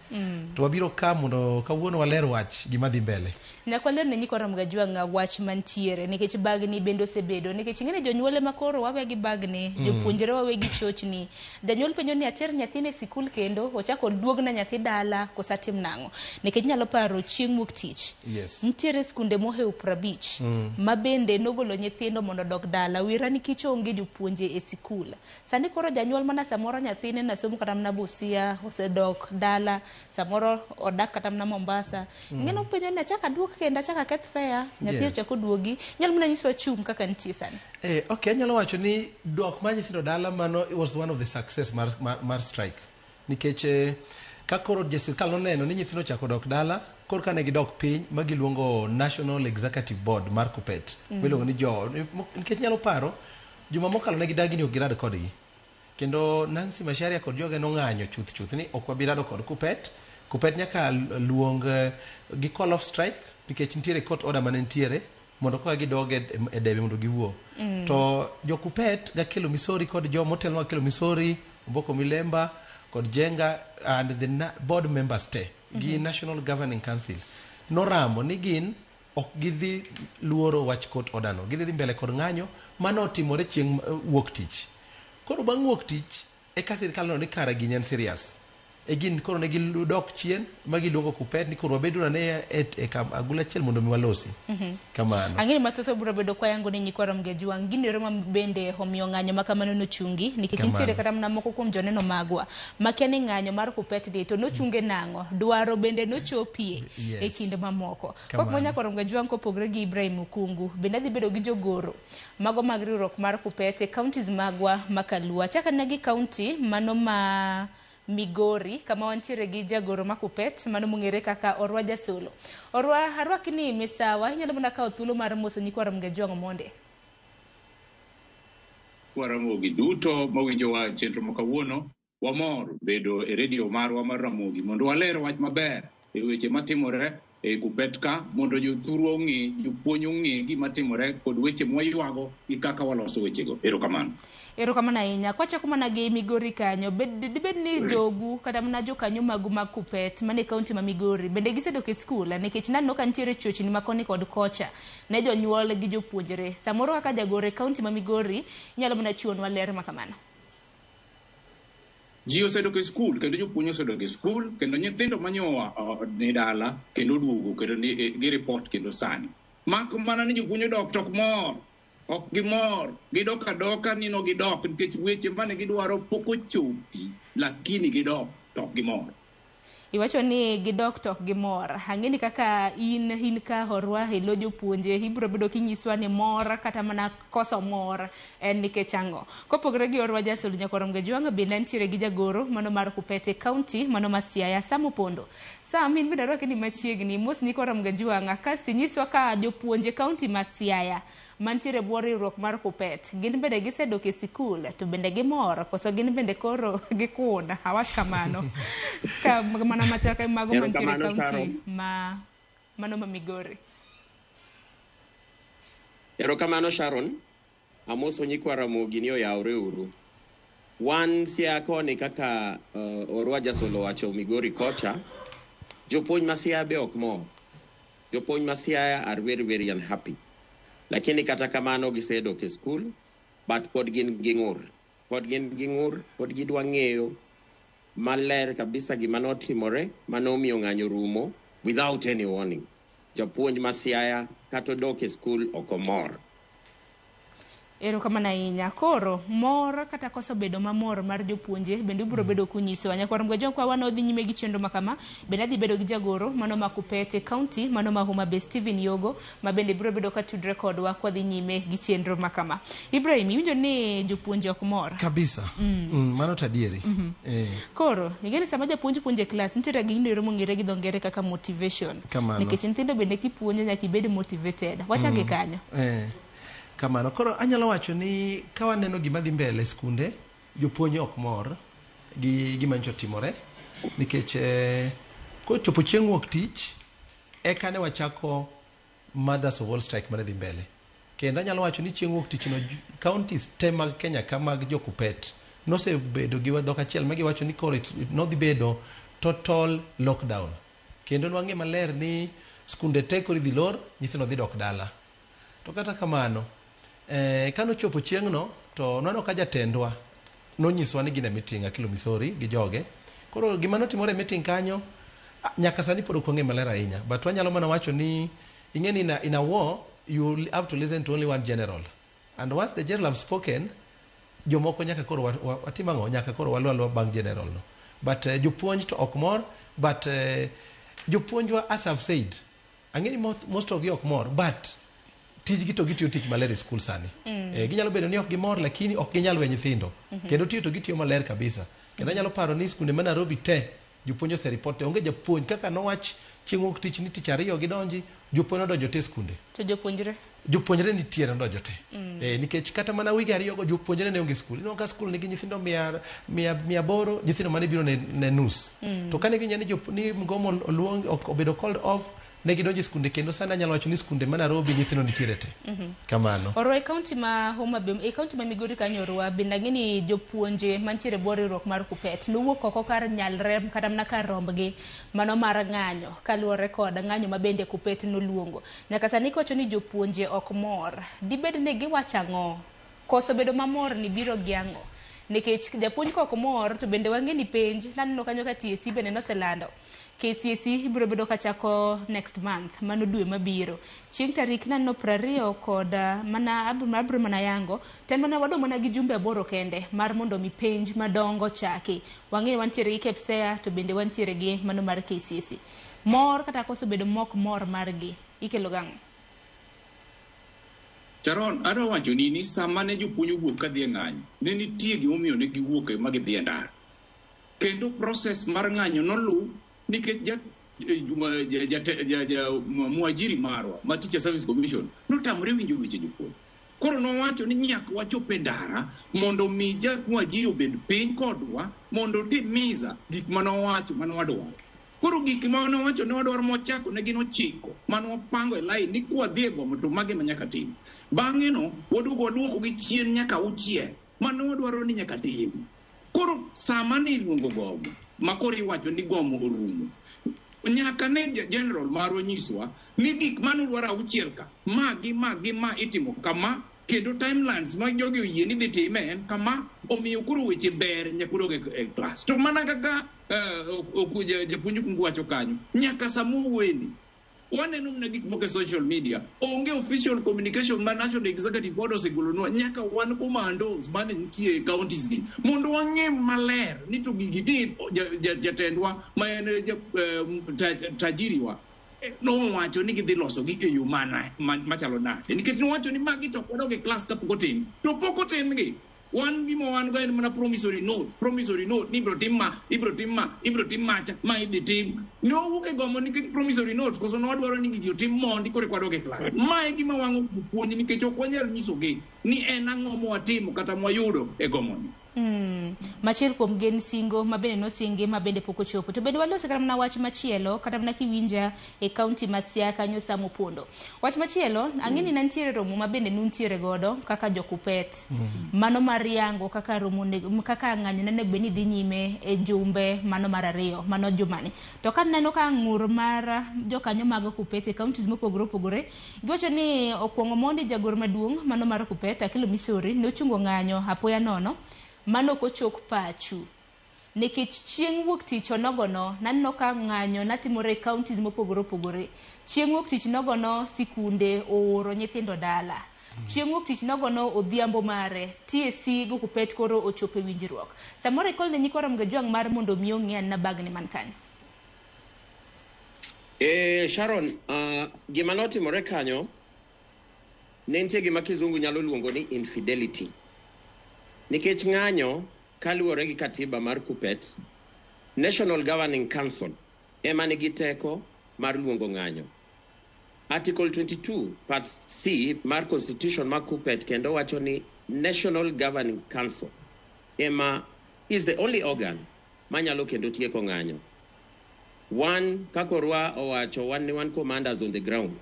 To wabiro ka mondo kawuono waler wach gima dhi mbele. Nyaka waler ne nyikwa Mgajwang' wach mantiere nikech bagni bende osebedo, nikech ing'e ni jonyuol ema koro wawe gi bagni, jopuonjre wawe gi chochni. Janyuol penjo ni ater nyathine e sikul kendo ochako oduogna nyathi dala kosa atim nang'o? Nikech inyalo paro chieng' wuok tich. Nitiere skunde mohewo 50 ma bende nogolo nyithindo mondo odog dala. Wira nikech onge jopuonje e sikul. Sani koro janyuol mana samoro nyathine nasomo kata mana Busia osedok dala, samoro odak kata mana Mombasa. Ng'eno penjo ni achak aduok kendo achak aketh fare, nyathi ochak oduogi. Inyalo mana nyiswa chung' kaka nitie sani. Okay, anyalo wacho ni dok mar nyithindo dala mano it was one of the success mar strike. Nikech ka koro sirkal noneno ni nyithindo ochako dok dala, koro kane gidok piny ma giluongo National Executive Board mar KUPPET. Miluongo ni jo, nikech nyalo paro juma mokalo ne gidagi ni ok girad kodgi. Kendo Nancy Macharia kod joge nong'anyo chuth chuth ni ok wabi rado kod KUPPET Kupet nyaka luong gi call off strike nikech nitiere court order mane nitiere mondo koka gidog e debe mondo giwuo. To jo Kupet gakelo Misori kod jo motelo gakelo Misori, Omboko Milemba kod Jenga and the board members te gi National Governing Council noramo ni gin ok gidhi luoro wach court order no, gidhi dhi mbele kod ng'anyo mano otimore chieng' wuok tich. Koro bang' wuok tich eka sirikal noneno ni kara gini en serious. E gin koro ne gidok chien ma giluongo Kupet ni koro wabedo ane e agula achiel mondo mi walosi. Kamano. Ang'e ni mathoth obiro bedo kwayango ni nyikwa Ramogi Ajwang' gin yore ma bende omiyo ng'anyo ma kamano nochungi nikech nitiere kata mana moko kuom joneno magwa makia ni ng'anyo mar Kupet ni to nochunge nang'o, dwaro bende nochopie e kinde mamoko. Kok manyako Ramogi Ajwang' kopogre gi Ibrahim Okungu, bende adhi bedo gi jogoro mago mag riwruok mar Kupet e counties magwa ma Kalua. Chak anena gi county mano ma Migori kama wantiere gi jagoro ma Kupet mano mong'ere kaka Orwa Jasolo. Orwa, arwaki ni misawa, inyalo mana kawo thuolo mar moso nyikwa Ramogi Ajwang' Omonde. Kwa Ramogi duto mawinjowa chenro ma kawuono, wamor bedo e redio marwa mar Ramogi mondo waler wach maber e weche matimore e Kupet ka mondo jothurwa ong'e, jopuonj ong'e gima timore kod weche mwaywago gi kaka waloso wechego. Erokamano. Erokamano ahinya. Kwachako mana gi Migori kanyo, dibed ni jogu kata mana jokanyo magu mag Kupet mane kaunti ma Migori bende gisedok e skul nikech naneno ka nitiere chochni ma koni kod kocha ne jonyuol gi jopuonjre. Samoro kaka jagoro e kaunti ma Migori inyalo mana chiwonwa ler ma kamano. Ji osedok e skul kendo jopuonj osedok e skul kendo nyithindo manyoa ni dala kendo oduogo kendo gi report kendo sani. Mak mana ni jopuonj odok to ok mor. Ok gimor, gidok adoka ni no gidok nikech weche mane gidwaro pok ochopi, lakini gidok to ok gimor. Iwacho ni gidok to ok gimor. Ang'e ni kaka in ka Orwa e lo jopuonje, ibiro bedo kinyiswa ni mor kata mana koso mor en nikech ang'o. Kopogore gi Orwa Jasolo Nyakwar Ramogi Ajwang', bende nitiere gi jagoro mano mar Kupet e county mano ma Siaya, Sam Opondo. Sam, in bende arwaki ni machiegni, mos nyikwa Ramogi Ajwang', kasto inyiswa ka jopuonje county ma Siaya mantiere bwo riwruok mar Kupet gin bende gisedok e sikul to bende gimor koso gin bende koro gikun, awach kamano ka mana machal ka mago mantiere county ma mano ma Migori. Erokamano Sharon, amoso nyikwa Ramogi ni oyawre uru. Wan Siaya koni kaka Orwa Jasolo wacho Migori kocha, jopuonj ma Siaya be ok mor. Jopuonj ma Siaya are very very unhappy. Lakini kata kamano gisedok e skul, but pod gin gi ng'ur. Pod gin gi ng'ur, pod gidwa ng'eyo maler kabisa gima notimore manomiyo ng'anyo rumo without any warning. Japuonj ma Siaya kata odok e skul ok omor. Erokamano ahinya. Koro mor kata koso bedo mamor mar jopuonje bende ubiro bedo kunyisowa. Nyakwar Ramogi Ajwang' kwa wan odhi nyime gi chenro ma kama, bende adhi bedo gi jagoro mano ma Kupet e county mano ma Homa Bay Stephen Yogo ma bende biro bedo ka tudre kodwa kwadhi nyime gi chenro ma kama. Ibrahim, iwinjo ni jopuonje ok mor? Kabisa. Mano to adieri. Koro, ing'e ni sama japuonj puonjo e klas nitiere gi gino mong'ere gi dho ngere kaka motivation. Kamano. Nikech nyithindo bende kipuonjo nyaka ibed motivated. Wachake kanyo. Kamano. Koro anyalo wacho ni ka waneno gima dhi mbele e skunde, jopuonj ok mor gi gima nyocha otimore nikech kochopo chieng' wuok tich eka ne wachako Mothers of All Strike mane dhi mbele. Kendo anyalo wacho ni chieng' wuok tich no counties te mag Kenya ka mag jo Kupet nosebedo gi dhok achiel ma giwacho ni koro nodhi bedo total lockdown. Kendo nwang'e maler ni skunde te koro idhi lor, nyithindo dhi dok dala. To kata kamano, kanochopo chieng'no to nwaneno ka jatendwa nonyiswa ni gin e meeting Akilo Misori gi joge. Koro gima notimore e meeting kanyo nyaka sani pod ok wang'e maler ahinya. But wanyalo mana wacho ni ing'e ni in a war you have to listen to only one general. And once the general have spoken, jomoko nyaka koro watim ang'o? Nyaka koro waluw aluwa bang' general no. But jopuonj to ok mor, but jopuonjwa as I've said, ang'e ni most of gi ok mor, but tijgi to gitiyo tich maler e skul sani. Ginyalo bedo ni ok gimor lakini ok ginyal we nyithindo. Kendo tiyo to gitiyo maler kabisa. Kendo anyalo paro ni skunde ma Nairobi te jopuonj oseripot te. Onge japuonj kaka nowach Chieng' wuok tich ni tich ariyo gidonji, jopuonj nodonjo te e skunde. To jopuonjre? Jopuonjre nitiere nodonjo te. Nikech kata mana wige ariyo go jopuonjre ne onge skul. Ineno ka skul nigi nyithindo 800, nyithindo mane biro ne nus. To kane giwinjo ni mgomo oluong obedo called off, ne gidonjo e skunde kendo sani anyalo wacho ni skunde ma Nairobi nyithindo nitiere te. Kamano. Orwa e kaunti ma Homa Bay, e kaunti ma Migori kanyo orwa, bende ang'e ni jopuonje mantiere e bwo riwruok mar KUPPET nowuok oko kar nyalre kata mana kar rombgi mano mar ng'anyo kaluwore kod ng'anyo ma bende KUPPET noluongo. Nyaka sani kiwacho ni jopuonje ok mor, dibed ni giwacho ang'o? Koso bedo mamor ni biro gi ang'o? Nikech japuonj ka ok mor to bende wang'e ni penj, naneno kanyo ka TSC bende noselando. KCSE ibiro bedo kachako next month, mano dwe mabiro. Chieng' tarik naneno 20 kod mana abiro mana yango, to en mana wadong' mana gi jumbe 8 kende mar mondo mi penj madongo chaki. Wang'eyo wantiere gi KPSEA to bende wantiere gi mano mar KCSE. Mor kata koso bedo mok mor margi, ikelo gang'o? Sharon, adwa wacho ni sama ne jopuonj owuok kadhi e ng'anyo, ne nitie gimomiyo ne giwuok ma gidhi e ndara. Kendo process mar ng'anyo noluw nikech mwajiri marwa ma Teacher Service Commission notamore winjo weche jopuonj. Koro nowacho ni nyaka wachop e ndara mondo mi mwajiri obed piny kodwa mondo otimiza gik manowacho mane wadwaro. Koro gik ma nowacho ne wadwaro mochako ne gin 9 mane wapango e line ni kwadhi e gomo to magi ema nyaka tim. Bang'e no waduogo waduoko gi chien nyaka 6 mane wadwaro ni nyaka tim. Koro sama ne iluongo gomo ma koro iwacho ni gomo orumo, nyaka ne general marwa nyiswa ni gik mane udwaro 6 ka magi magi ma itimo kama, kendo timelines ma jogi oyie ni dhi time en kama, omiyo koro weche ber nyaka udog e class. To mana kaka japuonj Okungu wacho kanyo, nyaka sama owuoyeni waneno mana gik moko e social media, onge official communication ma National Executive Board osegolonwa, nyaka wan commandos mane nitie e counties gi mondo wang'e maler ni to gigi ni jatendwa ma en tajiriwa nowacho ni gidhi losogi e yo mana machalo nade, nikech nowacho ni magi to ok wadog e class kapok otim, to pok otimgi. Wan gima wan go en mana promissory note ni ibiro tim ma, ibiro tim ma, ibiro tim macha, ma idhi tim. Ne owuok e gomo nikech promissory note, koso ne wadwaro ni gigi otim mondi koro eka wadog e class. Ma e gima wang'o jopuonj nikech ok wanyal nyisogi ni en ang'o mwatimo kata mwayudo e gomoni. Machiel kuom gen singo ma bende nosingi ma bende pok ochopo. To bende waloso kata mana wach machielo, kata mana kiwinja e kaunti ma Siaya kanyo Sam Opondo. Wach machielo, ang'e ni nantiere romo ma bende nuntiere godo kaka jo-KUPPET. Mano mar yango kaka romo kaka ng'anyo ne onego bed ni dhi nyime e jumbe mano mar 2, mano jumani. To kaneno ka ng'ur mar jokanyo mag KUPPET e counties mopogore opogore, giwacho ni okuongo mondi jagoro maduong' mano mar KUPPET Akelo Misori ne ochungo ng'anyo apoya nono. Mano ok ochok pachu. Nikech chieng' wuok tich onogono, naneno ka ng'anyo natimore e counties mopogore opogore. Chieng' wuok tich nogono sikunde ooro nyithindo dala. Chieng' wuok tich nogono odhiambo mare, TSC go KUPPET koro ochopo e winjruok. Samoro ikol ne nyikwa Ramogi Ajwang' mar mondo mi ong'e anena bagni man kanyo. Sharon, gima notimore kanyo, ne nitie gima kizungu nyalo luongo ni infidelity. Nikech ng'anyo kaluwore gi katiba mar KUPPET, National Governing Council ema nigi teko mar luongo ng'anyo. Article 22 part C mar Constitution mar KUPPET kendo wacho ni National Governing Council ema is the only organ manyalo kendo tieko ng'anyo. Wan kaka Orwa owacho, wan ne wan commanders on the ground.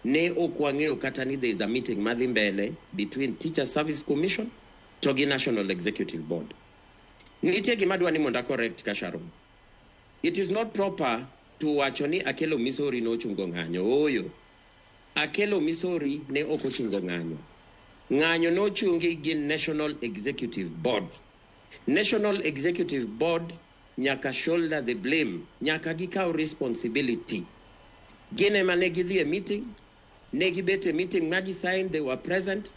Ne ok wang'eyo kata ni there is a meeting madhi mbele between Teacher Service Commission to gi National Executive Board. Nitie gima adwa ni mondo a correct ka Sharon. It is not proper to wacho ni Akelo Misori nochungo ng'anyo. Ooyo. Akelo Misori ne ok ochungo ng'anyo. Ng'anyo nochungi gi National Executive Board. National Executive Board nyaka shoulder the blame, nyaka gikaw responsibility. Gin ema ne gidhi e meeting, ne gibet e meeting ma gisign, they were present.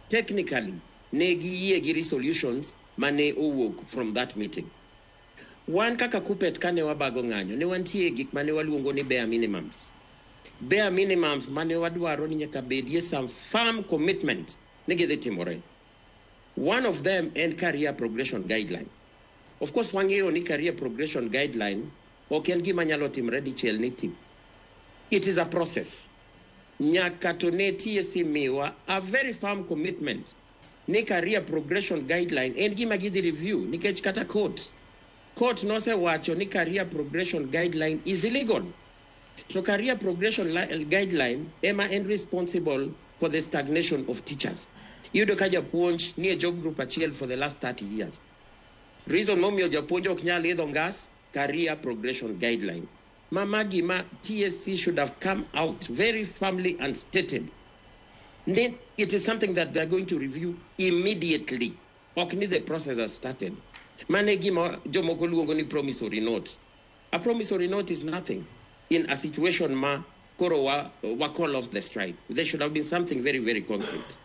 Technically, ne giyie gi resolutions mane owuok from that meeting. Wan kaka KUPPET kane wabago ng'anyo, ne wantie gik mane waluongo ni bare minimums. Bare minimums mane wadwaro ni nyaka bedie some firm commitment ni gidhi timore. One of them en career progression guideline. Of course, wang'eyo ni career progression guideline Ok en gima nyalo timre dichiel ni ti. It is a process. Nyaka to ne TSC miwa a very firm commitment ni career progression guideline en gima gidhi review nikech kata court nosewacho ni career progression guideline is illegal. So career progression guideline ema en responsible for the stagnation of teachers. Iyudo ka japuonj nie job group achiel for the last 30 years. Reason momiyo japuonj ok nyal idho ngas, career progression guideline. Mama gima TSC should have come out very firmly and stated. Then it is something that they are going to review immediately. Ok ni the process has started. Mane gima jomoko luongo ni promissory note. A promissory note is nothing in a situation ma koro wa call off the strike. There should have been something very, very concrete.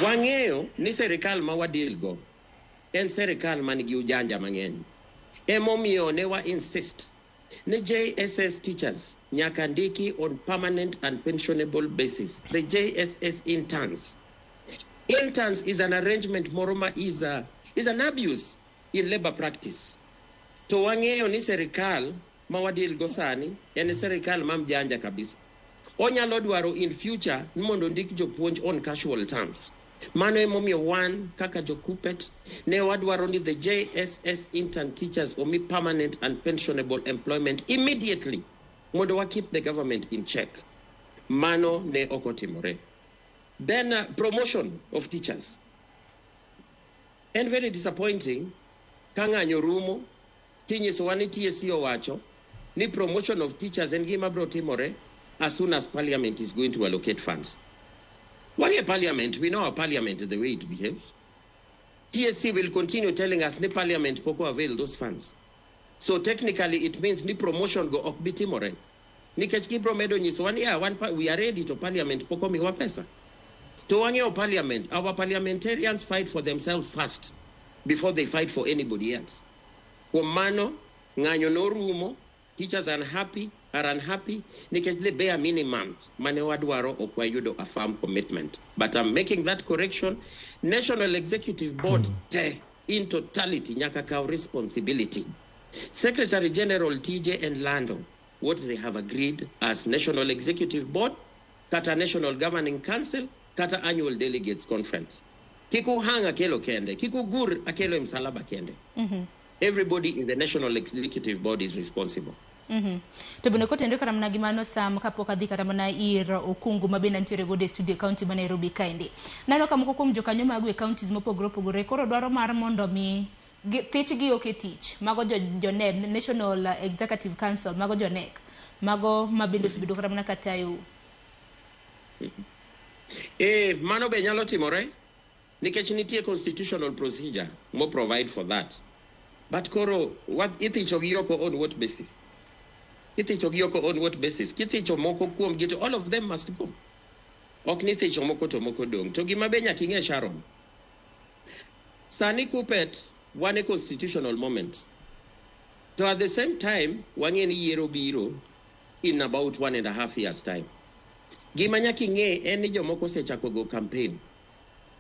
Wang'eyo ni serikal ma wadeal go en serikal man gi ujanja mang'eny. Emomiyo ne wa insist ni JSS teachers nyaka ndiki on permanent and pensionable basis. The JSS interns. Interns is an arrangement moro ma is an abuse in labor practice. To wang'eyo ni serikal ma wadeal go sani en serikal ma mjanja kabisa. Onyalo dwaro in future ni mondo ndik jopuonj on casual terms. Mano emomiyo wan kaka jo KUPPET ne wadwaro ni the JSS intern teachers omi permanent and pensionable employment immediately mondo wa keep the government in check. Mano ne ok otimore. Then promotion of teachers. En very disappointing ka ng'anyo rumo tinyisowa ni TSC owacho ni promotion of teachers en gima biro timore as soon as parliament is going to allocate funds. Wang'e parliament, we know our parliament the way it behaves. TSC will continue telling us ni parliament pok avail those funds. So technically it means ni promotion go ok bi timore. Nikech gibro medo nyisowa ni yeah, we are ready to parliament pok omiwa pesa. To wang'eyo parliament, our parliamentarians fight for themselves first before they fight for anybody else. Kuom mano, ng'anyo norumo, teachers are unhappy, nikech the bare minimums mane wadwaro ok wayudo a firm commitment. But I'm making that correction. National Executive Board te in totality nyaka kaw responsibility. Secretary General TJ and Lando, what they have agreed as National Executive Board, kata National Governing Council, kata Annual Delegates Conference. Kik uhang Akelo kende, kik ugur Akelo e msalaba kende. Everybody in the National Executive Board is responsible. To bende kotenore kata mana gi mano Sam kapok adhi kata mana ir Okungu ma bende nitiere godo e studio e county ma Nairobi kaendi. Naneno ka moko kuom jokanyo mago e counties mopogore opogore koro dwaro mar mondo mi thichgi ok e tich. Mago jo NEB, National Executive Council, mago jo NEC. Mago ma bende osebedo kata mana katayo. Mano be nyalo timore nikech nitie constitutional procedure mo provide for that. But koro what ithicho gi oko on what basis? Ithicho gi oko on what basis? Kithicho moko kuom gi to all of them must go. Ok ni thicho moko to moko dong'. To gima be nyaka ing'e Sharon. Sani KUPPET wan e constitutional moment. To at the same time wang'e ni yiero biro in about 1.5 years time. Gima nyaka ing'e en ni jomoko osechako go campaign.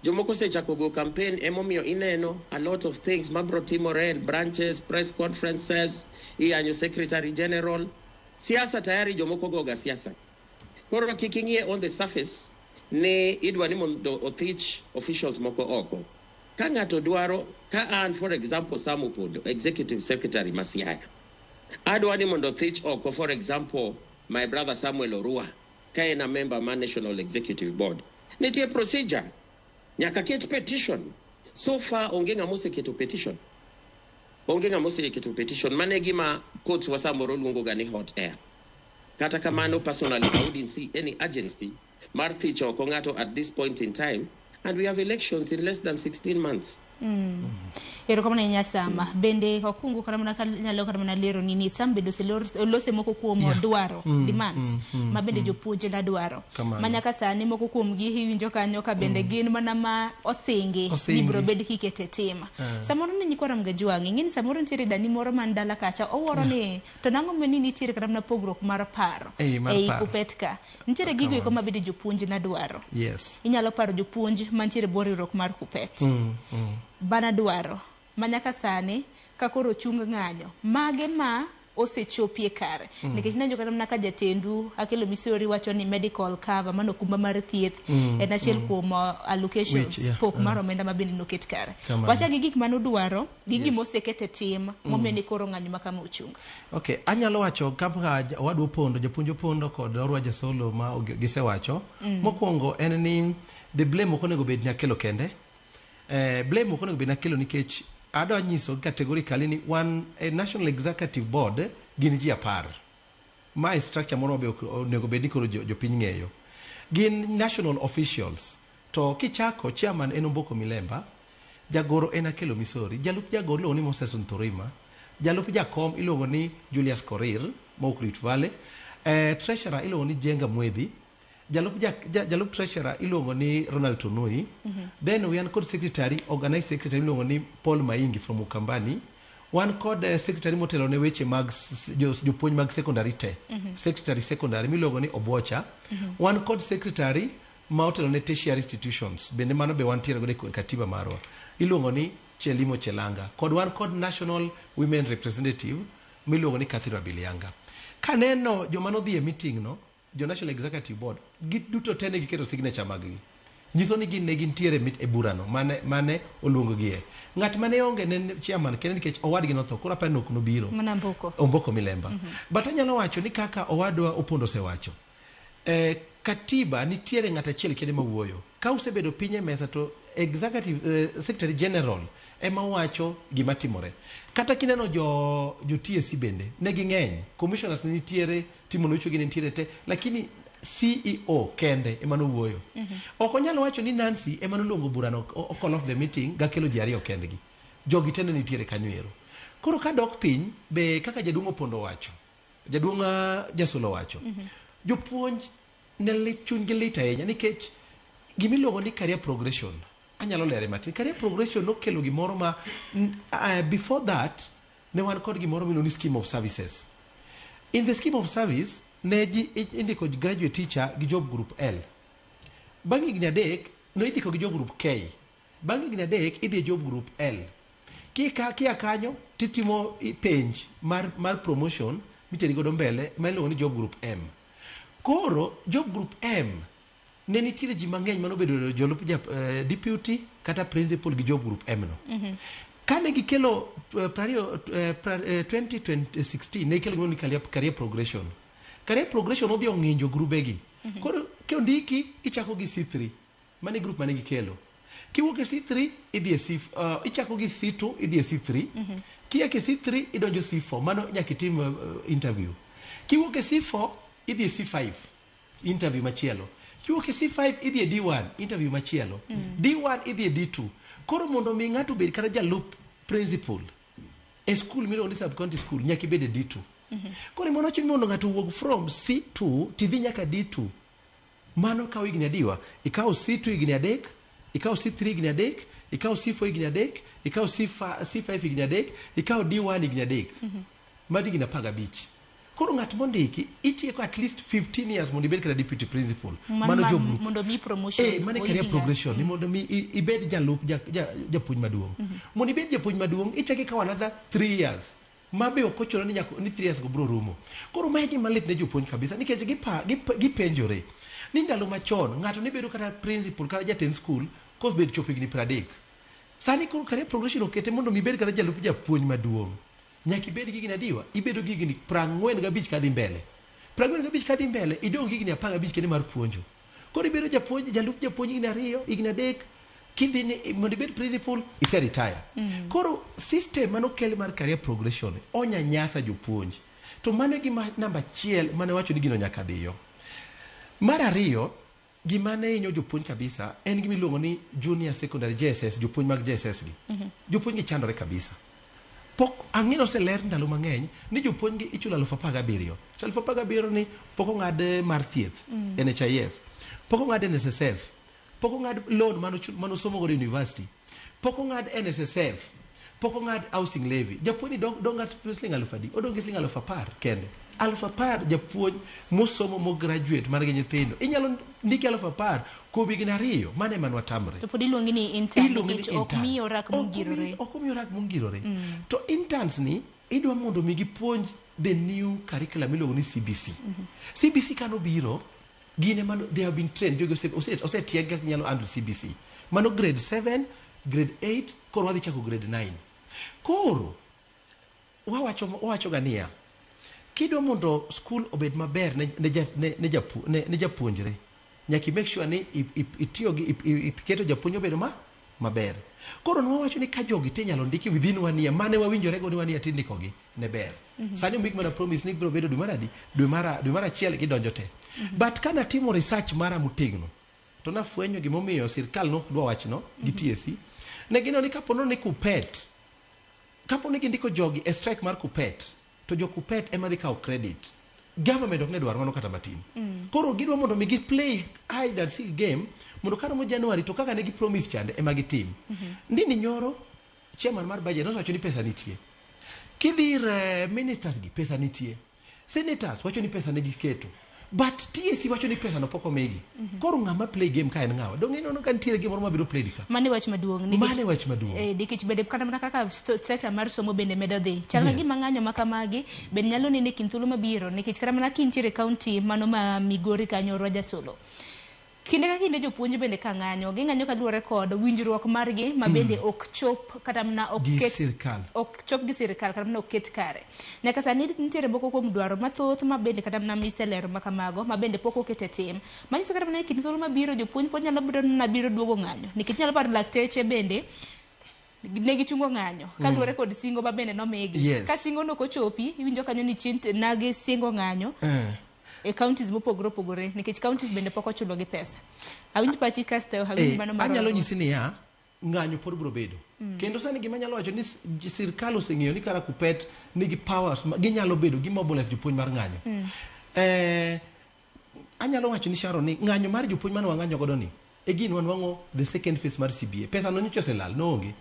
Jomoko osechako go campaign emomiyo ineno a lot of things mabro timore in branches, press conferences, iyanyo secretary general. Siasa tayari jomoko goga siasa. Koro kik ing'iye on the surface ni idwa ni mondo othich officials moko oko. Ka ng'ato dwaro, ka an for example Sam Opondo, executive secretary ma Siaya, adwa ni mondo othich oko for example my brother Samuel Orua, ka en a member ma National Executive Board. Nitie procedure. Nyaka ket petition. So far onge ng'ama oseketo petition. Onge ng'ama oseketo petition. Mano e gima courts wa samoro luongo ga ni hot air. Kata kamano personally I wouldn't see any urgency mar thicho oko ng'ato at this point in time, and we have elections in less than 16 months. Erokamano ahinya Sam. Bende Okungu kata mana ka nyalo kata mana lero ni Sam bende oselose moko kuom dwaro demands ma bende jopuonj na dwaro. Kamano. Ma nyaka sani moko kuom gi iwinjo kanyo ka bende gin mana ma osingi Osingi. ni biro bed kikete tim. Samoro ni nyikwa Ramogi Ajwang', ing'e ni samoro nitiere dani moro man dala kacha owuoro ni to nang'o ma ni nitiere kata mana pogruok mar paro Ei, mar ei paro. KUPPET ka. Nitiere gigo eko ma bende jopuonj na dwaro. Inyalo paro jopuonj mantiere bwo riwruok mar KUPPET. Bana dwaro ma nyaka sani ka koro chung ng'anyo mage ma osechopie kare. Nikech ineno kata mana ka jatendu Akelo Misori wacho ni medical cover, mano okumba mar thieth, en achiel kuom allocations, Which, yeah, pok mar omenda ma bende noket kare. Kamano. Wacha gi gik manudwaro gi gima oseket e tim momiyo ni koro ng'anyo ma kama ochung. Okay, anyalo wacho kaka owadwa Opondo, japuonj Opondo kod Orwa Jasolo ma gisewacho. Mokwongo en ni the blame ok onego bed ni Akelo kende. Blame ok onego bed ni Akelo nikech adwa nyiso categorically ni wan e National Executive Board gin ji 10. Ma e structure moro mabe ok onego bed ni koro jopiny ng'eyo. Gin national officials. To kichako, chairman en Omboko Milemba, jagoro en Akelo Misori, jalup jagoro iluongo ni Moses Nturima, jalup jakom iluongo ni Julius Korir mowuok Rift Valley, treasurer iluongo ni Jenga Mwedhi, jalup treasurer iluongo ni Ronald Tunui, then wan kod secretary, organized secretary iluongo ni Paul Maingi from Ukambani, wan kod secretary motelo ne weche mag jopuonj mag secondary te, secretary secondary miluongo ni Obwocha, wan kod secretary ma otelo ne tertiary institutions, bende mano be wantiere godo e katiba marwa, iluongo ni Chelimo Chelanga, kod wan kod national women representative miluongo ni Catherine Abilianga. Kaneno joma nodhi e meeting no, jo National Executive Board, giduto te ne giketo signature mag gi. Nyiso ni gin ne gintiere e burano mane oluong gie. Ng'at mane onge ne en chairman kende nikech owadgi notho, koro aparo ni ok nobiro. Mana Omboko. Omboko Milemba. But anyalo wacho ni kaka owadwa Opondo osewacho, katiba nitiere ng'at achiel kende mawuoyo. Ka usebedo piny e mesa to executive secretary general ema wacho gima timore. Kata kineno jo TSC bende ne ging'eny, commissioners ne nitiere, Timo Lucho gi ne nitiere te, lakini CEO kende ema nowuoyo. Ok onyal wacho ni Nancy ema noluongo burano, o call off the meeting gakelo ji ariyo kendgi. Jogi te ne nitiere kanyo ero. Koro kadok piny be kaka jaduong' Opondo wacho, jaduong' Jasolo wacho, jopuonj ne lit, chunygi lit ahinya nikech gimiluongo ni career progression. Anyalo lere matin. Career progression nokelo gimoro ma before that ne wan kod gimoro miluongo ni scheme of services. In the scheme of service ne ji indiko graduate teacher gi job group L. Bang' higni 3 ne indiko gi job group K. Bang' higni 3 idhi e job group L. Kia kanyo titimo penj mar promotion miteri godo mbele ma iluongo ni job group M. Koro job group M ne nitiere ji mang'eny manobedo jolup deputy kata principal gi job group M no. Kane gikelo 2016 ne gikelo gimoro ni career progression. Career progression odhi ong'injo grubegi. Koro kondiki ichako gi C3. Mane group mane gikelo. Kiwuok e C3 idhi e C, ichako gi C2 idhi e C3. Kiak e C3 idonjo C4. Mano nyaka itim interview. Kiwuok e C4 idhi e C5 interview machielo. Kiwuok e C5 idhi e D1 interview machielo. D1 idhi e D2. Koro mondo mi ng'ato obed kata jalup principal e school miluongo ni sub county school nyaka ibed e D2. Koro mondo wacho ni mondo ng'ato owuog from C2 tidhi nyaka D2. Mano kawo higni adiwa. Ikawo C2 higni 3, ikawo C3 higni 3, ikawo C4 higni 3, ikawo C5 higni 3, ikawo D1 higni 3. Magi higni 15. Koro ng'at mondiki itieko at least 15 years mondo ibed kata deputy principal. Mano job group. Mondo mi promotion. Mano career progression. Ni mondo mi ibed jalup japuonj maduong'. Mondo ibed japuonj maduong' ichako ikawo another 3 years. Ma be ok ochuno ni nyaka ni 3 years go bro rumo. Koro mae gima lit ne jopuonj kabisa nikech gipenjore ni ndalo machon ng'ato ne bedo kata principal kata jatend school kosebet chopo higni 30. Sani koro career progression okete mondo mi ibed kata jalup japuonj maduong'. Nyaka ibed gi higni adiwa, ibedo gi higni 45 kadhi mbele. 45 kadhi mbele, idong' gi higni 15 kende mar puonjo. Koro ibedo japuonj, jalup japuonj higni 2, higni 3, kidhi ni mondo ibed principal, ise retire. Koro system manokel mar career progression onyanyasa jopuonj. To mano e gima namba 1 mane wacho ni gino nyaka dhiyo. Mar ariyo, gima ne hinyo jopuonj kabisa en gima iluongo ni junior secondary JSS, jopuonj mag JSS gi. Jopuonj gi chandore kabisa. Pok ang'e noseler ndalo mang'eny ni jopuonj gi ichulo 17,000. To 17,000 ni pok ong'ad mar thieth, NHIF, pok ong'ad NSSF, pok ong'ad loan manosomo godo university, pok ong'ad NSSF, pok ong'ad housing levy. Japuonj ni dong' at siling 1000 adi? Odong' gi siling 10,000 kende. 10,000 japuonj mosomo mo graduate man gi nyithindo. Inyalo ndiki 10,000 kuom higni 2, mano ema nwatamre. To pod iluongi ni intern Iluongi ni nikech ok intern. miyo rak mongirore. Ok omiyo rak mongirore. To interns ni idwa mondo mi gipuonj the new curriculum iluongo ni CBC. CBC kanobiro, gin ema they have been trained, jogi osetieg kaka ginyalo handle CBC. Mano grade 7, grade 8, koro wadhi chako grade 9. Koro wawacho ga niya, kidwa mondo skul obed maber ne japuonjre, nyaka i make sure ni itiyo gi iketo japuonj obedo maber. Koro nwawacho ni ka jogi te inyalo ndiki within one year, mane wawinjore go ni one year tindikogi ne ber. Sani omigi mana promise ni biro bedo dwe mar adi? Dwe mar achiel gidonjo te. But kanatimo research mara motegno, to nafwenyo gimomiyo sirkal nok dwa wachno gi TSC. Ne gineno ni kapo ni Kuppet, kapo ni gindiko jogi e strike mar Kuppet, to jo Kuppet ema dhi kawo credit. Government ok ne dwar mano kata matin. Koro gidwa mondo mi gi play hide and seek game mondo karomo January to kaka ne gi promise chande ema gitim. Ndindi Nyoro, chairman mar budget, nosewacho ni pesa nitie. Kidhi ir ministers gi, pesa nitie. Senators wacho ni pesa ne giketo. But TSC wacho ni pesa no pok omigi. Koro ng'ama play game ka en ng'awa? Donge ineno ka nitiere gimoro mabiro play ka? Mane wach maduong'. Mane wach maduong'. Nikech bende kata mana kaka sector mar somo bende medo dhi. Chal ka gima ng'anyo ma kamagi bende nyalo nene kind thuolo mabiro nikech kata mana kintiere county mano ma Migori kanyo Orwa Jasolo. Kinde ka kinde jopuonj bende ka ng'anyo, ging'anyo kaluwore kod winjruok margi ma bende ok chop kata mana ok ket ok chop gi sirkal kata mana ok ket kare. Nyaka sani nitiere moko kuom dwaro mathoth ma bende kata mana miselero ma kamago ma bende pok oket e tim. Manyiso kata mana e kind thuolo mabiro jopuonj pod nyalo bedo na biro duogo ng'anyo. Nikech nyalo paro lakteche bende ne gichungo ng'anyo kaluwore kod singo ma bende nomigi. Ka singo no kochopi iwinjo kanyo ni chien nagi singo ng'anyo. E counties mopogore opogore nikech counties bende pok ochulo gi pesa. Awinj pachi kasto awinj mano mar anyalo nyisi niya, ng'anyo pod biro bedo. Kendo sani gima anyalo wacho ni sirkal oseng'eyo ni kara Kuppet nigi powers ginyalo bedo gi mobilize jopuonj mar ng'anyo. Anyalo wacho ni Sharon ni ng'anyo mar jopuonj mane wang'anyo godo ni e gin wanwang'o the second phase mar CBA. Pesa no nyocha oselal, noonge.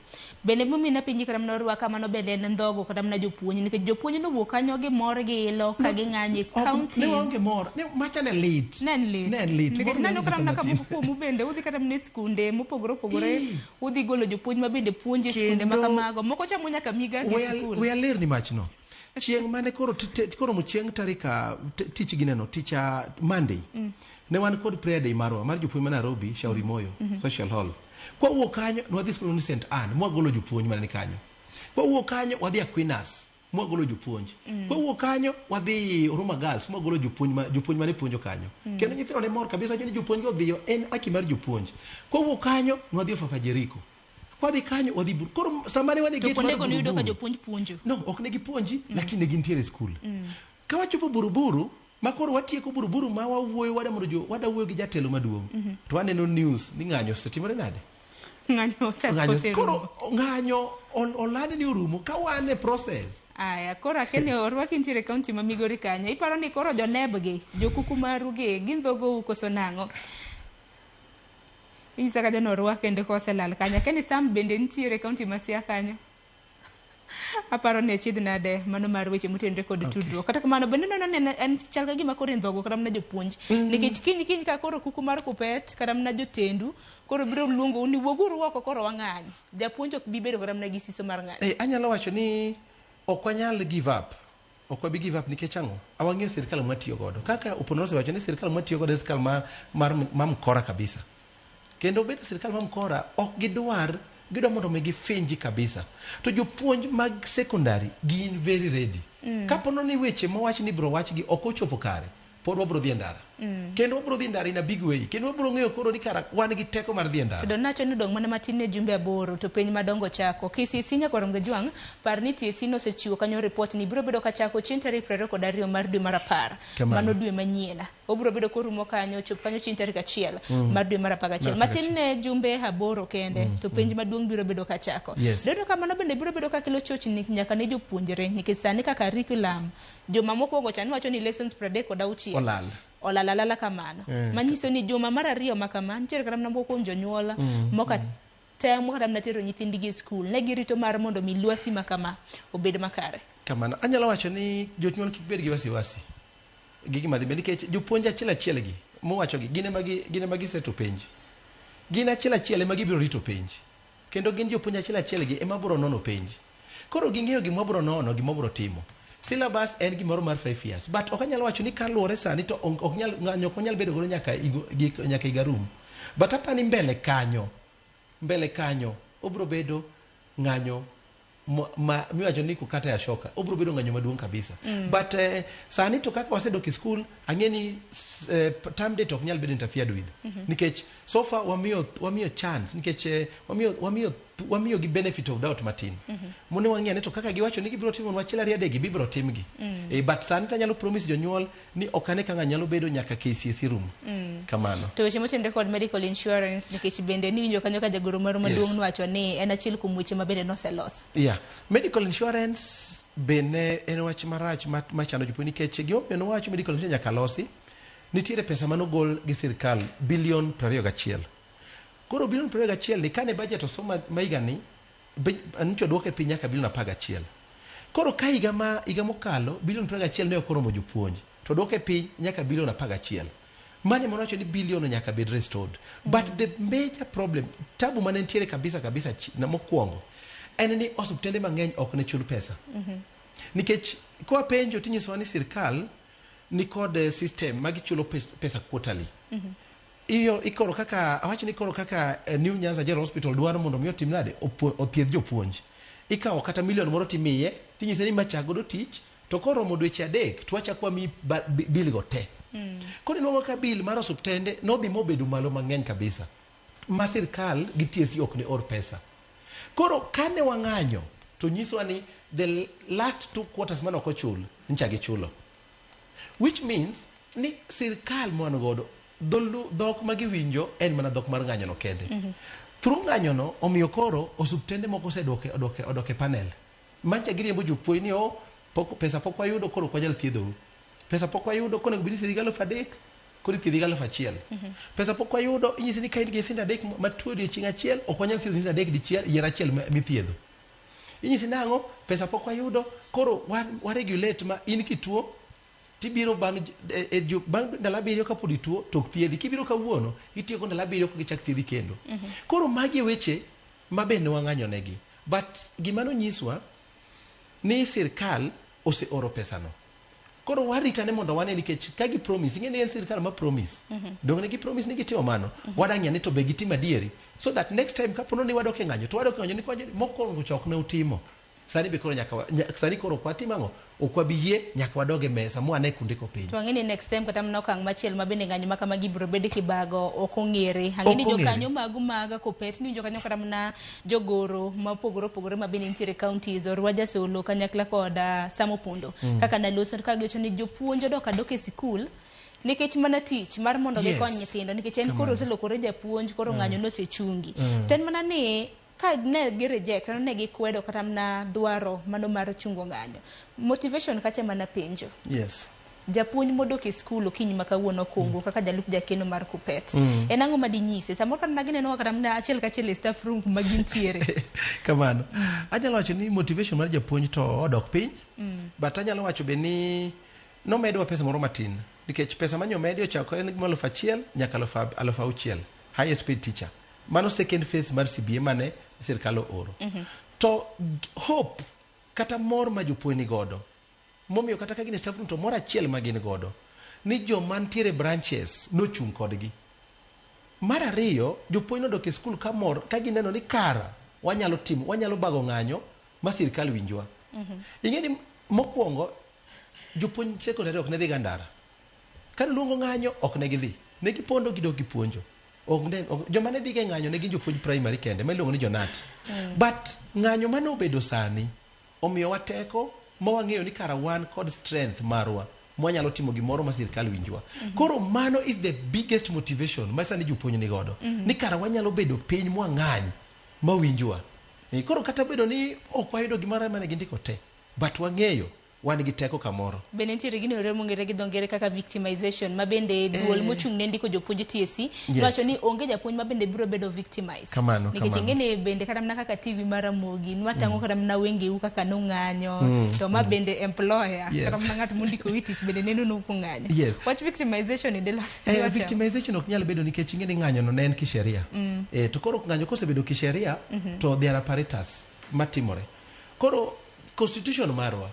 Bende momiyo napenji kata mana orwaka mano bende en ndhogo kata mana jopuonj nikech jopuonj nowuok kanyo gi mor gi ilo ka ging'anyo e counties. Ne waonge mor, ne macha ne lit. Ne en lit. Ne en lit. Nikech naneno kata mana ka moko kuomu bende udhi kata mana e skunde mopogore opogore, udhi golo jopuonj ma bende puonjo e skunde ma kamago. Moko chamo nyaka migago e skul. We aler ni machno. Chieng' mane koro koro chieng' tarik tich gineno, tich Monday. Ne wan kod prayer day marwa mar jopuonj ma Nairobi, Shauri Moyo, Social Hall. Kwa wuok kanyo, nwadhi skul ni St. Anne, mwagolo jopuonj mane ni kanyo. Kwa wuok kanyo, wadhi Aquinas, mwagolo jopuonj. Kwa wuok kanyo, wadhi Huruma Girls, mwagolo jopuonj mane puonjo kanyo. Kendo nyithindo ne mor kabisa ni jopuonj go odhiyo, en haki mar jopuonj. Kwa wuok kanyo, nwadhi Ofafa Jericho. Wadhi kanyo, wadhi Buru. Koro sama ne wan e gate mar Buruburu. To ka jopuonj puonjo. No, ok ne gipuonji, lakini ne gintiere e skul. Ka wachopo Buruburu, ma koro watieko Buruburu ma wawuoyo wada mondo wada wuoyo gi jatelo maduong'. To waneno news ni ng'anyo osetimore nade? Ng'anyo oserumo. Koro ng'anyo olandi ni orumo ka wan e process. Aya, koro akeni orwaki nitiere county ma Migori kanyo. Iparo ni koro joneb gi, jokuku maru gi, gindhogou koso nang'o? Inyisa ka jono orwak kendo koselal kanyo. Akeni Sam bende nitiere county ma Siaya kanyo. Aparo ni achiedh nade mano mar weche motenore kod tudruok. Kata kamano bende neno ni en chal ka gima koro indhogo kata mana jopuonj. Nikech kiny ka koro kuku mar Kuppet kata mana jotendu koro biro luongou ni wuoguru oko koro wang'any. Japuonj ok bi bedo kata mana gi siso mar ng'anyo. Anyalo wacho ni ok wanyal give up. Ok wabi give up nikech ang'o? Awang'eyo sirkal mwatiyo godo. Kaka Opondo osewacho ni sirkal mwatiyo godo en sirkal mar mkora kabisa. Kendo bedo sirkal mar mkora ok gidwar, gidwa mondo mi gifinji kabisa. To jopuonj mag secondary gin very ready. Kapo ni weche mowach ni biro wachgi ok ochopo kare, pod wabiro dhi e ndara. Kendo wabiro dhi e ndara in a big way. Kendo wabiro ng'eyo koro ni kara wan gi teko mar dhi e ndara. To nacho ni dong' mana matin ne jumbe 8 to penj madongo chako. KCSE nyaka rom gi Jwang', par ni TSC nosechiwo kanyo report ni biro bedo ka chako chieng' tarik 22 mar dwe mar 10. Mano dwe manyien. Obiro bedo korumo kanyo, chop kanyo chieng' tarik 1 mar dwe mar 11. Matin ne jumbe 8 kende to penj maduong' biro bedo ka chako. Deno kamano bende biro bedo ka kelo chochni nyaka ne jopuonjre nikech sani kaka curriculum joma mokwongo cha niwacho ni lessons 36 olal. Olalala kamano. Manyiso ni juma mar 2 ma kama nitiere kata mana moko kuom jonyuol moka temo kata mana tero nyithindgi e skul ne girito mar mondo mi lwasi ma kama obed makare. Kamano anyalo wacho ni jonyuol kik bed gi wasiwasi gi gima dhi mbele nikech jopuonj achiel achiel gi mowacho gi gin ema giseto penj. Gin achiel achiel ema gibiro rito penj. Kendo gin jopuonj achiel achiel gi ema biro nono penj. Koro ging'eyo gima biro nono, gima biro timo. Syllabus en gimoro mar 5 years but ok anyal wacho ni kaluwore sani to ok nyal ng'anyo ok nyal bedo godo nyaka nyaka higa rum. But apani mbele kanyo obro bedo ng'anyo ma miwacho ni kukata ya shoka, obro bedo ng'anyo maduong' kabisa. But sani to kaka wasedok e school, ang'e ni term date ok nyal bedo interfered with nikech so far wamiyo chance nikech wamiyo gi benefit of doubt matin mone wang'e ni to kaka giwacho ni gibiro timo achiel ariyo adek gibiro timgi. But sani tanyalo promise jonyuol ni ok ane ka ng'anyo nyalo bedo nyaka KCSE rum. Kamano. To weche motenore kod medical insurance, nikech bende niwinjo kanyo ka jagoro maru maduong' nowacho ni en achiel kuom weche ma bende noselos. Yeah, medical insurance bende en wach marach machando jopuonj nikech gimomiyo nowacho medical insurance nyaka losi, nitiere pesa manogol gi sirikal bilion 21. Koro bilion 21 ni kane budget osom ma higani nyocha oduoke piny nyaka bilion 11. Koro ka higa mokalo bilion 21 ne ok oromo jopuonj to oduoke piny nyaka bilion 11. Mano ema nowacho ni bilion nyaka bed restored. But the major problem, tabu mane nitiere kabisa kabisa na mokwongo en ni osiptende mang'eny ok ne chul pesa. Nikech kwapenjo tinyisowa ni sirkal nikod system ma gichulo pesa quarterly. Iyo ikoro kaka awach ni koro kaka New Nyanza General Hospital dwaro mondo mi otim nade othiedh jopuonj. Ikawo kata milion moro timiye tinyise ni machak godo tich to koromo dweche 3 to wachak wamiyi bill go te. Koro inuang'o ka bill mar osiptende nodhi mobedo malo mang'eny kabisa ma sirkal gi TSC ok ne or pesa. Koro kane wang'anyo to nyiswa ni the last 2 quarters mane ok ochul ncha gichulo. Which means ni sirkal mwan godo dhok ma giwinjo en mana dhok mar ng'anyo no kende. Through ng'anyo no omiyo koro osiptende moko oseduoke odoke panel. Mancha giriembo jopuonj ni oh, pesa pok wayudo koro ok wanyal thiedhou. Pesa pok wayudo konego bed ni ithiedhi gi 3000 koro ithiedhi gi 1000. Pesa pok wayudo inyisi ni ka in gi nyithindo 3 matuo odiochieng' achiel ok wanyal thiedho nyithindo 3 dichiel, yier achiel mithiedho. Inyisi nang'o pesa pok wayudo koro wa regulate ma in kituo tibiro bang' ndalo 7 kapod ituo to ok thiedhi, kibiro kawuono itieko ndalo 7 ka gichak thiedhi kendo. Koro magi e weche ma be ne wang'anyo negi. But gima nonyiswa ni sirkal oseoro pesano. Koro waritane mondo wane nikech ka gi promise, ing'e ni en sirkal ma promise. Dong ne gi promise ni gitimo mano, wadang' ni to be gitimo adieri. So that next time kapono ni wadok e ng'anyo, to wadok e ng'anyo ni kwa mokwongo chok ne utimo. Sani be koro nyaka sani koro ok watim ang'o? Ok wabi yie nyaka wadog e mesa mwane kundiko piny. To ang'e ni next time kata mana okang' machielo ma bende ng'anyo ma kamagi biro bedo kibago ok ong'ere. Ang'e ni jokanyo magu mag Kuppet ni jokanyo kata mana jogoro mopogore opogore ma bende nitiere counties Orwa Jasolo kanyakla kod Sam Opondo. Kaka naloso ka giwacho ni jopuonj odok adok e sikul nikech mana tich mar mondo gikony nyithindo nikech en koro oselokore japuonj koro ng'anyo nosechungi. To en mana ni ka ne gi reject ne gikwedo kata mana dwaro mano mar chungo ng'anyo. Motivation kacha mana penjo. Japuonj modok e skul okinyi ma kawuono kungu kaka jalup jakeno mar Kuppet. En ang'o ma dinyise? Samoro kata mana gineno kata mana achiel kachiel e staff room kuma gintiere. Kamano. Anyalo wacho ni motivation mar japuonj to odok piny. But anyalo wacho be ni nomedwa pesa moro matin. Nikech pesa manyo medi ochako en gima 1000 nyaka 6000. Highest paid teacher. Mano second phase mar CBA mane sirkal ooro. To hope kata mor ma jopuonj ni godo momiyo kata ka gin e staff room to mor achiel ma gin godo ni joma nitiere branches nochung' kodgi. Mar ariyo, jopuonj nodok e skul ka mor ka gineno ni kara wanyalo timo, wanyalo bago ng'anyo ma sirkal winjwa. Ing'e ni mokwongo jopuonj secondary ok ne dhi ga ndara. Ka luongo ng'anyo ok ne gidhi. Ne gipondo gidok gipuonjo. Joma ne dhiga e ng'anyo ne gin jopuonj primary kende ma iluongo ni jonat. But ng'anyo mane obedo sani omiyowa teko ma wang'eyo ni kara wan kod strength marwa mwanyalo timo gimoro ma sirkal winjwa. Koro mano is the biggest motivation ma sani jopuonj ni godo. Ni kara wanyalo bedo piny mwang'any mawinjwa. Koro kata bedo ni ok wayudo gimoro mane gindiko te, but wang'eyo wan gi teko kamoro. Bende nitiere gino ero mong'ere gi dho ngere kaka victimization ma bende duol mochung' ne ndiko jopuonj TSC wacho ni onge japuonj ma bende biro bedo victimized. Kamano, Nikech ing'e ni bende kata mana kaka TV mar Ramogi nwatang'o kata mana wengeu kaka nong'anyo to ma bende employer kata mana ng'at mondiko wi tich bende neno nu kung'anyo. Wach victimization ni delos. Victimization ok nyal bedo nikech ing'e ni ng'anyo no ne en kisheria. To koro ng'anyo kosebedo kisheria to there are apparatus matimore. Koro constitution marwa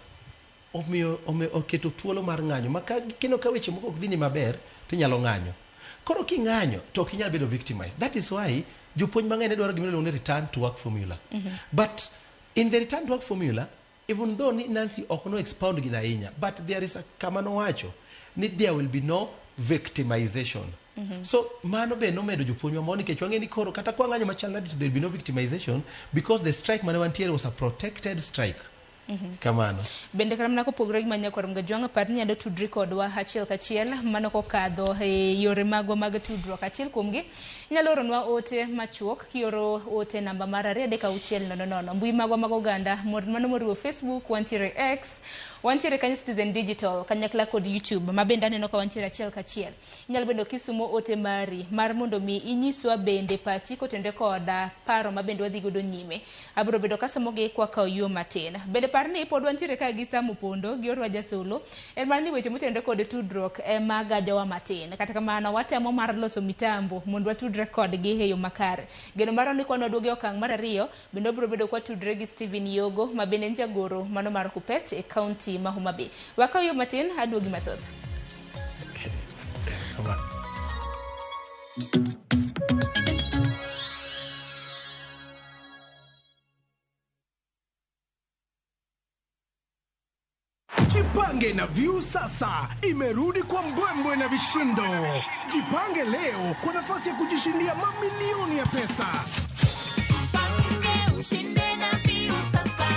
Omiyo oketo thuolo mar ng'anyo ma kendo ka weche moko ok dhini maber tinyalo ng'anyo. Koro king'anyo to ok inyal bedo victimized. That is why jopuonj mang'eny ne dwaro gima iluongo ni return to work formula. But in the return to work formula, even though ni Nancy ok no expound gina ahinya, but there is a kama nowacho ni there will be no victimization. So mano be nomedo jopuonjwa mor nikech wang'e ni koro kata kwa ng'anyo machal nade to there will be no victimization because the strike mane wantiere was a protected strike. Kamano. Bende kata mana kopogore gi manyakwar Mgajwang', par ni nyalo tudri kodwa achiel kachiel mano kokadho e yore magwa mag tudruok. Achiel kuomgi inyalo oronwa ote machuok kioro ote namba mar 23600. Mbui magwa mag oganda mano moriwo Facebook, wantiere X, wantiere kanyo Citizen Digital kanyakla kod YouTube ma bende aneno ka wantiere achiel kachiel. Inyalo bende kisumo ote mari mar mondo mi inyiswa bende pachi kotenore koda paro ma bende wadhi godo nyime. Abiro bedo kasomogi kwa kawo yo matin. Bende par ni pod wantiere ka gi Sam Opondo gi Orwa Jasolo en mar ni weche motenore kod tudruok ema gajowa matin. Kata kamano watemo mar loso mitambo mondo watudre kodgi e yo makare. Geno marwa ni kwan waduogo e okang' mar ariyo bende wabiro bedo kwatudre gi Stephen Yogo ma bende en jagoro mano mar Kupet e kaunti ma Homa Bay. Wakaw yo matin aduogi mathoth. Jipange na Viusasa imerudi kwa mbwembwe na vishindo. Jipange leo kwa nafasi ya kujishindia mamilioni ya pesa. Jipange ushinde na Viusasa.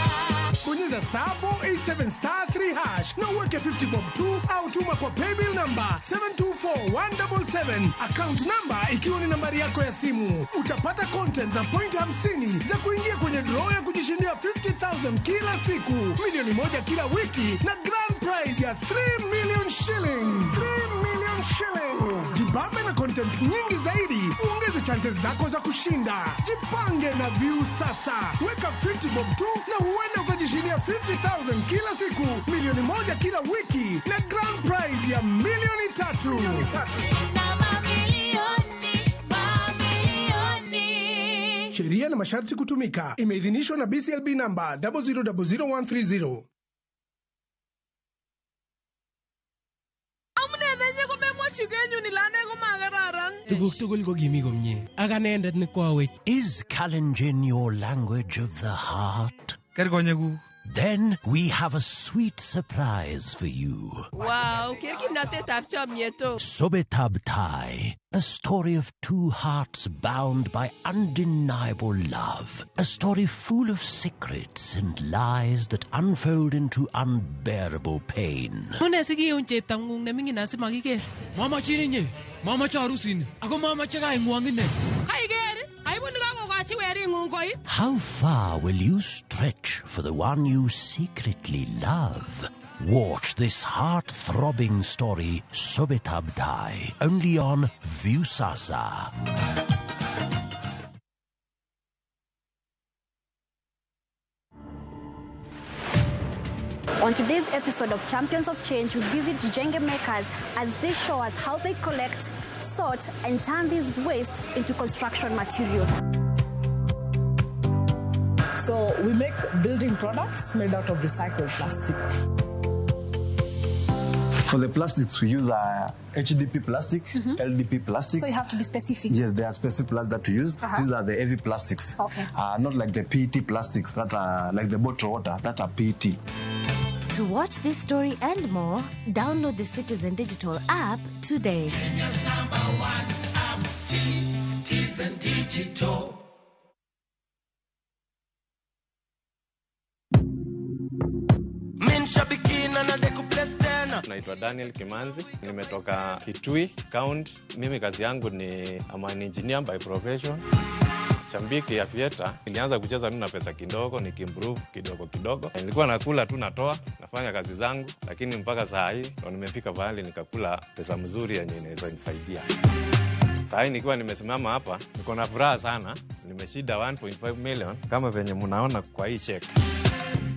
Bonyeza star 487 star 3 hash na uweke 50 bob 2 au tuma kwa paybill number 724177, account number ikiwa ni nambari yako ya simu. Utapata content na point 50 za kuingia kwenye draw ya kujishindia 50,000 kila siku, milioni 1 kila wiki na grand prize ya 3 million shillings. 3 million shillings. Jibambe na content nyingi zaidi, uongeze chances zako za kushinda. Jipange na Viusasa. Weka 50 bob 2 na huenda ukajishindia 50,000 kila siku, milioni 1 kila wiki na grand prize ya milioni 3. Shinda mamilioni, mamilioni. Sheria na masharti kutumika. Imeidhinishwa na BCLB number 0000130. Tuguk tugul ko kimi komie. Ak anendet ne koawech. Is Kalenjin your language of the heart? Ker konyekuk. Then we have a sweet surprise for you. Wow, ker kimnatetab chomyet o. Sobetab Tai, a story of two hearts bound by undeniable love. A story full of secrets and lies that unfold into unbearable pain. Mune sikiun cheptang'ung neming'in asimakiker. Mamachin inye, mamache arusini, ako mamache kaing'wong ine. Kaiker, aibu nekakokochi wering'ung koit. How far will you stretch for the one you secretly love? Watch this heart-throbbing story, Sobetab Tai, only on Viusasa. On today's episode of Champions of Change, we visit Jijenge Makers as they show us how they collect, sort, and turn this waste into construction material. So we make building products made out of recycled plastic. For the plastics, we use HDP plastic, LDP plastic. So you have to be specific. Yes, there are specific plastics that we use. These are the heavy plastics. Okay. Not like the PET plastics that are like the bottled water, that are PET. To watch this story and more, download the Citizen Digital app today. Kenya's number one app, Citizen Digital. Naitwa Daniel Kimanzi, nimetoka Kitui County. Mimi kazi yangu ni I'm an engineer by profession. Shambiki ya theater, nilianza kucheza tu na pesa kidogo, nikimprove kidogo kidogo. Nilikuwa nakula tu natoa, nafanya kazi zangu, lakini mpaka saa hii ndo nimefika pahali nikakula pesa mzuri yenye inaweza nisaidia. Saa hii nikiwa nimesimama hapa, niko na furaha sana. Nimeshinda 1.5 million kama venye mnaona kwa hii check.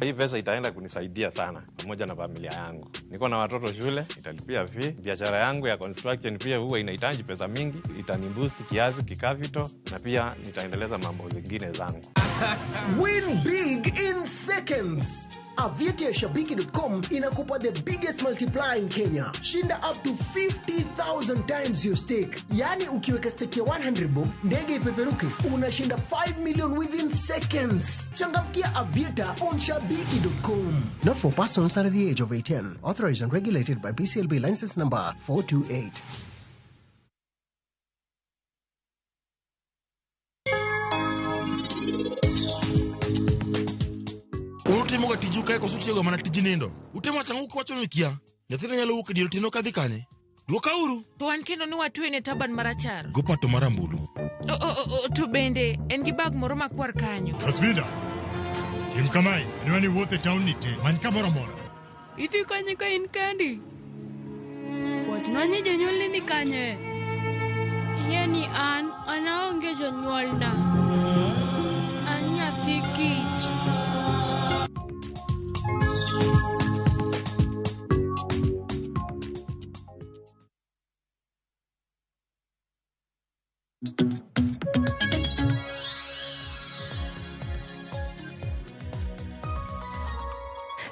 Hii pesa itaenda kunisaidia sana pamoja na familia yangu. Niko na watoto shule, italipia fee. Biashara yangu ya construction pia huwa inahitaji pesa mingi, itaniboost kiasi kikapito na pia nitaendeleza mambo zingine zangu. Win big in seconds. Aviator ya Shabiki.com inakupa the biggest multiplier in Kenya. Shinda up to 50,000 times your stake. Yaani ukiweka stake ya 100 bob, ndege ipeperuke, unashinda 5 million within seconds. Changamkia Aviator on Shabiki.com. Not for persons under the age of 18. Authorized and regulated by BCLB license number 428. Unutimoga tiju kae koso utiyoga mana tij nindo? Utemo wacho kuwacho ni kia? Nyathina nyalo wuok e dier otieno kadhi kanye? Dwoka uru. To wan kendo ni watwene taban marachar. Go pato marambulu. O, to bende en gi bag moro makwar kanyo. Asminda, tim kamae, adwa ni iwuoth e taon ni te, many kamoro amora. Idhi kanye ka in kendi? Wachnwa ni jonyuolni ni kanye? Ing'e ni an aonge jonyuolna. An nyathi kich.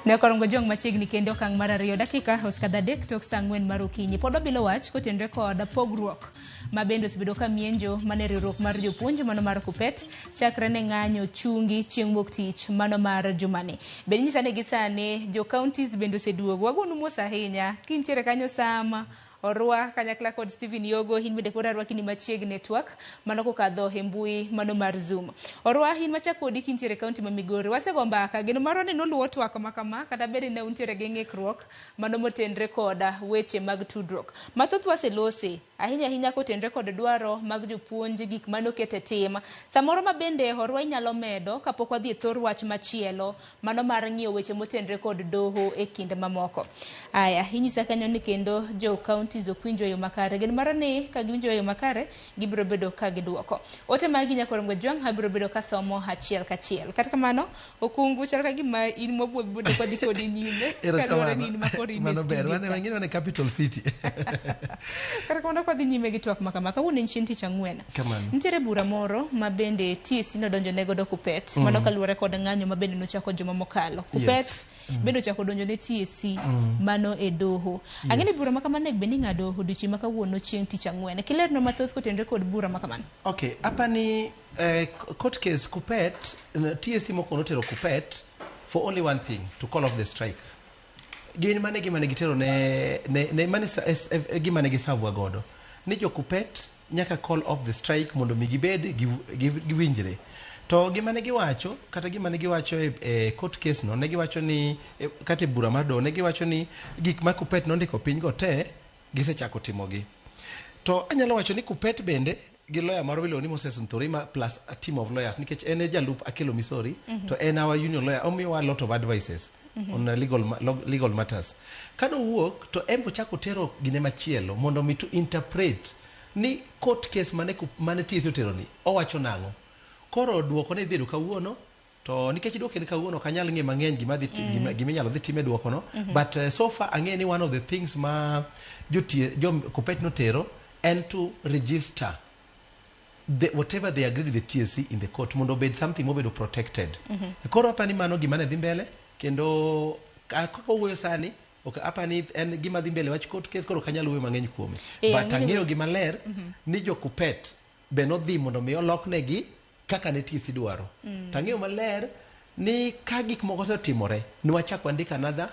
Ne korongo jong machiegni kendo okang' mar 2 dakika osekadho 3 tok saa 4 mar okinyi. Pod wabilo wach kotenore kod pogruok ma bende osebedo ka mienjo mane riwruok mar jopuonj mano mar Kupet chakre ne ng'anyo chungi chieng' wuok tich mano mar jumani. Bende nyisa ni gi sani jo counties bende oseduogo. Wagonu mos ahinya kintiere kanyo sama Orwa kanyakla kod Stephen Yogo in bende kod arwaki ni machiegni network mano kokadho e mbui mano mar Zoom. Orwa in machak kodi kintiere county ma Migori. Wasego mbaka geno marwa ni noluwo twak makama kata bende ne untiere gi ng'ikruok mano motenre koda weche mag tudruok. Mathoth waselose ahinya ahinya kotenre kod dwaro mag jopuonj gik manoket e tim. Samoro ma bende Orwa inyalo medo kapok wadhi e thor wach machielo mano mar ng'iyo weche motenre kod doho e kinde mamoko. Aya, inyisa kanyo ni kendo jo county ok winjo yo makare. Gin mara ni ka giwinjo yo makare gibiro bedo ka giduoko. Ote magi Nyakorongo Jwang' abiro bedo ka somo achiel kachiel. Kata kamano okungu chal ka gima in mobwo bedo kodhi kodi nyime kaluwore ni in makoro in e Mano ber, studio wane ka. wengine wane capital city. Kata kamano kwadhi nyime gi twak makama kawuono en chieng' tich ang'wen. Kamano. Nitiere bura moro ma bende TSC nodonjo ne godo Kupet mano kaluwore kod ng'anyo ma bende nochako juma mokalo. Kupet bende ochako donjo ne TSC mano e doho. Ang'e ni bura makamano onego bed ni ing'ado odiochieng' ma kawuono chieng' tich ang'wen. Kilerno mathoth kotenore kod bura makamano. Okay, apani court case Kupet, TSC mokwongo notero Kupet for only one thing, to call off the strike. Gin mane gima ne gitero ne mane gima ne gisavwa godo. Ni jo Kupet nyaka call off the strike mondo mi gibed giwinjre. To gima ne giwacho, kata gima ne giwacho e court case no, ne giwacho ni kata e bura mar doho, ne giwacho ni gik ma Kupet nondiko piny go te gisechako timogi. To anyalo wacho ni Kupet bende gi lawyer moro miluongo ni Moses Nthurima plus a team of lawyers nikech en e jalup Akelo Misori to en our union lawyer, omiyowa a lot of advices on legal matters. Kanowuok to en ochako tero gine machielo mondo mi to interpret ni court case mane TSC otero ni owacho nang'o. Koro duoko ne bedo kawuono to nikech duoko en kawuono ok anyal ng'e mang'eny gima dhi gima inyalo dhi time duoko no but so far ang'e ni one of the things ma jo Kupet notero en to register whatever they agreed with the TSC in the court mondo obed something mobedo protected. Koro apani mano gima ne dhi mbele kendo kaka owuoyo sani ok apani en gima dhi mbele wach court case koro ok anyal wuoyo mang'eny kuome. But ang'eyo gima ler ni jo Kupet be nodhi mondo mi oloknegi kaka ne TSC dwaro. Tang'eyo maler ni ka gik moko osetimore ni wachak wandik another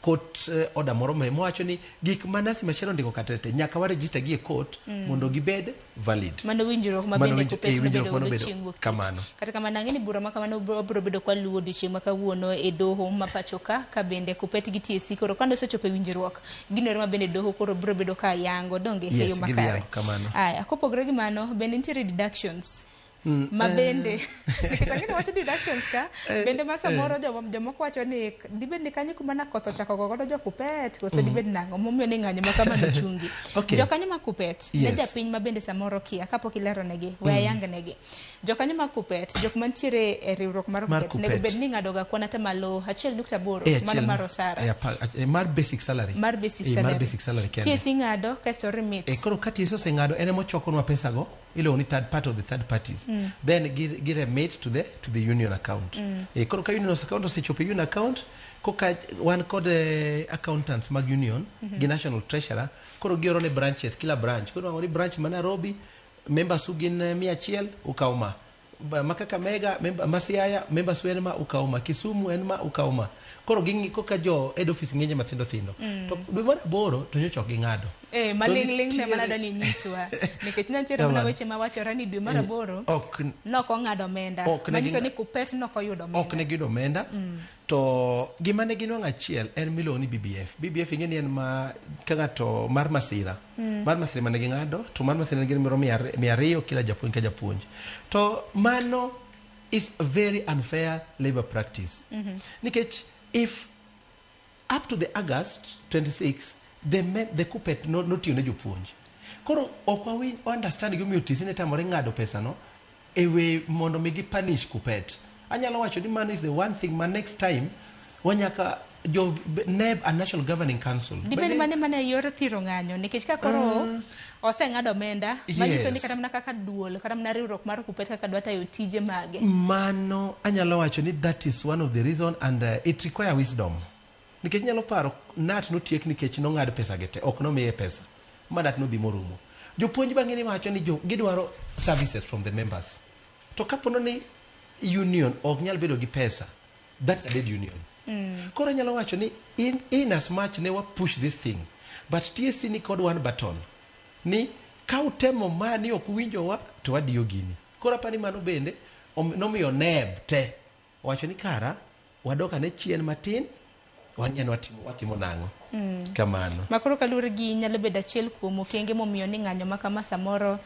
court order moro mowacho ni gik ma Nancy Macharia ondiko kata te nyaka wa register gi e court mondo gibed valid. Mano winjruok ma Mano bende Kupet winjruok nobedo mano godo bedo chieng' wuok tich. kamano. Kata kamano ang'e ni bura ma kamano biro bedo kwa luwo odiochieng' ma kawuono e doho ma pacho ka ka bende Kupet gi TSC koro kane osechopo e winjruok ginore ma bende doho koro biro bedo ka yango donge e yo Yes, gidhi makare. yango kamano. Aya, kopogore gi mano bende nitiere deductions. Ma bende nikech ang'e ni wacho deductions ka bende ma samoro jomoko wacho ni dibed ni kanyo kuma na koth ochako go godo jo Kupet koso dibed nang'o momiyo ni ng'anyo ma kama nochungi. Jokanyo ma Kupet ne japiny ma bende samoro kia kapok ilero negi we ayang negi. Jokanyo ma Kupet jok mantiere e riwruok mar Kupet nego bed ni ng'ado ga kwan atamalo 1.8 mano mar osara. Mar basic salary. Mar basic salary. Mar basic salary kende. TSC ng'ado kasto remit. Koro ka TSC oseng'ado en ema ochokonwa pesa go. Iluongo ni third part of the third parties. Then gi remit to the union account. Koro ka union account osechopo e union account, koka wan kod accountants mag union gi national treasurer, koro gioro ne branches, kila branch. Koro nwang'o ni branch ma Nairobi members u gin 100, ukaw ma. Ma Kakamega member, ma Siaya members u en ma, ukaw ma. Kisumu en ma, ukaw ma. Koro ging'i koka jo head office ng'enye mathindo thindo. To dwe mar aboro to nyocha ok ging'ado. Maling'ling' ne To mana nitiere- dwa ni nyiswa nikech ne nitiere mana Kamano. weche mawachore ni dwe mar aboro Ok nok ong'ado omenda, Ok ne manyiso ni Kuppet nok oyudo omenda. Ok ne giyudo omenda. To gima ne ginwang'o achiel en miluongo ni BBF. BBF ing'e ni en ma ka ng'ato mar masira. Mar masira mane ging'ado, to mar masira ne gin moro 200 kila japuonj ka japuonj. To mano is very unfair labor practice. Nikech if up to the August 26 the Kuppet no, notiyo ne jopuonj. Koro ok wawinj understand gimomiyo TSC ne tamore ng'ado pesano e we mondo mi gi punish Kuppet. Anyalo wacho ni mano is the one thing ma next time wanyaka jo NEB and National Governing Council. Dibed mane mana e yor thiro ng'anyo, nikech ka koro oseng'ado omenda, manyiso ni kata mana kaka duol, kata mana riwruok mar Kuppet kaka dwa tayo tije mage. Mano anyalo wacho ni that is one of the reason, and it require wisdom. Nikech nyalo paro KNUT notiek nikech nong'ad pesa gi te, ok nomiye pesa. Ma KNUT nodhi morumo. Jopuonj bang'e ni wacho ni jo, gidwaro services from the members. To kapono ni union ok nyal bedo gi pesa, that's a dead union. Koro anyalo wacho ni in as much ne wa push this thing, but TSC ni kod one button ni ka utemo ma ni ok uwinjowa to wadiyo gini. Koro apani mano bende nomiyo NEB te wacho ni kara wadok ane chien matin, wang'e ni watimo nang'o. Kamano. Makoro kaluwore gi nyalo bedo achiel kuom okenge momiyo ni ng'anyo ma kama samoro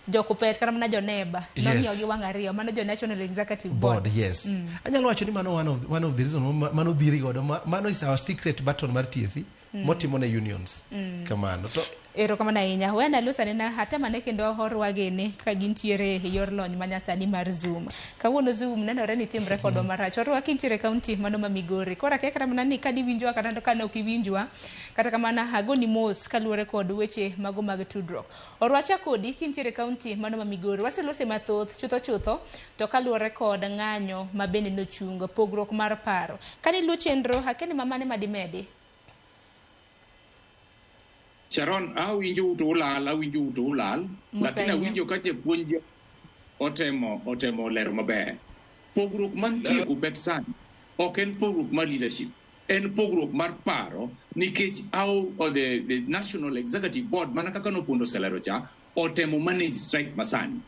jo Kuppet kata mana jo NEB nong'iyo gi wang' ariyo, mano jo National Executive Board. Board, yes. Anyalo wacho ni mano one of the reason mano dhiri godo mano is our secret button mar TSC motimo ne unions. Kamano. To Erokamano ahinya. Wena los anena atemane kendo orwagene ka gintiere e yor lony manyasani mar Zoom. Kawuono Zoom nenore ni timre kodwa marach. Orwaki kintiere e kaunti mano ma Migori. Koro akia kata mana ni kadiwinjwa kata ka ne ok iwinjwa. Kata kamano agoni mos kaluwore kod weche mago mag tudruok. Orwacha kodi kintiere e kaunti mano ma Migori. Waselose mathoth chutho chutho to kaluwore kod ng'anyo ma bende nochung pogruok mar paro. Kaniluo chenro akia ni mamane madimedi. Sharon, awinjo to ulal, awinjo to ulal, Mos lakini ahinya. Awinjo ka japuonj otemo lero maber. Pogruok mantie Kuppet sani ok en pogruok mar leadership, en pogruok mar paro nikech how or the National Executive Board, mana kaka nopuondo oselero cha, otemo manage strike masani.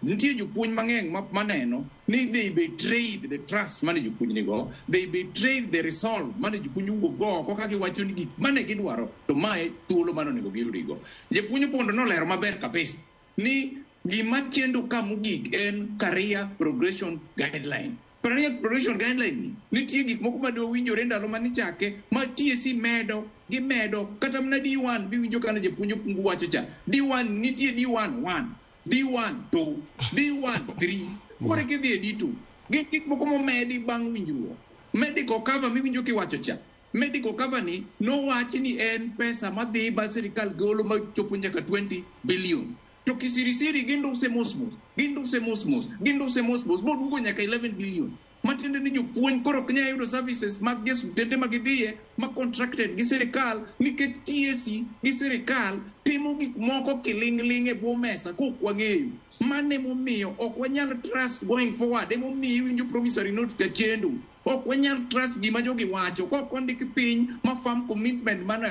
Nitie jopuonj mang'eny maneno ni they betrayed the trust mane jopuonj nigo, they betrayed the resolve mane jopuonj owuok go oko ka giwacho ni gik mane gidwaro to mae thuolo mane onego giyudigo. Japuonj Opondo nolero maber kabisa ni gima chendo ka mogik en career progression guideline. Career progression guideline ni nitie gik moko mane owinjore ndalo manichake ma TSC medo gimedo kata mana D1 biwinjo kana japuonj Okungu wacho cha D1 nitie D1 1 D1 2 D1 3 koro kidhi e D2 gin gik moko momedi bang' winjruok. Medical cover miwinjo kiwacho cha, medical cover ni nowach ni en pesa madhi ba sirikal golo machopo nyaka 20 billion, to kisirisiri ginduse mos mos, ginduse mos mos, ginduse mos mos moduogo nyaka 11 billion, matiende ni jopuonj koro ok nyal yudo services mag gi osiptende ma gidhiye ma contracted gi sirikal nikech TSC gi sirikal timo gik moko kiling'ling' e bwo mesa kok wang'eyo. Mano emomiyo ok wanyal trust going forward. Emomiyo iwinjo promissory notes ka chendo, ok wanyal trust gima jogi wacho kok ondik piny ma firm commitment mano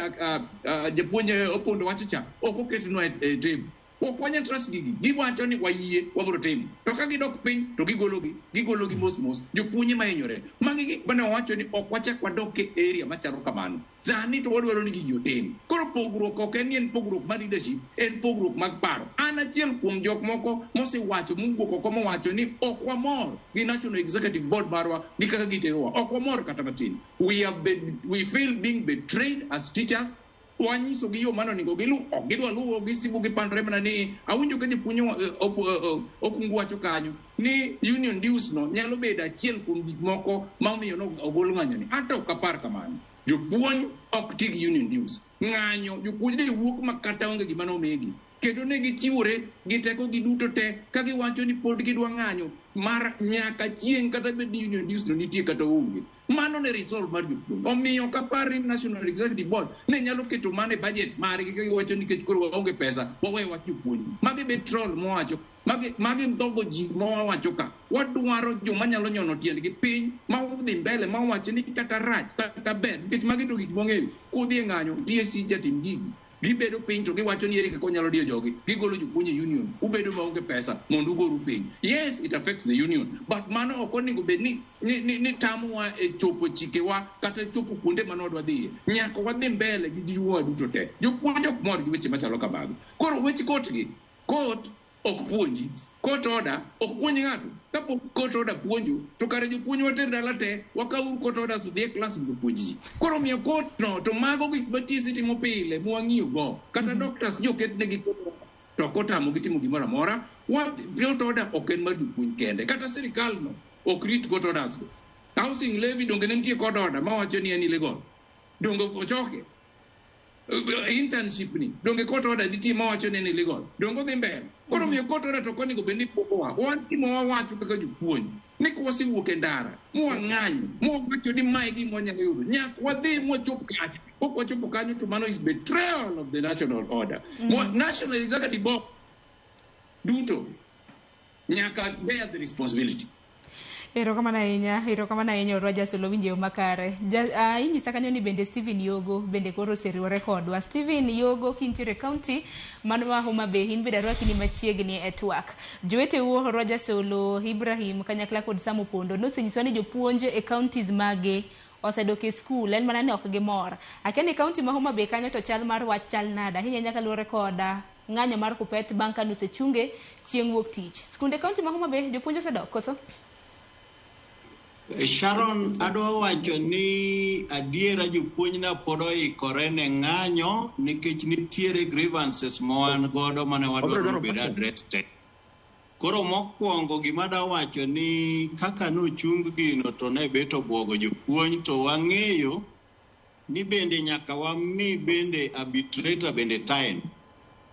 japuonj Opondo wacho cha ok oketnwa e table. Ok wanyal trust gigi. Giwacho ni wayie wabiro timo, to ka gidok piny to gigologi, gigologi mos mos. Jopuonj ema hinyore. Magi gik mane wawacho ni ok wachak wadok e area machalo kamano. Sani to wadwaro ni gigi otim. Koro pogruok ok en ni en pogruok mar leadership, en pogruok mag paro. An achiel kuom jok moko mosewacho, mowuok oko mowacho ni ok wamor gi National Executive Board marwa gi kaka giterowa. Ok wamor kata matin. We feel being betrayed as teachers. Wanyiso gi yo mane onego gilu, ok gidwa luwo, gisibo gipandore mana ni awinjo ka japuonj Okungu wacho kanyo ni union dues no nyalo bedo achiel kuom gik moko ma omiyo no ogol ng'anyo ni. Anto ok apar kamano. Jopuonj ok ti gi union dues. Ng'anyo jopuonj ne wuok ma kata onge gima nomigi. Kendo ne gichiwore gi tekogi duto te ka giwacho ni pod gidwa ng'anyo mar nyaka chieng' kata bed ni union dues no nitie kata onge. Mano ne resolve mar jopuonj. Omiyo ok apar ni National Executive Board ne nyalo keto mano e budget margi ka giwacho nikech koro waonge pesa wawe wach jopuonj. Magi betrayal mowacho. Magi ndhogo ji mowacho ka. Wadwaro joma nyalo nyono tiendgi piny ma odhi mbele ma wacho ni kata rach kata ber nikech magi to gik mwang'eyo. Kudhi e ng'anyo TSC jatim gigi. Gibedo piny to giwacho ni ere kaka wanyalo diyo jogi. Gigolo jopuonj e union. Ubedo maonge pesa mondo ugoru piny. Yes, it affects the union. But mano ok onego bed ni tamowa e chopo chikewa kata chopo kuonde mane wadwa dhiye. Nyaka wadhi mbele gi jiwowa duto te. Jopuonj ok mor gi weche machalo kamago. Koro wech court gi. Court ok puonji. Court order ok puonj ng'ato. Kapok court order puonjo, to kare jopuonj water dala te, wakawuru court orders odhi e klas mondo opuonj ji. Koro omiyo court no, to mago gik ma TSC timo pile mwang'iyo go. Kata doctors joketnegi court order, to ok otamogi timo gimoro amora. Court order ok en mar jopuonj kende. Kata sirikal no ok rit court orders go. Housing levy donge ne nitie court order mawacho ni en illegal. Donge ochoke. Internship ni donge court order nitie mawacho ni en illegal. Donge odhi mbele. Koro omiyo court order to ok onego bed ni pogowa. Wan gima wawacho kaka jopuonj ni kwasewuok e ndara mwang'anyo mwawacho ni mae gima wanyalo yudo nyaka wadhi mwachop kacha. Kok wachopo kanyo to mano is betrayal of the national order. National Executive Board duto nyaka bear the responsibility. Erokamano ahinya Orwa Jasolo winjo makare. Inyisa kanyo ni bende Stephen Yogo bende koro oseriwore kodwa. Stephen Yogo kintiere county mano ma Homa Bay in bende arwaki ni machiegni e twak. Joweteu Orwa Jasolo, Ibrahim kanyakla kod Sam Opondo nosenyiswa ni jopuonj e counties mage osedok e skul en mana ni ok gimor. Akia ni county ma Homa Bay kanyo to chal mar wach chal nade ahinya ahinya kaluwore koda ng'anyo mar Kuppet bang' ka nosechunge chieng' wuok tich. Skunde county ma Homa Bay jopuonj osedok koso? Sharon, adwa wacho ni adiera jopuonjna pod oikore ne ng'anyo nikech nitiere grievances ma wan godo mane wadwaro ni obed addressed te. Koro mokwongo gima adwa wacho ni kaka nochung gino to ne bet obwogo jopuonj to wang'eyo ni bende nyaka wami bende arbitrator bende time.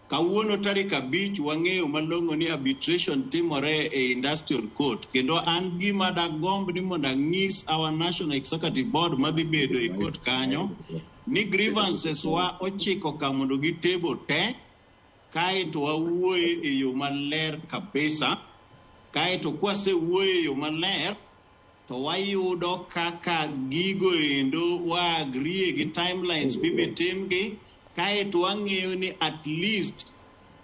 Kawuono tarik 5 wang'eyo malong'o ni arbitration timore e industrial court kendo an gima dagomb ni mondo anyis our national executive board madhi bedo e court kanyo ni grievances wa ochiko ka mondo gitable te kaeto wawuoye e yo maler kabisa kaeto kwasewuoye e yo maler to wayudo kaka gigo endo wa agree gi timelines mibi timgi. Kaeto wang'eyo ni at least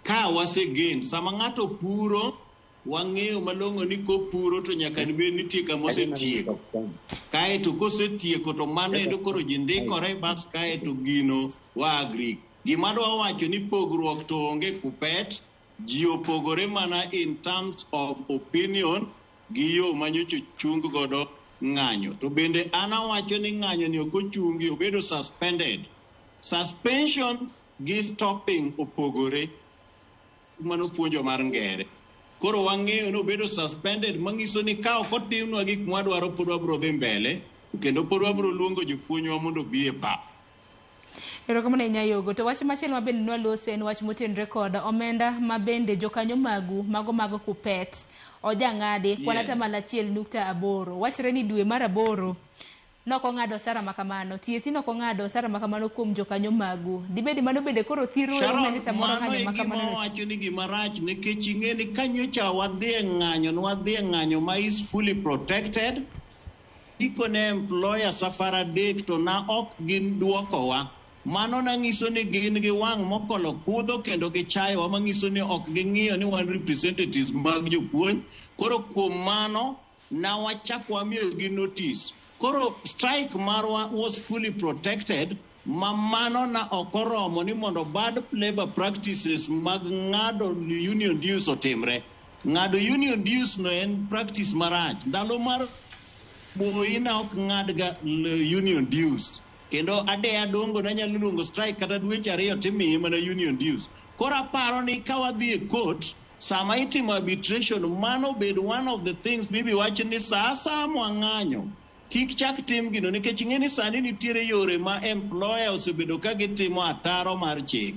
ka wasegain sama ng'ato puro wang'eyo malong'o ni kopuro to nyaka bed nitie kama osetieko. Kaeto kosetieko to mano endo koro ji ndikore bas kaeto gino wa agree. Gima adwa wacho ni pogruok to onge Kuppet, ji opogore mana in terms of opinion gi yo manyocha ochung godo ng'anyo. To bende an awacho ni ng'anyo ni ok ochungi, obedo suspended. Suspension gi stopping opogore. Mano puonjo mar ngere. Koro wang'eyo ni obedo suspended manyiso ni ka ok otimnwa gik mwadwaro pod wabro dhi mbele kendo pod wabro luongo jopuonjwa mondo obi e pap. Erokamano ahinya Yogo. To wach machielo ma bende nwalose en wach motenore kod omenda ma bende jokanyo magu mago mag Kuppet ojang'adi kwan atamalo 1.8. Wachore ni dwe mar 8 nokong'ado osara makamano. TSC nokong'ado osara makamano kuom jokanyo magu. Dibed mano bende koro thiro Sharon, samoro mano ng'anyo e makamano gima no. wacho ni gima rach nikech ing'e ni ka nyocha wadhi e ng'anyo, ne wadhi e ng'anyo ma is fully protected. Ndiko ne employer safar 3 to na ok gin duokowa. Mano nang'iso ni gin gi wang' mokolo kudho kendo gichayowa mang'iso ni ok ging'iyo ni wan representatives mag jopuonj. Koro kuom mano na wachak wamiyogi notice. Koro strike marwa was fully protected ma mano na ok oromo ni mondo bad labor practices mag ng'ado union dues otimre. Ng'ado union dues no en practice marach. Ndalo mar Moi na ok ng'adga union dues. Kendo adeya dongo nanyalo luongo strike kata dweche 2 timiye mana union dues. Koro aparo ni ka wadhi e court sama itimo arbitration mano bed one of the things mibi wach ni sa asaya mwang'anyo kik chak tim gino nikech ing'e ni sani nitiere yore ma employer osebedo ka gitimo ataro mar chik.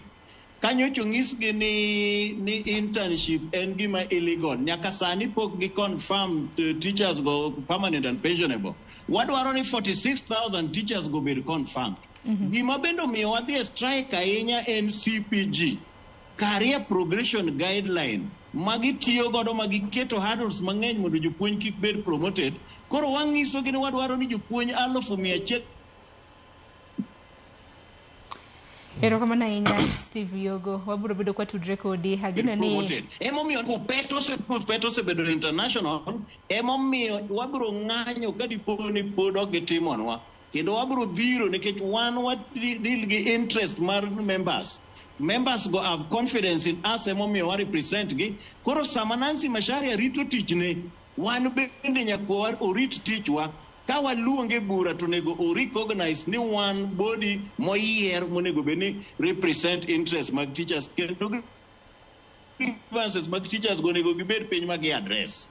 Kanyocha onyisgi ni internship en gima illegal. Nyaka sani pok gi confirm teachers go permanent and pensionable. Wadwaro ni 46,000 teachers go bed confirmed. Gima bende omiyo wadhi e strike ahinya en CPG. Career Progression Guideline magitiyo godo magiketo hurdles mang'eny mondo jopuonj kik bed promoted. Koro wang'isogi ni wadwaro ni jopuonj 100,000. Erokamano ahinya Steve Yogo, wabiro bedo kwa tudre kodi. Ageno ni emomiyo Kuppet osebedo international, emomiyo wabiro ng'anyo ka dipo ni pod ok gitimonwa. Kendo wabiro dhiro nikech wan wa deal gi interest mar members. Members go have confidence in us, emomiyo wa represent gi. Koro sama Nancy Macharia rito tichne, wan bende nyaka orit tichwa. Ka waluonge bura to onego o recognize ni wan body moyier monego bed ni represent interest mag teachers, kendo grievances mag teachers go onego gibed piny ma gi address.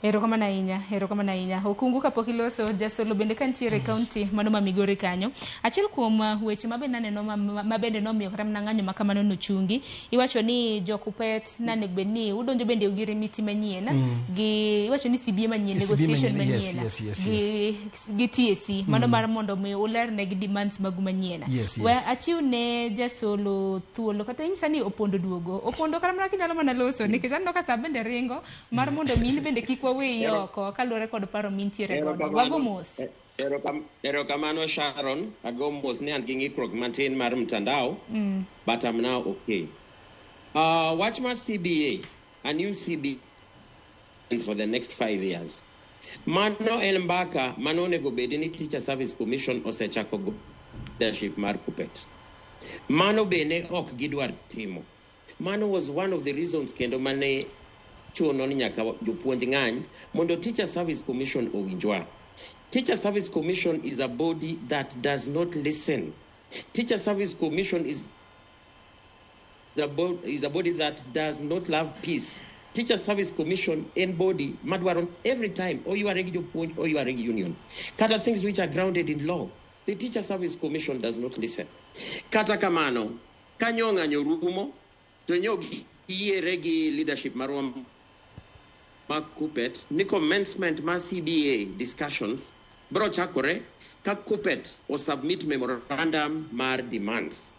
Erokamano ahinya, erokamano ahinya. Okungu kapok iloso jasolo bende ka nitiere kaunti mano ma Migori kanyo. Achiel kuom weche ma bende aneno ma bende nomiyo kata mana ng'anyo ma kamano nochungi. Iwacho ni jo Kuppet nanego bed ni udonjo bende gi miti manyien gi iwacho ni CBA manyien, negotiation manyien gi TSC mano mar mondo mi ulerne gi demands magu manyien. We achiw ne jasolo thuolo kata inyisa ni Opondo duogo. Opondo kata mana kinyalo mana loso nikech aneno ka sa bende ringo mar mondo mi in bende kik waweyi oko kaluwore kod paro mintiere godo. Wago mos. Erokamano Sharon, ago mos ni an gi ng'ikruok matin mar mtandao, but I'm now okay. Wach mar CBA, a new CBA for the next 5 years. Mano en mbaka mano onego bed ni Teacher Service Commission osechako go leadership mar Kuppet. Mano bende ok gidwar timo. Mano was one of the reasons kendo mane chuno ni nyaka jopuonj ng'any mondo Teacher Service Commission owinjwa. Teacher Service Commission is a body that does not listen. Teacher Service Commission is a body that does not love peace. Teacher Service Commission en body madwaro every time or you are gi jopuonj or you are gi union. Kata things which are grounded in law. The Teacher Service Commission does not listen. Kata kamano, kanyo ng'anyo rumo to nyo yiere gi leadership marwa mar Kuppet ni commencement mar CBA discussions bro chakore ka Kuppet o submit memorandum mar demands.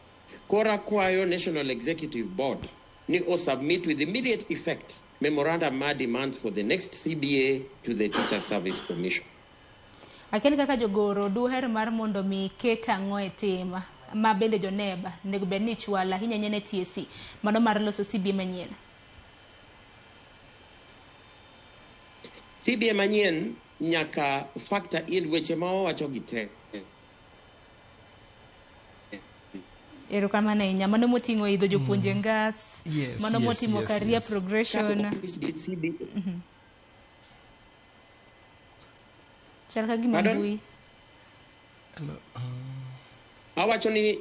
Kora kwayo National Executive Board ni o submit with immediate effect memorandum mar demands for the next CBA to the Teacher Service Commission. Aken kaka jogoro duher mar mondo mi ket ang'o e tim ma bende joneba nego bed ni chwala ahinya nyene TSC mano mar loso CBA manyien. CBA manyien nyaka factor in weche ma wawacho gi te. Erokamano ahinya. Mano moting'o idho jopuonje ngas, mano motimo career progression. Chal ka gima mbui. Awacho ni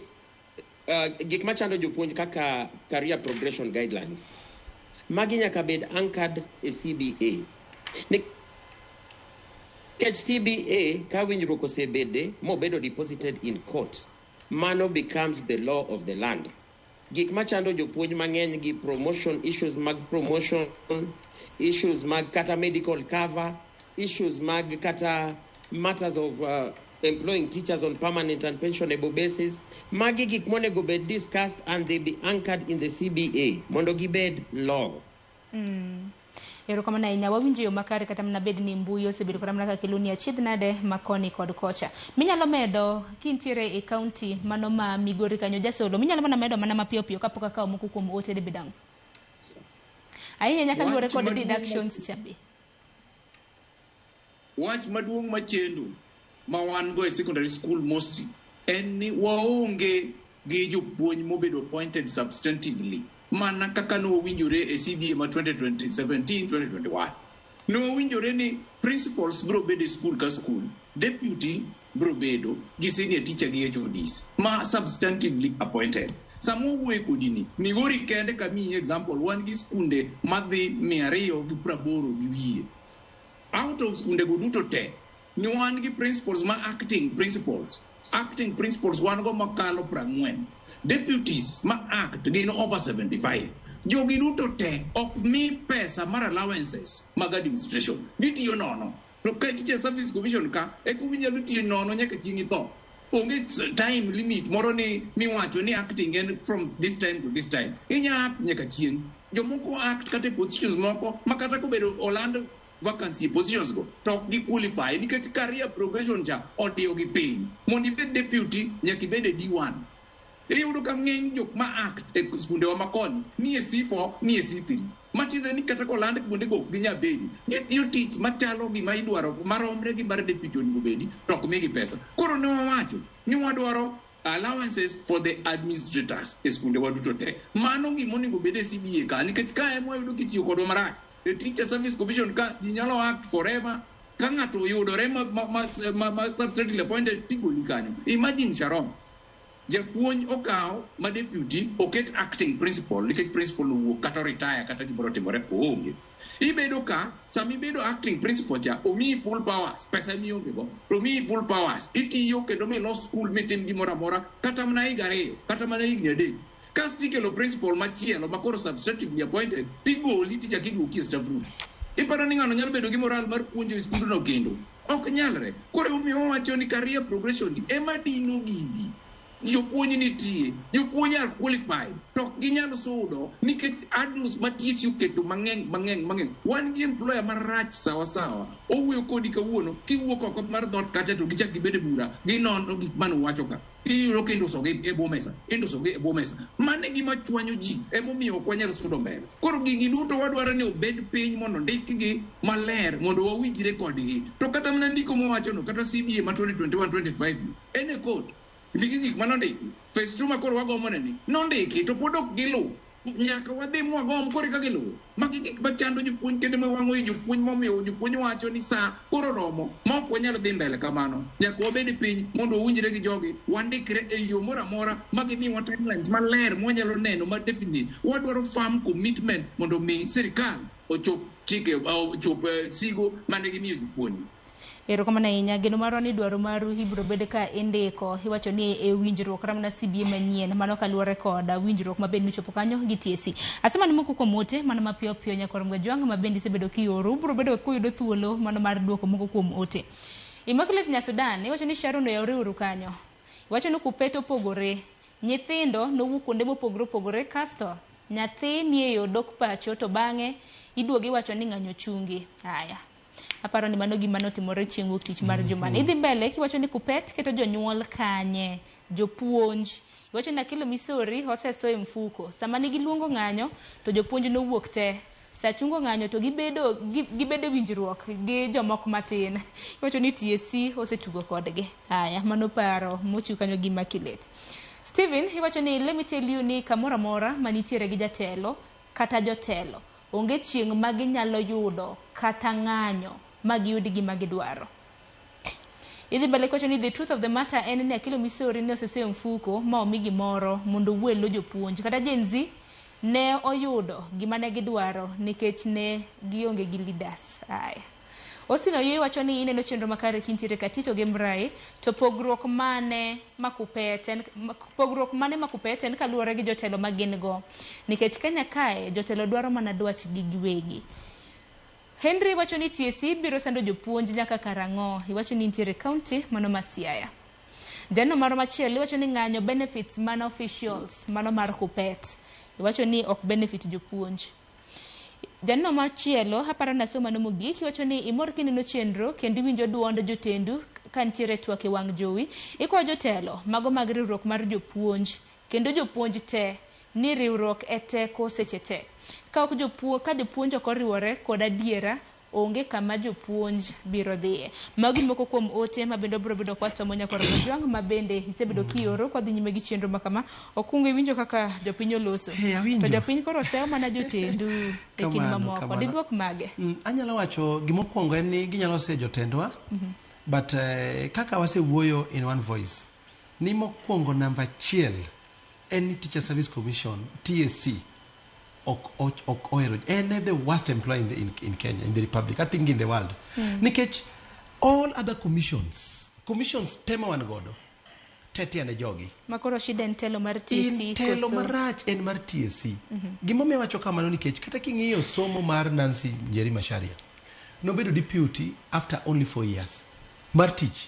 gik machando jopuonj kaka career progression guidelines magi nyaka bed anchored e CBA. Nikech CBA ka winjruok osebede mobedo deposited in court, mano becomes the law of the land. Gik machando jopuonj mang'eny gi promotion issues mag promotion, issues mag kata medical cover, issues mag kata matters of employing teachers on permanent and pensionable basis. Magi gik monego bed discussed and they be anchored in the CBA mondo gibed law. Erokamano ahinya. Wawinjo yo makare kata mana bed ni mbui osebedo kata mana kaka keloni achiedh nade makoni kod kocha. Minyalo medo kintiere e kaunti mano ma Migori kanyo jasolo, minyalo mana medo mana mapiyo piyo kapok akawo moko kuom ote de bedang'. Ahinya nyaka luwore kod deductions cha be. Wach maduong' machendo ma wan go e secondary school mostly en ni waonge gi jopuonj mobedo appointed substantively mana kaka nowinjore e CBA ma 2017-2021. Nowinjore ni principals biro bedo e school ka school, deputy biro bedo gi senior teacher gi HODs ma substantively appointed. Sama wawuoyo kodi ni, Migori kende kamiyi example, wan gi skunde madhi 280 and. Out of skunde go duto te, ni wan gi principals ma acting principals Acting principals wan go makalo 40. Deputies ma act gin over 75. Jogi duto te ok mi pesa mar allowances mag administration. Gitiyo nono. To ka Teacher Service Commission ka, e kuma inyalo tiyo nono nyaka chieng' itho. Onge time limit moro ni miwacho ni acting en from this time to this time. Inya act nyaka chieng'. Jomoko act kata e positions moko ma kata kobedo oland vacancy positions go to ok gi qualify nikech career progression cha odiyo gi piny. Mondo ibed deputy nyaka ibed e D1. Iyudo ka ng'eny jok ma act e skundewa makoni ni e C4 ni e C3. Matiende ni kata koland kuondego ok ginyal bedo. Gitiyo tich machalo gima idwaro maromre gi mar deputy onego bedi to ok migi pesa. Koro ne wawacho ni wadwaro allowances for the administrators e skundewa duto te. Mano gima onego bed e CBA ka nikech ka ema wayudo kitiyo kodwa marach. E Teacher Service Commission ka ji nyalo act forever ka ng'ato oyudore ma substantially appointed tigoli kanyo. Imagine Sharon, japuonj okaw ma deputy oket acting principal nikech principal owuok kata retire kata gimoro otimore oonge. Ibedo ka sama ibedo acting principal cha omiyi full powers pesa mionge go to omiyi full powers itiyo kendo milos school mitim gimoro amora kata mana higa 2 kata mana higni 3 kasto ikelo principal machielo ma koro substantively appointed tigoli tichako iduoki e staff room. Iparo ni ng'ano nyalo bedo gi moral mar puonjo e skundno kendo? Ok nyalre. Koro emomiyo wawacho ni career progression ni ema dino gigi. Jopuonj nitie, jopuonj are qualified, to ok ginyal sudo nikech hurdles ma TSC oketo mang'eny mang'eny mang'eny. Wan gi employer marach sawa sawa. Owuoyo kodi kawuono, kiwuok oko mar dhoot kacha to gichak gibedo e bura, ginono gik mane uwacho ka. Iyudo ka indusogi e bwo mesa, indusogi e bwo mesa. Mano e gima chwanyo ji, emomiyo ok wanyal sudo mbele. Koro gigi duto wadwaro ni obed piny mondo ndikgi maler mondo wawinjre kodgi. To kata mana ndiko mawachono, kata CBA ma 2021-25 en e court. Ndiki gik manondiki. Phase 2 ma koro wagomo neni, nondiki to pod ok giluw. Nyaka wadhi mwagom koro eka giluwo. Magi gik machando jopuonj kendo mawang'o i jopuonj momiyo jopuonj wacho ni sa koro romo ma ok wanyal dhi mbele kamano. Nyaka wabed piny mondo wawinjre gi jogi, wandikre e yo moro amora ma gimiwa timelines maler mwanyalo neno ma definite. Wadwaro firm commitment mondo mi sirikal ochop chike, ochop sigo mane gimiyo jopuonj. Erokamano ahinya. Geno marwa ni dwaro maru ibiro bed ka indiko. Iwacho ni e winjruok ramna CBA manyien mano kaluwore kod winjruok mabende nochopo kanyo gi TSC. Asema ni moko kuom ote mano mapiyo piyo nyakwar Mgajwang' ma bende isebedo kioro ubiro bedo kuyudo thuolo mano mar duoko moko kuom ote. Immaculate Nyasudan iwacho ni Sharon oyawre uru kanyo. Iwacho ni Kupet opogore. Nyithindo nowuok kuonde mopogore opogore kasto nyathi nie yo dok pacho to bang'e iduogo iwacho ni ng'anyo chungi. Aya. Aparo ni mano gima notimore chieng' wuok tich mar jumani. Idhi mbele kiwacho ni Kupet keto jonyuol kanye, jopuonj. Iwacho ni Akelo Misori oseso e mfuko. Sama ne giluongo ng'anyo to jopuonj nowuok te. Sa chungo ng'anyo to gibedo gibedo winjruok gi jomoko matin. Iwacho ni TSC osetugo kodgi. Aya, mano paro mochiw kanyo gi Immaculate. Steven, iwacho ni let me tell you ni kamoro amora manitiere gi jatelo kata jotelo onge chieng' ma ginyalo yudo kata ng'anyo ma giyud gima gidwaro. Idhi mbele kiwacho ni the truth of the matter en ni Akelo Misori ne osesoyo mfuko ma omi gimoro mondo owuo e lo jopuonj. Kata Gen Z ne oyudo gima ne gidwaro nikech ne gionge gi leaders. Aya. Austin Oyuyi wacho ni ineno chenro makare kintiere Katito gi Mrai to pogruok mane ma Kupet en pogruok mane ma Kupet en kaluwore gi jotelo ma gin go nikech Kenya kae jotelo dwaro mana dwachgi giwegi. Henry wacho ni TSC biro sando jopuonj nyaka karang'o? Iwacho ni nitiere county mano ma Siaya. Janeno moro machielo iwacho ni ng'anyo benefits mana officials mano mar Kupet. Iwacho ni ok benefit jopuonj. Janeno machielo aparo ni asomo mano mogik iwacho ni imor kineno chenro kendo iwinjo duond jotendu ka nitiere twak e wang' jowi. Ikwayo jotelo mago mag riwruok mar jopuonj kendo jopuonj te ni riwruok e teko seche te. Ka ok ka jopuonj ok oriwore kod adiera onge kama jopuonj biro dhiye. Magi moko kuom ote ma bende obiro bedo kwasomo nyakwar Ojwang' ma bende isebedo kioro kwadhi nyime gi chenro ma kama. Okwongo iwinjo kaka jopiny oloso. Hey, awinjo. To jopiny koro seyo mana jotendu e kind Kamano, mamoko. kamano. Diduok mage? Anyalo wacho gimokwongo en ni ginyalo seyo jotendwa but kaka wasewuoyo in one voice ni mokwongo namba achiel en ni Teacher Service Commission TSC ok ohero en the worst employer in Kenya, in the Republic, I think in the world. Nikech all other commissions tema wan godo tetea ne jogi. Makoro shida en telo mar TSC. In telo koso? Marach en mar TSC. Gimomiyo awacho kamano nikech kata king'iyo somo mar Nancy Njeri Macharia, nobedo deputy after only 4 years mar tich.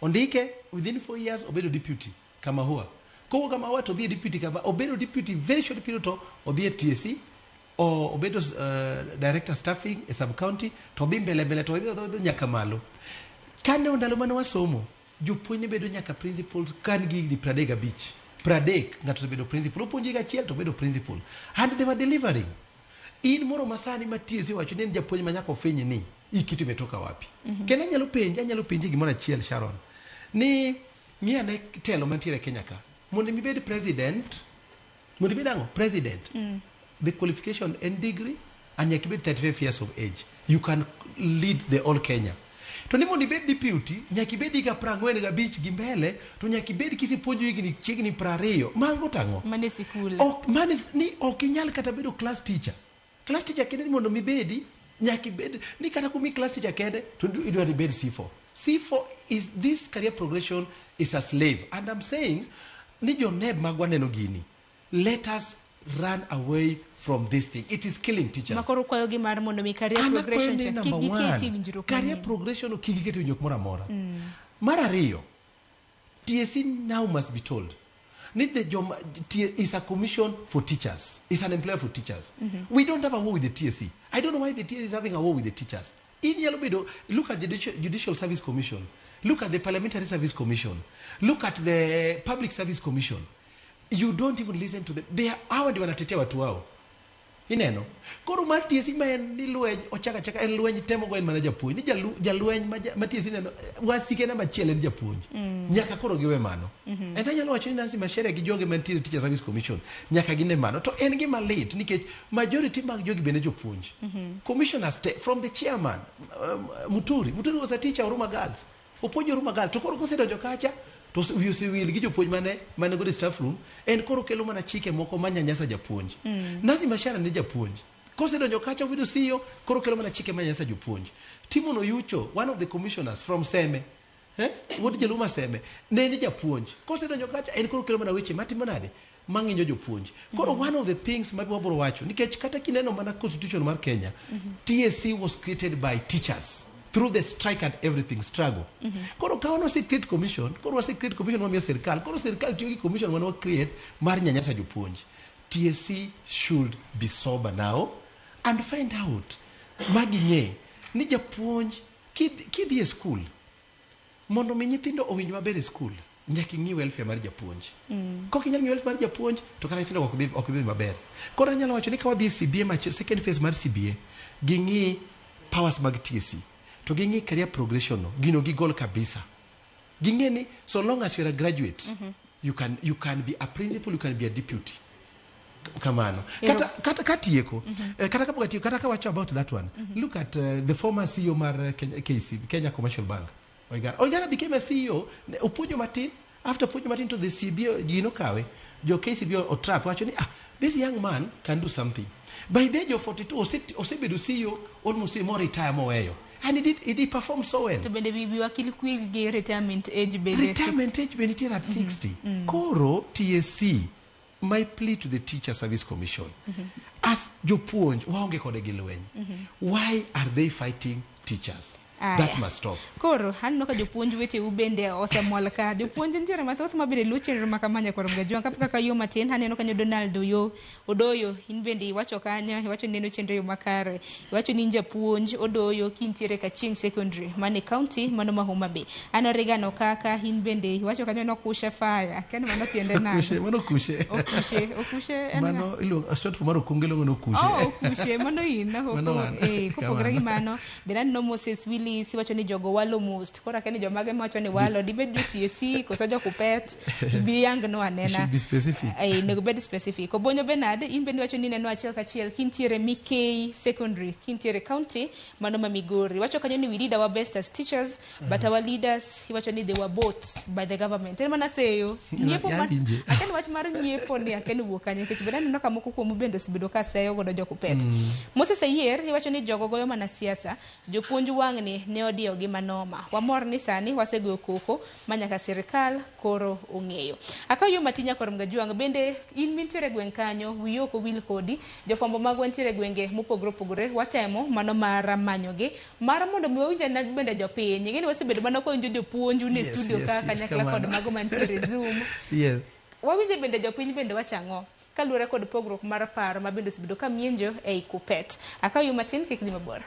Ondike within 4 years obedo deputy Kamahua. Kowuok Kamahua to odhi e deputy kama obedo deputy very short period to odhi e TSC o obedo director staffing e sub county to odhi mbele mbele to odhi nyaka malo. Kane ndalo mane wasomo, jopuonj ne bedo nyaka principals kan gi higni 35 30. Ng'ato osebedo principal, opuonjo higa achiel to obedo principal, and they were delivering. In moro masani ma TSC wacho ni en japuonj ma nyaka ofiny ni hii kitu imetoka wapi. Kendo anyalo penji gimoro achiel, Sharon, ni ng'i ane telo mantiere e Kenya ka mondo ibed president, mondo ibed ang'o, president, the qualification en degree and nyaka ibed 35 years of age, you can lead the whole Kenya. To ni mondo ibed deputy nyaka ibed higa 45 gi mbele, to nyaka ibed kisepuonjo higni chiegni 20. Mago tang'o? Mane sikul. Ok mane ni ok inyal kata bedo class teacher. Class teacher kende ni mondo mibedi nyaka ibed ni kata kumi class teacher kende to idwa ni ibed C4. C4 is this career progression is a slave, and I'm saying ni joneb magwa neno gini, let us run away from this thing. It is killing teachers. Makoro kwayogi mar mondo mi career An akwayo progression ni cha number kik giketi one, winjruok career manyien. Progression kik giket winjruok moro amora. Mar ariyo, TSC now must be told ni the joma is a commission for teachers, is an employer for teachers. We don't have a war with the TSC. I don't know why the TSC is having a war with the teachers. In nyalo bedo, look at the Judicial Service Commission, look at the Parliamentary Service Commission, look at the Public Service Commission. You don't even listen to them. They are, hawa ndio wanatetea watu wao. Ineno koro mar TSC ma en ni lweny ochako achaka en lweny temo go en mana japuonj ni jalweny ma TSC neno wasike namba achiel en japuonj. Nyaka koro giwe mano. En anyalo wacho ni Nancy Macharia gi joge mantiere Teacher Service Commission nyaka gine mano. To en gima lit nikech majority mag jogi bende jopuonj. Commissioners te, from the chairman, Muturi was a teacher Huruma Girls, opuonjo Huruma Girls, to koro kosedonjo kacha to wiye osewil gi jopuonj mane godo e staff room. En koro kelo mana chike moko manyanyasa japuonj. Nancy Macharia ne japuonj, kosedonjo kacha obedo CEO, koro kelo mana chike manyanyasa jopuonj. Timon Oyucho, one of the commissioners from Seme, eh? Wuod Jaluma Seme ne ni japuonj, kosedonjo kacha en koro kelo mana weche matimo nade mang'injo jopuonj. Koro one of the things ma wabro wacho nikech kata kineno mana constitution mar Kenya, TSC was created by teachers through the strike and everything struggle. Koro ka wan wase create commission, koro wase create commission mamiyo sirikal, koro sirikal tiyo gi commission mane wa create mar nyanyasa jopuonj. TSC should be sober now and find out maging'e ni japuonj kidhi e school mondo mi nyithindo owinj maber e school nyaka ing'i welfare mar japuonj. Kok inyal ng'i welfare mar japuonj to kata nyithindo ok dhi maber. Koro anyalo wacho ni ka wadhi e CBA machielo, second phase mar CBA, ging'i powers mag TSC to ging'i career progression no gino gigol kabisa. Ging'e ni so long as you're a graduate, you can be a principal, you can be a deputy. Kamano kata katieko, kata kapok atieko, kata kawacho about that one, look at the former CEO mar Kenya, KCB, Kenya Commercial Bank, Oigara. Oigara became a CEO opuonjo matin. After puonjo matin to the CBA gino kawe jo KCB otrap wacho ni, "Ah, this young man can do something." By the age of 42 osebedo CEO almost more retire moweyo, and he did perform so well. To bende wiwi wakil kwil gi retirement age bende. Retirement age be nitiere at 60. Koro TSC, my plea to the Teacher Service Commission, as jopuonj waonge kode gi lweny, why are they fighting teachers? Aya. That must stop. Koro aneno ka jopuonj weteu bende osemol ka. Jopuonj nitiere mathoth ma bende luwo chenro ma kama nyakwar Mgajwang'. Kapok kaka yo matin aneno kanyo Donald Oyo Odoyo, in bende iwacho kanyo, iwacho ni neno chenro e yo makare. Iwacho ni in japuonj Odoyo kintiere Kachieng Secondary mane county mano ma Homa Bay. An Rigano kaka in bende iwacho kanyo nokushe fire. Akia ni mano tiende nang'o. Kushe, mano kushe. Okushe, okushe en ng'a? Mano iluongo short form mar okunge, iluongo ni okushe. Oh, okushe, mano in. Mano an. Kopogore gi Kamano. mano, bende aneno Moses Willis iwacho ni jogo walo most. Koro akia ni jomage mawacho ni walo, dibed jo TSC koso jo Kupet, bi yang no anena. Should be specific. Ai, onego bed specific. Obonyo Bernard, in bende iwacho ni neno achiel kachiel kintiere Mikei Secondary, kintiere county mano ma Migori. Iwacho kanyo ni we did our best as teachers, but our leaders iwacho ni they were bought by the government. En mana seyo. Nyiepo mar Yawinje. akia ni wach mar nyiepo ni akia ni wuok kanye nikech bende aneno ka moko kuomu bende osebedo ka seyo godo jo Kupet. Moses Ayier iwacho ni jogo goyo mana siasa, jopuonj wang'ni ni ne odiyogi manoma. Wamor ni sani wasegoyo koko ma nyaka sirikal koro ong'eyo. Akaw yo matin nyakor Mgajuang' bende in mintiere e gweng' kanyo wiyi ok owil kodi jofwambo magwa ntiere e gwenge mopogore opogore watemo mano mar manyogi mar mondo mi wawinj ane bende jopiny. Ing'eni wasebedo mana kwawinjo jopuonj un e studio ka kanyakla kod mago mantiere e Zoom. Wawinje bende jopiny bende wacho ang'o kaluwore kod pogruok mar paro ma bende osebedo ka mienjo ei Kuppet. Akaw yo matin kik dhi mabor.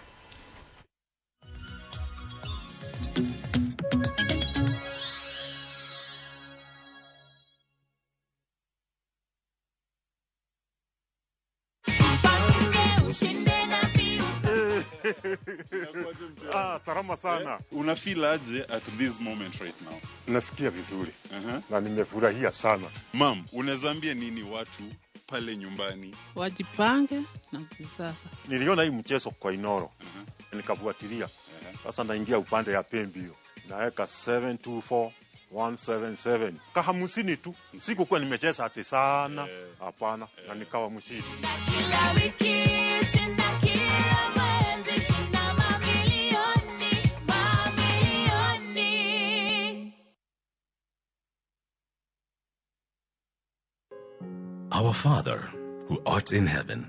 Ah, salama sana. Una feel aje at this moment right now? Nasikia vizuri na nimefurahia sana. Mam, unaweza ambia nini watu pale nyumbani? Wajipange na kisasa. Niliona hii mchezo kwa Inoro nikafuatilia. Sasa naingia upande ya pembi hiyo, naweka 724 177 kahamsini tu, sikukuwa nimecheza ati sana, hapana, na nikawa mshindi. Kila wiki shinda kila mwezi shinda mamilioni mamilioni. Our Father, who art in heaven,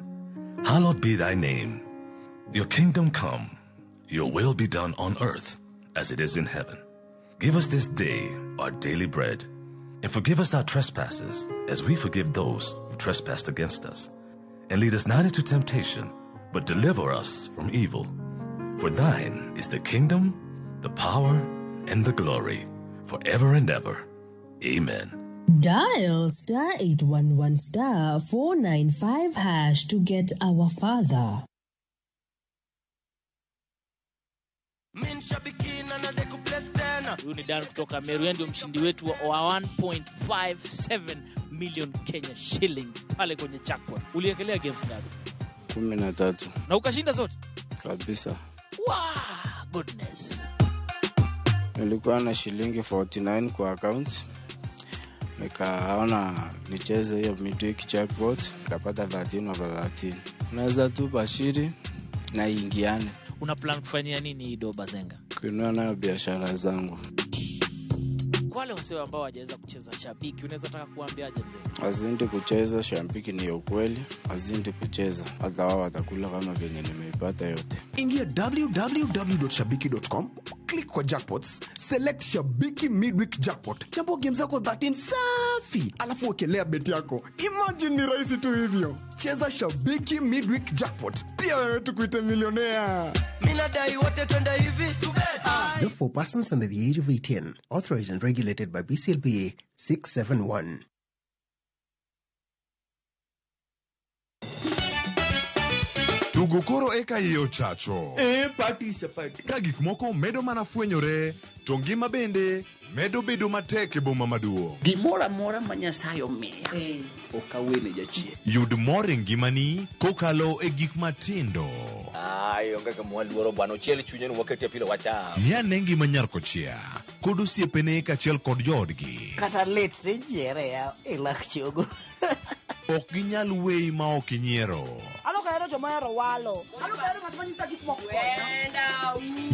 hallowed be thy name. Your kingdom come, your will be done on earth as it is in heaven. Give us this day our daily bread, and forgive us our trespasses as we forgive those who trespass against us. And lead us not into temptation, but deliver us from evil. For thine is the kingdom, the power, and the glory, forever and ever. Amen. Dial star 811 star 495 hash to get our father. Huyu ni Dan kutoka Meru, yeye ndio mshindi wetu wa 1.57 million Kenya shillings pale kwenye jackpot. Uliekelea games ngapi? 13. Na ukashinda zote? Kabisa. Wow, goodness. Nilikuwa na shilingi 49 kwa account. Nikaona nicheze hiyo midweek jackpot, nikapata 13 over 13. Naweza tu bashiri na ingiane. Una plan kufanyia nini hii doba Zenga? Kununua nayo biashara zangu. Kwa wale wasio ambao hawajaweza kucheza shabiki, unaweza taka kuambiaje mzee? Wazidi kucheza shabiki ni ukweli, wazidi kucheza hata wao watakula kama venye nimeipata yote. Ingia www.shabiki.com, click kwa jackpots, select Shabiki Midweek Jackpot. Chambua game zako 13 safi, alafu wekelea bet yako. Imagine ni rahisi tu hivyo. Cheza Shabiki Midweek Jackpot. Pia wewe tukuite milionea. Mimi nadai wote twende hivi. Not for persons under the age of 18. Authorized and regulated by BCLBA 671. Tugo koro eka iye ochacho. Party is a party. Ka gik moko medo mana fwenyore, to ngima bende medo bedo matek e boma maduong'. Gimoro amora ma Nyasaye omiya, ok awene jachien. Yud mor e ngimani kokalo e gik matindo. Ai, onge kama waluoro bwana, ochiel chunye ni wakete pilo wacham. Ng'i ane ngima nyar kochia kod osiepene kaachiel kod joodgi. Kata lit tijiere ya e lak chogo. Ok ginyal weyi ma ok inyiero. Alo kahero joma ohero walo. Alo kahero ng'at ma nyisa gik moko.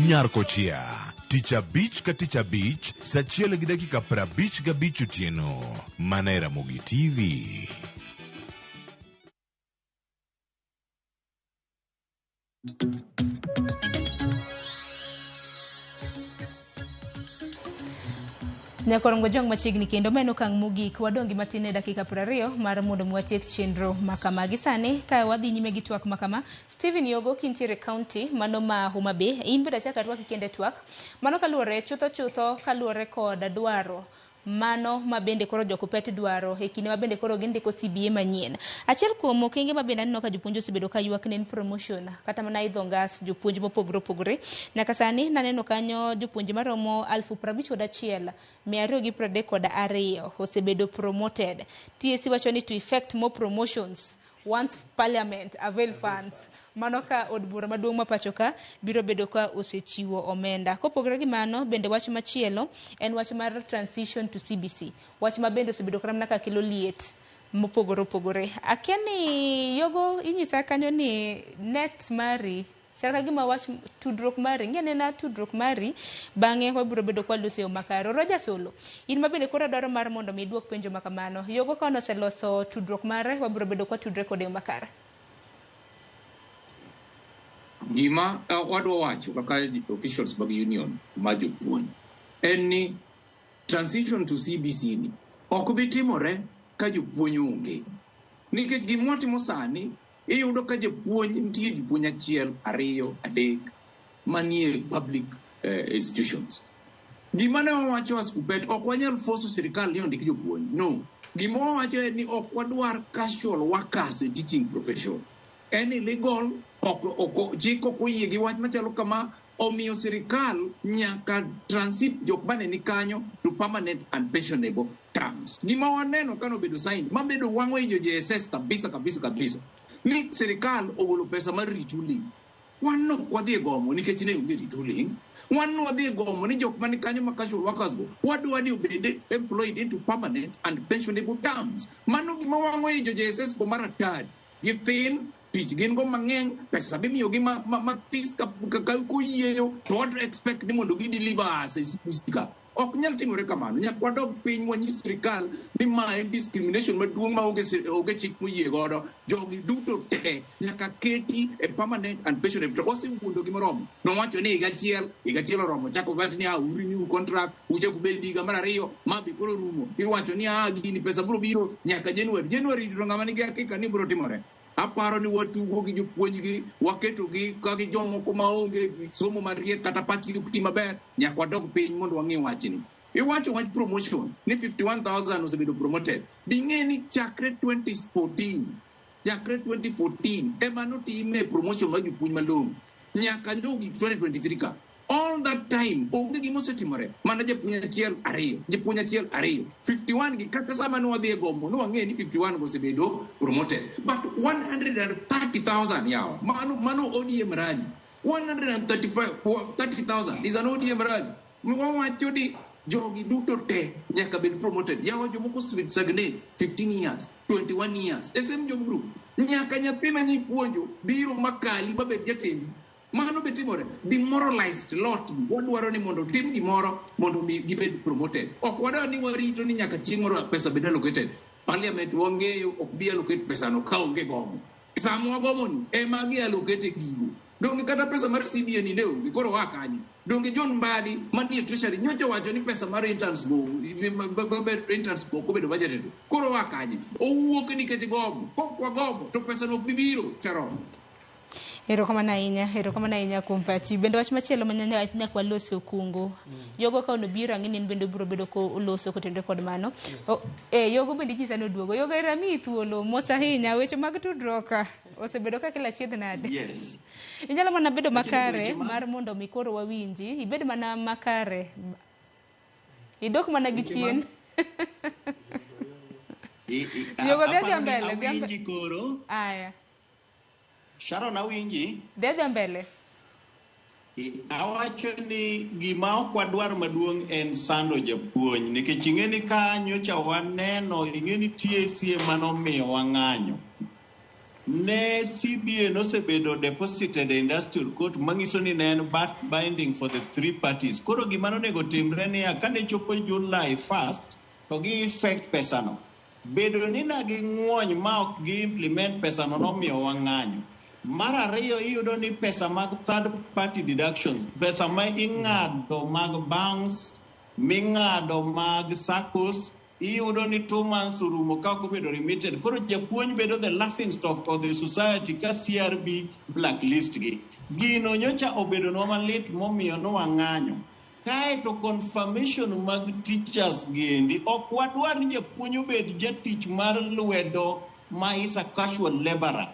Nyar kochia, tich abich ka tich abich, saa achiel gi dakika 55 otieno, mana e Ramogi TV. Nyakorongo jong machiegni kendo meno okang' mogik wadong' gi matin e dakika 20 mar mondo mi watiek chenro makama. Gi sani ka wadhi nyime gi twak makama, Stephen Yogo kintiere county mano ma Homa Bay, in bende achak arwaki kendo e twak. Mano kaluwore chutho chutho kaluwore kod dwaro mano ma bende koro jokupet dwaro e kinde ma bende koro gindiko CBA manyien. Achiel kuom okenge ma bende aneno ka jopuonj osebedo ka ywak ne en promotion kata mana idho ngas jopuonj mopogore opogore. Nyaka sani naneno kanyo jopuonje maromo 51,232 osebedo promoted. TSC wacho ni to effect more promotions once parliament avail funds. Mano ka od bura maduong' ma pacho ka biro bedo ka osechiwo omenda. Kopogore gi mano, bende wach machielo en wach mar transition to CBC. Wach ma bende osebedo kata mana ka kelo liet mopogore opogore. Akia ni Yogo inyisa kanyo ni net mari Chal ka gima wach tudruok mari, ng'i anena tudruok mari, bang'e wabiro bedo kwa loso e yo makare. Roger Solo, in ma bende koro dwaro mar mondo mi iduok penjo ma kamano. Yogo ka oseloso tudruok mare, wabiro bedo kwa tudre kode e yo makare. Gima wadwa wacho kaka officials mag union ma jopuonj en ni transition to CBC ni ok bi timore ka jopuonj onge. Nikech gima watimo sani, iyudo ka japuonj nitie jopuonj achiel, ariyo, adek manie public institutions. Gima ne wawacho as KUPPET, ok wanyal force sirikal ni ondik jopuonj. No. Gima wawacho en ni ok wadwar casual workers e teaching profession. En illegal, ok, chik ok oyie gi wach machalo kama, omiyo sirikal nyaka transit jok mane ni kanyo to permanent and pensionable terms. Gima waneno kano bedo signed, mabedo wang'o i jo JSS kabisa kabisa kabisa. Ni sirikal ogolo pesa mar retooling. Wan ok wadhi e gomo nikech ne onge retooling. Wan wadhi e gomo ni jok mani kanyo ma casual workers go, wadwa ni obed employed into permanent and pensionable terms. Mano gima wang'o i jo JSS go mar atari. Githin, tich gin go mang'eny, pesa bimiyogi mathis ka koyieyo, to what expect ni mondo gi deliver as a CBC ka. Ok nyal timore kamano. Nyaka wadog piny wanyis sirikal ni ma en discrimination maduong' ma onge chik moyie godo. Jogi duto te nyaka keti e permanent and pensionable. To wasewuondogi moromo. Nowacho ni higa achiel oromo. Chako wach ni u renew contract, uchak ubed higa mar ariyo, ma be koro rumo. Iwacho ni gini pesa biro biro nyaka January. January to ng'ama nigi hakika ni biro timore. Aparo ni watugo gi jopuonjgi, waketogi ka gi jomoko maonge gi somo mariek kata pachgi ok ti maber, nyaka wadog piny mondo wang'i wachni. Iwacho wach promotion ni 51,000 osebedo promoted. Ding'e ni chakre 2014, chakre 2014 ema notime promotion mar jopuonj malong'o nyaka nyogik 2023 ka. All that time onge gima osetimore, mana japuonj achiel ariyo, japuonj achiel ariyo, 51 gi kata sama ne wadhi e gomo ne wang'eyo ni 51 go osebedo promoted, but 130,000 yawa, mano ODM rally. 135,30,000 is an ODM rally. Wawacho ni jogi duto te nyaka bed promoted. Yawa jomoko osebet stagnate 15 years, 21 years, the same job group. Nyaka nyathi ma nyipuonjo biro makali mabed jatendi. Mano be timore. Demoralized lot. Wadwaro ni mondo tim gimoro mondo mi gibed promoted. Ok wadwar ni warito ni nyaka chieng' moro pesa bed allocated. Parliament wang'eyo ok bi allocate pesa no ka onge gomo. Sama wagomo ni ema gi allocate gigo. Donge kata pesa mar CBA ni ne onge, koro waa kanye? Donge John Mbadi manie Treasury nyocha owacho ni pesa mar interns go, interns go ok obedo budgeted. Koro waa kanye? Owuok nikech gomo. Kok wagomo to pesa no ok bi biro, Sharon. Erokamano ahinya, erokamano ahinya kuom pachi. Bende wach machielo ma nyaka walosi okungo. Yogo ka onobiro ang'e ni en bende obiro bedo ko oloso kotenore kod mano. Yogo bende inyisa ni oduogo. Yogo ero amiyi thuolo, mos ahinya. Weche mag tudruok osebedo ka kelo achiedh nade. Yes. Inyalo mana bedo Lakini makare weche mar mondo mi koro wawinji. Ibed mana makare. Idok mana gi Weche chien. Yogo dhi adhiya Aparo ni mbele, dhi awinji koro. Aya. Sharon awinji. Dhi adhiya mbele. Awacho ni gima ok wadwar maduong' en sando japuonj nikech ing'e ni ka nyocha waneno ing'e ni TSC ema nomiyo wang'anyo. Ne CBA nosebedo deposited e industrial court manyiso ni ne en binding for the three parties. Koro gima nonego timre niya kane chopo July 1st to gi effect pesano. Bedo ni na ging'wony ma ok gi implement pesano nomiyo wang'anyo. Mar ariyo iyudo ni pesa mag third party deductions, pesa ma ing'ado mag banks, ming'ado mag SACCOs, iyudo ni 2 months orumo ka ok obedo remitted. Koro japuonj bedo the laughing stock of the society ka CRB blacklist gi. Gino nyocha obedonwa malit momiyo nwang'anyo. Kaeto confirmation mag teachers gendi, ok wadwar ni japuonj obed jatich mar lwedo ma is a casual laborer.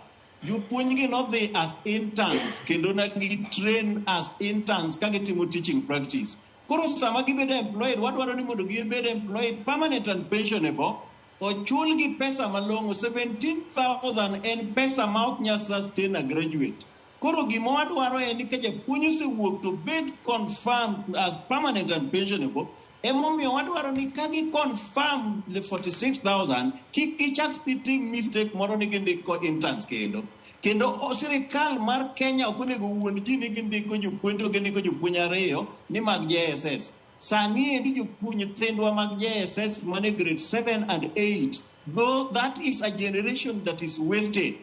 Jopuonj gi nodhi as interns kendo na gi train as interns ka gitimo teaching practice. Koro sama gibedo employed, wadwaro ni mondo gibed employed permanent and pensionable, ochulgi pesa malong'o. 17,000 en pesa ma ok nyal sustain a graduate. Koro gima wadwaro en ni ka japuonj osewuok to bed confirmed as permanent and pensionable, emomiyo wadwaro ni ka gi confirm the 46,000, kik gichak gitim mistake moro ni gindiko interns kendo. Kendo sirikal mar Kenya ok onego wuond ji ni gindiko jopuonj to gindiko jopuonj ariyo ni mag JSS. Sani endi jopuonj nyithindwa mag JSS mane grade 7 and 8, though that is a generation that is wasted.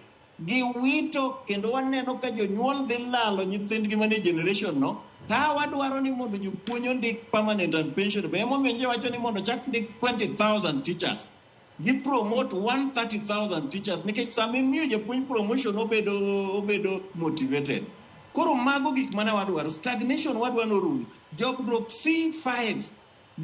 Giwito kendo waneno ka jonyuol dhi lalo nyithindgi mane generation no. Ka wadwaro ni mondo jopuonj ondik permanent and pensionable, emomiyo nje wacho ni mondo chak ndik 20,000 teachers. Gi promote 130,000 teachers nikech sama imiyo japuonj promotion obedo motivated. Koro mago gik mane wadwaro. Stagnation wadwa norum. Job group C5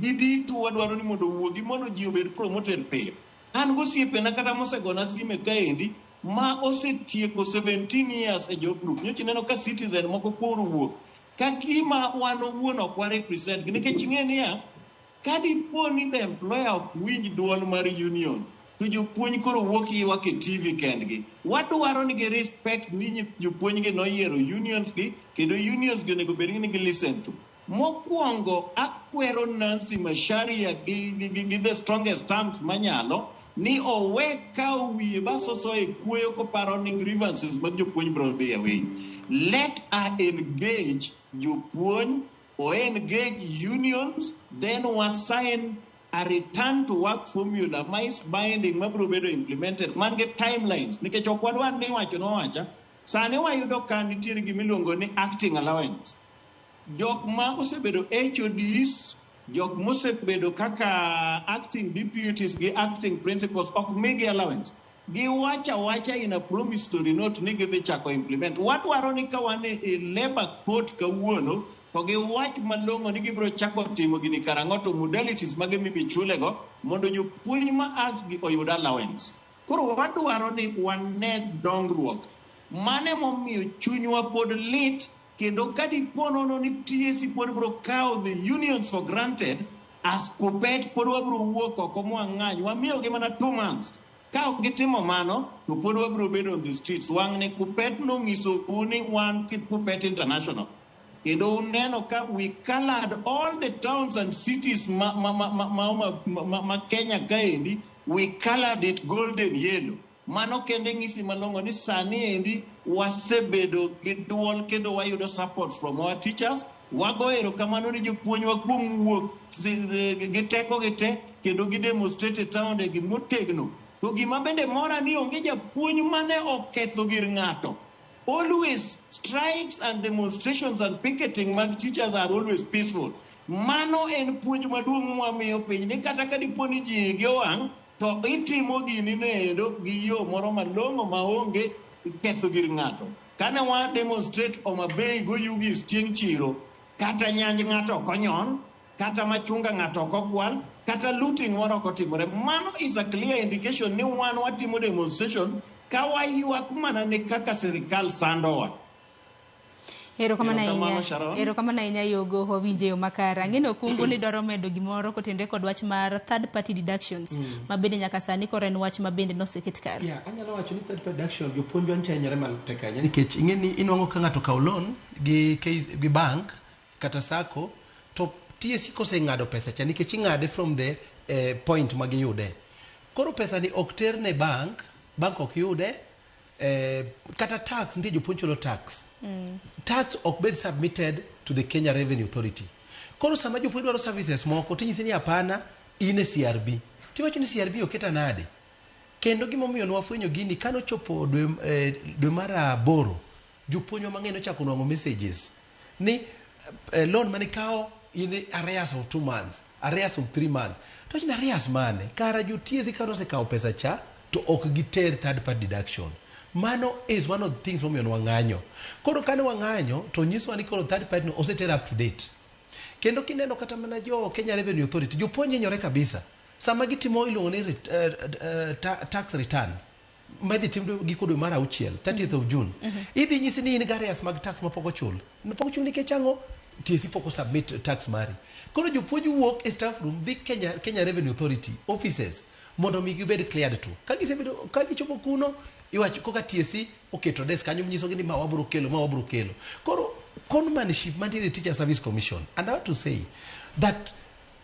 gi D2 wadwaro ni mondo owuogi mondo ji obed promoted piyo. An gosiepena kata mosegona sime kaendi ma osetieko 17 years e job group. Nyocha ineno ka citizen moko koro wuok. Ka gima wan owuon ok wa represent gi nikech ing'e niya, ka dipo ni the employer ok winj duol mar union, to jopuonj koro wuok ywak e TV kendgi. Wadwaro ni gi respect ni jopuonj gi noyiero unions gi, kendo unions gi onego bed ni gi listen to. Mokwongo, akwero Nancy Macharia gi the strongest terms manyalo, ni owe kawo wiye basoso e kuoyo koparo ni grievances mag jopuonj biro dhi away. Let her engage jopuonj, or engage unions, then wasign a return to work formula ma is binding ma biro bedo implemented man gi timelines nikech ok wadwar ni wacho nowacha sani wayudo ka nitiere gimiluongo ni acting allowance. Jok ma osebedo HODs, jok mosebedo kaka acting deputies gi acting principals ok migi allowance. Giwacho awacha in a promissory note ni gidhi chako implement. Wadwaro ni ka wan e labor court kawuono to giwach malong'o ni gibiro chako timo gini karang'o to modalities mage mibi chulego mondo jopuonj ma act gi oyud allowance. Koro wadwaro ni wane dongruok. Mane momiyo chunywa pod lit kendo ka dipo nono ni TSC pod biro kawo the unions for granted as Kuppet pod wabiro wuok oko mwang'any. Wamiyogi mana 2 months. Ka ok gitimo mano, to pod wabiro bedo on the streets. Wang' ni Kuppet nonyisou ni wan Kuppet International. Kendo uneno ka we colored all the towns and cities ma Kenya kaendi, we colored it golden yellow. Mano kende ng'isi malong'o ni sani endi wasebedo gi duol kendo wayudo support from our teachers. Wago erokamano ni jopuonjwa kuom wuok gi teko gi te kendo gi demonstrate e taonde gi motegno. To gima bende mora ni onge japuonj mane oketho gir ng'ato. Always strikes and demonstrations and picketing mag teachers are always peaceful. Mano en puonj maduong' mwamiyo piny ni kata ka dipo ni ji igi owang' to itimo gini noendo gi yo moro malong'o maonge ketho gir ng'ato. Kane wa demonstrate Homa Bay go Oyugis chieng' chiro, kata nyanj ng'ato ok onyon, kata machunga ng'ato ok okwal, kata looting moro ok otimore. Mano is a clear indication ni wan watimo demonstration ka waywak mana ne kaka sirikal sandowa. Erokamano Erokamano, ahinya. Sharon. Erokamano ahinya Yogo, wawinje yo makare. Ang'e ni okungu ni dwaro medo gimoro kotenore kod wach mar third party deductions ma bende nyaka sani koro en wach ma bende noseket kare. Yeah, anyalo wacho ni third party deduction jopuonjwa ncha hinyore matek ahinya nikech ing'e ni inwang'o ka ng'ato okawo loan gi bank kata sacco to TSC koseng'ado pesa cha nikech ing'ade from the point ma giyude. Koro pesa ni ok ter ne bank, bank ok yude, kata tax nitie jopuonj chulo tax. Tax ok bed submitted to the Kenya Revenue Authority. Koro sama jopuonj dwaro services moko tinyisi ni hapana in e CRB. Tiwacho ni CRB oketa nade? Kendo gimomiyo nwafwenyo gini kanochopo dwe mar aboro, jopuonjwa mang'eny nochako nwang'o messages ni loan manikawo in arrears of 2 months, arrears of 3 months. To wach ni arrears mane? Kara jo TSC ka nosekawo pesa cha to ok giter third party deduction. Mano is one of the things momiyo nwang'anyo. Koro kane wang'anyo to nyiswa ni koro third party no oseter up to date. Kendo kineno kata mana jo Kenya Revenue Authority, jopuonj hinyore kabisa. Sama gitimo iluongo ni tax returns, ma idhi tim giko dwe mar auchiel, 30th of June. Idhi nyisi ni in gi arrears mag tax mapok ochul. Pok ochul nikech ang'o? TSC pok osubmit tax mari. Koro jopuonj wuok e staff room dhi Kenya Revenue Authority offices mondo mi gibed cleared to. Ka gisebedo, ka gichopo kuno, iwacho koka TSC oketo desk kanyo nyisogi ni ma wabro kelo, ma wabro kelo. Koro conmanship mantiere e Teacher Service Commission, and I want to say that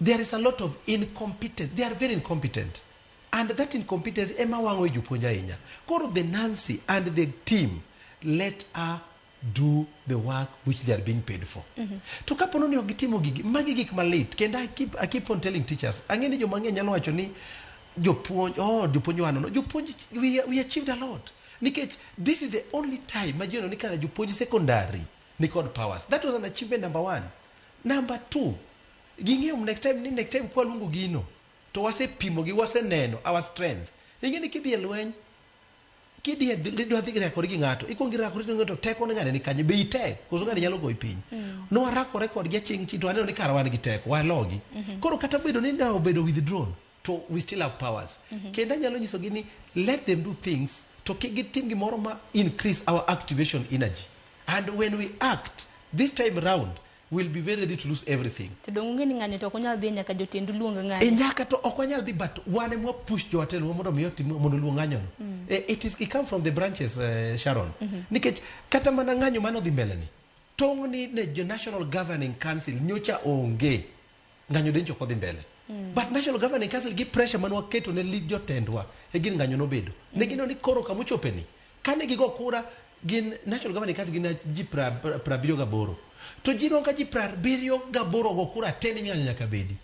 there is a lot of incompetence. They are very incompetent. And that incompetence ema wang'o i jopuonj ahinya. Koro the Nancy and the team, let her do the work which they are being paid for. To kapo ni ok gitimo gigi, magi gik malit. Kendo I keep on telling teachers, ang'e ni joma ng'eny nyalo wacho ni jopuonj, oh, jopuonj wanono. Jopuonj, we achieved a lot. Nikech this is the only time ma ji oneno ni kara jopuonj secondary ni kod powers. That was an achievement number one. Number two, ging'eyo next time ni next time kwaluongo gino to wasepimo gi, waseneno our strength. Ing'e ni kidhi e lweny, kidhi e idwa dhi rakori gi ng'ato, ikuongo irakori gi ng'ato, teko ne ng'ane ni kanye, be itek koso ng'ane nyalo goyi piny. Nwarakore kodgi aching' chi to waneno ni kara wan gi teko, walogi. Koro kata bedo ni ne obedo withdrawn, to we still have powers. Kendo anyalo nyisogi ni let them do things to kik gitim gimoro ma increase our activation energy. And when we act this time round, we'll be very ready to lose everything. To dong' ung'e ni ng'anyo to ok unyal dhi nyaka jotendu luong ng'anyo. E nyaka to ok wanyal dhi, but wan ema push jowatelwa mondo mi otim, mondo oluong ng'anyono. It come from the branches, Sharon. Nikech kata mana ng'anyo mano dhi mbele ni tong' ni ne jo National Governing Council nyocha onge ng'anyo dencho ok odhi mbele. But National Governing Council gi pressure mane waketo ne lead jotendwa e gin ng'anyo nobedo. Ne gineno ni koro kamochope ni kane gigo kura gin National Governing Council gin ji 78, to ji nwang'o ka ji 78 go kura te ni ng'anyo nyaka bedi.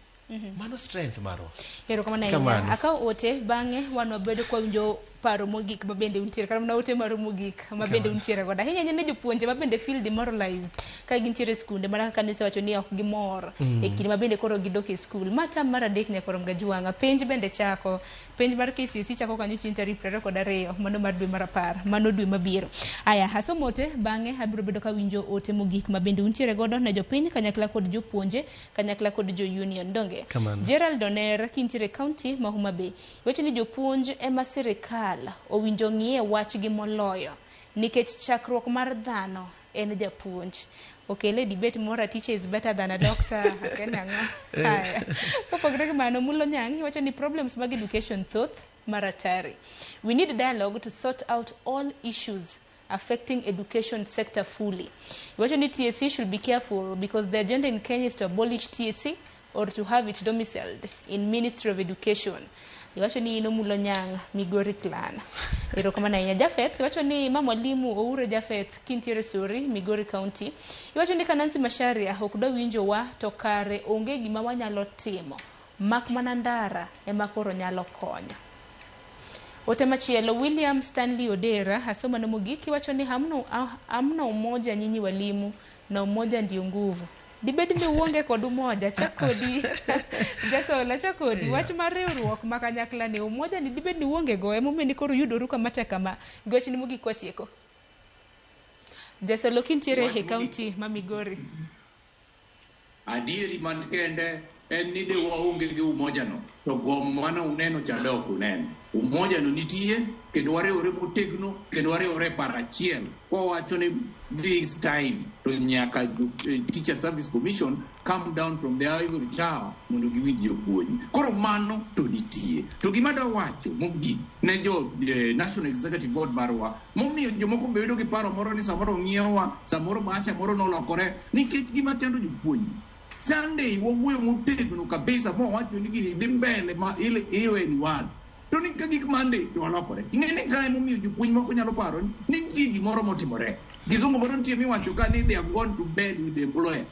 Mano strength marwa. Erokamano ahinya. Kamano. Akawo ote, bang'e wan wabedo kwawinjo paro mogik ma bende untiere, kata mana ote maru mogik ma bende Kamano. untiere godo. Ahinya ahinya ne jopuonje ma bende feel demoralized ka gintiere e skunde, mana kaka nisewacho ni ok gimor e kinde ma bende koro gidok e skul. Ma term mar adek nyaka rom gajwang'a. Penj bende chako. Penj mar KCSE chako kanyo chieng' tarik 22, mano mar dwe mar 10, mano dwe mabiro. Aya, asomo ote, bang'e abiro bedo kawinjo ote mogik ma bende untiere godo ne jopiny kanyakla kod jopuonje, kanyakla kod jo union. Donge? Kamano. Gerald Oner kintiere e county ma Homa Bay. Wacho ni jopuonj ema sirikal owinjo ng'iye wachgi moloyo nikech chakruok mar dhano en japuonj. Okele debate moro, a teacher is better than a doctor. Akia nang'o. Haya. Kopogore gi mano, Mulo Nyang' iwacho ni problems mag education thoth maratari. We need dialogue to sort out all issues affecting education sector fully. Iwacho ni TSC should be careful because the agenda in Kenya is to abolish TSC or to have it domiciled in Ministry of Education. Iwacho ni in Omulo Nyang' Migori clan. Erokamano ahinya. Jafeth, iwacho ni ma mwalimu Oure Jafeth kintiere Sori, Migori County. Iwacho ni ka Nancy Macharia ok dwa winjo wa to kare onge gima wanyalo timo. Mak mana ndara ema koro nyalo konyo. Ote machielo, William Stanley Odera, asoma mogik, iwacho ni hamna umoja nyinyi walimu na umoja ndio nguvu. Dibed ni uonge kod umoja, chak kodi Jasola, chak kodi wach mar riwruok ma kanyakla ni umoja ni dibed ni uonge go emomiyo ni koro yudoru kama tek kama. Gochni mogik watieko. Jasolo kintiere e county ma Migori. Adieri man kende en ni de waonge gi umoja no to gomo mana uneno cha de ok uneno. Umoja no nitie kendo wariwore motegno kendo wariwore e paro achiel kwawacho ni this time to nyaka Teacher Service Commission come down from the ivory tower mondo giwinj jopuonj. Koro mano to nitie. To gima adwa wacho mogik ne jo National Executive Board marwa, momiyo jomoko be bedo gi paro moro ni samoro ong'iewa, samoro bahasha moro nolokore, nikech gima chando jopuonj. Sunday wawuoyo motegno kabisa mwawacho ni gini dhi mbele ma ile iwe ni wan. To ni ka gik Monday to walokore. Ing'e ni kae momiyo jopuonj moko nyalo paro ni nitie gimoro motimore. Kizungu moro nitie miwacho ka ni they have gone to bed with the employer.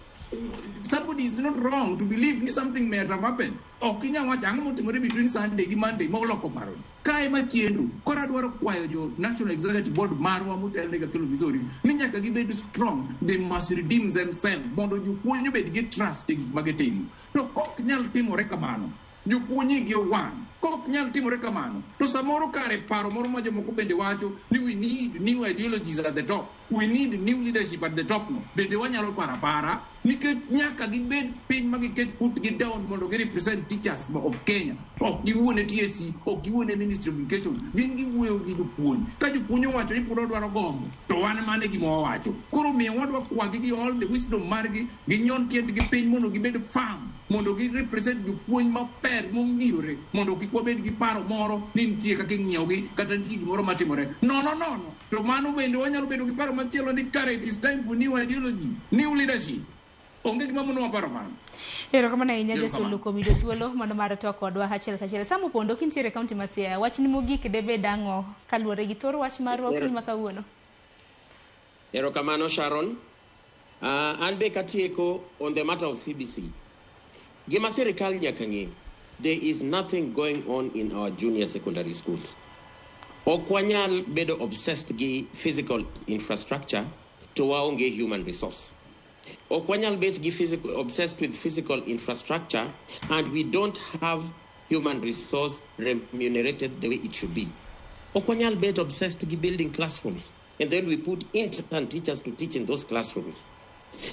Somebody is not wrong to believe ni something may have happened. Ok inyal wacho ang'o motimore between Sunday gi Monday moloko paro. Kae machiendo, koro adwaro kwayo jo National Executive Board marwa motelne gi Akelo Misori ni nyaka gibed strong, they must redeem themselves mondo jopuonj obed gi trust e gik ma gitimo. To kok nyal timore kamano, jopuonj igi owang'. Kok nyal timore kamano, to samoro kare paro moro ma jomoko bende wacho ni we need new ideologies at the top, we need new leadership at the top no, bende wanyalo paro apara nikech nyaka gibed piny ma giket foot gi down mondo gi represent teachers of Kenya. Ok giwuo ne TSC, ok giwuo ne Ministry of Education, gin giwuoyo gi jopuonj. Ka jopuonj owacho ni pod odwaro gomo, to wan mano e gima wawacho. Koro miyo wadwa kwagi gi all the wisdom margi, ginyon tiendgi piny mondo gibed firm, mondo gi represent jopuonj maber mongirore, mondo kik wabed gi paro moro ni nitie kaka ing'iewogi kata nitie gimoro matimore. Nono nono. To mano bende wanyalo bedo gi paro machielo ni kare it is time for new ideology, new leadership. Onge gima monowa paro mano. Erokamano ahinya. Erokamano. Jasolo kuom yudo thuolo mano mar twak kodwa achiel kachiel. Sam Opondo, kintiere e kaunti ma Siaya, wachni mogik debed ang'o kaluwore gi thor wach marwa okinyi ma kawuono? Erokamano, Sharon. An be katieko on the matter of CBC. Gima sirikal nyaka ng'e, there is nothing going on in our junior secondary schools. Ok wanyal bedo obsessed gi physical infrastructure to waonge human resource. Ok wanyal bet gi physical, obsessed with physical infrastructure and we don't have human resource remunerated the way it should be. Ok wanyal bet obsessed gi building classrooms and then we put intern teachers to teach in those classrooms.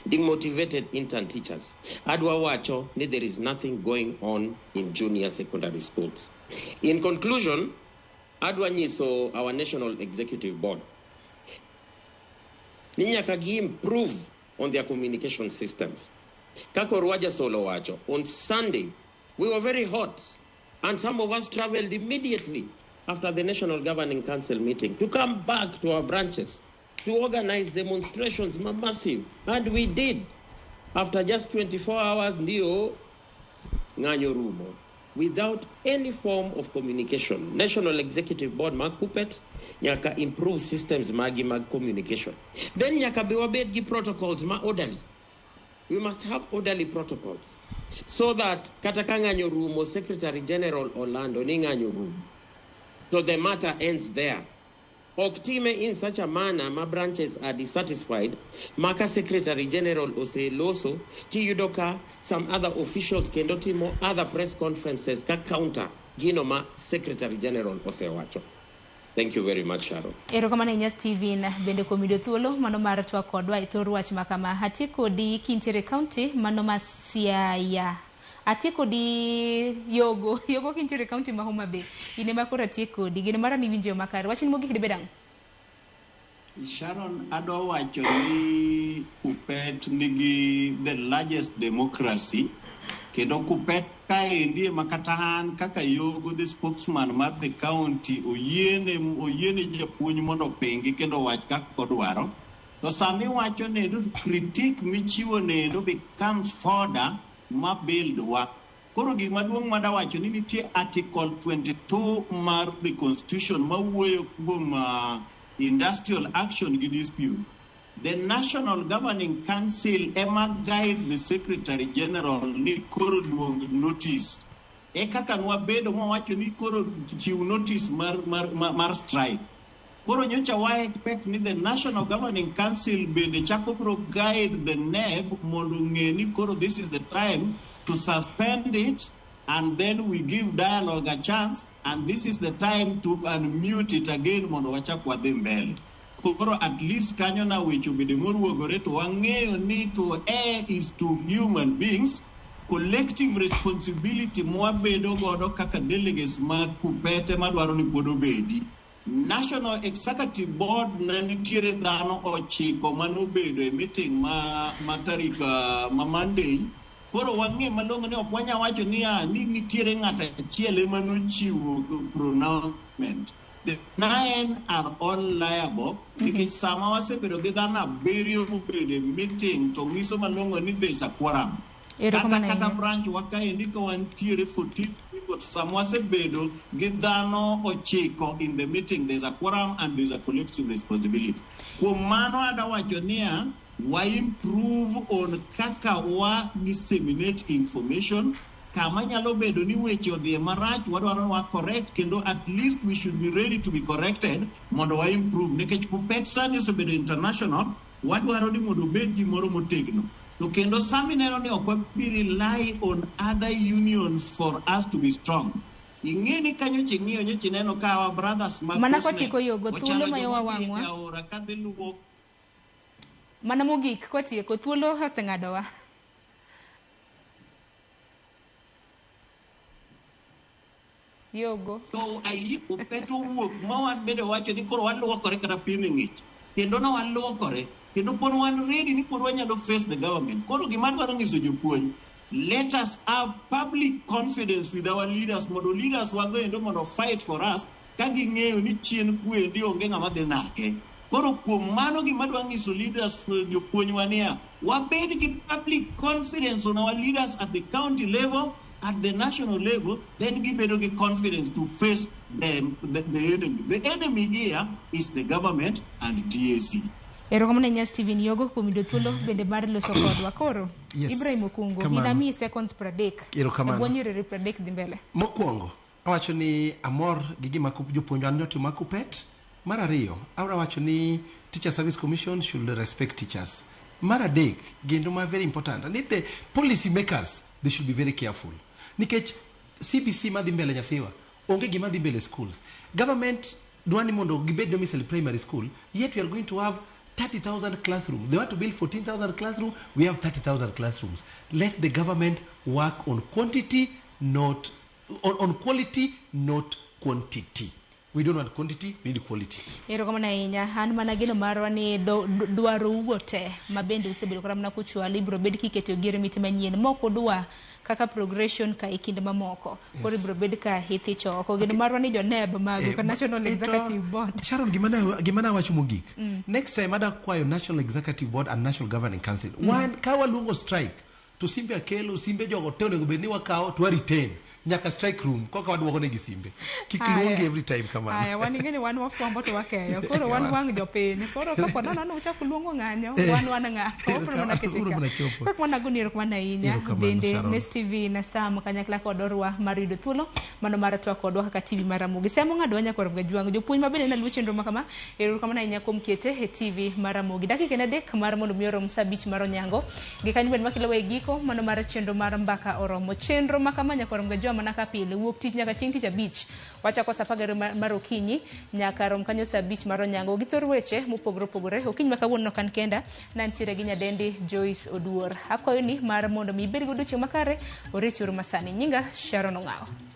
Demotivated intern teachers. Adwa wacho ni there is nothing going on in junior secondary schools. In conclusion, adwa nyiso our national executive board ni nyaka gi improve on their communication systems. Kaka Orwaja Solo wacho, on Sunday, we were very hot and some of us traveled immediately after the National Governing Council meeting to come back to our branches to organize demonstrations massive, and we did. After just 24 hours, ndio ng'anyo rumo without any form of communication. National Executive Board mag KUPPET nyaka improve systems magi mag communication. Then nyaka be wabed gi protocols ma orderly. We must have orderly protocols so that kata ka ng'anyo rumo, Secretary General olando ni ng'anyo rumo, so the matter ends there. Ok time in such a manner ma branches are dissatisfied, maka Secretary General oseloso, tiyudo ka some other officials kendo timo other press conferences ka counter gino ma Secretary General osewacho. Thank you very much, Sharon. Erokamano ahinya, Steven, bende kuom yudo thuolo mano mar twak kodwa e thor wach ma kama. Ati kodi kintiere e kaunti mano ma Siaya. Ati kodi Yogo, Yogo kintiere e kaunti ma Homa Bay. In ema koro atiek kodi. Geno mara ni winjo makare. Wachni mogik dibed ang'o? Sharon, adwa wacho ni KUPPET nigi the largest democracy, kendo KUPPET kaendi ema kata an kaka Yogo, the spokesman mar the county, oyiene japuonj mondo opingi kendo owach kaka odwaro. To sami iwacho nendo, critique michiwo nendo becomes fodder ma build wa. Koro gima duong' madawacho ni nitie article 22 mar the constitution mawuoyo kuom industrial action gi dispute. The National Governing Council ema guide the Secretary General ni koro luong notice. E kaka nwabedo mwawacho ni koro chiw notice mar strike. Koro nyocha wa expect ni the National Governing Council bende chako bro guide the NEB mondo ong'e ni koro this is the time to suspend it and then we give dialogue a chance, and this is the time to unmute it again mondo wachak wadhi mbele. Koro at least kanyo na weche obedo moruogore, to wang'eyo ni to err is to human beings. Collective responsibility mwabedo godo kaka delegates mag KUPPET madwaro ni pod obedi. National Executive Board ne nitiere dhano 9 manobedo e meeting ma tarik ma Monday. Koro wang'e malong'o ni ok wanya wacho ni nitiere ng'ato achiel ema nochiwo pronouncement. The 9 are all liable nikech sama wasebedo gi dhano 7 mobedo e meeting to nyiso malong'o ni there is a quorum. Erokamano Kata ahinya. branch wa kaendi ka wantiere 14 people, sama wasebedo gi dhano 9 in the meeting, there's a quorum and there's a collective responsibility. Kuom mano adawacho niya, wa improve on kaka wa disseminate information. Kama nyalo bedo ni weche odhi marach, wadwaro ni wa correct, kendo at least we should be ready to be corrected mondo wa improve. Nikech KUPPET sani osebedo international, wadwaro ni mondo obed gimoro motegno. To kendo sami neno ni ok wabi rely on other unions for us to be strong. Ing'e ni kanyo ching'iyo nyocha ineno ka our brothers mag Mana Kosne kotieko Yogo, thuolo ochalo ma yowa joma dhi e wang'wa. aora kadhi luwo. Mana mogik kotieko, thuolo oseng'adowa. Yogo. To ayie KUPPET owuok ma wan bende wacho ni koro waluokore kata piny ng'ich. Kendo ne waluokore, kendo pod wan ready ni pod wanyalo face the government. Koro gima adwaro nyiso jopuonj, let us have public confidence with our leaders mondo leaders wago endo mondo fight for us ka ging'eyo ni chien kwendi onge ng'ama dhi nake. Koro kuom mano gima adwa nyiso leaders, jopuonjwa niya, Wabed gi public confidence on our leaders at the county level, at the national level, then gibedo gi confidence to face the enemy. The enemy here is the government and TSC. Erokamano ahinya Steven Yogo kuom yudo thuolo bende mar loso kodwa. Koro, Yes, Ibrahim Okungo, kamano. in amiyi seconds 30. Erokamano. E bwo nyiriri 30 dhi mbele. Mokwongo, awacho ni amor gi gima jopuonjwa notimo ma Kuppet. Mar ariyo, abiro wacho ni Teacher Service Commission should respect teachers. Mar adek, gendo ma very important, and if the policy makers, they should be very careful. Nikech CBC madhi mbele nyathiwa, onge gima dhi mbele schools. Government dwa ni mondo gibed domicile primary school, yet we are going to have 30,000 classrooms. They want to build 14,000 classrooms, we have 30,000 classrooms. Let the government work on quantity, not on quality, not quantity. We don't want quantity, we need quality. Erokamano ahinya. An mana geno marwa ni dwaro ugo te ma bende usebedo kata mana kuchwalo ibiro bed kiketo e gir miti manyien mok udwa kaka progression ka e kinde mamoko. Koro ibiro bed ka ithicho oko. Geno marwa ni joneb magu ka National Executive Board. Sharon, gima ne awacho mogik. Next time ada kwayo National Executive Board and National Governing Council. Wan ka waluongo strike to simbe akelo simbe jogo te onego bed ni wakawo to wa retain nyaka strike room koka waduoko negi simbe. Kik Aya. luongi every time kamano. Aya, wan ing'e ni wan wafwambo to wakeyo. Koro wan wang' jopiny. Koro kapo nono ni uchako luongo ng'anyo, wan ng'a. Wabiro mana kete Wabiro ka. mana chopo. Kok mana goni erokamano ahinya. Erokamano, Bende Sharon. ne Steven Sam kanyakla kod orwa mar yudo thuolo mano mar twak kodwa kaka TV mar Ramogi. Semo ng'ado wanya kod Gajwang'. Jopuonj ma bende naluwo chenro ma kama, erokamano ahinya kuom kete e TV mar Ramogi. Dakika en 3 mar mondo mi orom sa 5 mar onyango. Gi kanyo bende makelo e giko mano mar chenro mar mbaka oromo. Chenro ma kama nyaka rom Gajwang' mana ka pile wuok tich nyaka chieng' tich abich. Wachako sa 12 mar okinyi nyaka rom kanyo sa 5 mar onyango. Gi thor weche mopogore opogore. Okinyi ma kawuono ok an kenda, nantiere gi nyadendi Joyce Oduor. Akwayo ni mar mondo mi ibed gi odiochieng' makare, oriti uru masani. Nyinga Sharon Ong'awo.